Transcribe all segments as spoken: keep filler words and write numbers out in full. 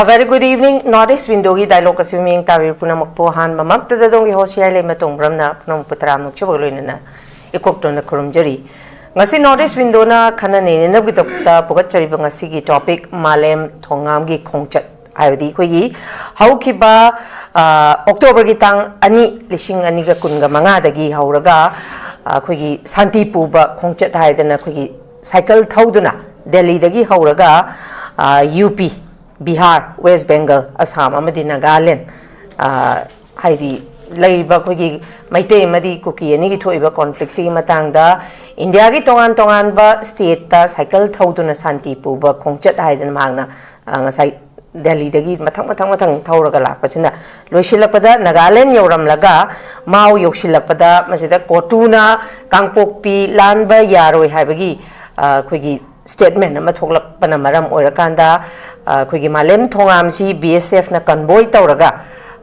A very good evening. North East Window ꯒꯤ dialogue ꯑꯁꯤ ꯃꯤꯠꯌꯦꯡ ꯇꯥꯕꯤꯔꯤꯕ ꯄꯨꯝꯅꯃꯛꯄꯨ ꯑꯍꯥꯟꯕꯃꯛꯇꯗ ꯑꯗꯣꯝꯒꯤ host ꯍꯤꯌꯥꯏꯂꯩꯃ ꯇꯣꯡꯕ꯭ꯔꯝꯅ ꯄꯨꯝꯅꯃꯛꯄꯨ ꯇꯔꯥꯝꯅ ꯑꯣꯛꯆꯕꯒ ꯂꯣꯏꯅꯅ ꯏꯀꯣꯛꯇꯣꯟꯅ ꯈꯨꯔꯨꯝꯖꯔꯤ꯫ ꯉꯁꯤ North East Window ꯅ ꯈꯟꯅ ꯅꯩꯅꯅꯕꯒꯤꯗꯃꯛꯇ ꯄꯨꯒꯠꯆꯔꯤꯕ ꯉꯁꯤꯒꯤ topic ꯃꯥꯂꯦꯝ ꯊꯣꯉꯥꯝꯒꯤ ꯈꯣꯡꯆꯠ, ꯍꯥꯏꯕꯗꯤ ꯑꯩꯈꯣꯏꯒꯤ ꯍꯧꯈꯤꯕ, ꯑ, October ꯒꯤ ꯇꯥꯡ ꯑꯅꯤ, ꯂꯤꯁꯤꯡ ꯑꯅꯤꯒ ꯀꯨꯟꯒ ꯃꯉꯥꯗꯒꯤ ꯍꯧꯔꯒ, ꯑ, ꯑꯩꯈꯣꯏꯒꯤ ꯁꯥꯟꯇꯤ ꯄꯨꯕ ꯈꯣꯡꯆꯠ ꯍꯥꯏꯗꯅ ꯑꯩꯈꯣꯏꯒꯤ ꯁꯥꯏꯀꯜ ꯊꯧꯗꯨꯅ ꯗꯦꯜꯂꯤꯗꯒꯤ ꯍꯧꯔꯒ, ꯑ, ꯌꯨ ꯄꯤ, ꯕꯤꯍꯥꯔ, ꯋꯦꯁ ꯕꯦꯡꯒꯜ, ꯑꯁꯥꯝ ꯑꯃꯗꯤ ꯅꯥꯒꯥꯂꯦꯟ, ꯑ, ꯍꯥꯏꯗꯤ ꯂꯩꯔꯤꯕ ꯑꯩꯈꯣꯏꯒꯤ ꯃꯩꯇꯩ ꯑꯃꯗꯤ ꯀꯨꯀꯤ ꯑꯅꯤꯒꯤ ꯊꯣꯛꯏꯕ conflict ꯁꯤꯒꯤ ꯃꯇꯥꯡꯗ ꯏꯟꯗꯤꯌꯥꯒꯤ ꯇꯣꯉꯥꯟ ꯇꯣꯉꯥꯟꯕ state ꯇ ꯁꯥꯏꯀꯜ ꯊꯧꯗꯨꯅ ꯁꯥꯟꯇꯤ ꯄꯨꯕ ꯈꯣꯡꯆꯠ ꯍꯥꯏꯗꯅ ꯃꯍꯥꯛꯅ, ꯑ, ꯉꯁꯥꯏ ꯗꯦꯜꯂꯤꯗꯒꯤ ꯃꯊꯪ ꯃꯊꯪ ꯃꯊꯪ ꯊꯧꯔꯒ ꯂꯥꯛꯄꯁꯤꯅ ꯂꯣꯏꯁꯤꯜꯂꯛꯄꯗ ꯅꯥꯒꯥꯂꯦꯟ ꯌꯧꯔꯝꯂꯒ ꯃꯥꯎ ꯌꯧꯁꯤꯜꯂꯛꯄꯗ ꯃꯁꯤꯗ ꯀꯣꯇꯨꯅ ꯀꯥꯡꯄꯣꯛꯄꯤ ꯂꯥꯟꯕ ꯌꯥꯔꯣꯏ ꯍꯥꯏꯕꯒꯤ, ꯑ, ꯑꯩꯈꯣꯏꯒꯤ statement ꯑꯃ ꯊꯣꯛꯂꯛꯄꯅ ꯃꯔꯝ ꯑꯣꯏꯔꯀꯥꯟꯗ, ꯑ, ꯑꯩꯈꯣꯏꯒꯤ ꯃꯥꯂꯦꯝ ꯊꯣꯉꯥꯝꯁꯤ B S F ꯅ convoy ꯇꯧꯔꯒ,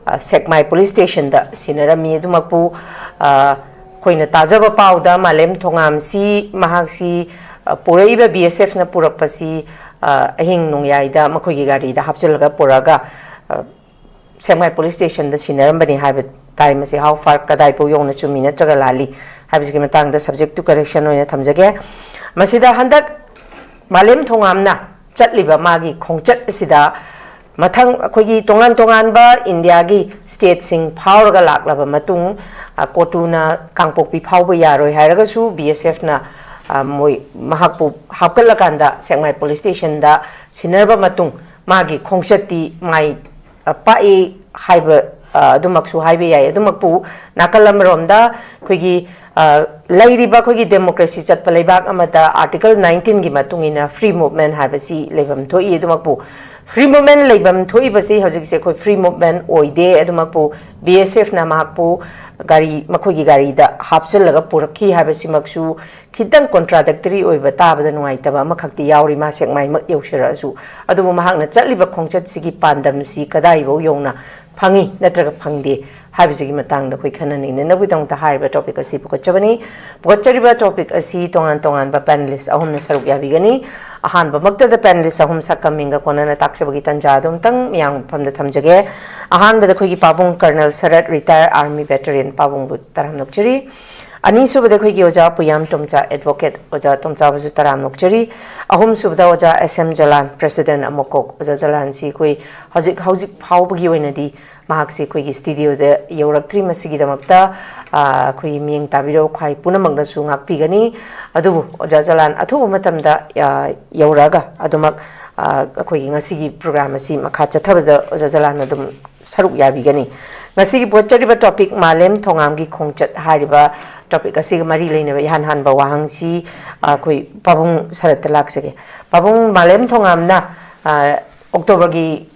ꯑ, ꯁꯦꯛꯃꯥꯏ police station ꯗ ꯁꯤꯟꯅꯔꯝꯃꯤ꯫ ꯑꯗꯨꯃꯛꯄꯨ, ꯑ, ꯑꯩꯈꯣꯏꯅ ꯇꯥꯖꯕ ꯄꯥꯎꯗ ꯃꯥꯂꯦꯝ ꯊꯣꯉꯥꯝꯁꯤ ꯃꯍꯥꯛꯁꯤ, ꯑ, ꯄꯨꯔꯛꯏꯕ B S F ꯅ ꯄꯨꯔꯛꯄꯁꯤ, ꯑ, ꯑꯍꯤꯡ ꯅꯣꯡꯌꯥꯏꯗ ꯃꯈꯣꯏꯒꯤ ꯒꯥꯔꯤꯗ ꯍꯥꯞꯆꯤꯜꯂꯒ ꯄꯨꯔꯛꯑꯒ, ꯑ, ꯁꯦꯛꯃꯥꯏ police station ꯗ ꯁꯤꯟꯅꯔꯝꯕꯅꯤ ꯍꯥꯏꯕ ꯇꯥꯏ꯫ ꯃꯁꯤ how far, ꯀꯗꯥꯏꯐꯥꯎ ꯌꯧꯅ ꯆꯨꯝꯃꯤ ꯅꯠꯇ꯭ꯔꯒ ꯂꯥꯜꯂꯤ ꯍꯥꯏꯕꯁꯤꯒꯤ ꯃꯇꯥꯡꯗ subject to correction ꯑꯣꯏꯅ ꯊꯝꯖꯒꯦ꯫ ꯃꯁꯤꯗ ꯍꯟꯗꯛ ꯃꯥꯂꯦꯝ ꯊꯣꯉꯥꯝꯅ ꯆꯠꯂꯤꯕ ꯃꯥꯒꯤ ꯈꯣꯡꯆꯠ ꯑꯁꯤꯗ ꯃꯊꯪ ꯑꯩꯈꯣꯏꯒꯤ ꯇꯣꯉꯥꯟ ꯇꯣꯉꯥꯟꯕ ꯏꯟꯗꯤꯌꯥꯒꯤ state ꯁꯤꯡ ꯐꯥꯎꯔꯒ ꯂꯥꯛꯂꯕ ꯃꯇꯨꯡ, ꯑ, ꯀꯣꯇꯨꯅ ꯀꯥꯡꯄꯣꯛꯄꯤ ꯐꯥꯎꯕ ꯌꯥꯔꯣꯏ ꯍꯥꯏꯔꯒꯁꯨ B S F ꯅ, ꯑ, ꯃꯣꯏ ꯃꯍꯥꯛꯄꯨ ꯍꯥꯞꯀꯠꯂꯀꯥꯟꯗ ꯁꯦꯛꯃꯥꯏ police station ꯗ ꯁꯤꯟꯅꯔꯕ ꯃꯇꯨꯡ ꯃꯥꯒꯤ ꯈꯣꯡꯆꯠꯇꯤ ꯃꯥꯏ, ꯑ, ꯄꯥꯛꯏ ꯍꯥꯏꯕ, ꯑ, ꯑꯗꯨꯃꯛꯁꯨ ꯍꯥꯏꯕ ꯌꯥꯏ꯫ ꯑꯗꯨꯃꯛꯄꯨ ꯅꯥꯀꯜ ꯑꯃꯔꯣꯝꯗ ꯑꯩꯈꯣꯏꯒꯤ, ꯑ, ꯂꯩꯔꯤꯕ ꯑꯩꯈꯣꯏꯒꯤ democracy ꯆꯠꯄ ꯂꯩꯕꯥꯛ ꯑꯃꯗ Article nineteen ꯒꯤ ꯃꯇꯨꯡ ꯏꯟꯅ free movement ꯍꯥꯏꯕꯁꯤ ꯂꯩꯐꯝ ꯊꯣꯛꯏ꯫ ꯑꯗꯨꯃꯛꯄꯨ free movement ꯂꯩꯐꯝ ꯊꯣꯛꯏꯕꯁꯤ ꯍꯧꯖꯤꯛꯁꯦ ꯑꯩꯈꯣꯏ free movement ꯑꯣꯏꯗꯦ꯫ ꯑꯗꯨꯃꯛꯄꯨ B S F ꯅ ꯃꯍꯥꯛꯄꯨ ꯒꯥꯔꯤ, ꯃꯈꯣꯏꯒꯤ ꯒꯥꯔꯤꯗ ꯍꯥꯞꯆꯤꯜꯂꯒ ꯄꯨꯔꯛꯈꯤ ꯍꯥꯏꯕꯁꯤꯃꯛꯁꯨ ꯈꯤꯇꯪ contradictory ꯑꯣꯏꯕ, ꯇꯥꯕꯗ ꯅꯨꯡꯉꯥꯏꯇꯕ ꯑꯃꯈꯛꯇꯤ ꯌꯥꯎꯔꯤ, ꯃꯥ ꯁꯦꯛꯃꯥꯏꯃꯛ ꯌꯧꯁꯤꯔꯛꯑꯁꯨ꯫ ꯑꯗꯨꯕꯨ ꯃꯍꯥꯛꯅ ꯆꯠꯂꯤꯕ ꯈꯣꯡꯆꯠꯁꯤꯒꯤ ꯄꯥꯟꯗꯝꯁꯤ ꯀꯗꯥꯏꯐꯥꯎ ꯌꯧꯅ ꯐꯪꯉꯤ ꯅꯠꯇ꯭ꯔꯒ ꯐꯪꯗꯦ ꯍꯥꯏꯕꯁꯤꯒꯤ ꯃꯇꯥꯡꯗ ꯑꯩꯈꯣꯏ ꯈꯟꯅ ꯅꯩꯅꯅꯕꯒꯤꯗꯃꯛꯇ ꯍꯥꯏꯔꯤꯕ topic ꯑꯁꯤ ꯄꯨꯈꯠꯆꯕꯅꯤ꯫ ꯄꯨꯈꯠꯆꯔꯤꯕ topic ꯑꯁꯤ ꯇꯣꯉꯥꯟ ꯇꯣꯉꯥꯟꯕ panelist ꯑꯍꯨꯝꯅ ꯁꯔꯨꯛ ꯌꯥꯕꯤꯒꯅꯤ꯫ ꯑꯍꯥꯟꯕꯃꯛꯇꯗ panelist ꯑꯍꯨꯝ ꯁꯛꯀ ꯃꯤꯡꯒ ꯀꯣꯟꯅꯅ ꯇꯥꯛꯆꯕꯒꯤ ꯇꯟꯖꯥ ꯑꯗꯨ ꯑꯃꯨꯛꯇꯪ ꯃꯤꯌꯥꯝ ꯃꯐꯝꯗ ꯊꯝꯖꯒꯦ꯫ ꯑꯍꯥꯟꯕꯗ ꯑꯩꯈꯣꯏꯒꯤ ꯄꯥꯕꯨꯡ Colonel ꯁꯔꯠ, retired army veteran, ꯄꯥꯕꯨꯡꯕꯨ ꯇꯔꯥꯝꯅ ꯑꯣꯛꯆꯔꯤ꯫ ꯑꯅꯤꯁꯨꯕꯗ ꯑꯩꯈꯣꯏꯒꯤ ꯑꯣꯖꯥ ꯄꯨꯌꯥꯝ ꯇꯣꯝꯆꯥ, advocate ꯑꯣꯖꯥ ꯇꯣꯝꯆꯥꯕꯨꯁꯨ ꯇꯔꯥꯝꯅ ꯑꯣꯛꯆꯔꯤ꯫ ꯑꯍꯨꯝꯁꯨꯕꯗ ꯑꯣꯖꯥ S M ꯖꯂꯥꯟ, president ꯑꯃꯀꯣꯛ꯫ ꯑꯣꯖꯥ ꯖꯂꯥꯟꯁꯤ ꯑꯩꯈꯣꯏ ꯍꯧꯖꯤꯛ, ꯍꯧꯖꯤꯛ ꯐꯥꯎꯕꯒꯤ ꯑꯣꯏꯅꯗꯤ ꯃꯍꯥꯛꯁꯤ ꯑꯩꯈꯣꯏꯒꯤ studioꯗ ꯌꯧꯔꯛꯇ꯭ꯔꯤ꯫ ꯃꯁꯤꯒꯤꯗꯃꯛꯇ, ꯑ, ꯑꯩꯈꯣꯏꯒꯤ ꯃꯤꯠꯌꯦꯡ ꯇꯥꯕꯤꯔꯕ ꯈ꯭ꯋꯥꯏ ꯄꯨꯝꯅꯃꯛꯅꯁꯨ ꯉꯥꯛꯄꯤꯒꯅꯤ꯫ ꯑꯗꯨꯕꯨ ꯑꯣꯖꯥ ꯖꯂꯥꯟ ꯑꯊꯨꯕ ꯃꯇꯝꯗ, ꯑ, ꯌꯧꯔꯛꯑꯒ ꯑꯗꯨꯃꯛ, ꯑ, ꯑꯩꯈꯣꯏꯒꯤ ꯉꯁꯤꯒꯤ program ꯑꯁꯤ ꯃꯈꯥ ꯆꯠꯊꯕꯗ ꯑꯣꯖꯥ ꯖꯂꯥꯟ ꯑꯗꯨꯝ ꯁꯔꯨꯛ ꯌꯥꯕꯤꯒꯅꯤ꯫ ꯉꯁꯤꯒꯤ ꯄꯨꯒꯠꯆꯔꯤꯕ topic ꯃꯥꯂꯦꯝ ꯊꯣꯉꯥꯝꯒꯤ ꯈꯣꯡꯆꯠ ꯍꯥꯏꯔꯤꯕ topic ꯑꯁꯤꯒ ꯃꯔꯤ ꯂꯩꯅꯕ ꯏꯍꯥꯟ ꯍꯥꯟꯕ ꯋꯥꯍꯪꯁꯤ, ꯑ, ꯑꯩꯈꯣꯏ ꯄꯥꯕꯨꯡ ꯁꯔꯠꯇ ꯂꯥꯛꯆꯒꯦ꯫ ꯄꯥꯕꯨꯡ, ꯃꯥꯂꯦꯝ ꯊꯣꯉꯥꯝꯅ, ꯑ, Octoberꯒꯤ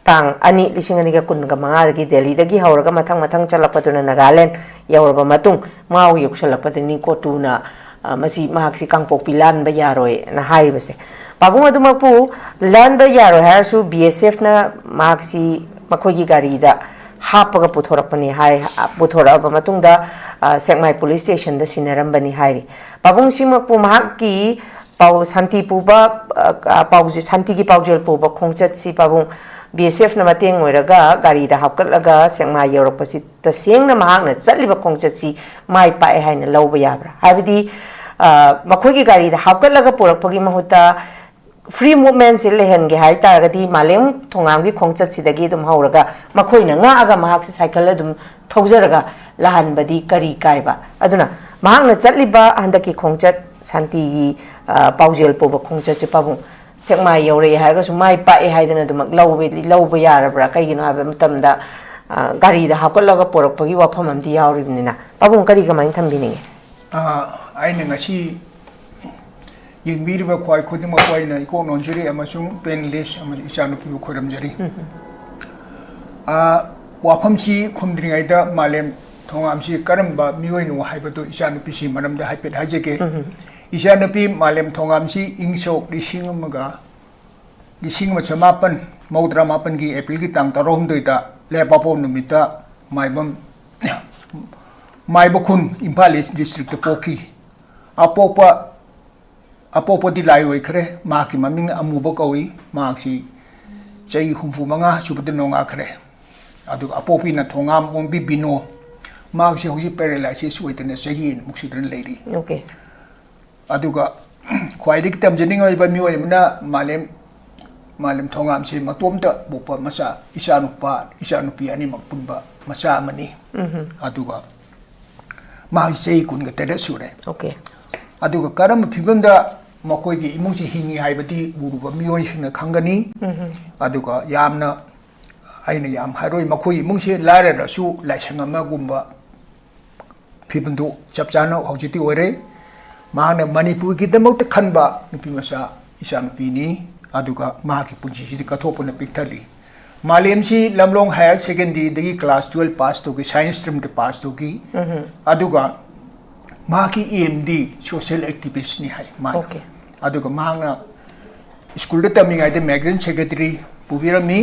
ꯇꯥꯡ ꯑꯅꯤ, ꯂꯤꯁꯤꯡ ꯑꯅꯤꯒ ꯀꯨꯟꯒ ꯃꯉꯥꯗꯒꯤ ꯗꯦꯜꯂꯤꯗꯒꯤ ꯍꯧꯔꯒ ꯃꯊꯪ ꯃꯊꯪ ꯆꯠꯂꯛꯄꯗꯨꯅ ꯅꯥꯒꯥꯂꯦꯟ ꯌꯧꯔꯕ ꯃꯇꯨꯡ, ꯃꯥꯎ ꯌꯧꯁꯜꯂꯛꯄꯗꯅꯤꯀꯣ ꯇꯨꯅ, ꯑ, ꯃꯁꯤ ꯃꯍꯥꯛꯁꯤ ꯀꯥꯡꯄꯣꯛꯄꯤ ꯂꯥꯟꯕ ꯌꯥꯔꯣꯏꯅ ꯍꯥꯏꯔꯤꯕꯁꯦ꯫ ꯄꯥꯕꯨꯡ ꯑꯗꯨꯃꯛꯄꯨ ꯂꯥꯟꯕ ꯌꯥꯔꯣꯏ ꯍꯥꯏꯔꯁꯨ, BSFꯅ ꯃꯍꯥꯛꯁꯤ ꯃꯈꯣꯏꯒꯤ ꯒꯥꯔꯤꯗ ꯍꯥꯞꯄꯒ ꯄꯨꯊꯣꯔꯛꯄꯅꯤ ꯍꯥꯏ꯫ ꯄꯨꯊꯣꯔꯛꯑꯕ ꯃꯇꯨꯡꯗ, ꯑ, ꯁꯦꯛꯃꯥꯏ police stationꯗ ꯁꯤꯟꯅꯔꯝꯕꯅꯤ ꯍꯥꯏꯔꯤ꯫ ꯄꯥꯕꯨꯡꯁꯤꯃꯛꯄꯨ ꯃꯍꯥꯛꯀꯤ ꯄꯥꯎ, ꯁꯥꯟꯇꯤ ꯄꯨꯕ, ꯑ, ꯑ, ꯄꯥꯎꯖꯦ-, ꯁꯥꯟꯇꯤꯒꯤ ꯄꯥꯎꯖꯦꯜ ꯄꯨꯕ ꯈꯣꯡꯆꯠꯁꯤ ꯄꯥꯕꯨꯡ BSFꯅ ꯃꯇꯦꯡ ꯑꯣꯏꯔꯒ ꯒꯥꯔꯤꯗ ꯍꯥꯞꯀꯠꯂꯒ ꯁꯦꯛꯃꯥꯏ ꯌꯧꯔꯛꯄꯁꯤ ꯇꯁꯦꯡꯅ ꯃꯍꯥꯛꯅ ꯆꯠꯂꯤꯕ ꯈꯣꯡꯆꯠꯁꯤ ꯃꯥꯏ ꯄꯥꯛꯑꯦ ꯍꯥꯏꯅ ꯂꯧꯕ ꯌꯥꯕ꯭ꯔꯥ? ꯍꯥꯏꯕꯗꯤ, ꯑ, ꯃꯈꯣꯏꯒꯤ ꯒꯥꯔꯤꯗ ꯍꯥꯞꯀꯠꯂꯒ ꯄꯨꯔꯛꯄꯒꯤ ꯃꯍꯨꯠꯇ free movementꯁꯦ ꯂꯩꯍꯟꯒꯦ ꯍꯥꯏ ꯇꯥꯔꯒꯗꯤ ꯃꯥꯂꯦꯝ ꯊꯣꯉꯥꯝꯒꯤ ꯈꯣꯡꯆꯠꯁꯤꯗꯒꯤ ꯑꯗꯨꯝ ꯍꯧꯔꯒ ꯃꯈꯣꯏꯅ ꯉꯥꯛꯑꯒ ꯃꯍꯥꯛꯁꯦ ꯁꯥꯏꯀꯜ ꯑꯗꯨꯝ ꯊꯧꯖꯔꯒ ꯂꯥꯛꯍꯟꯕꯗꯤ ꯀꯔꯤ ꯀꯥꯏꯕ? ꯑꯗꯨꯅ ꯃꯍꯥꯛꯅ ꯆꯠꯂꯤꯕ ꯍꯟꯗꯛꯀꯤ ꯈꯣꯡꯆꯠ, ꯁꯥꯟꯇꯤꯒꯤ, ꯑ, ꯄꯥꯎꯖꯦꯜ ꯄꯨꯕ ꯈꯣꯡꯆꯠꯁꯦ ꯄꯥꯕꯨꯡ ꯁꯦꯛꯃꯥꯏ ꯌꯧꯔꯛꯑꯦ ꯍꯥꯏꯔꯒꯁꯨ ꯃꯥꯏ ꯄꯥꯛꯑꯦ ꯍꯥꯏꯗꯅ ꯑꯗꯨꯃꯛ ꯂꯧꯕ, ꯂꯧꯕ ꯌꯥꯔꯕ꯭ꯔꯥ? ꯀꯩꯒꯤꯅꯣ ꯍꯥꯏꯕ ꯃꯇꯝꯗ, ꯑ, ꯒꯥꯔꯤꯗ ꯍꯥꯞꯀꯠꯂꯒ ꯄꯣꯔꯛꯄꯒꯤ ꯋꯥꯐꯝ ꯑꯃꯗꯤ ꯌꯥꯎꯔꯤꯕꯅꯤꯅ꯫ ꯄꯥꯕꯨꯡ ꯀꯔꯤ ꯀꯃꯥꯏꯅ ꯊꯝꯕꯤꯅꯤꯡꯉꯤ? ꯑ, ꯑꯩꯅ ꯉꯁꯤ ꯌꯦꯡꯕꯤꯔꯤꯕ ꯈ꯭ꯋꯥꯏ ꯈꯨꯗꯤꯡꯃꯛꯄꯨ ꯑꯩꯅ ꯏꯀꯣꯛ ꯅꯣꯟꯖꯔꯤ ꯑꯃꯁꯨꯡ panelist ꯑꯃꯁꯨꯡ ꯏꯆꯥꯅꯨꯄꯤꯕꯨ ꯈꯣꯏꯔꯝꯖꯔꯤ꯫ ꯎꯝ꯫ ꯑ, ꯋꯥꯐꯝꯁꯤ ꯈꯨꯝꯗ꯭ꯔꯤꯉꯩꯗ ꯃꯥꯂꯦꯝ ꯊꯣꯉꯥꯝꯁꯤ ꯀꯔꯝꯕ ꯃꯤꯑꯣꯏꯅꯣ ꯍꯥꯏꯕꯗꯨ ꯏꯆꯥꯅꯨꯄꯤꯁꯤ ꯃꯔꯝꯗ ꯍꯥꯏꯐꯦꯠ ꯍꯥꯏꯖꯒꯦ꯫ ꯎꯝ꯫ ꯏꯆꯥꯅꯨꯄꯤ ꯃꯥꯂꯦꯝ ꯊꯣꯉꯥꯝꯁꯤ ꯏꯪ ꯁꯣꯛ ꯂꯤꯁꯤꯡ ꯑꯃꯒ ꯂꯤꯁꯤꯡ ꯑꯃ ꯆꯃꯥꯄꯟ ꯃꯧꯗ꯭ꯔꯥ ꯃꯥꯄꯟꯒꯤ ꯑꯦꯄ꯭ꯔꯤꯜꯒꯤ ꯇꯥꯡ ꯇꯔꯥꯍꯨꯝꯗꯣꯏꯗ ꯂꯩꯕꯥꯛꯄꯣꯛꯄ ꯅꯨꯃꯤꯠꯇ ꯃꯥꯏꯕꯝ, ꯃꯥꯏꯕꯈꯨꯟ, ꯏꯝꯐꯥꯜ ꯏꯁ ꯗꯤꯁꯇ꯭ꯔꯤꯛꯇ ꯄꯣꯛꯈꯤ꯫ ꯑꯄꯣꯛꯄ ꯑꯄꯣꯛꯄꯗꯤ ꯂꯥꯏ ꯑꯣꯏꯈ꯭ꯔꯦ꯫ ꯃꯍꯥꯛꯀꯤ ꯃꯃꯤꯡꯅ ꯑꯃꯨꯕ ꯀꯧꯏ꯫ ꯃꯍꯥꯛꯁꯤ ꯆꯍꯤ ꯍꯨꯝꯐꯨ ꯃꯉꯥ ꯁꯨꯕꯗ ꯅꯣꯡꯉꯥꯟꯈ꯭ꯔꯦ꯫ ꯑꯗꯨꯒ ꯑꯄꯣꯛꯄꯤꯅ ꯊꯣꯉꯥꯝ ꯑꯣꯡꯕꯤ ꯕꯤꯅꯣ꯫ ꯃꯍꯥꯛꯁꯤ ꯍꯧꯖꯤꯛ paralysis ꯑꯣꯏꯗꯅ ꯆꯍꯤ ꯑꯅꯤꯃꯨꯛ ꯁꯨꯗꯅ ꯂꯩꯔꯤ꯫ ꯑꯣꯀꯦ꯫ ꯑꯗꯨꯒ ꯈ꯭ꯋꯥꯏꯗꯒꯤ ꯇꯝꯖꯅꯤꯡꯉꯥꯏ ꯑꯣꯏꯕ ꯃꯤꯑꯣꯏ ꯑꯃꯅ ꯃꯥꯂꯦꯝ, ꯃꯥꯂꯦꯝ ꯊꯣꯉꯥꯝꯁꯦ ꯃꯇꯣꯝꯇ ꯄꯣꯛꯄ ꯃꯆꯥ, ꯏꯆꯥꯅꯨꯄꯥ, ꯏꯆꯥꯅꯨꯄꯤ ꯑꯅꯤꯃꯛ ꯄꯨꯟꯕ ꯃꯆꯥ ꯑꯃꯅꯤ꯫ ꯑꯗꯨꯒ ꯃꯍꯥꯛ ꯆꯍꯤ ꯀꯨꯟꯒ ꯇꯔꯦꯠ ꯁꯨꯔꯦ꯫ ꯑꯣꯀꯦ꯫ ꯑꯗꯨꯒ ꯀꯔꯝꯕ ꯐꯤꯕꯝꯗ ꯃꯈꯣꯏꯒꯤ ꯏꯃꯨꯡꯁꯤ ꯍꯤꯡꯉꯤ ꯍꯥꯏꯕꯗꯤ ꯎꯔꯨꯕ ꯃꯤꯑꯣꯏꯁꯤꯡꯅ ꯈꯪꯒꯅꯤ꯫ ꯑꯗꯨꯒ ꯌꯥꯝꯅ, ꯑꯩꯅ ꯌꯥꯝ ꯍꯥꯏꯔꯣꯏ, ꯃꯈꯣꯏ ꯏꯃꯨꯡꯁꯤ ꯂꯥꯏꯔꯔꯁꯨ ꯂꯥꯏꯁꯪ ꯑꯃꯒꯨꯝꯕ ꯐꯤꯕꯝꯗꯨ ꯆꯞ ꯆꯥꯅ ꯍꯧꯖꯤꯛꯇꯤ ꯑꯣꯏꯔꯦ꯫ ꯃꯍꯥꯛꯅ ꯃꯅꯤꯄꯨꯔꯒꯤꯗꯃꯛꯇ ꯈꯟꯕ ꯅꯨꯄꯤ ꯃꯆꯥ ꯏꯆꯥꯅꯨꯄꯤꯅꯤ꯫ ꯑꯗꯨꯒ ꯃꯍꯥꯛꯀꯤ ꯄꯨꯟꯁꯤꯁꯤꯗꯤ ꯀꯠꯊꯣꯛꯄꯅ ꯄꯤꯛꯊꯜꯂꯤ꯫ ꯃꯥꯂꯦꯝꯁꯤ ꯂꯝꯂꯣꯡ higher secondary ꯗꯒꯤ class twelve pass ꯇꯧꯈꯤ, science stream ꯗ pass ꯇꯧꯈꯤ꯫ ꯑꯗꯨꯒ ꯃꯍꯥꯛꯀꯤ aim ꯗꯤ social activist ꯅꯤ ꯍꯥꯏ ꯃꯥꯅ꯫ ꯑꯣꯀꯦ꯫ ꯑꯗꯨꯒ ꯃꯍꯥꯛꯅ school ꯗ ꯇꯝꯂꯤꯉꯩꯗ magazine secretary ꯄꯨꯕꯤꯔꯝꯃꯤ꯫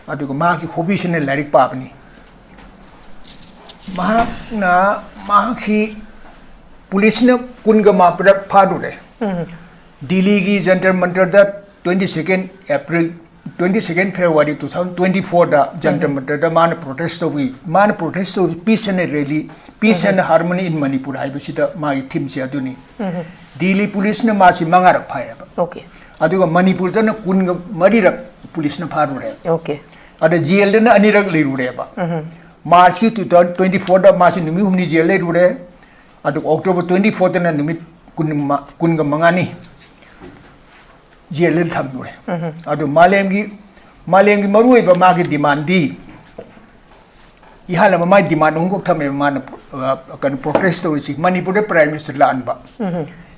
ꯑꯗꯨꯒ ꯃꯍꯥꯛꯀꯤ hobby ꯁꯤꯅ ꯂꯥꯏꯔꯤꯛ ꯄꯥꯕꯅꯤ꯫ ꯃꯍꯥꯛꯅ, ꯃꯍꯥꯛꯁꯤ ꯄꯨꯂꯤꯁꯅ ꯀꯨꯟꯒ ꯃꯥꯄꯜꯔꯛ ꯐꯥꯔꯨꯔꯦ꯫ ꯗꯤꯜꯂꯤꯒꯤ Jantar ꯃꯟꯇꯔꯗ twenty second April, twenty second February two thousand twenty four ꯗ ꯖꯟꯇꯔ ꯃꯟꯇꯔꯗ ꯃꯥꯅ protest ꯇꯧꯏ꯫ ꯃꯥꯅ protest ꯇꯧꯏ peace and rally, peace and harmony in Manipur ꯍꯥꯏꯕꯁꯤꯗ ꯃꯥꯒꯤ theme ꯁꯦ ꯑꯗꯨꯅꯤ꯫ ꯗꯤꯜꯂꯤ ꯄꯨꯂꯤꯁꯅ ꯃꯥꯁꯤ ꯃꯉꯥꯔꯛ ꯐꯥꯏꯌꯦꯕ꯫ ꯑꯣꯀꯦ꯫ ꯑꯗꯨꯒ ꯃꯅꯤꯄꯨꯔꯗꯅ ꯀꯨꯟꯒ ꯃꯔꯤꯔꯛ ꯄꯨꯂꯤꯁꯅ ꯐꯥꯔꯨꯔꯦ꯫ ꯑꯣꯀꯦ꯫ ꯑꯗ ꯖꯦꯜꯗꯅ ꯑꯅꯤꯔꯛ ꯂꯩꯔꯨꯔꯦꯕ꯫ ꯃꯥꯔꯆꯀꯤ two thousand twenty four ꯗ ꯃꯥꯁꯤ ꯅꯨꯃꯤꯠ ꯍꯨꯝꯅꯤ ꯖꯦꯜ ꯂꯩꯔꯨꯔꯦ꯫ ꯑꯗꯨꯒ October twenty four ꯗꯅ ꯅꯨꯃꯤꯠ ꯀꯨꯟ, ꯀꯨꯟꯒ ꯃꯉꯥꯅꯤ ꯖꯦꯜꯗ ꯊꯝꯂꯨꯔꯦ꯫ ꯑꯗꯨ ꯃꯥꯂꯦꯝꯒꯤ, ꯃꯥꯂꯦꯝꯒꯤ ꯃꯔꯨꯑꯣꯏꯕ ꯃꯥꯒꯤ demand ꯗꯤ, ꯏꯍꯥꯟ ꯑꯃ ꯃꯥꯒꯤ demand ꯑꯍꯨꯝꯈꯛ ꯊꯝꯃꯦꯕ ꯃꯥꯅ, ꯑ, ꯀꯩꯅꯣ, protest ꯇꯧꯔꯤꯁꯤ꯫ ꯃꯅꯤꯄꯨꯔꯗ prime minister ꯂꯥꯛꯍꯟꯕ꯫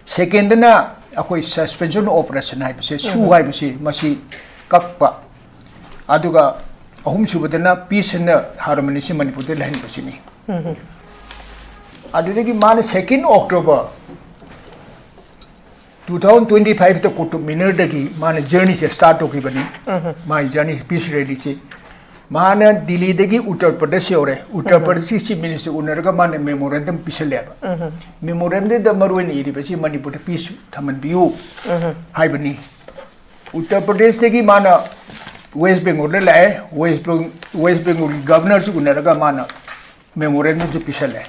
Second ꯗꯅ ꯑꯩꯈꯣꯏ suspension of operation ꯍꯥꯏꯕꯁꯦ, ꯁꯨ ꯍꯥꯏꯕꯁꯤ, ꯃꯁꯤ ꯀꯛꯄ꯫ ꯑꯗꯨꯒ ꯑꯍꯨꯝꯁꯨꯕꯗꯅ peace and harmony ꯁꯤ ꯃꯅꯤꯄꯨꯔꯗ ꯂꯩꯍꯟꯕꯁꯤꯅꯤ꯫ ꯑꯗꯨꯗꯒꯤ ꯃꯥꯅ second October two thousand twenty five ꯗ ꯀꯨꯇꯨꯕ ꯃꯤꯅꯔꯗꯒꯤ ꯃꯥꯅ journey ꯁꯦ start ꯇꯧꯈꯤꯕꯅꯤ꯫ ꯃꯥꯒꯤ journey, peace rally ꯁꯦ꯫ ꯃꯥꯅ ꯗꯤꯜꯂꯤꯗꯒꯤ ꯎꯠꯇꯔ ꯄ꯭ꯔꯗꯦꯁ ꯌꯧꯔꯦ꯫ ꯎꯠꯇꯔ ꯄ꯭ꯔꯗꯦꯁꯀꯤ ꯆꯤꯐ ꯃꯤꯅꯤꯁꯇꯔ ꯎꯅꯔꯒ ꯃꯥꯅ ꯃꯦꯃꯣꯔꯦꯟꯗꯝ ꯄꯤꯁꯜꯂꯦꯕ꯫ ꯃꯦꯃꯣꯔꯦꯟꯗꯝꯗ ꯃꯔꯨ ꯑꯣꯏꯅ ꯏꯔꯤꯕꯁꯤ ꯃꯅꯤꯄꯨꯔꯗ ꯄꯤꯁ ꯊꯝꯍꯟꯕꯤꯌꯨ ꯍꯥꯏꯕꯅꯤ꯫ ꯎꯠꯇꯔ ꯄ꯭ꯔꯗꯦꯁꯇꯒꯤ ꯃꯥꯅ ꯋꯦꯁ ꯕꯦꯡꯒꯣꯜꯗ ꯂꯥꯛꯑꯦ꯫ ꯋꯦꯁ ꯕꯦꯡ-, ꯋꯦꯁ ꯕꯦꯡꯒꯣꯜꯒꯤ ꯒꯕꯅꯔꯁꯨ ꯎꯅꯔꯒ ꯃꯥꯅ ꯃꯦꯃꯣꯔꯦꯟꯗꯝꯁꯨ ꯄꯤꯁꯜꯂꯦ꯫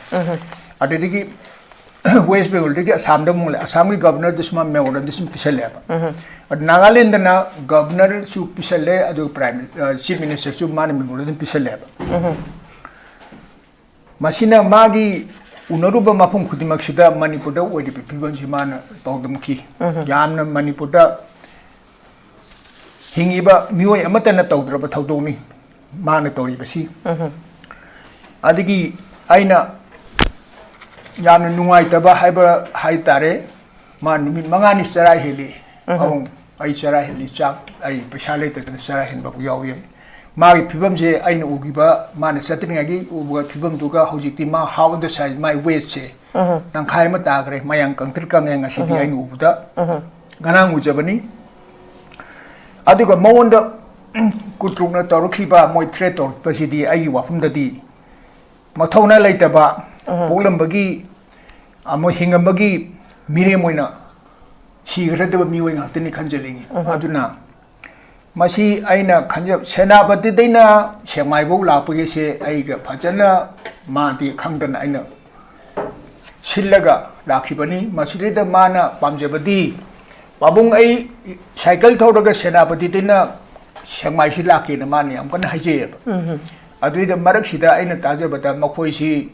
ꯑꯗꯨꯗꯒꯤ ꯋꯦꯁ ꯕꯦꯡꯒꯣꯜꯗꯒꯤ ꯑꯁꯥꯝꯗ ꯑꯃꯨꯛ ꯂꯥꯛꯑꯦ꯫ ꯑꯁꯥꯝꯒꯤ ꯒꯕꯅꯔꯗꯁꯨ ꯃꯥ ꯃꯦꯃꯣꯔꯦꯟꯗꯝꯁꯨ ꯄꯤꯁꯜꯂꯦꯕ꯫ ꯑꯗ ꯅꯥꯒꯥꯂꯦꯟꯗꯅ ꯒꯕꯅꯔꯁꯨ ꯄꯤꯁꯜꯂꯦ, ꯑꯗꯨꯒ ꯄ꯭ꯔꯥꯏꯝ ꯃꯤꯅꯤ-, ꯑ, ꯆꯤꯐ ꯃꯤꯅꯤꯁꯇꯔꯁꯨ ꯃꯥꯅ ꯃꯦꯃꯣꯔꯦꯟꯗꯝ ꯄꯤꯁꯜꯂꯦꯕ꯫ ꯃꯁꯤꯅ ꯃꯥꯒꯤ ꯎꯅꯔꯨꯕ ꯃꯐꯝ ꯈꯨꯗꯤꯡꯃꯛꯁꯤꯗ ꯃꯅꯤꯄꯨꯔꯗ ꯑꯣꯏꯔꯤꯕ ꯐꯤꯕꯝꯁꯤ ꯃꯥꯅ ꯄꯥꯎꯗꯝꯈꯤ꯫ ꯌꯥꯝꯅ ꯃꯅꯤꯄꯨꯔꯗ ꯍꯤꯡꯉꯤꯕ ꯃꯤꯑꯣꯏ ꯑꯃꯠꯇꯅ ꯇꯧꯗ꯭ꯔꯕ ꯊꯧꯗꯣꯛꯅꯤ ꯃꯥꯅ ꯇꯧꯔꯤꯕꯁꯤ꯫ ꯑꯗꯒꯤ ꯑꯩꯅ ꯌꯥꯝꯅ ꯅꯨꯡꯉꯥꯏꯇꯕ ꯍꯥꯏꯕ ꯍꯥꯏ ꯇꯥꯔꯦ, ꯃꯥ ꯅꯨꯃꯤꯠ ꯃꯉꯥꯅꯤ ꯆꯔꯥ ꯍꯦꯜꯂꯤ꯫ ꯑꯃꯨꯛ ꯑꯩ ꯆꯔꯥ ꯍꯦꯜꯂꯤ, ꯆꯥꯛ ꯑꯩ ꯄꯩꯁꯥ ꯂꯩꯇꯗꯅ ꯆꯔꯥ ꯍꯦꯟꯕꯕꯨ ꯌꯥꯎꯏ꯫ ꯃꯥꯒꯤ ꯐꯤꯕꯝꯁꯦ ꯑꯩꯅ ꯎꯈꯤꯕ, ꯃꯥꯅ ꯆꯠꯇ꯭ꯔꯤꯉꯩꯒꯤ ꯎꯕ ꯐꯤꯕꯝꯗꯨꯒ ꯍꯧꯖꯤꯛꯇꯤ ꯃꯥ ꯍꯥꯎ ꯑꯦꯟ ꯗ ꯁꯥꯏꯖ, ꯃꯥꯏ ꯋꯦꯠꯁꯦ ꯇꯪꯈꯥꯏ ꯑꯃ ꯇꯥꯈ꯭ꯔꯦ, ꯃꯌꯥꯡ ꯀꯪꯇ꯭ꯔꯤꯛ ꯀꯪꯉꯦ ꯉꯁꯤꯗꯤ ꯑꯩꯅ ꯎꯕꯗ꯫ ꯉꯔꯥꯡ ꯎꯖꯕꯅꯤ꯫ ꯑꯗꯨꯒ ꯃꯉꯣꯟꯗ ꯀꯨꯇ꯭ꯔꯨꯛꯅ ꯇꯧꯔꯛꯈꯤꯕ, ꯃꯣꯏ ꯊ꯭ꯔꯦꯠ ꯇꯧꯔꯛꯄꯁꯤꯗꯤ ꯑꯩꯒꯤ ꯋꯥꯐꯝꯗꯗꯤ ꯃꯊꯧꯅꯥ ꯂꯩꯇꯕ, ꯄꯣꯛꯂꯝꯕꯒꯤ, ꯑꯃ ꯍꯤꯡꯉꯝꯕꯒꯤ ꯃꯤꯔꯦꯝ ꯑꯣꯏꯅ ꯁꯤꯈ꯭ꯔꯗꯕ ꯃꯤꯑꯣꯏ ꯉꯥꯛꯇꯅꯤ ꯈꯟꯖꯅꯤꯡꯉꯤ꯫ ꯑꯗꯨꯅ ꯃꯁꯤ ꯑꯩꯅ ꯈꯟꯖ-, ꯁꯦꯅꯥꯄꯇꯤꯗꯩꯅ ꯁꯦꯛꯃꯥꯏꯐꯧ ꯂꯥꯛꯄꯒꯤꯁꯦ ꯑꯩꯒ ꯐꯖꯅ ꯃꯥꯗꯤ ꯈꯪꯗꯅ ꯑꯩꯅ ꯁꯤꯜꯂꯒ ꯂꯥꯛꯈꯤꯕꯅꯤ꯫ ꯃꯁꯤꯗꯩꯗ ꯃꯥꯅ ꯄꯥꯝꯖꯕꯗꯤ, "ꯄꯥꯕꯨꯡ, ꯑꯩ ꯁꯥꯏꯀꯜ ꯊꯧꯔꯒ ꯁꯦꯅꯥꯄꯇꯤꯗꯩꯅ ꯁꯦꯛꯃꯥꯏꯁꯤ ꯂꯥꯛꯀꯦꯅ" ꯃꯥꯅ ꯌꯥꯝ ꯀꯟꯅ ꯍꯥꯏꯖꯩꯌꯦꯕ꯫ ꯑꯗꯨꯏꯗ ꯃꯔꯛꯁꯤꯗ ꯑꯩꯅ ꯇꯥꯖꯕꯗ ꯃꯈꯣꯏꯁꯤ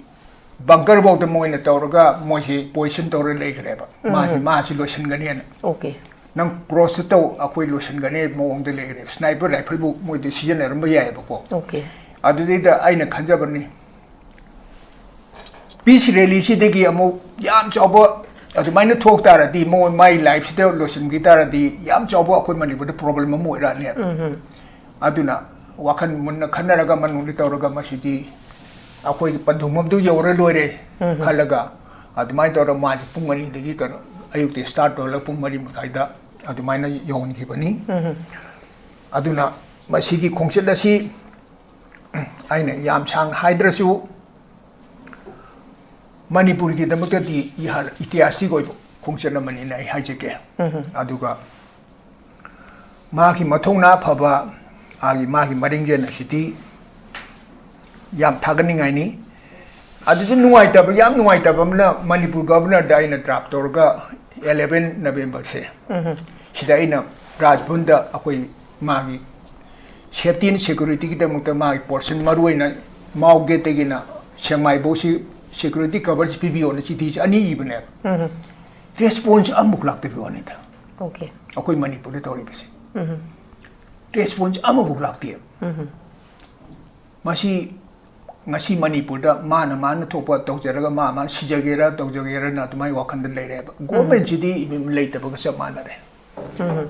ꯕꯪꯀꯔ ꯐꯥꯎꯗ ꯃꯣꯏꯅ ꯇꯧꯔꯒ ꯃꯣꯏꯁꯤ ꯄꯣꯖꯤꯁꯟ ꯇꯧꯔ ꯂꯩꯈ꯭ꯔꯦꯕ꯫ ꯃꯥꯁꯤ, ꯃꯥꯁꯤ ꯂꯣꯏꯁꯤꯟꯒꯅꯤꯅ꯫ ꯑꯣꯀꯦ꯫ "ꯅꯪ ꯀ꯭ꯔꯣꯁꯇ ꯇꯧ, ꯑꯩꯈꯣꯏ ꯂꯣꯏꯁꯤꯟꯒꯅꯤ" ꯃꯑꯣꯡꯗ ꯂꯩꯈ꯭ꯔꯦ꯫ ꯁ꯭ꯅꯥꯏꯄꯔ ꯔꯥꯏꯐꯜꯕꯨ ꯃꯣꯏꯗ ꯁꯤꯖꯤꯟꯅꯔꯝꯕ ꯌꯥꯏꯑꯕꯀꯣ꯫ ꯑꯣꯀꯦ꯫ ꯑꯗꯨꯗꯩꯗ ꯑꯩꯅ ꯈꯟꯖꯕꯅꯤ, ꯄꯤꯁ ꯔꯦꯂꯤꯁꯤꯗꯒꯤ ꯑꯃꯨꯛ ꯌꯥꯝ ꯆꯥꯎꯕ ꯑꯗꯨꯃꯥꯏꯅ ꯊꯣꯛ ꯇꯥꯔꯗꯤ, ꯃꯣꯏ ꯃꯥꯏ ꯂꯥꯏꯐꯁꯤꯗ ꯂꯣꯏꯁꯤꯟꯈꯤ ꯇꯥꯔꯗꯤ, ꯌꯥꯝ ꯆꯥꯎꯕ ꯑꯩꯈꯣꯏ ꯃꯅꯤꯄꯨꯔꯗ ꯄ꯭ꯔꯣꯕ꯭ꯂꯦꯝ ꯑꯃ ꯑꯣꯏꯔꯛꯑꯅꯦꯕ꯫ ꯑꯗꯨꯅ ꯋꯥꯈꯜ ꯃꯨꯟꯅ ꯈꯟꯅꯔꯒ ꯃꯅꯨꯡꯗ ꯇꯧꯔꯒ ꯃꯁꯤꯗꯤ ꯑꯩꯈꯣꯏꯒꯤ ꯄꯟꯊꯨꯡꯐꯝꯗꯨ ꯌꯧꯔ ꯂꯣꯏꯔꯦ ꯈꯜꯂꯒ, ꯑꯗꯨꯃꯥꯏꯅ ꯇꯧꯔꯒ ꯃꯥꯁꯦ ꯄꯨꯡ ꯑꯅꯤꯗꯒꯤ ꯀꯩꯅꯣ, ꯑꯌꯨꯛꯇ ꯁ꯭ꯇꯥꯔꯠ ꯇꯧꯔꯒ ꯄꯨꯡ ꯃꯔꯤ ꯃꯈꯥꯏꯗ ꯑꯗꯨꯃꯥꯏꯅ ꯌꯧꯍꯟꯈꯤꯕꯅꯤ꯫ ꯑꯗꯨꯅ ꯃꯁꯤꯒꯤ ꯈꯣꯡꯆꯠ ꯑꯁꯤ ꯑꯩꯅ ꯌꯥꯝ ꯁꯥꯡꯅ ꯍꯥꯏꯗ꯭ꯔꯁꯨ, ꯃꯅꯤꯄꯨꯔꯒꯤꯗꯃꯛꯇꯗꯤ ꯏꯍꯥꯟ ꯏꯇꯤꯍꯥꯁꯤꯛ ꯑꯣꯏꯕ ꯈꯣꯡꯆꯠ ꯑꯃꯅꯤꯅ ꯑꯩ ꯍꯥꯏꯖꯒꯦ꯫ ꯑꯗꯨꯒ ꯃꯥꯒꯤ ꯃꯊꯧꯅꯥ ꯐꯕ, ꯃꯥꯒꯤ, ꯃꯥꯒꯤ ꯃꯔꯤꯡꯖꯦꯜ ꯑꯁꯤꯗꯤ ꯌꯥꯝ ꯊꯥꯒꯠꯅꯤꯡꯉꯥꯏꯅꯤ꯫ ꯑꯗꯨꯁꯨ ꯅꯨꯡꯉꯥꯏꯇꯕ, ꯌꯥꯝ ꯅꯨꯡꯉꯥꯏꯇꯕ ꯑꯃꯅ, ꯃꯅꯤꯄꯨꯔ ꯒꯚꯔꯅꯔꯗ ꯑꯩꯅ ꯗ꯭ꯔꯥꯐ ꯇꯧꯔꯒ eleven Novemberꯁꯦ, ꯁꯤꯗ ꯑꯩꯅ ꯔꯥꯖꯚꯟꯗ ꯑꯩꯈꯣꯏ ꯃꯥꯒꯤ safety and securityꯒꯤꯗꯃꯛꯇ ꯃꯥꯒꯤ portion, ꯃꯔꯨꯑꯣꯏꯅ ꯃꯥꯎ ꯒꯦꯠꯇꯒꯤꯅ ꯁꯦꯛꯃꯥꯏꯐꯧꯁꯤ security coverꯁꯤ ꯄꯤꯕꯤꯌꯣꯅ ꯆꯤꯊꯤꯁꯤ ꯑꯅꯤ ꯏꯕꯅꯦꯕ꯫ Response ꯑꯃꯐꯥꯎ ꯂꯥꯛꯇꯕꯒꯤ ꯋꯥꯅꯤꯗ꯫ Okay. ꯑꯩꯈꯣꯏ ꯃꯅꯤꯄꯨꯔꯗ ꯇꯧꯔꯤꯕꯁꯤ꯫ Response ꯑꯃꯐꯥꯎ ꯂꯥꯛꯇꯦꯕ꯫ ꯃꯁꯤ ꯉꯁꯤ ꯃꯅꯤꯄꯨꯔꯗ ꯃꯥꯅ ꯃꯥꯅ ꯊꯣꯛꯄ ꯇꯧꯖꯔꯒ, ꯃꯥ ꯃꯥꯅ ꯁꯤꯖꯒꯦꯔꯥ ꯇꯧꯖꯒꯦꯔꯥꯅ ꯑꯗꯨꯃꯥꯏꯅ ꯋꯥꯈꯜꯗ ꯂꯩꯔꯦꯕ꯫ Governmentꯁꯤꯗꯤ ꯂꯩꯇꯕꯒ ꯆꯞ ꯃꯥꯟꯅꯔꯦ꯫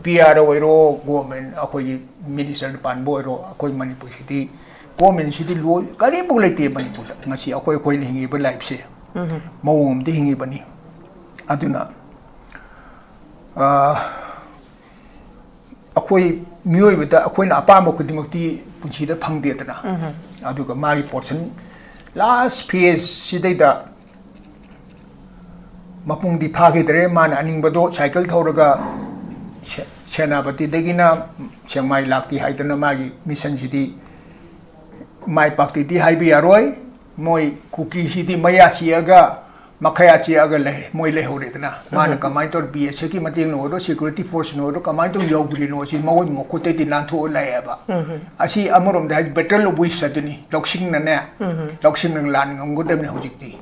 P R ꯑꯣꯏꯔꯣ, government, ꯑꯩꯈꯣꯏꯒꯤ minister ꯄꯥꯟꯕ ꯑꯣꯏꯔꯣ, ꯑꯩꯈꯣꯏ ꯃꯅꯤꯄꯨꯔꯁꯤꯗꯤ governmentꯁꯤꯗꯤ ꯂꯣꯏ, ꯀꯔꯤꯝꯐꯥꯎ ꯂꯩꯇꯦ ꯃꯅꯤꯄꯨꯔꯗ꯫ ꯉꯁꯤ ꯑꯩꯈꯣꯏ, ꯑꯩꯈꯣꯏꯅ ꯍꯤꯡꯉꯤꯕ lifeꯁꯦ ꯃꯑꯣꯡ ꯑꯃꯗ ꯍꯤꯡꯉꯤꯕꯅꯤ꯫ ꯑꯗꯨꯅ, ꯑ, ꯑꯩꯈꯣꯏ ꯃꯤꯑꯣꯏꯕꯗ ꯑꯩꯈꯣꯏꯅ ꯑꯄꯥꯝꯕ ꯈꯨꯗꯤꯡꯃꯛꯇꯤ ꯄꯨꯟꯁꯤꯗ ꯐꯪꯗꯦꯗꯅ꯫ ꯑꯗꯨꯒ ꯃꯥꯒꯤ portion last phaseꯁꯤꯗꯩꯗ ꯃꯄꯨꯡꯗꯤ ꯐꯥꯈꯤꯗ꯭ꯔꯦ꯫ ꯃꯥꯅ ꯑꯅꯤꯡꯕꯗꯣ cycle ꯊꯧꯔꯒ ꯁꯦ-, ꯁꯦꯅꯥꯄꯇꯤꯗꯒꯤꯅ ꯁꯦꯛꯃꯥꯏ ꯂꯥꯛꯇꯦ ꯍꯥꯏꯗꯅ ꯃꯥꯒꯤ missionꯁꯤꯗꯤ ꯃꯥꯏ ꯄꯥꯛꯇꯦꯗꯤ ꯍꯥꯏꯕ ꯌꯥꯔꯣꯏ꯫ ꯃꯣꯏ ꯀꯨꯀꯤꯁꯤꯗꯤ ꯃꯌꯥ ꯆꯤꯛꯑꯒ, ꯃꯈꯌꯥ ꯆꯤꯛꯑꯒ ꯂꯩ, ꯃꯣꯏ ꯂꯩꯍꯧꯔꯦꯗꯅ꯫ ꯃꯥꯅ ꯀꯃꯥꯏꯅ ꯇꯧꯔ BSFꯀꯤ ꯃꯇꯦꯡꯅ ꯑꯣꯏꯔꯣ, security forceꯅ ꯑꯣꯏꯔꯣ, ꯀꯃꯥꯏꯅ ꯇꯧꯔ ꯌꯧꯗ꯭ꯔꯤꯅꯣ ꯁꯤ ꯃꯈꯣꯏ ꯃꯈꯨꯠꯇꯩꯗꯤ ꯅꯥꯟꯊꯣꯛꯑ ꯂꯥꯛꯑꯦꯕ꯫ ꯑꯁꯤ ꯑꯃꯔꯣꯝꯗ ꯍꯥꯏꯗꯤ battle of wits ꯑꯗꯨꯅꯤ, ꯂꯧꯁꯤꯡꯅꯅꯦ, ꯂꯧꯁꯤꯡꯅ ꯂꯥꯟ ꯉꯝꯒꯗꯕꯅꯤ ꯍꯧꯖꯤꯛꯇꯤ꯫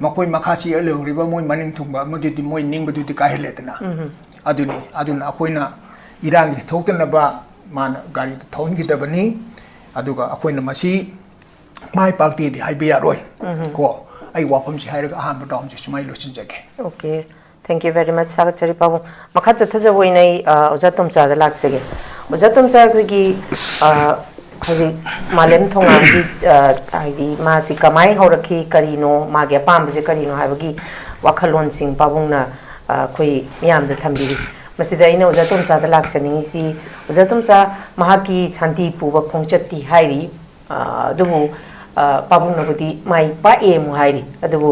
ꯃꯈꯣꯏ ꯃꯈꯥ ꯆꯤꯛꯑ ꯂꯩꯍꯧꯔꯤꯕ ꯃꯣꯏ ꯃꯅꯤꯡ ꯊꯨꯡꯕ ꯑꯃꯗꯨꯗꯤ ꯃꯣꯏ ꯅꯤꯡꯕꯗꯨꯗꯤ ꯀꯥꯏꯍꯜꯂꯦꯗꯅ꯫ ꯑꯗꯨꯅꯤ, ꯑꯗꯨꯅ ꯑꯩꯈꯣꯏꯅ ꯏꯔꯥꯡꯁꯤ ꯊꯣꯛꯇꯅꯕ ꯃꯥꯅ ꯒꯥꯔꯤꯗꯨ ꯊꯧꯍꯟꯈꯤꯗꯕꯅꯤ꯫ ꯑꯗꯨꯒ ꯑꯩꯈꯣꯏꯅ ꯃꯁꯤ ꯃꯥꯏ ꯄꯥꯛꯇꯦꯗꯤ ꯍꯥꯏꯕ ꯌꯥꯔꯣꯏ꯫ ꯀꯣ, ꯑꯩ ꯋꯥꯐꯝꯁꯤ ꯍꯥꯏꯔꯒ ꯑꯍꯥꯟꯕ roundꯁꯦ ꯁꯨꯃꯥꯏꯅ ꯂꯣꯏꯁꯤꯟꯖꯒꯦ꯫ Okay. Thank you very much, ꯊꯥꯒꯠꯆꯔꯤ ꯄꯥꯕꯨꯡ꯫ ꯃꯈꯥ ꯆꯠꯊꯖꯕ ꯑꯣꯏꯅ ꯑꯩ, ꯑ, ꯑꯣꯖꯥ ꯇꯣꯝꯆꯥꯗ ꯂꯥꯛꯆꯒꯦ꯫ ꯑꯣꯖꯥ ꯇꯣꯝꯆꯥ, ꯑꯩꯈꯣꯏꯒꯤ, ꯑ, ꯍꯧꯖꯤꯛ ꯃꯥꯂꯦꯝ ꯊꯣꯉꯥꯝꯒꯤ, ꯑ, ꯍꯥꯏꯗꯤ ꯃꯥꯁꯤ ꯀꯃꯥꯏꯅ ꯍꯧꯔꯛꯈꯤ, ꯀꯔꯤꯅꯣ, ꯃꯥꯒꯤ ꯑꯄꯥꯝꯕꯁꯦ ꯀꯔꯤꯅꯣ ꯍꯥꯏꯕꯒꯤ ꯋꯥꯈꯜꯂꯣꯟꯁꯤꯡ ꯄꯥꯕꯨꯡꯅ, ꯑ, ꯑꯩꯈꯣꯏ ꯃꯤꯌꯥꯝꯗ ꯊꯝꯕꯤꯔꯤ꯫ ꯃꯁꯤꯗ ꯑꯩꯅ ꯑꯣꯖꯥ ꯇꯣꯝꯆꯥꯗ ꯂꯥꯛꯆꯅꯤꯡꯉꯤꯁꯤ, ꯑꯣꯖꯥ ꯇꯣꯝꯆꯥ, ꯃꯍꯥꯛꯀꯤ ꯁꯥꯟꯇꯤ ꯄꯨꯕ ꯈꯣꯡꯆꯠꯇꯤ ꯍꯥꯏꯔꯤ, ꯑ, ꯑꯗꯨꯕꯨ ꯑ, ꯄꯥꯕꯨꯡꯅꯕꯨꯗꯤ ꯃꯥꯏ ꯄꯥꯛꯑꯦ ꯑꯃꯨꯛ ꯍꯥꯏꯔꯤ꯫ ꯑꯗꯨꯕꯨ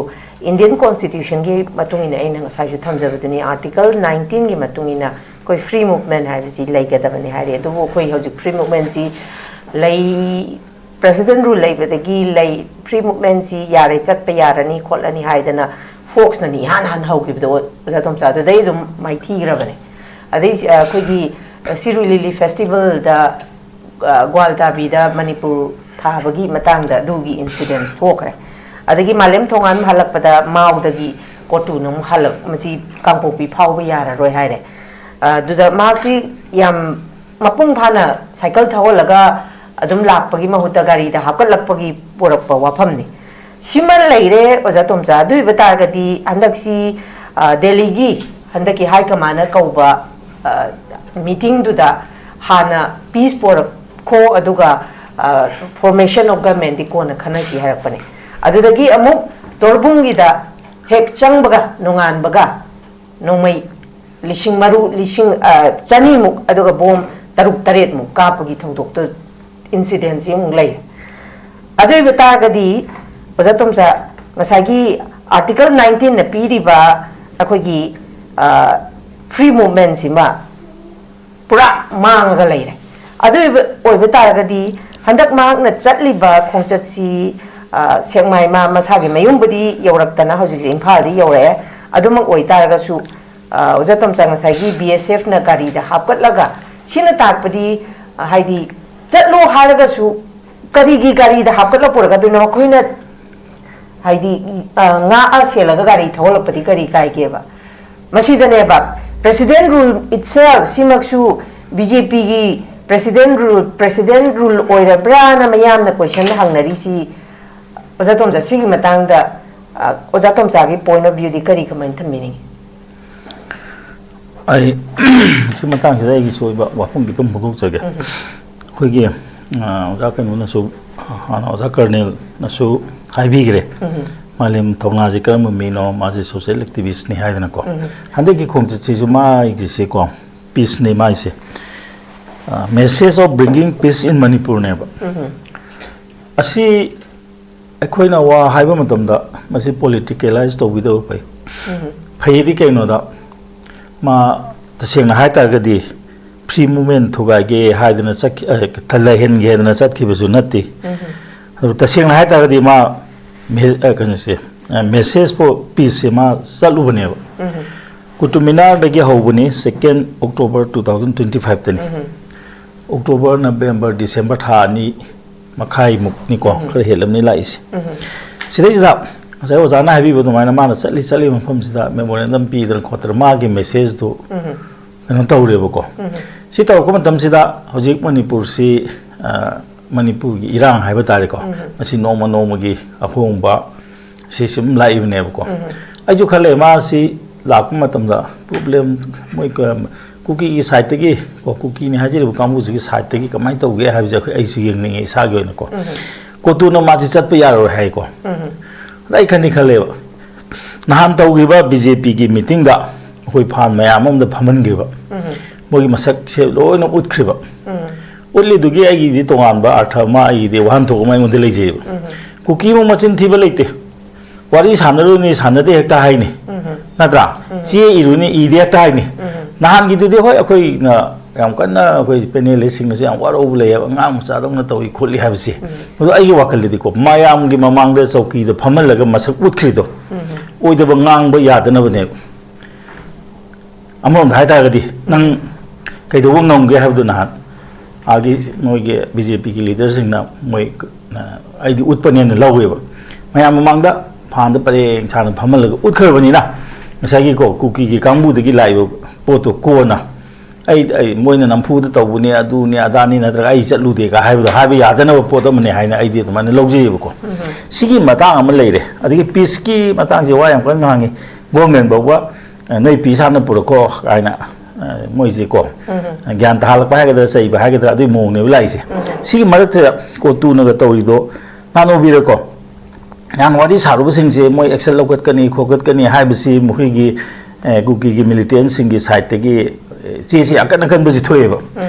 Indian Constitution ꯒꯤ ꯃꯇꯨꯡ ꯏꯟꯅ, ꯑꯩꯅ ꯉꯁꯥꯏꯁꯨ ꯊꯝꯖꯕꯗꯨꯅꯤ, Article nineteen ꯒꯤ ꯃꯇꯨꯡ ꯏꯟꯅ ꯑꯩꯈꯣꯏ free movement ꯍꯥꯏꯕꯁꯤ ꯂꯩꯒꯗꯕꯅꯤ ꯍꯥꯏꯔꯤ꯫ ꯑꯗꯨꯕꯨ ꯑꯩꯈꯣꯏ ꯍꯧꯖꯤꯛ free movement ꯁꯤ ꯂꯩ, President Rule ꯂꯩꯕꯗꯒꯤ ꯂꯩ, free movement ꯁꯤ ꯌꯥꯔꯦ, ꯆꯠꯄ ꯌꯥꯔꯅꯤ ꯈꯣꯠꯂꯅꯤ ꯍꯥꯏꯗꯅ ꯐꯣꯛꯁꯅꯅꯤ ꯏꯍꯥꯟ ꯍꯥꯟꯅ ꯍꯧꯈꯤꯕꯗꯣ, ꯑꯣꯖꯥ ꯇꯣꯝꯆꯥ, ꯑꯗꯨꯗꯩ ꯑꯗꯨꯝ ꯃꯥꯏꯊꯤꯈ꯭ꯔꯕꯅꯦ꯫ ꯑꯗꯩ ꯑ, ꯑꯩꯈꯣꯏꯒꯤ ꯁꯤꯔꯨꯏ ꯂꯤꯂꯤ ꯐꯦꯁꯇꯤꯚꯦꯜꯗ ꯑ, ꯒ꯭ꯋꯥꯜꯇꯥꯕꯤꯗ ꯃꯅꯤꯄꯨꯔ ꯊꯥꯕꯒꯤ ꯃꯇꯥꯡꯗ ꯑꯗꯨꯒꯤ ꯏꯟꯁꯤꯗꯦꯟꯁ ꯊꯣꯛꯈ꯭ꯔꯦ꯫ ꯑꯗꯒꯤ ꯃꯥꯂꯦꯝ ꯊꯣꯡꯉꯥꯟ ꯍꯜꯂꯛꯄꯗ ꯃꯥꯎꯗꯒꯤ ꯀꯣꯇꯨꯅ ꯑꯃꯨꯛ ꯍꯜꯂꯛ, ꯃꯁꯤ ꯀꯥꯡꯄꯣꯛꯄꯤ ꯐꯥꯎꯕ ꯌꯥꯔꯔꯣꯏ ꯍꯥꯏꯔꯦ꯫ ꯑꯗꯨꯗ ꯃꯍꯥꯛꯁꯤ ꯌꯥꯝ ꯃꯄꯨꯡ ꯐꯥꯅ ꯁꯥꯏꯀꯜ ꯊꯧꯍꯜꯂꯒ ꯑꯗꯨꯝ ꯂꯥꯛꯄꯒꯤ ꯃꯍꯨꯠꯇ ꯒꯥꯔꯤꯗ ꯍꯥꯞꯀꯠꯂꯛꯄꯒꯤ ꯄꯨꯔꯛꯄ ꯋꯥꯐꯝꯅꯤ꯫ ꯁꯤꯃ ꯂꯩꯔꯦ, ꯑꯣꯖꯥ ꯇꯣꯝꯆꯥ꯫ ꯑꯗꯨ ꯑꯣꯏꯕ ꯇꯥꯔꯒꯗꯤ ꯍꯟꯗꯛꯁꯤ, ꯑ, ꯗꯦꯜꯂꯤꯒꯤ ꯍꯟꯗꯛꯀꯤ ꯍꯥꯏ ꯀꯃꯥꯟꯅ ꯀꯧꯕ, ꯑ, ꯃꯤꯇꯤꯡꯗꯨꯗ ꯍꯥꯟꯅ ꯄꯤꯁ ꯄꯣꯔꯛꯈꯣ, ꯑꯗꯨꯒ, ꯑ, formation of government ꯗꯤ ꯀꯣꯟꯅ ꯈꯟꯅꯁꯤ ꯍꯥꯏꯔꯛꯄꯅꯦ꯫ ꯑꯗꯨꯗꯒꯤ ꯑꯃꯨꯛ ꯇꯣꯔꯕꯨꯡꯒꯤꯗ ꯍꯦꯛ ꯆꯪꯕꯒ, ꯅꯣꯡꯉꯥꯟꯕꯒ ꯅꯣꯡꯃꯩ ꯂꯤꯁꯤꯡ ꯃꯔꯨ, ꯂꯤꯁꯤꯡ, ꯑ, ꯆꯅꯤꯃꯨꯛ, ꯑꯗꯨꯒ ꯕꯣꯝ ꯇꯔꯨꯛ ꯇꯔꯦꯠꯃꯨꯛ ꯀꯥꯞꯄꯒꯤ ꯊꯧꯗꯣꯛꯇꯨ, ꯏꯟꯁꯤꯗꯦꯟꯁꯤ ꯑꯃꯨꯛ ꯂꯩ꯫ ꯑꯗꯨ ꯑꯣꯏꯕ ꯇꯥꯔꯒꯗꯤ, ꯑꯣꯖꯥ ꯇꯣꯝꯆꯥ, ꯉꯁꯥꯏꯒꯤ Article nineteen ꯅ ꯄꯤꯔꯤꯕ ꯑꯩꯈꯣꯏꯒꯤ, ꯑ, free movement ꯁꯤꯃ ꯄꯨꯔꯥ ꯃꯥꯡꯉꯒ ꯂꯩꯔꯦ꯫ ꯑꯗꯨ ꯑꯣꯏꯕ, ꯑꯣꯏꯕ ꯇꯥꯔꯒꯗꯤ, ꯍꯟꯗꯛ ꯃꯍꯥꯛꯅ ꯆꯠꯂꯤꯕ ꯈꯣꯡꯆꯠꯁꯤ, ꯑ, ꯁꯦꯛꯃꯥꯏ ꯃꯥ ꯃꯁꯥꯒꯤ ꯃꯌꯨꯝꯕꯨꯗꯤ ꯌꯧꯔꯛꯇꯅ ꯍꯧꯖꯤꯛꯁꯦ ꯏꯝꯐꯥꯜꯗꯤ ꯌꯧꯔꯛꯑꯦ꯫ ꯑꯗꯨꯃꯛ ꯑꯣꯏꯇꯥꯔꯒꯁꯨ, ꯑ, ꯑꯣꯖꯥ ꯇꯣꯝꯆꯥ, ꯉꯁꯥꯏꯒꯤ B S F ꯅ ꯒꯥꯔꯤꯗ ꯍꯥꯞꯀꯠꯂꯒ, ꯁꯤꯅ ꯇꯥꯛꯄꯗꯤ, ꯑ, ꯍꯥꯏꯗꯤ, ꯆꯠꯂꯣ ꯍꯥꯏꯔꯒꯁꯨ ꯀꯔꯤꯒꯤ ꯒꯥꯔꯤꯗ ꯍꯥꯞꯀꯠꯂ ꯄꯨꯔꯛꯀꯗꯣꯏꯅꯣ? ꯑꯩꯈꯣꯏꯅ, ꯍꯥꯏꯗꯤ, ꯑ, ꯉꯥꯛꯑ ꯁꯦꯜꯂꯒ ꯒꯥꯔꯤ ꯊꯧꯍꯜꯂꯛꯄꯗꯤ ꯀꯔꯤ ꯀꯥꯏꯒꯦꯕ? ꯃꯁꯤꯗꯅꯦꯕ, President Rule itself ꯁꯤꯃꯛꯁꯨ B J P ꯒꯤ President Rule, President Rule ꯑꯣꯏꯔꯕ꯭ꯔꯥꯅ ꯃꯌꯥꯝꯅ question ꯍꯪꯅꯔꯤꯁꯤ꯫ ꯑꯣꯖꯥ ꯇꯣꯝꯆꯥ, ꯁꯤꯒꯤ ꯃꯇꯥꯡꯗ, ꯑ, ꯑꯣꯖꯥ ꯇꯣꯝꯆꯥꯒꯤ point of view ꯗꯤ ꯀꯔꯤ, ꯀꯃꯥꯏꯅ ꯊꯝꯕꯤꯅꯤꯡꯉꯤ? ꯑꯩ ꯁꯤ ꯃꯇꯥꯡꯁꯤꯗ ꯑꯩꯒꯤꯁꯨ ꯑꯣꯏꯕ ꯋꯥꯐꯝ ꯈꯤꯇꯪ ꯐꯣꯡꯗꯣꯛꯆꯒꯦ꯫ ꯑꯩꯈꯣꯏꯒꯤ, ꯑ, ꯑꯣꯖꯥ ꯀꯩꯅꯣꯅꯁꯨ, ꯍꯥꯟꯅ ꯑꯣꯖꯥ ꯀꯔꯅꯦꯜꯅꯁꯨ ꯍꯥꯏꯕꯤꯈ꯭ꯔꯦ꯫ ꯃꯥꯂꯦꯝ ꯊꯧꯅꯥꯁꯤ ꯀꯔꯝꯕ ꯃꯤꯅꯣ, ꯃꯥꯁꯦ social activist ꯅꯤ ꯍꯥꯏꯗꯅꯀꯣ꯫ ꯍꯟꯗꯛꯀꯤ ꯈꯣꯡꯆꯠꯁꯤꯁꯨ ꯃꯥꯒꯤꯁꯦꯀꯣ, peace ꯅꯤ ꯃꯥꯏꯁꯦ꯫ ꯑ, Message of Bringing Peace in Manipur ꯅꯦꯕ꯫ ꯑꯁꯤ ꯑꯩꯈꯣꯏꯅ ꯋꯥ ꯍꯥꯏꯕ ꯃꯇꯝꯗ ꯃꯁꯤ politicalize ꯇꯧꯕꯤꯗꯕ ꯐꯩ꯫ ꯐꯩꯗꯤ ꯀꯩꯅꯣꯗ, ꯃꯥ ꯇꯁꯦꯡꯅ ꯍꯥꯏ ꯇꯥꯔꯒꯗꯤ free movement ꯊꯨꯒꯥꯏꯒꯦ ꯍꯥꯏꯗꯅ ꯆꯠꯈꯤ-, ꯑ, ꯂꯩꯍꯟꯒꯦ ꯍꯥꯏꯗꯅ ꯆꯠꯈꯤꯕꯁꯨ ꯅꯠꯇꯦ꯫ ꯑꯗꯨ ꯇꯁꯦꯡꯅ ꯍꯥꯏ ꯇꯥꯔꯒꯗꯤ ꯃꯥ ꯃꯦ-, ꯑ, ꯀꯩꯅꯣꯁꯦ, ꯑ, message ꯄꯣ-, piece ꯁꯦ ꯃꯥ ꯆꯠꯂꯨꯕꯅꯦꯕ꯫ Qutub ꯃꯤꯅꯥꯔꯗꯒꯤ ꯍꯧꯕꯅꯤ, second October two thousand twenty five ꯇꯅꯤ꯫ October, November, December ꯊꯥ ꯑꯅꯤ ꯃꯈꯥꯏꯃꯨꯛꯅꯤꯀꯣ, ꯈꯔ ꯍꯦꯜꯂꯝꯅꯤ ꯂꯥꯛꯏꯁꯦ꯫ ꯁꯤꯗꯩꯁꯤꯗ ꯉꯁꯥꯏ ꯑꯣꯖꯥꯅ ꯍꯥꯏꯕꯤꯕ ꯑꯗꯨꯃꯥꯏꯅ ꯃꯥꯅ ꯆꯠꯂꯤ ꯆꯠꯂꯤ ꯃꯐꯝꯁꯤꯗ memorandum ꯄꯤꯗꯅ ꯈꯣꯠꯇꯅ ꯃꯥꯒꯤ message ꯇꯨ ꯀꯩꯅꯣ ꯇꯧꯔꯦꯕꯀꯣ꯫ ꯁꯤ ꯇꯧꯔꯛꯄ ꯃꯇꯝꯁꯤꯗ ꯍꯧꯖꯤꯛ ꯃꯅꯤꯄꯨꯔꯁꯤ, ꯑ, ꯃꯅꯤꯄꯨꯔꯒꯤ ꯏꯔꯥꯡ ꯍꯥꯏꯕ ꯇꯥꯔꯦꯀꯣ, ꯃꯁꯤ ꯅꯣꯡꯃ ꯅꯣꯡꯃꯒꯤ ꯑꯍꯣꯡꯕ ꯁꯤ ꯁꯨꯝ ꯂꯥꯛꯏꯕꯅꯦꯕꯀꯣ꯫ ꯑꯩꯁꯨ ꯈꯜꯂꯦ ꯃꯥꯁꯤ ꯂꯥꯛꯄ ꯃꯇꯝꯗ problem ꯃꯣꯏ ꯀ-, ꯀꯨꯀꯤꯒꯤ side ꯇꯒꯤ ꯀꯣ, ꯀꯨꯀꯤꯅꯤ ꯍꯥꯏꯖꯔꯤꯕ ꯀꯥꯡꯕꯨꯁꯤꯒꯤ side ꯇꯒꯤ ꯀꯃꯥꯏꯅ ꯇꯧꯒꯦ ꯍꯥꯏꯕꯁꯦ ꯑꯩꯈꯣꯏ, ꯑꯩꯁꯨ ꯌꯦꯡꯅꯤꯡꯉꯦ ꯏꯁꯥꯒꯤ ꯑꯣꯏꯅꯀꯣ꯫ ꯀꯣꯇꯨꯅ ꯃꯥꯁꯤ ꯆꯠꯄ ꯌꯥꯔꯣꯏ ꯍꯥꯏꯀꯣ꯫ ꯑꯗ ꯑꯩ ꯈꯟꯗꯤ ꯈꯜꯂꯦꯕ, ꯅꯍꯥꯟ ꯇꯧꯈꯤꯕ BJP ꯒꯤ meeting ꯗ ꯑꯩꯈꯣꯏ ꯐꯥꯟ ꯃꯌꯥꯝ ꯑꯃꯗ ꯐꯝꯍꯟꯈ꯭ꯔꯤꯕ, ꯃꯣꯏꯒꯤ ꯃꯁꯛꯁꯦ ꯂꯣꯏꯅ ꯎꯠꯈ꯭ꯔꯤꯕ꯫ ꯎꯠꯂꯤꯗꯨꯒꯤ ꯑꯩꯒꯤꯗꯤ ꯇꯣꯉꯥꯟꯕ ꯑꯔꯊ ꯑꯃ, ꯑꯩꯒꯤꯗꯤ ꯋꯥꯍꯟꯊꯣꯛ ꯑꯃ ꯑꯩꯉꯣꯟꯗ ꯂꯩꯖꯩꯕ꯫ ꯀꯨꯀꯤ ꯑꯃ ꯃꯆꯤꯟ ꯊꯤꯕ ꯂꯩꯇꯦ꯫ ꯋꯥꯔꯤ ꯁꯥꯟꯅꯔꯨꯅꯤ, ꯁꯥꯟꯅꯗꯦ ꯍꯦꯛꯇ ꯍꯥꯏꯅꯤ꯫ ꯅꯠꯇ꯭ꯔꯥ? ꯆꯦ ꯏꯔꯨꯅꯤ, ꯏꯗꯦ ꯍꯦꯛꯇ ꯍꯥꯏꯅꯤ꯫ ꯅꯍꯥꯟꯒꯤꯗꯨꯗꯤ ꯍꯣꯏ, ꯑꯩꯈꯣꯏꯅ ꯌꯥꯝ ꯀꯟꯅ, ꯑꯩꯈꯣꯏ panelist ꯁꯤꯡꯅꯁꯨ ꯌꯥꯝ ꯋꯥꯔꯧꯕ ꯂꯩꯌꯦꯕ, ꯑꯉꯥꯡ ꯃꯆꯥꯗꯧꯅ ꯇꯧꯏ ꯈꯣꯠꯂꯤ ꯍꯥꯏꯕꯁꯦ꯫ ꯑꯗꯣ ꯑꯩꯒꯤ ꯋꯥꯈꯜꯗꯗꯤꯀꯣ, ꯃꯌꯥꯝꯒꯤ ꯃꯃꯥꯡꯗ ꯆꯧꯀꯤꯗ ꯐꯝꯍꯜꯂꯒ ꯃꯁꯛ ꯎꯠꯈ꯭ꯔꯤꯗꯣ ꯑꯣꯏꯗꯕ ꯉꯥꯡꯕ ꯌꯥꯗꯅꯕꯅꯦꯕ꯫ ꯑꯃꯔꯣꯝꯗ ꯍꯥꯏꯇꯥꯔꯒꯗꯤ ꯅꯪ ꯀꯩꯗꯧꯕ ꯉꯝꯒꯦ ꯍꯥꯏꯕꯗꯨ ꯅꯍꯥꯟ ꯑꯥꯒꯤ ꯃꯣꯏꯒꯤ BJP ꯒꯤ leader ꯁꯤꯡꯅ ꯃꯣꯏ, ꯑ, ꯑꯩꯗꯤ ꯎꯠꯄꯅꯦꯅ ꯂꯧꯋꯦꯕ꯫ ꯃꯌꯥꯝ ꯃꯃꯥꯡꯗ ꯐꯥꯟꯗ ꯄꯔꯦꯡ ꯁꯥꯅ ꯐꯝꯍꯜꯂꯒ ꯎꯠꯈ꯭ꯔꯕꯅꯤꯅ ꯉꯁꯥꯏꯒꯤꯀꯣ ꯀꯨꯀꯤꯒꯤ ꯀꯥꯡꯕꯨꯗꯒꯤ ꯂꯥꯛꯏꯕ ꯄꯣꯠꯇꯣ ꯀꯣꯟꯅ ꯑꯩ, ꯑꯩ ꯃꯣꯏꯅ ꯅꯝꯐꯨꯗ ꯇꯧꯕꯅꯦ, ꯑꯗꯨꯅꯦ ꯑꯗꯥꯅꯤ ꯅꯠꯇ꯭ꯔꯒ ꯑꯩ ꯆꯠꯂꯨꯗꯦꯒ ꯍꯥꯏꯕꯗꯣ ꯍꯥꯏꯕ ꯌꯥꯗꯅꯕ ꯄꯣꯠ ꯑꯃꯅꯦ ꯍꯥꯏꯅ ꯑꯩꯗꯤ ꯑꯗꯨꯃꯥꯏꯅ ꯂꯧꯖꯩꯌꯦꯕꯀꯣ꯫ ꯁꯤꯒꯤ ꯃꯇꯥꯡ ꯑꯃ ꯂꯩꯔꯦ꯫ ꯑꯗꯒꯤ peace ꯀꯤ ꯃꯇꯥꯡꯁꯦ ꯋꯥ ꯌꯥꯝ ꯀꯟꯅ ꯉꯥꯡꯉꯤ꯫ Government ꯐꯥꯎꯕ, ꯑ, ꯅꯣꯏ peace ꯍꯥꯟꯅ ꯄꯨꯔꯛꯈꯣ ꯍꯥꯏꯅ, ꯑ, ꯃꯣꯏꯁꯦꯀꯣ, ꯒ꯭ꯌꯥꯟ ꯇꯥꯍꯜꯂꯛꯄ ꯍꯥꯏꯒꯗ꯭ꯔꯥ, ꯆꯩꯕ ꯍꯥꯏꯒꯗ꯭ꯔꯥ, ꯑꯗꯨꯒꯤ ꯃꯑꯣꯡꯅꯦꯕ ꯂꯥꯛꯏꯁꯦ꯫ ꯁꯤꯒꯤ ꯃꯔꯛꯁꯤꯗ ꯀꯣꯇꯨꯅꯒ ꯇꯧꯔꯤꯗꯣ ꯅꯥꯅꯣꯕꯤꯔꯀꯣ꯫ ꯅꯍꯥꯟ ꯋꯥꯔꯤ ꯁꯥꯔꯨꯕꯁꯤꯡꯁꯦ ꯃꯣꯏ action ꯂꯧꯈꯠꯀꯅꯤ, ꯈꯣꯠꯀꯠꯀꯅꯤ ꯍꯥꯏꯕꯁꯤ ꯃꯈꯣꯏꯒꯤ, ꯑꯦ, ꯀꯨꯀꯤꯒꯤ militant ꯁꯤꯡꯒꯤ side ꯇꯒꯤ, ꯑꯦ, ꯆꯦꯁꯤ ꯑꯀꯟ ꯑꯀꯟꯕꯁꯤ ꯊꯣꯛꯑꯦꯕ꯫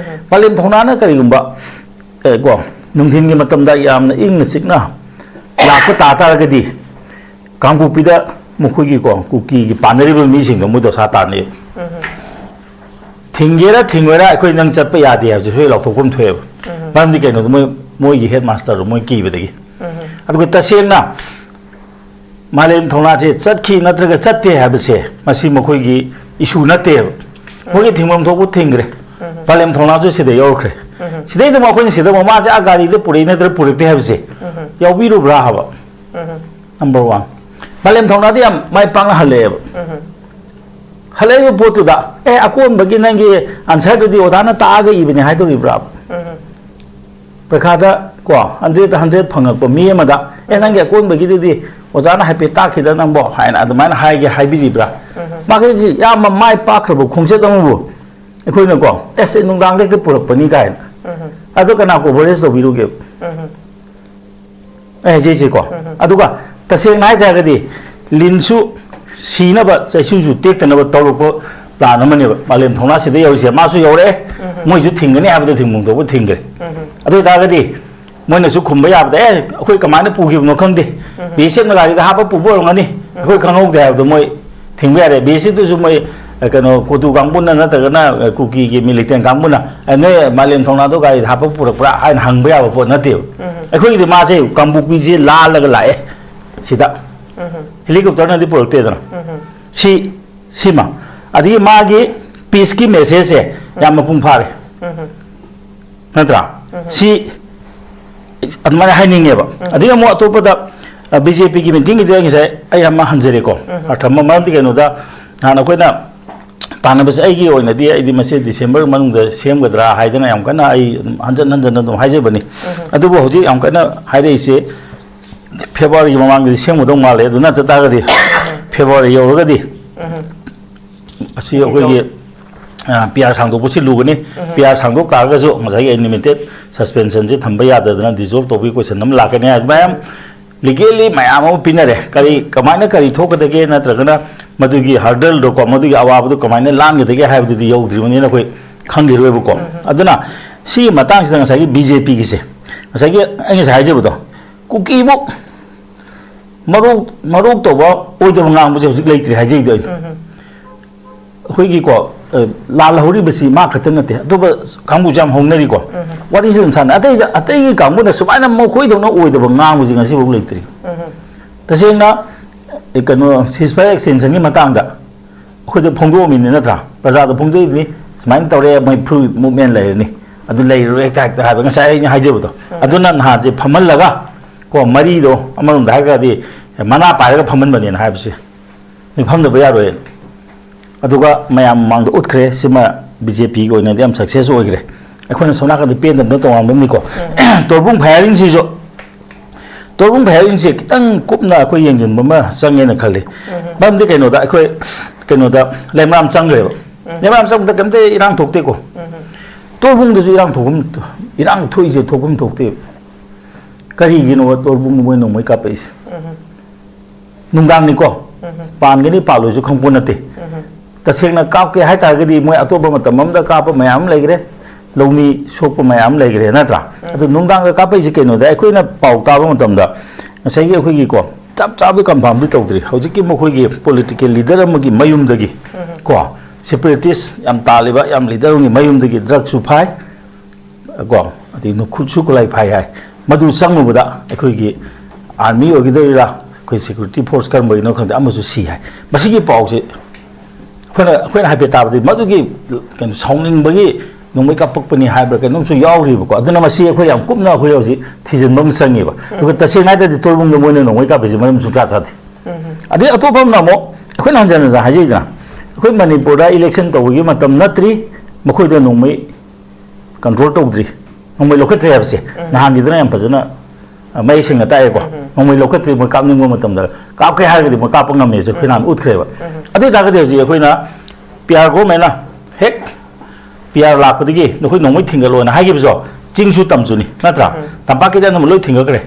ꯃꯥꯂꯦꯝ ꯊꯧꯅꯥꯅ ꯀꯔꯤꯒꯨꯝꯕ, ꯑꯦ, ꯀꯣ, ꯅꯨꯡꯊꯤꯟꯒꯤ ꯃꯇꯝꯗ ꯌꯥꯝꯅ ꯏꯪꯅ ꯆꯤꯛꯅ ꯂꯥꯛꯄ ꯇꯥ ꯇꯥꯔꯒꯗꯤ, ꯀꯥꯡꯄꯣꯛꯄꯤꯗ ꯃꯈꯣꯏꯒꯤꯀꯣ, ꯀꯨꯀꯤꯒꯤ ꯄꯥꯟꯅꯔꯤꯕ ꯃꯤꯁꯤꯡꯗꯣ ꯃꯣꯏ ꯗꯣꯁꯥ ꯇꯥꯅꯤ꯫ ꯊꯤꯡꯒꯦꯔꯥ ꯊꯤꯡꯉꯣꯏꯔꯥ, ꯑꯩꯈꯣꯏ ꯅꯪ ꯆꯠꯄ ꯌꯥꯗꯦ ꯍꯥꯏꯕꯁꯦ ꯁꯣꯏ ꯂꯥꯎꯊꯣꯛꯐꯝ ꯊꯣꯛꯑꯦꯕ꯫ ꯃꯔꯝꯗꯤ ꯀꯩꯅꯣꯗ ꯃꯣꯏ, ꯃꯣꯏꯒꯤ ꯍꯦꯗ ꯃꯥꯁꯇꯔꯗꯣ ꯃꯣꯏ ꯀꯤꯕꯗꯒꯤ꯫ ꯑꯗꯨꯒ ꯇꯁꯦꯡꯅ ꯃꯥꯂꯦꯝ ꯊꯧꯅꯥꯁꯦ ꯆꯠꯈꯤ ꯅꯠꯇ꯭ꯔꯒ ꯆꯠꯇꯦ ꯍꯥꯏꯕꯁꯦ ꯃꯁꯤ ꯃꯈꯣꯏꯒꯤ ꯏꯁꯨ ꯅꯠꯇꯦꯕ꯫ ꯃꯣꯏꯒꯤ ꯊꯤꯡꯐꯝ ꯊꯣꯛꯄ ꯊꯤꯡꯈ꯭ꯔꯦ꯫ ꯃꯥꯂꯦꯝ ꯊꯧꯅꯥꯁꯨ ꯁꯤꯗ ꯌꯧꯔꯛꯈ꯭ꯔꯦ꯫ ꯁꯤꯗꯩꯗ ꯑꯃꯨꯛ ꯑꯩꯈꯣꯏꯅ ꯁꯤꯗ ꯑꯃꯨꯛ ꯃꯥꯁꯦ ꯑꯥ ꯒꯥꯔꯤꯗ ꯄꯨꯔꯛꯏ ꯅꯠꯇ꯭ꯔꯒ ꯄꯨꯔꯛꯇꯦ ꯍꯥꯏꯕꯁꯦ ꯌꯥꯎꯕꯤꯔꯨꯕ꯭ꯔꯥ ꯍꯥꯏꯕ꯫ Number one. ꯃꯥꯂꯦꯝ ꯊꯧꯅꯥꯗꯤ ꯌꯥꯝ ꯃꯥꯏ ꯄꯥꯛꯅ ꯍꯜꯂꯛꯑꯦꯕ꯫ ꯍꯜꯂꯛꯏꯕ ꯄꯣꯠꯇꯨꯗ, "ꯑꯦ, ꯑꯀꯣꯟꯕꯒꯤ ꯅꯪꯒꯤ ꯑꯟꯁꯔꯗꯨꯗꯤ ꯑꯣꯖꯥꯅ ꯇꯥꯛꯑꯒ ꯏꯕꯅꯦ" ꯍꯥꯏꯗꯣꯔꯤꯕ꯭ꯔꯥ? ꯄꯔꯤꯈꯥꯗ ꯀꯣ, ꯍꯟꯗ꯭ꯔꯦꯠꯇ ꯍꯟꯗ꯭ꯔꯦꯠ ꯐꯪꯉꯛꯄ ꯃꯤ ꯑꯃꯗ, "ꯑꯦ, ꯅꯪꯒꯤ ꯑꯀꯣꯟꯕꯒꯤꯗꯨꯗꯤ ꯑꯣꯖꯥꯅ ꯍꯥꯏꯐꯦꯠ ꯇꯥꯛꯈꯤꯗ ꯅꯪꯕꯣ" ꯍꯥꯏꯅ ꯑꯗꯨꯃꯥꯏꯅ ꯍꯥꯏꯒꯦ ꯍꯥꯏꯕꯤꯔꯤꯕ꯭ꯔꯥ? ꯃꯥꯒꯤ ꯌꯥꯝꯅ ꯃꯥꯏ ꯄꯥꯛꯈ꯭ꯔꯕ ꯈꯣꯡꯆꯠ ꯑꯃꯕꯨ ꯑꯩꯈꯣꯏꯅꯀꯣ, "ꯑꯦꯁ, ꯑꯩ ꯅꯨꯡꯗꯥꯡꯗ ꯍꯦꯛꯇ ꯄꯨꯔꯛꯄꯅꯤ" ꯀꯥꯏꯅ꯫ ꯑꯗꯣ ꯀꯅꯥ ꯀꯣꯚꯔꯦꯖ ꯇꯧꯕꯤꯔꯨꯒꯦ? ꯑꯩ ꯍꯥꯏꯖꯩꯁꯦꯀꯣ꯫ ꯑꯗꯨꯒ ꯇꯁꯦꯡꯅ ꯍꯥꯏꯇꯥꯔꯒꯗꯤ, ꯂꯤꯟꯁꯨ ꯁꯤꯅꯕ, ꯆꯩꯁꯨꯁꯨ ꯇꯦꯛꯇꯅꯕ ꯇꯧꯔꯛꯄ ꯄ꯭ꯂꯥꯟ ꯑꯃꯅꯦꯕ꯫ ꯃꯥꯂꯦꯝ ꯊꯧꯅꯥ ꯁꯤꯗ ꯌꯧꯔꯤꯁꯦ, ꯃꯥꯁꯨ ꯌꯧꯔꯛꯑꯦ꯫ ꯃꯣꯏꯁꯨ ꯊꯤꯡꯒꯅꯤ ꯍꯥꯏꯕꯗ ꯊꯤꯡꯐꯝ ꯊꯣꯛꯄ ꯊꯤꯡꯈ꯭ꯔꯦ꯫ ꯑꯗꯨ ꯑꯣꯏꯇꯥꯔꯒꯗꯤ ꯃꯣꯏꯅꯁꯨ ꯈꯨꯝꯕ ꯌꯥꯕꯗ, "ꯑꯦ, ꯑꯩꯈꯣꯏ ꯀꯃꯥꯏꯅ ꯄꯨꯈꯤꯕꯅꯣ ꯈꯪꯗꯦ, ꯕꯤ ꯑꯦꯁ ꯑꯦꯐꯅ ꯒꯥꯔꯤꯗ ꯍꯥꯞꯄ ꯄꯨꯕ ꯑꯣꯏꯔꯝꯒꯅꯤ, ꯑꯩꯈꯣꯏ ꯈꯪꯍꯧꯗꯦ" ꯍꯥꯏꯕꯗꯣ ꯃꯣꯏ ꯊꯤꯡꯕ ꯌꯥꯔꯦ꯫ ꯕꯤ ꯑꯦꯁ ꯑꯦꯐꯇꯨꯁꯨ ꯃꯣꯏ, ꯑ, ꯀꯩꯅꯣ, ꯀꯣꯇꯨ ꯀꯥꯡꯕꯨꯅ ꯅꯠꯇ꯭ꯔꯒꯅ, ꯑ, ꯀꯨꯀꯤꯒꯤ ꯃꯤꯂꯤꯇꯦꯟ ꯀꯥꯡꯕꯨꯅ, "ꯑ, ꯅꯣꯏ ꯃꯥꯂꯦꯝ ꯊꯧꯅꯥꯗꯣ ꯒꯥꯔꯤꯗ ꯍꯥꯞꯄ ꯄꯨꯔꯛꯄ꯭ꯔꯥ?" ꯍꯥꯏꯅ ꯍꯪꯕ ꯌꯥꯕ ꯄꯣꯠ ꯅꯠꯇꯦꯕ꯫ ꯑꯩꯈꯣꯏꯒꯤꯗꯤ ꯃꯥꯁꯦ ꯀꯥꯡꯄꯣꯛꯄꯤꯁꯦ ꯂꯥꯜꯂꯒ ꯂꯥꯛꯑꯦ ꯁꯤꯗ꯫ ꯍꯦꯂꯤꯀꯣꯞꯇꯔꯅꯗꯤ ꯄꯨꯔꯛꯇꯦꯗꯅ꯫ ꯁꯤ, ꯁꯤꯃ꯫ ꯑꯗꯒꯤ ꯃꯥꯒꯤ ꯄꯤꯁꯀꯤ ꯃꯦꯁꯦꯖꯁꯦ ꯌꯥꯝ ꯃꯄꯨꯡ ꯐꯥꯔꯦ꯫ ꯅꯠꯇ꯭ꯔꯥ? ꯁꯤ ꯑꯗꯨꯃꯥꯏꯅ ꯍꯥꯏꯅꯤꯡꯉꯦꯕ꯫ ꯑꯗꯒꯤ ꯑꯃꯨꯛ ꯑꯇꯣꯞꯄꯗ, ꯑ, ꯕꯤ ꯖꯦ ꯄꯤꯒꯤ ꯃꯤꯇꯤꯡꯒꯤꯗꯤ ꯑꯩ ꯉꯁꯥꯏ ꯑꯩ ꯑꯃ ꯍꯟꯖꯔꯦꯀꯣ꯫ ꯑꯔꯊ ꯑꯃ, ꯃꯔꯝꯗꯤ ꯀꯩꯅꯣꯗ, ꯅꯍꯥꯟ ꯑꯩꯈꯣꯏꯅ ꯇꯥꯟꯅꯕꯁꯦ, ꯑꯩꯒꯤ ꯑꯣꯏꯅꯗꯤ ꯑꯩꯗꯤ ꯃꯁꯤ ꯗꯤꯁꯦꯝꯕꯔ ꯃꯅꯨꯡꯗ ꯁꯦꯝꯒꯗ꯭ꯔꯥ ꯍꯥꯏꯗꯅ ꯌꯥꯝ ꯀꯟꯅ ꯑꯩ ꯑꯗꯨꯝ ꯍꯟꯖꯟ ꯍꯟꯖꯟꯅ ꯑꯗꯨꯝ ꯍꯥꯏꯖꯕꯅꯤ꯫ ꯑꯗꯨꯕꯨ ꯍꯧꯖꯤꯛ ꯌꯥꯝ ꯀꯟꯅ ꯍꯥꯏꯔꯛꯏꯁꯦ, ꯐꯦꯕ꯭ꯔꯨꯋꯥꯔꯤꯒꯤ ꯃꯃꯥꯡꯗꯗꯤ ꯁꯦꯝꯒꯗꯧ ꯃꯥꯜꯂꯦ꯫ ꯑꯗꯨ ꯅꯠꯇ ꯇꯥꯔꯒꯗꯤ ꯐꯦꯕ꯭ꯔꯨꯋꯥꯔꯤ ꯌꯧꯔꯒꯗꯤ ꯑꯁꯤ ꯑꯩꯈꯣꯏꯒꯤ, ꯑ, ꯄꯤ ꯑꯥꯔ ꯁꯥꯡꯗꯣꯛꯄꯁꯤ ꯂꯨꯒꯅꯤ꯫ ꯄꯤ ꯑꯥꯔ ꯁꯥꯡꯗꯣꯛ ꯇꯥꯔꯒꯁꯨ ꯉꯁꯥꯏꯒꯤ ꯑꯟꯂꯤꯃꯤꯇꯦꯠ ꯁꯁꯄꯦꯟꯁꯟꯁꯤ ꯊꯝꯕ ꯌꯥꯗꯗꯅ ꯗꯤꯖꯣꯜꯕ ꯇꯧꯕꯒꯤ ꯀꯣꯏꯁꯟ ꯑꯃ ꯂꯥꯛꯀꯅꯤ꯫ ꯑꯗꯨꯃꯥꯏꯅ ꯂꯤꯒꯦꯜꯂꯤ ꯃꯌꯥꯝ ꯑꯃ ꯄꯤꯅꯔꯦ꯫ ꯀꯔꯤ, ꯀꯃꯥꯏꯅ ꯀꯔꯤ ꯊꯣꯛꯀꯗꯒꯦ, ꯅꯠꯇ꯭ꯔꯒꯅ ꯃꯗꯨꯒꯤ ꯍꯔꯗꯜꯗꯣꯀꯣ, ꯃꯗꯨꯒꯤ ꯑꯋꯥꯕꯗꯣ ꯀꯃꯥꯏꯅ ꯂꯥꯟꯒꯗꯒꯦ ꯍꯥꯏꯕꯗꯨꯗꯤ ꯌꯧꯗ꯭ꯔꯤꯕꯅꯤꯅ ꯑꯩꯈꯣꯏ ꯈꯪꯈꯤꯔꯣꯏꯕꯀꯣ꯫ ꯑꯗꯨꯅ ꯁꯤꯒꯤ ꯃꯇꯥꯡꯁꯤꯗ ꯉꯁꯥꯏꯒꯤ ꯕꯤ ꯖꯦ ꯄꯤꯒꯤꯁꯦ, ꯉꯁꯥꯏꯒꯤ ꯑꯩ ꯉꯁꯥꯏ ꯍꯥꯏꯖꯕꯗꯣ, ꯀꯨꯀꯤꯕꯨ ꯃꯔꯣꯛ ꯃꯔꯣꯛ ꯇꯧꯕ, ꯑꯣꯏꯗꯕ ꯉꯥꯡꯕꯁꯦ ꯍꯧꯖꯤꯛ ꯂꯩꯇ꯭ꯔꯦ ꯍꯥꯏꯖꯩꯗꯣ ꯑꯩꯅ꯫ ꯑꯩꯈꯣꯏꯒꯤꯀꯣ, ꯑ, ꯂꯥꯜꯍꯧꯔꯤꯕꯁꯤ ꯃꯥ ꯈꯛꯇ ꯅꯠꯇꯦ, ꯑꯇꯣꯞꯄ ꯀꯥꯡꯕꯨꯁꯨ ꯌꯥꯝ ꯍꯧꯅꯔꯤꯀꯣ꯫ ꯋꯥꯔꯤꯁꯤ ꯑꯗꯨꯝ ꯁꯥꯟꯅ, ꯑꯇꯩꯗ, ꯑꯇꯩꯒꯤ ꯀꯥꯡꯕꯨꯅ ꯁꯨꯃꯥꯏꯅ ꯃꯈꯣꯏꯗꯧꯅ ꯑꯣꯏꯗꯕ ꯉꯥꯡꯕꯁꯤ ꯉꯁꯤꯐꯥꯎ ꯂꯩꯇ꯭ꯔꯤ꯫ ꯇꯁꯦꯡꯅ, ꯑꯦ, ꯀꯩꯅꯣ, ceasefire extensionꯒꯤ ꯃꯇꯥꯡꯗ ꯑꯩꯈꯣꯏꯗ ꯐꯣꯡꯗꯣꯛꯑꯝꯃꯤꯅꯤ ꯅꯠꯇ꯭ꯔꯥ? ꯄ꯭ꯔꯖꯥꯗ ꯐꯣꯡꯗꯣꯛꯏꯕꯅꯤ, ꯁꯨꯃꯥꯏꯅ ꯇꯧꯔꯦ, ꯃꯣꯏ full movement ꯂꯩꯔꯅꯤ, ꯑꯗꯨ ꯂꯩꯔꯔꯣꯏ ꯍꯦꯛꯇ, ꯍꯦꯛꯇ ꯍꯥꯏꯕ꯫ ꯉꯁꯥꯏ ꯑꯩꯅ ꯍꯥꯏꯖꯕꯗꯣ, ꯑꯗꯨꯅ ꯅꯍꯥꯟꯁꯦ ꯐꯝꯍꯜꯂꯒ, ꯀꯣ, ꯃꯔꯤꯗꯣ ꯑꯃꯔꯣꯝꯗ ꯍꯥꯏꯔꯒꯗꯤ ꯃꯅꯥ ꯄꯥꯏꯔꯒ ꯐꯝꯍꯟꯕꯅꯦꯅ ꯍꯥꯏꯕꯁꯦ, ꯐꯝꯗꯕ ꯌꯥꯔꯣꯏ꯫ ꯑꯗꯨꯒ ꯃꯌꯥꯝ ꯃꯃꯥꯡꯗ ꯎꯠꯈ꯭ꯔꯦ, ꯁꯤꯃ BJPꯒꯤ ꯑꯣꯏꯅꯗꯤ ꯌꯥꯝ success ꯑꯣꯏꯈ꯭ꯔꯦ꯫ ꯑꯩꯈꯣꯏꯅ ꯁꯣꯝ ꯅꯥꯀꯟꯗ ꯄꯦꯟꯗꯕꯅ ꯇꯣꯉꯥꯟꯕ ꯑꯃꯅꯤꯀꯣ꯫ ꯇꯣꯔꯕꯨꯡ firingꯁꯤꯁꯨ, ꯇꯣꯔꯕꯨꯡ firingꯁꯦ ꯈꯤꯇꯪ ꯀꯨꯞꯅ ꯑꯩꯈꯣꯏ ꯌꯦꯡꯁꯤꯟꯕ ꯑꯃ ꯆꯪꯉꯦꯅ ꯈꯜꯂꯤ꯫ ꯃꯔꯝꯗꯤ ꯀꯩꯅꯣꯗ, ꯑꯩꯈꯣꯏ ꯀꯩꯅꯣꯗ ꯂꯩꯃꯔꯥꯝ ꯆꯪꯈ꯭ꯔꯦꯕ꯫ ꯂꯩꯃꯔꯥꯝ ꯆꯪꯕꯗ ꯀꯩꯝꯇ ꯏꯔꯥꯡ ꯊꯣꯛꯇꯦꯀꯣ꯫ ꯇꯣꯔꯕꯨꯡꯗꯁꯨ ꯏꯔꯥꯡ ꯊꯣꯛꯐꯝ, ꯏꯔꯥꯡ ꯊꯣꯛꯏꯁꯦ ꯊꯣꯛꯐꯝ ꯊꯣꯛꯇꯦ꯫ ꯀꯔꯤꯒꯤꯅꯣꯕ ꯇꯣꯔꯕꯨꯡꯗ ꯃꯣꯏ ꯅꯣꯡꯃꯩ ꯀꯥꯞꯄꯛꯏꯁꯦ? ꯅꯨꯡꯗꯥꯡꯅꯤꯀꯣ꯫ ꯄꯥꯟꯒꯅꯤ ꯄꯥꯜꯂꯣꯏꯁꯨ ꯈꯪꯄꯣꯠ ꯅꯠꯇꯦ꯫ ꯇꯁꯦꯡꯅ ꯀꯥꯞꯀꯦ ꯍꯥꯏꯇꯥꯔꯒꯗꯤ ꯃꯣꯏ ꯑꯇꯣꯞꯄ ꯃꯇꯝ ꯑꯃꯗ ꯀꯥꯞꯄ ꯃꯌꯥꯝ ꯑꯃ ꯂꯩꯈ꯭ꯔꯦ, ꯂꯧꯃꯤ ꯁꯣꯛꯄ ꯃꯌꯥꯝ ꯑꯃ ꯂꯩꯈ꯭ꯔꯦ, ꯅꯠꯇ꯭ꯔꯥ? ꯑꯗꯨ ꯅꯨꯡꯗꯥꯡꯗ ꯀꯥꯞꯄꯛꯏꯁꯦ ꯀꯩꯅꯣꯗ, ꯑꯩꯈꯣꯏꯅ ꯄꯥꯎ ꯇꯥꯕ ꯃꯇꯝꯗ ꯉꯁꯥꯏꯒꯤ ꯑꯩꯈꯣꯏꯒꯤꯀꯣ, ꯆꯞ ꯆꯥꯕꯗꯤ confirmꯗꯤ ꯇꯧꯗ꯭ꯔꯤ, ꯍꯧꯖꯤꯛꯀꯤ ꯃꯈꯣꯏꯒꯤ political leader ꯑꯃꯒꯤ ꯃꯌꯨꯝꯗꯒꯤ ꯀꯣ, separatist ꯌꯥꯝ ꯇꯥꯜꯂꯤꯕ ꯌꯥꯝ leader ꯑꯃꯒꯤ ꯃꯌꯨꯝꯗꯒꯤ drugꯁꯨ ꯐꯥꯏ, ꯀꯣ, ꯑꯗꯩ ꯅꯨꯡꯈꯨꯠꯁꯨ ꯈꯨꯠꯂꯥꯏ ꯐꯥꯏ ꯍꯥꯏ꯫ ꯃꯗꯨ ꯆꯪꯉꯨꯕꯗ ꯑꯩꯈꯣꯏꯒꯤ army ꯑꯣꯏꯒꯗꯣꯏꯔꯥ, ꯑꯩꯈꯣꯏ security force ꯀꯔꯝꯕꯒꯤꯅꯣ ꯈꯪꯗꯦ, ꯑꯃꯁꯨ ꯁꯤ ꯍꯥꯏ꯫ ꯃꯁꯤꯒꯤ ꯄꯥꯎꯁꯦ ꯑꯩꯈꯣꯏꯅ, ꯑꯩꯈꯣꯏꯅ ꯍꯥꯏꯐꯦꯠ ꯇꯥꯕꯗꯤ ꯃꯗꯨꯒꯤ ꯀꯩꯅꯣ ꯁꯥꯎꯅꯤꯡꯕꯒꯤ ꯅꯣꯡꯃꯩ ꯀꯥꯞꯄꯛꯄꯅꯤ ꯍꯥꯏꯕ꯭ꯔꯥ ꯀꯩꯅꯣꯝꯁꯨ ꯌꯥꯎꯔꯤꯕꯀꯣ꯫ ꯑꯗꯨꯅ ꯃꯁꯤ ꯑꯩꯈꯣꯏ ꯌꯥꯝ ꯀꯨꯞꯅ ꯑꯩꯈꯣꯏ ꯍꯧꯖꯤꯛ ꯊꯤꯖꯤꯟꯕ ꯑꯃ ꯆꯪꯉꯦꯕ꯫ ꯑꯗꯨꯒ ꯇꯁꯦꯡꯅ ꯍꯥꯏꯔꯒꯗꯤ ꯇꯣꯔꯕꯨꯡꯗ ꯃꯣꯏꯅ ꯅꯣꯡꯃꯩ ꯀꯥꯞꯄꯤꯁꯦ ꯃꯔꯝ ꯁꯨꯡꯆꯥ ꯆꯥꯗꯦ꯫ ꯑꯗꯩ ꯑꯇꯣꯞꯄ ꯑꯃꯅ ꯑꯃꯨꯛ ꯑꯩꯈꯣꯏꯅ ꯍꯟꯖꯟ ꯍꯟꯖꯟ ꯍꯥꯏꯖꯩꯗꯅ, ꯑꯩꯈꯣꯏ ꯃꯅꯤꯄꯨꯔꯗ election ꯇꯧꯕꯒꯤ ꯃꯇꯝ ꯅꯠꯇ꯭ꯔꯤ, ꯃꯈꯣꯏꯗ ꯅꯣꯡꯃꯩ control ꯇꯧꯗ꯭ꯔꯤ, ꯅꯣꯡꯃꯩ ꯂꯧꯈꯠꯇ꯭ꯔꯤ ꯍꯥꯏꯕꯁꯦ꯫ ꯅꯍꯥꯟꯒꯤꯗꯨꯅ ꯌꯥꯝ ꯐꯖꯅ, ꯑ, ꯃꯌꯦꯛ ꯁꯦꯡꯅ ꯇꯥꯛꯑꯦꯀꯣ꯫ ꯅꯣꯡꯃꯩ ꯂꯧꯈꯠꯇ꯭ꯔꯤ, ꯃꯣꯏ ꯀꯥꯞꯅꯤꯡꯕ ꯃꯇꯝꯗ ꯀꯥꯞꯀꯦ ꯍꯥꯏꯔꯒꯗꯤ ꯃꯣꯏ ꯀꯥꯞꯄ ꯉꯝꯃꯦꯁꯦ ꯑꯩꯈꯣꯏ ꯅꯍꯥꯟ ꯎꯠꯈ꯭ꯔꯦꯕ꯫ ꯑꯗꯨ ꯑꯣꯏꯇꯥꯔꯒꯗꯤ ꯍꯧꯖꯤꯛ ꯑꯩꯈꯣꯏꯅ P R governmentꯅ ꯍꯦꯛ P R ꯂꯥꯛꯄꯗꯒꯤ ꯅꯈꯣꯏ ꯅꯣꯡꯃꯩ ꯊꯤꯡꯒꯠꯂꯣꯅ ꯍꯥꯏꯈꯤꯕꯁꯨ ꯆꯤꯡꯁꯨ ꯇꯝꯁꯨꯅꯤ, ꯅꯠꯇ꯭ꯔꯥ? ꯇꯝꯄꯥꯛꯀꯤꯗꯤ ꯑꯅꯝꯕ ꯂꯣꯏ ꯊꯤꯡꯒꯠꯈ꯭ꯔꯦ꯫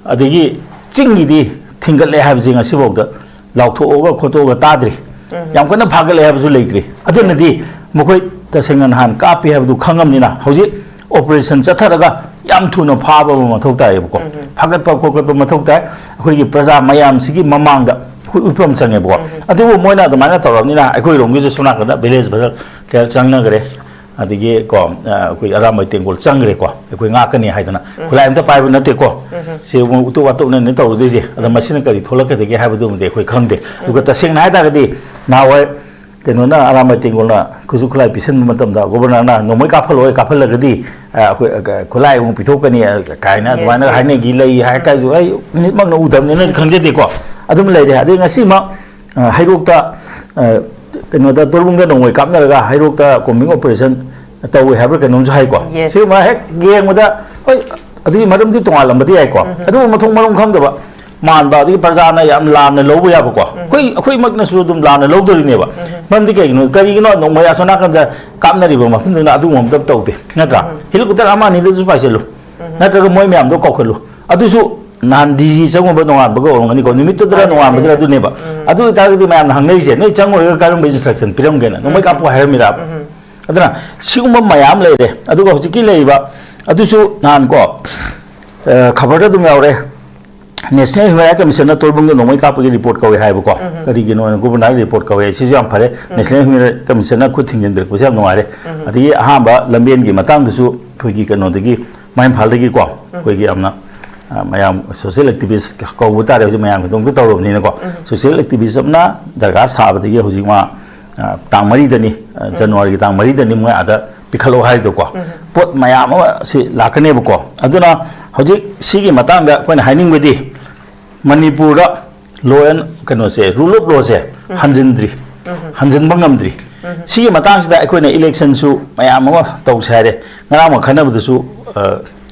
ꯑꯗꯒꯤ ꯆꯤꯡꯒꯤꯗꯤ ꯊꯤꯡꯒꯠꯂꯦ ꯍꯥꯏꯕꯁꯦ ꯉꯁꯤꯐꯥꯎꯗ ꯂꯥꯎꯊꯣꯛꯑꯒ ꯈꯣꯠꯇꯣꯛꯑꯒ ꯇꯥꯗ꯭ꯔꯤ꯫ ꯌꯥꯝ ꯀꯟꯅ ꯐꯥꯒꯠꯂꯦ ꯍꯥꯏꯕꯁꯨ ꯂꯩꯇ꯭ꯔꯤ꯫ ꯑꯗꯨꯅꯗꯤ ꯃꯈꯣꯏ ꯇꯁꯦꯡꯅ ꯅꯍꯥꯟ ꯀꯥꯞꯄꯤ ꯍꯥꯏꯕꯗꯨ ꯈꯪꯉꯝꯅꯤꯅ ꯍꯧꯖꯤꯛ operation ꯆꯠꯊꯔꯒ ꯌꯥꯝ ꯊꯨꯅ ꯐꯥꯕ ꯑꯃ ꯃꯊꯧ ꯇꯥꯏꯌꯦꯕꯀꯣ꯫ ꯐꯥꯒꯠꯄ ꯈꯣꯀꯠꯄ ꯃꯊꯧ ꯇꯥꯏ꯫ ꯑꯩꯈꯣꯏꯒꯤ ꯄ꯭ꯔꯖꯥ ꯃꯌꯥꯝꯁꯤꯒꯤ ꯃꯃꯥꯡꯗ ꯑꯩꯈꯣꯏ ꯎꯠꯄ ꯑꯃ ꯆꯪꯉꯦꯕꯀꯣ꯫ ꯑꯗꯨꯕꯨ ꯃꯣꯏꯅ ꯑꯗꯨꯃꯥꯏꯅ ꯇꯧꯔꯕꯅꯤꯅ ꯑꯩꯈꯣꯏꯔꯣꯝꯒꯤꯁꯨ ꯁꯣꯝ ꯅꯥꯀꯟꯗ ꯚꯤꯂꯦꯖ ꯚꯔꯛ ꯀꯌꯥ ꯆꯪꯅꯈ꯭ꯔꯦ꯫ ꯑꯗꯒꯤ ꯀꯣ, ꯑ, ꯑꯩꯈꯣꯏ ꯑꯔꯥꯝꯕꯥꯏ ꯇꯦꯡꯒꯣꯜ ꯆꯪꯈ꯭ꯔꯦꯀꯣ꯫ ꯑꯩꯈꯣꯏ ꯉꯥꯛꯀꯅꯤ ꯍꯥꯏꯗꯅ ꯈꯨꯠꯂꯥꯏ ꯑꯝꯇ ꯄꯥꯏꯕ ꯅꯠꯇꯦꯀꯣ꯫ ꯁꯤ ꯃꯣꯏ ꯎꯇꯣꯞ ꯋꯥꯇꯣꯞꯅꯅꯦ ꯇꯧꯔꯨꯗꯣꯏꯁꯦ꯫ ꯑꯗ ꯃꯁꯤꯅ ꯀꯔꯤ ꯊꯣꯛꯂꯛꯀꯗꯒꯦ ꯍꯥꯏꯕꯗꯨꯃꯗꯤ ꯑꯩꯈꯣꯏ ꯈꯪꯗꯦ꯫ ꯑꯗꯨꯒ ꯇꯁꯦꯡꯅ ꯍꯥꯏ ꯇꯥꯔꯒꯗꯤ ꯅꯍꯥꯟꯋꯥꯏ ꯀꯩꯅꯣꯅ, ꯑꯔꯥꯝꯕꯥꯏ ꯇꯦꯡꯒꯣꯜꯅ ꯈꯨꯠꯁꯨ ꯈꯨꯠꯂꯥꯏ ꯄꯤꯁꯤꯟꯕ ꯃꯇꯝꯗ ꯒꯣꯕꯔꯅꯔꯅ ꯅꯣꯡꯃꯩ ꯀꯥꯞꯍꯜꯂꯣꯏ, ꯀꯥꯞꯍꯜꯂꯒꯗꯤ, ꯑ, ꯑꯩꯈꯣꯏ, ꯑ, ꯈꯨꯠꯂꯥꯏ ꯑꯃꯨꯛ ꯄꯤꯊꯣꯛꯀꯅꯤ, ꯑ, ꯀꯥꯏꯅ ꯑꯗꯨꯃꯥꯏꯅ ꯍꯥꯏꯅꯈꯤ ꯂꯩ ꯍꯥꯏ ꯀꯥꯏꯁꯨ ꯑꯩ ꯃꯤꯠꯃꯛꯅ ꯎꯗꯕꯅꯤꯅ ꯈꯪꯖꯗꯦꯀꯣ꯫ ꯑꯗꯨꯝ ꯂꯩꯔꯦ꯫ ꯑꯗꯩ ꯉꯁꯤꯃꯛ, ꯑ, ꯍꯩꯔꯣꯛꯇ, ꯑ, ꯀꯩꯅꯣꯗ, ꯇꯣꯔꯕꯨꯡꯗ ꯅꯣꯡꯃꯩ ꯀꯥꯞꯅꯔꯒ ꯍꯩꯔꯣꯛꯇ combing operation ꯇꯧꯏ ꯍꯥꯏꯕ꯭ꯔꯥ ꯀꯩꯅꯣꯝꯁꯨ ꯍꯥꯏꯀꯣ꯫ Yes. ꯁꯤꯒꯨꯝꯕ ꯍꯦꯛ ꯌꯦꯡꯕꯗ, ꯍꯣꯏ, ꯑꯗꯨꯒꯤ ꯃꯔꯝꯗꯤ ꯇꯣꯉꯥꯜꯂꯝꯕꯗꯤ ꯌꯥꯏꯀꯣ꯫ ꯑꯗꯨꯕꯨ ꯃꯊꯣꯡ ꯃꯔꯝ ꯈꯪꯗꯕ ꯃꯥꯟꯕ, ꯑꯗꯒꯤ ꯄ꯭ꯔꯖꯥꯅ ꯌꯥꯝ ꯂꯥꯟꯅ ꯂꯧꯕ ꯌꯥꯕꯀꯣ꯫ ꯑꯩꯈꯣꯏ, ꯑꯩꯈꯣꯏꯃꯛꯅꯁꯨ ꯑꯗꯨꯝ ꯂꯥꯟꯅ ꯂꯧꯗꯣꯔꯤꯅꯦꯕ꯫ ꯃꯔꯝꯗꯤ ꯀꯩꯒꯤꯅꯣ, ꯀꯔꯤꯒꯤꯅꯣ ꯅꯣꯡꯃꯩ ꯑꯁꯣꯝ ꯅꯥꯀꯟꯗ ꯀꯥꯞꯅꯔꯤꯕ ꯃꯐꯝꯗꯨꯅ ꯑꯗꯨꯒꯨꯝꯕ ꯑꯝꯇ ꯇꯧꯗꯦ, ꯅꯠꯇ꯭ꯔꯥ? Helicopter ꯑꯃ ꯑꯅꯤꯗꯁꯨ ꯄꯥꯏꯁꯤꯜꯂꯨ, ꯅꯠꯇ꯭ꯔꯒ ꯃꯣꯏ ꯃꯌꯥꯝꯗꯣ ꯀꯧꯈꯠꯂꯨ꯫ ꯑꯗꯨꯁꯨ ꯅꯍꯥꯟ D G ꯆꯪꯉꯨꯕ ꯅꯣꯡꯉꯥꯟꯕꯒ ꯑꯣꯏꯔꯝꯒꯅꯤꯀꯣ, ꯅꯨꯃꯤꯠꯇꯨꯗꯔ ꯅꯣꯡꯉꯥꯟꯕꯗꯔ ꯑꯗꯨꯅꯦꯕ꯫ ꯑꯗꯨ ꯑꯣꯏꯇꯥꯔꯒꯗꯤ ꯃꯌꯥꯝꯅ ꯍꯪꯅꯔꯤꯁꯦ, ꯅꯣꯏ ꯆꯪꯉꯨꯔꯒ ꯀꯔꯝꯕ instruction ꯄꯤꯔꯝꯒꯦꯅ, ꯅꯣꯡꯃꯩ ꯀꯥꯞꯄꯨ ꯍꯥꯏꯔꯝꯃꯤꯔꯕ? ꯑꯗꯨꯅ ꯁꯤꯒꯨꯝꯕ ꯃꯌꯥꯝ ꯂꯩꯔꯦ꯫ ꯑꯗꯨꯒ ꯍꯧꯖꯤꯛꯀꯤ ꯂꯩꯔꯤꯕ ꯑꯗꯨꯁꯨ ꯅꯍꯥꯟ ꯀꯣ, ꯑ, ꯈꯕꯔꯗ ꯑꯗꯨꯝ ꯌꯥꯎꯔꯦ, National Human Rights Commissionꯅ ꯇꯣꯔꯕꯨꯡꯗ ꯅꯣꯡꯃꯩ ꯀꯥꯞꯄꯒꯤ report ꯀꯧꯋꯦ ꯍꯥꯏꯕꯀꯣ꯫ ꯀꯔꯤꯒꯤꯅꯣ ꯍꯥꯏꯅ ꯒꯣꯕꯔꯅꯔ report ꯀꯧꯋꯦ, ꯁꯤꯁꯨ ꯌꯥꯝ ꯐꯔꯦ꯫ National Human Rights Commissionꯅ ꯈꯨꯠ ꯊꯤꯡꯖꯤꯟꯕꯤꯔꯛꯄꯁꯦ ꯌꯥꯝ ꯅꯨꯡꯉꯥꯏꯔꯦ꯫ ꯑꯗꯒꯤ ꯑꯍꯥꯟꯕ ꯂꯝꯕꯦꯟꯒꯤ ꯃꯇꯥꯡꯗꯁꯨ ꯑꯩꯈꯣꯏꯒꯤ ꯀꯩꯅꯣꯗꯒꯤ ꯃꯥꯏ ꯏꯝꯐꯥꯜꯗꯒꯤꯀꯣ, ꯑꯩꯈꯣꯏꯒꯤ ꯌꯥꯝꯅ, ꯑ, ꯃꯌꯥꯝ social activist ꯀꯧꯕ ꯇꯥꯔꯦ, ꯍꯧꯖꯤꯛ ꯃꯌꯥꯝꯒꯤꯗꯃꯛꯇ ꯇꯧꯔꯕꯅꯤꯅꯀꯣ꯫ Social activist ꯑꯃꯅ ꯗꯔꯀꯥꯔ ꯁꯥꯕꯗꯒꯤ ꯍꯧꯖꯤꯛ ꯃꯥ, ꯑ, ꯇꯥꯡ ꯃꯔꯤꯗꯅꯤ, ꯑ, ꯖꯅꯋꯥꯔꯤꯒꯤ ꯇꯥꯡ ꯃꯔꯤꯗꯅꯤ ꯃꯣꯏ ꯑꯥꯗ ꯄꯤꯈꯠꯂꯛꯑꯣ ꯍꯥꯏꯗꯣꯀꯣ꯫ ꯄꯣꯠ ꯃꯌꯥꯝ ꯑꯃ ꯁꯤ ꯂꯥꯛꯀꯅꯦꯕꯀꯣ꯫ ꯑꯗꯨꯅ ꯍꯧꯖꯤꯛ ꯁꯤꯒꯤ ꯃꯇꯥꯡꯗ ꯑꯩꯈꯣꯏꯅ ꯍꯥꯏꯅꯤꯡꯕꯗꯤ, ꯃꯅꯤꯄꯨꯔꯗ law and, ꯀꯩꯅꯣꯁꯦ, rule of lawꯁꯦ ꯍꯟꯖꯤꯟꯗ꯭ꯔꯤ, ꯍꯟꯖꯤꯟꯕ ꯉꯝꯗ꯭ꯔꯤ꯫ ꯁꯤꯒꯤ ꯃꯇꯥꯡꯁꯤꯗ ꯑꯩꯈꯣꯏꯅ electionꯁꯨ ꯃꯌꯥꯝ ꯑꯃ ꯇꯧꯁꯦ ꯍꯥꯏꯔꯦ꯫ ꯉꯔꯥꯡ ꯈꯟꯅꯕꯗꯁꯨ, ꯑ,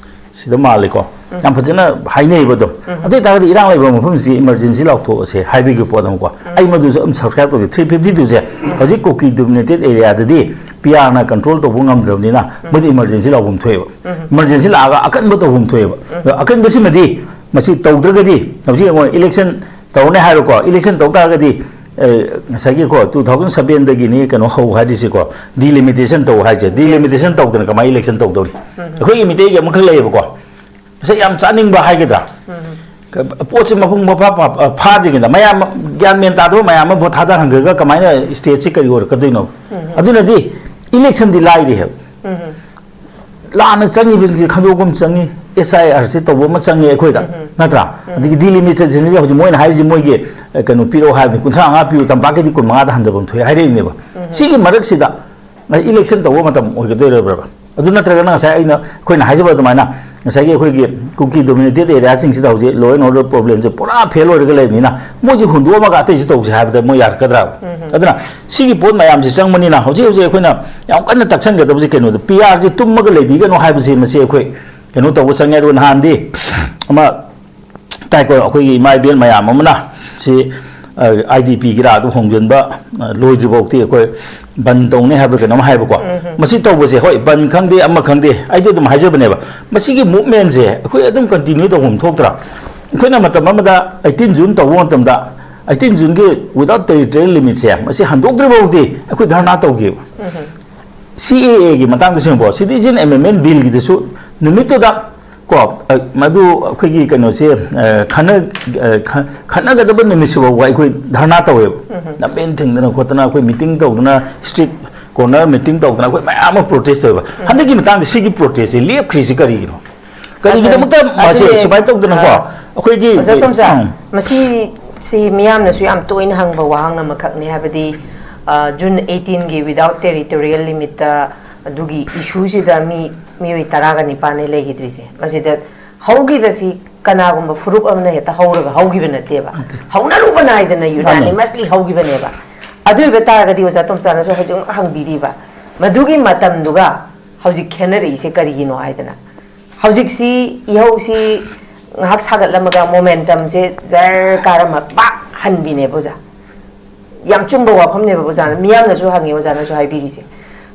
ꯁꯤꯗ ꯃꯥꯜꯂꯦꯀꯣ, ꯌꯥꯝ ꯐꯖꯅ ꯍꯥꯏꯅꯩꯕ ꯑꯗꯨꯝ꯫ ꯑꯗꯨ ꯑꯣꯏꯇꯥꯔꯒꯗꯤ ꯏꯔꯥꯡ ꯂꯩꯕ ꯃꯐꯝꯁꯤ emergency ꯂꯥꯎꯊꯣꯛꯑꯁꯦ ꯍꯥꯏꯕꯒꯤ ꯄꯣꯠ ꯑꯃꯀꯣ꯫ ꯑꯩ ꯃꯗꯨꯁꯨ ꯑꯗꯨꯝ subscribe ꯇꯧꯖꯩ꯫ Three fifty twoꯁꯦ ꯍꯧꯖꯤꯛ ꯀꯨꯀꯤ dominated areaꯗꯗꯤ P Rꯅ control ꯇꯧꯕ ꯉꯝꯗ꯭ꯔꯕꯅꯤꯅ ꯃꯣꯏꯗꯤ emergency ꯂꯥꯎꯐꯝ ꯊꯣꯛꯑꯦꯕ꯫ Emergency ꯂꯥꯛꯑꯒ ꯑꯀꯟꯕ ꯇꯧꯐꯝ ꯊꯣꯛꯑꯦꯕ꯫ ꯑꯗꯣ ꯑꯀꯟꯕꯁꯤꯃꯗꯤ ꯃꯁꯤ ꯇꯧꯗ꯭ꯔꯒꯗꯤ ꯍꯧꯖꯤꯛ ꯌꯦꯡꯉꯣ, election ꯇꯧꯔꯅꯤ ꯍꯥꯏꯔꯣꯀꯣ, election ꯇꯧ ꯇꯥꯔꯒꯗꯤ ꯑꯦ, ꯉꯁꯥꯏꯒꯤꯀꯣ, ꯇꯨ ꯊꯥꯎꯖꯟ ꯁꯕꯦꯟꯗꯒꯤꯅꯤ ꯀꯩꯅꯣ ꯍꯧ ꯍꯥꯏꯔꯤꯁꯤꯀꯣ, ꯗꯤꯂꯤꯃꯤꯇꯦꯁꯟ ꯇꯧ ꯍꯥꯏꯁꯦ꯫ ꯗꯤꯂꯤꯃꯤꯇꯦꯁꯟ ꯇꯧꯗꯅ ꯀꯃꯥꯏꯅ ꯏꯂꯦꯛꯁꯟ ꯇꯧꯗꯧꯔꯤ? ꯑꯩꯈꯣꯏꯒꯤ ꯃꯤꯇꯩꯒꯤ ꯑꯃꯈꯛ ꯂꯩꯌꯦꯕꯀꯣ, ꯃꯁꯛ ꯌꯥꯝ ꯆꯥꯅꯤꯡꯕ ꯍꯥꯏꯒꯗ꯭ꯔꯥ? ꯄꯣꯠꯁꯦ ꯃꯄꯨꯡ ꯃꯐꯥ ꯐꯥ-, ꯐꯥꯗ꯭ꯔꯤꯉꯩꯗ ꯃꯌꯥꯝ ꯒ꯭ꯌꯥꯟ ꯃꯦꯟ ꯇꯥꯗꯕ ꯃꯌꯥꯝ ꯑꯃ ꯚꯣꯠ ꯊꯥꯗꯍꯟꯈ꯭ꯔꯒ ꯀꯃꯥꯏꯅ ꯁ꯭ꯇꯦꯠꯁꯤ ꯀꯔꯤ ꯑꯣꯏꯔꯛꯀꯗꯣꯏꯅꯣ? ꯑꯗꯨꯅꯗꯤ ꯏꯂꯦꯛꯁꯟꯗꯤ ꯂꯥꯏꯔꯤ ꯍꯥꯏꯕ꯫ ꯂꯥꯟꯅ ꯆꯪꯉꯤꯕꯁꯤꯡꯁꯦ ꯈꯟꯗꯣꯛꯄ ꯑꯃ ꯆꯪꯉꯤ, ꯑꯦꯁ ꯑꯥꯏ ꯑꯥꯔꯁꯤ ꯇꯧꯕ ꯑꯃ ꯆꯪꯉꯤ ꯑꯩꯈꯣꯏꯗ, ꯅꯠꯇ꯭ꯔꯥ? ꯑꯗꯒꯤ ꯗꯤꯂꯤꯃꯤꯇꯦꯁꯟꯁꯤ ꯍꯧꯖꯤꯛ ꯃꯣꯏꯅ ꯍꯥꯏꯔꯤꯁꯤ ꯃꯣꯏꯒꯤ, ꯑ, ꯀꯩꯅꯣ ꯄꯤꯔꯛꯑꯣ ꯍꯥꯏꯕꯅꯤ, ꯀꯨꯟꯊ꯭ꯔꯥ ꯃꯉꯥ ꯄꯤꯌꯨ, ꯇꯝꯄꯥꯛꯀꯤꯗꯤ ꯀꯨꯟ ꯃꯉꯥꯗ ꯍꯟꯊꯕ ꯑꯃ ꯊꯣꯛꯑꯦ ꯍꯥꯏꯔꯛꯏꯅꯦꯕ꯫ ꯁꯤꯒꯤ ꯃꯔꯛꯁꯤꯗ ꯏꯂꯦꯛꯁꯟ ꯇꯧꯕ ꯃꯇꯝ ꯑꯣꯏꯒꯗꯣꯏꯔꯕ꯭ꯔꯕ? ꯑꯗꯨ ꯅꯠꯇ꯭ꯔꯒꯅ ꯉꯁꯥꯏ ꯑꯩꯅ, ꯑꯩꯈꯣꯏꯅ ꯍꯥꯏꯖꯕ ꯑꯗꯨꯃꯥꯏꯅ ꯉꯁꯥꯏꯒꯤ ꯑꯩꯈꯣꯏꯒꯤ ꯀꯨꯀꯤ ꯗꯣꯃꯤꯅꯦꯇꯦꯠ ꯑꯦꯔꯤꯌꯥꯁꯤꯡꯁꯤꯗ ꯍꯧꯖꯤꯛ ꯂꯣ ꯑꯦꯟ ꯑꯣꯔꯗꯔ ꯄ꯭ꯔꯣꯕ꯭ꯂꯦꯝꯁꯦ ꯄꯨꯔꯥ ꯐꯦꯜ ꯑꯣꯏꯔꯒ ꯂꯩꯕꯅꯤꯅ ꯃꯣꯏꯁꯦ ꯍꯨꯟꯗꯣꯛꯑꯝꯃꯒ ꯑꯇꯩꯁꯤ ꯇꯧꯁꯦ ꯍꯥꯏꯕꯗ ꯃꯣꯏ ꯌꯥꯔꯛꯀꯗ꯭ꯔꯥ? ꯑꯗꯨꯅ ꯁꯤꯒꯤ ꯄꯣꯠ ꯃꯌꯥꯝꯁꯤ ꯆꯪꯕꯅꯤꯅ ꯍꯧꯖꯤꯛ ꯍꯧꯖꯤꯛ ꯑꯩꯈꯣꯏꯅ ꯌꯥꯝ ꯀꯟꯅ ꯇꯛꯁꯟꯒꯗꯕꯁꯦ ꯀꯩꯅꯣꯗ ꯄꯤ ꯑꯥꯔꯁꯤ ꯇꯨꯝꯃꯒ ꯂꯩꯕꯤꯒꯅꯨ ꯍꯥꯏꯕꯁꯤ ꯃꯁꯤ ꯑꯩꯈꯣꯏ ꯀꯩꯅꯣ ꯇꯧꯕ ꯆꯪꯉꯦ꯫ ꯑꯗꯨꯒ ꯅꯍꯥꯟꯗꯤ ꯑꯃ ꯇꯥꯏꯀꯣ, ꯑꯩꯈꯣꯏꯒꯤ ꯏꯃꯥ ꯏꯕꯦꯜ ꯃꯌꯥꯝ ꯑꯃꯅ ꯁꯤ, ꯑ, ꯑꯥꯏ ꯗꯤ ꯄꯤꯒꯤꯔꯥ ꯑꯗꯨ ꯍꯣꯡꯖꯤꯟꯕ, ꯑ, ꯂꯣꯏꯗ꯭ꯔꯤꯐꯥꯎꯗꯤ ꯑꯩꯈꯣꯏ ꯕꯟ ꯇꯧꯅꯤ ꯍꯥꯏꯕ꯭ꯔꯥ ꯀꯩꯅꯣꯝ ꯍꯥꯏꯕꯀꯣ꯫ ꯃꯁꯤ ꯇꯧꯕꯁꯦ, ꯍꯣꯏ, ꯕꯟ ꯈꯪꯗꯦ ꯑꯃ ꯈꯪꯗꯦ, ꯑꯩꯗꯤ ꯑꯗꯨꯝ ꯍꯥꯏꯖꯕꯅꯦꯕ, ꯃꯁꯤꯒꯤ ꯃꯨꯞꯃꯦꯟꯁꯦ ꯑꯩꯈꯣꯏ ꯑꯗꯨꯝ ꯀꯟꯇꯤꯅ꯭ꯌꯨ ꯇꯧꯐꯝ ꯊꯣꯛꯇ꯭ꯔꯥ? ꯑꯩꯈꯣꯏꯅ ꯃꯇꯝ ꯑꯃꯗ ꯑꯩꯠꯇꯤꯟ ꯖꯨꯟ ꯇꯧꯕ ꯃꯇꯝꯗ ꯑꯩꯠꯇꯤꯟ ꯖꯨꯟꯒꯤ ꯋꯤꯗꯥꯎꯠ ꯇꯦꯔꯤꯇꯣꯔꯤꯌꯦꯜ ꯂꯤꯃꯤꯠꯁꯦ ꯃꯁꯤ ꯍꯟꯗꯣꯛꯇ꯭ꯔꯤꯐꯥꯎꯗꯤ ꯑꯩꯈꯣꯏ ꯙꯔꯅꯥ ꯇꯧꯈꯤꯕ꯫ ꯁꯤ ꯑꯦ ꯑꯦꯒꯤ ꯃꯇꯥꯡꯗꯁꯨ ꯌꯦꯡꯉꯨꯀꯣ, ꯁꯤꯇꯤꯖꯟ ꯑꯦꯃꯦꯟꯃꯦꯟ ꯕꯤꯜꯒꯤꯗꯁꯨ ꯅꯨꯃꯤꯠꯇꯨꯗ ꯀꯣ, ꯑ, ꯃꯗꯨ ꯑꯩꯈꯣꯏꯒꯤ ꯀꯩꯅꯣꯁꯦ, ꯑ, ꯈꯟꯅ-, ꯑ, ꯈ-, ꯈꯠꯅꯒꯗꯕ ꯅꯨꯃꯤꯠꯁꯤꯐꯥꯎꯕ ꯑꯩꯈꯣꯏ ꯙꯔꯅꯥ ꯇꯧꯋꯦꯕ꯫ ꯂꯝꯕꯦꯟ ꯊꯤꯡꯗꯅ ꯈꯣꯠꯇꯅ ꯑꯩꯈꯣꯏ ꯃꯤꯇꯤꯡ ꯇꯧꯗꯅ, ꯁ꯭ꯇ꯭ꯔꯤꯠ ꯀꯣꯔꯅꯔ ꯃꯤꯇꯤꯡ ꯇꯧꯗꯅ ꯑꯩꯈꯣꯏ ꯃꯌꯥꯝ ꯑꯃ ꯄ꯭ꯔꯣꯇꯦꯁ ꯇꯧꯋꯦꯕ꯫ ꯍꯟꯗꯛꯀꯤ ꯃꯇꯥꯡꯗ ꯁꯤꯒꯤ ꯄ꯭ꯔꯣꯇꯦꯁꯁꯦ ꯂꯦꯞꯈ꯭ꯔꯤꯁꯤ ꯀꯔꯤꯒꯤꯅꯣ? ꯀꯔꯤꯒꯤꯗꯃꯛꯇ ꯃꯁꯤ ꯑꯗꯨꯅꯦ, ꯁꯨꯃꯥꯏꯅ ꯇꯧꯗꯅꯀꯣ, ꯑ, ꯑꯩꯈꯣꯏꯒꯤ ꯑꯣꯖꯥ ꯇꯣꯝꯆꯥ, ꯎꯝ꯫ ꯃꯁꯤ, ꯁꯤ ꯃꯤꯌꯥꯝꯅꯁꯨ ꯌꯥꯝ ꯇꯣꯏꯅ ꯍꯪꯕ ꯋꯥꯍꯪ ꯑꯃꯈꯛꯅꯤ, ꯍꯥꯏꯕꯗꯤ, ꯑ, ꯖꯨꯟ ꯑꯩꯠꯇꯤꯟꯒꯤ ꯋꯤꯗꯥꯎꯠ ꯇꯦꯔꯤꯇꯣꯔꯤꯌꯦꯜ ꯂꯤꯃꯤꯠꯇ ꯑꯗꯨꯒꯤ ꯏꯁꯨꯁꯤꯗ ꯃꯤ, ꯃꯤꯑꯣꯏ ꯇꯔꯥꯒ ꯅꯤꯄꯥꯟꯅꯦ ꯂꯩꯈꯤꯗ꯭ꯔꯤꯁꯦ꯫ ꯃꯁꯤꯗ ꯍꯧꯈꯤꯕꯁꯤ ꯀꯅꯥꯒꯨꯝꯕ ꯐꯨꯔꯨꯞ ꯑꯃꯅ ꯍꯦꯛꯇ ꯍꯧꯔꯒ ꯍꯧꯈꯤꯕ ꯅꯠꯇꯦꯕ꯫ ꯅꯠꯇꯦ꯫ ꯍꯧꯅꯔꯨꯕ ꯅꯥꯏꯗꯅ ꯃꯥꯅꯦ꯫ ꯌꯨꯅꯥꯅꯤꯃꯁꯂꯤ ꯍꯧꯈꯤꯕꯅꯦꯕ꯫ ꯑꯗꯨ ꯑꯣꯏꯕ ꯇꯥꯔꯒꯗꯤ ꯑꯣꯖꯥ ꯇꯣꯝꯆꯥꯅꯁꯨ ꯍꯧꯖꯤꯛ ꯍꯪꯕꯤꯔꯤꯕ, ꯃꯗꯨꯒꯤ ꯃꯇꯝꯗꯨꯒ ꯍꯧꯖꯤꯛ ꯈꯦꯠꯅꯔꯛꯏꯁꯦ ꯀꯔꯤꯒꯤꯅꯣ ꯍꯥꯏꯗꯅ꯫ ꯍꯧꯖꯤꯛꯁꯤ ꯏꯍꯧꯁꯤ ꯉꯥꯏꯍꯥꯛ ꯁꯥꯒꯠꯂꯝꯃꯒ ꯃꯣꯃꯦꯟꯇꯝꯁꯦ ꯖꯔ ꯀꯥꯔꯝꯃ ꯄꯥꯛ ꯍꯟꯕꯤꯅꯦꯕ ꯑꯣꯖꯥ꯫ ꯌꯥꯝ ꯆꯨꯝꯕ ꯋꯥꯐꯝꯅꯦꯕ ꯑꯣꯖꯥꯅ, ꯃꯤꯌꯥꯝꯅꯁꯨ ꯍꯪꯉꯤ, ꯑꯣꯖꯥꯅꯁꯨ ꯍꯥꯏꯕꯤꯔꯤꯁꯦ꯫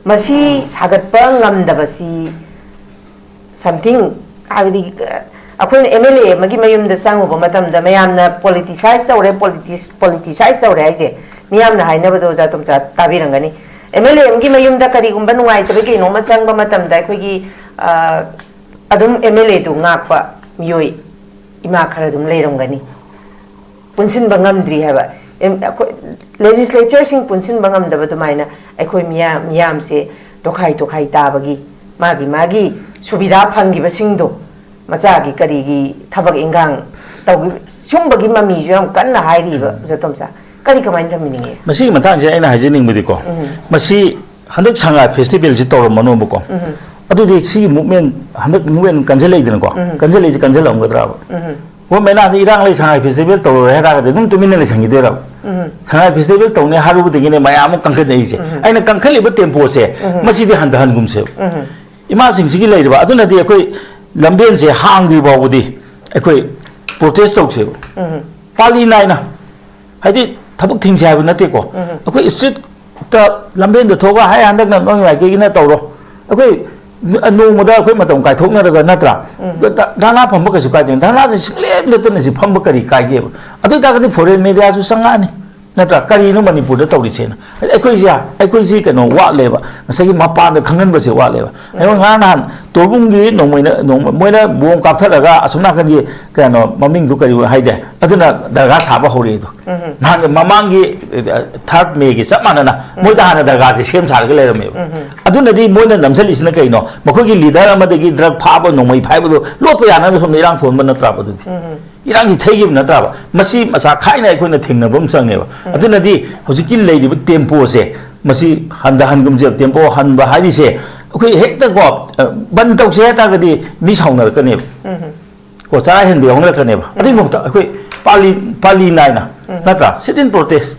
ꯃꯁꯤ ꯁꯥꯒꯠꯄ ꯉꯝꯗꯕꯁꯤ something, ꯍꯥꯏꯕꯗꯤ, ꯑ, ꯑꯩꯈꯣꯏꯅ ꯑꯦꯝ ꯑꯦꯜ ꯑꯦ ꯑꯃꯒꯤ ꯃꯌꯨꯝꯗ ꯆꯪꯉꯨꯕ ꯃꯇꯝꯗ ꯃꯌꯥꯝꯅ ꯄꯣꯂꯤꯇꯤꯁꯥꯏꯁ ꯇꯧꯔꯦ, ꯄꯣꯂꯤꯇꯤꯁꯥꯏꯁ ꯇꯧꯔꯦ ꯍꯥꯏꯁꯦ, ꯃꯤꯌꯥꯝꯅ ꯍꯥꯏꯅꯕꯗꯣ ꯑꯣꯖꯥ ꯇꯣꯝꯆꯥ ꯇꯥꯕꯤꯔꯝꯒꯅꯤ꯫ ꯑꯦꯝ ꯑꯦꯜ ꯑꯦ ꯑꯃꯒꯤ ꯃꯌꯨꯝꯗ ꯀꯔꯤꯒꯨꯝꯕ ꯅꯨꯡꯉꯥꯏꯇꯕ ꯀꯩꯅꯣꯝꯃ ꯆꯪꯕ ꯃꯇꯝꯗ ꯑꯩꯈꯣꯏꯒꯤ, ꯑ, ꯑꯗꯨꯝ ꯑꯦꯝ ꯑꯦꯜ ꯑꯦꯗꯨ ꯉꯥꯛꯄ ꯃꯤꯑꯣꯏ ꯏꯃꯥ ꯈꯔ ꯑꯗꯨꯝ ꯂꯩꯔꯝꯒꯅꯤ꯫ ꯄꯨꯟꯁꯤꯟꯕ ꯉꯝꯗ꯭ꯔꯤ ꯍꯥꯏꯕ꯫ ꯑꯦꯝ-, ꯑꯩꯈꯣꯏ ꯂꯦꯖꯤꯁꯂꯦꯆꯔꯁꯤꯡ ꯄꯨꯟꯁꯤꯟꯕ ꯉꯝꯗꯕ ꯑꯗꯨꯃꯥꯏꯅ ꯑꯩꯈꯣꯏ ꯃꯤꯌꯥꯝ, ꯃꯤꯌꯥꯝꯁꯦ ꯇꯣꯈꯥꯏ ꯇꯣꯈꯥꯏ ꯇꯥꯕꯒꯤ, ꯃꯥꯒꯤ ꯃꯥꯒꯤ ꯁꯨꯕꯤꯗꯥ ꯐꯪꯈꯤꯕꯁꯤꯡꯗꯣ, ꯃꯆꯥꯒꯤ ꯀꯔꯤꯒꯤ ꯊꯕꯛ ꯏꯟꯈꯥꯡ ꯇꯧꯈꯤꯕ, ꯁꯨꯝꯕꯒꯤ ꯃꯃꯤꯁꯨ ꯌꯥꯝ ꯀꯟꯅ ꯍꯥꯏꯔꯤꯕ, ꯎꯝ꯫ ꯑꯣꯖꯥ ꯇꯣꯝꯆꯥ꯫ ꯀꯔꯤ ꯀꯃꯥꯏꯅ ꯊꯝꯕꯤꯅꯤꯡꯉꯤ? ꯃꯁꯤꯒꯤ ꯃꯇꯥꯡꯁꯦ ꯑꯩꯅ ꯍꯥꯏꯖꯅꯤꯡꯕꯗꯤꯀꯣ, ꯎꯝ꯫ ꯃꯁꯤ ꯍꯟꯗꯛ ꯁꯉꯥꯏ ꯐꯦꯁꯇꯤꯚꯦꯜꯁꯤ ꯇꯧꯔꯝꯃꯅꯣꯕꯀꯣ꯫ ꯎꯝ꯫ ꯑꯗꯨꯗꯤ ꯁꯤꯒꯤ ꯃꯨꯞꯃꯦꯟ, ꯍꯟꯗꯛ ꯃꯨꯞꯃꯦꯟ ꯀꯟꯖꯜꯂꯛꯏꯗꯅꯀꯣ, ꯎꯝ꯫ ꯀꯟꯖꯜꯂꯛꯏꯁꯦ ꯀꯟꯖꯜꯂꯝꯒꯗ꯭ꯔꯕ? ꯎꯝ꯫ ꯒꯣꯔꯃꯦꯟꯅ ꯍꯟꯗꯛ ꯏꯔꯥꯡ ꯂꯩ, ꯁꯉꯥꯏ ꯐꯦꯁꯇꯤꯚꯦꯜ ꯇꯧꯔꯔꯣꯏ ꯍꯥꯏ ꯇꯥꯔꯒꯗꯤ ꯑꯗꯨꯝ ꯇꯨꯃꯤꯟꯅ ꯂꯩꯁꯟꯈꯤꯗꯣꯏꯔꯕ? ꯎꯝ꯫ ꯁꯉꯥꯏ ꯐꯦꯁꯇꯤꯚꯦꯜ ꯇꯧꯅꯤ ꯍꯥꯏꯔꯨꯕꯗꯒꯤꯅꯦ ꯃꯌꯥꯝ ꯑꯃ ꯀꯟꯈꯠꯅꯔꯛꯏꯁꯦ꯫ ꯎꯝ꯫ ꯑꯩꯅ ꯀꯟꯈꯠꯂꯤꯕ ꯇꯦꯝꯄꯣꯁꯦ, ꯎꯝ꯫ ꯃꯁꯤꯗꯤ ꯍꯟꯊꯍꯟꯒꯨꯝꯁꯦꯕ꯫ ꯎꯝ꯫ ꯏꯃꯥꯁꯤꯡꯁꯤꯒꯤ ꯂꯩꯔꯤꯕ, ꯑꯗꯨꯅꯗꯤ ꯑꯩꯈꯣꯏ ꯂꯝꯕꯦꯟꯁꯦ ꯍꯥꯡꯗ꯭ꯔꯤ ꯐꯥꯎꯕꯗꯤ ꯑꯩꯈꯣꯏ ꯄ꯭ꯔꯣꯇꯦꯁ ꯇꯧꯁꯦꯕ꯫ ꯎꯝ꯫ ꯄꯥꯂꯤ ꯅꯥꯏꯅ, ꯍꯥꯏꯗꯤ ꯊꯕꯛ ꯊꯤꯡꯁꯦ ꯍꯥꯏꯕ ꯅꯠꯇꯦꯀꯣ꯫ ꯎꯝ꯫ ꯑꯩꯈꯣꯏ ꯁ꯭ꯇ꯭ꯔꯤꯠꯇ ꯂꯝꯕꯦꯟꯗ ꯊꯣꯛꯑꯒ ꯍꯥꯏ ꯍꯟꯗꯛꯅ ꯅꯣꯏ ꯃꯥꯏꯀꯩꯒꯤꯅ ꯇꯧꯔꯣ꯫ ꯑꯩꯈꯣꯏ ꯅ-, ꯅꯣꯡꯃꯗ ꯑꯩꯈꯣꯏ ꯃꯇꯝ ꯀꯥꯏꯊꯣꯛꯅꯔꯒ ꯅꯠꯇ꯭ꯔꯥ? ꯎꯝ꯫ ꯙ-, ꯙꯔꯅꯥ ꯐꯝꯕ ꯀꯩꯁꯨ ꯀꯥꯏꯗꯦ꯫ ꯙꯔꯅꯥꯁꯦ ꯁꯨꯡꯂꯦꯞ ꯂꯦꯞꯇꯅ ꯁꯤ ꯐꯝꯕ ꯀꯔꯤ ꯀꯥꯏꯒꯦꯕ? ꯑꯗꯨ ꯑꯣꯏꯇꯥꯔꯒꯗꯤ ꯐꯣꯔꯦꯟ ꯃꯦꯗꯤꯌꯥꯁꯨ ꯆꯪꯉꯛꯑꯅꯤ꯫ ꯅꯠꯇ꯭ꯔꯥ? ꯀꯔꯤꯅꯣ ꯃꯅꯤꯄꯨꯔꯗ ꯇꯧꯔꯤꯁꯦꯅ꯫ ꯍꯥꯏꯗꯤ ꯑꯩꯈꯣꯏꯁꯦ, ꯑꯩꯈꯣꯏꯁꯤ ꯀꯩꯅꯣ ꯋꯥꯠꯂꯦꯕ, ꯉꯁꯥꯏꯒꯤ ꯃꯄꯥꯟꯗ ꯈꯪꯍꯟꯕꯁꯦ ꯋꯥꯠꯂꯦꯕ꯫ ꯑꯩꯉꯣꯟꯗ ꯉꯔꯥꯡ ꯅꯍꯥꯟ ꯇꯣꯔꯕꯨꯡꯒꯤ ꯅꯣꯡꯃꯩꯅ, ꯅꯣꯡꯃ-, ꯃꯣꯏꯅ ꯕꯣꯝ ꯀꯥꯞꯊꯠꯂꯒ ꯑꯁꯣꯝ ꯅꯥꯀꯟꯒꯤ ꯀꯩꯅꯣ ꯃꯃꯤꯡꯗꯨ ꯀꯔꯤ ꯍꯥꯏꯗꯦ, ꯑꯗꯨꯅ ꯗꯔꯒꯥ ꯁꯥꯕ ꯍꯧꯔꯛꯑꯦꯗꯣ꯫ ꯎꯝ꯫ ꯅꯍꯥꯟ ꯃꯃꯥꯡꯒꯤ, ꯑ, ꯊꯥꯔꯠ ꯃꯦꯒꯤ ꯆꯞ ꯃꯥꯟꯅꯅ ꯎꯝ꯫ ꯃꯣꯏꯗ ꯍꯥꯟꯅ ꯗꯔꯒꯥꯁꯦ ꯁꯦꯝ ꯁꯥꯔꯒ ꯂꯩꯔꯝꯃꯦꯕ꯫ ꯎꯝ꯫ ꯑꯗꯨꯅꯗꯤ ꯃꯣꯏꯅ ꯅꯝꯁꯤꯜꯂꯤꯁꯤꯅ ꯀꯩꯅꯣ? ꯃꯈꯣꯏꯒꯤ ꯂꯤꯗꯔ ꯑꯃꯗꯒꯤ ꯗ꯭ꯔꯒ ꯐꯥꯕ, ꯅꯣꯡꯃꯩ ꯐꯥꯏꯕꯗꯣ ꯂꯣꯠꯄ ꯌꯥꯅꯕ ꯁꯣꯝꯗ ꯏꯔꯥꯡ ꯊꯣꯛꯍꯟꯕ ꯅꯠꯇ꯭ꯔꯕ ꯑꯗꯨꯗꯤ? ꯎꯝ꯫ ꯏꯔꯥꯡꯁꯤ ꯊꯩꯈꯤꯕ ꯅꯠꯇ꯭ꯔꯕ? ꯃꯁꯤ ꯃꯆꯥ ꯈꯥꯏꯅ ꯑꯩꯈꯣꯏꯅ ꯊꯦꯡꯅꯕ ꯑꯃ ꯆꯪꯉꯦꯕ꯫ ꯎꯝ꯫ ꯑꯗꯨꯅꯗꯤ ꯍꯧꯖꯤꯛꯀꯤ ꯂꯩꯔꯤꯕ ꯇꯦꯝꯄꯣꯁꯦ, ꯃꯁꯤ ꯍꯟꯊꯍꯟꯒꯨꯝꯁꯦꯕ꯫ ꯇꯦꯝꯄꯣ ꯍꯟꯕ ꯍꯥꯏꯔꯤꯁꯦ, ꯑꯩꯈꯣꯏ ꯍꯦꯛꯇꯀꯣ, ꯑ, ꯕꯟ ꯇꯧꯁꯦ ꯍꯥꯏ ꯇꯥꯔꯒꯗꯤ ꯃꯤ ꯁꯥꯎꯅꯔꯛꯀꯅꯦꯕ꯫ ꯎꯝ꯫ ꯀꯣ, ꯆꯔꯥ ꯍꯦꯟꯕ ꯌꯥꯎꯅꯔꯛꯀꯅꯦꯕ꯫ ꯎꯝ꯫ ꯑꯗꯨꯒꯤ ꯃꯍꯨꯠꯇ ꯑꯩꯈꯣꯏ ꯄꯥꯂꯤ, ꯄꯥꯂꯤ ꯅꯥꯏꯅ, ꯎꯝ꯫ ꯅꯠꯇ꯭ꯔꯥ? Sit in protest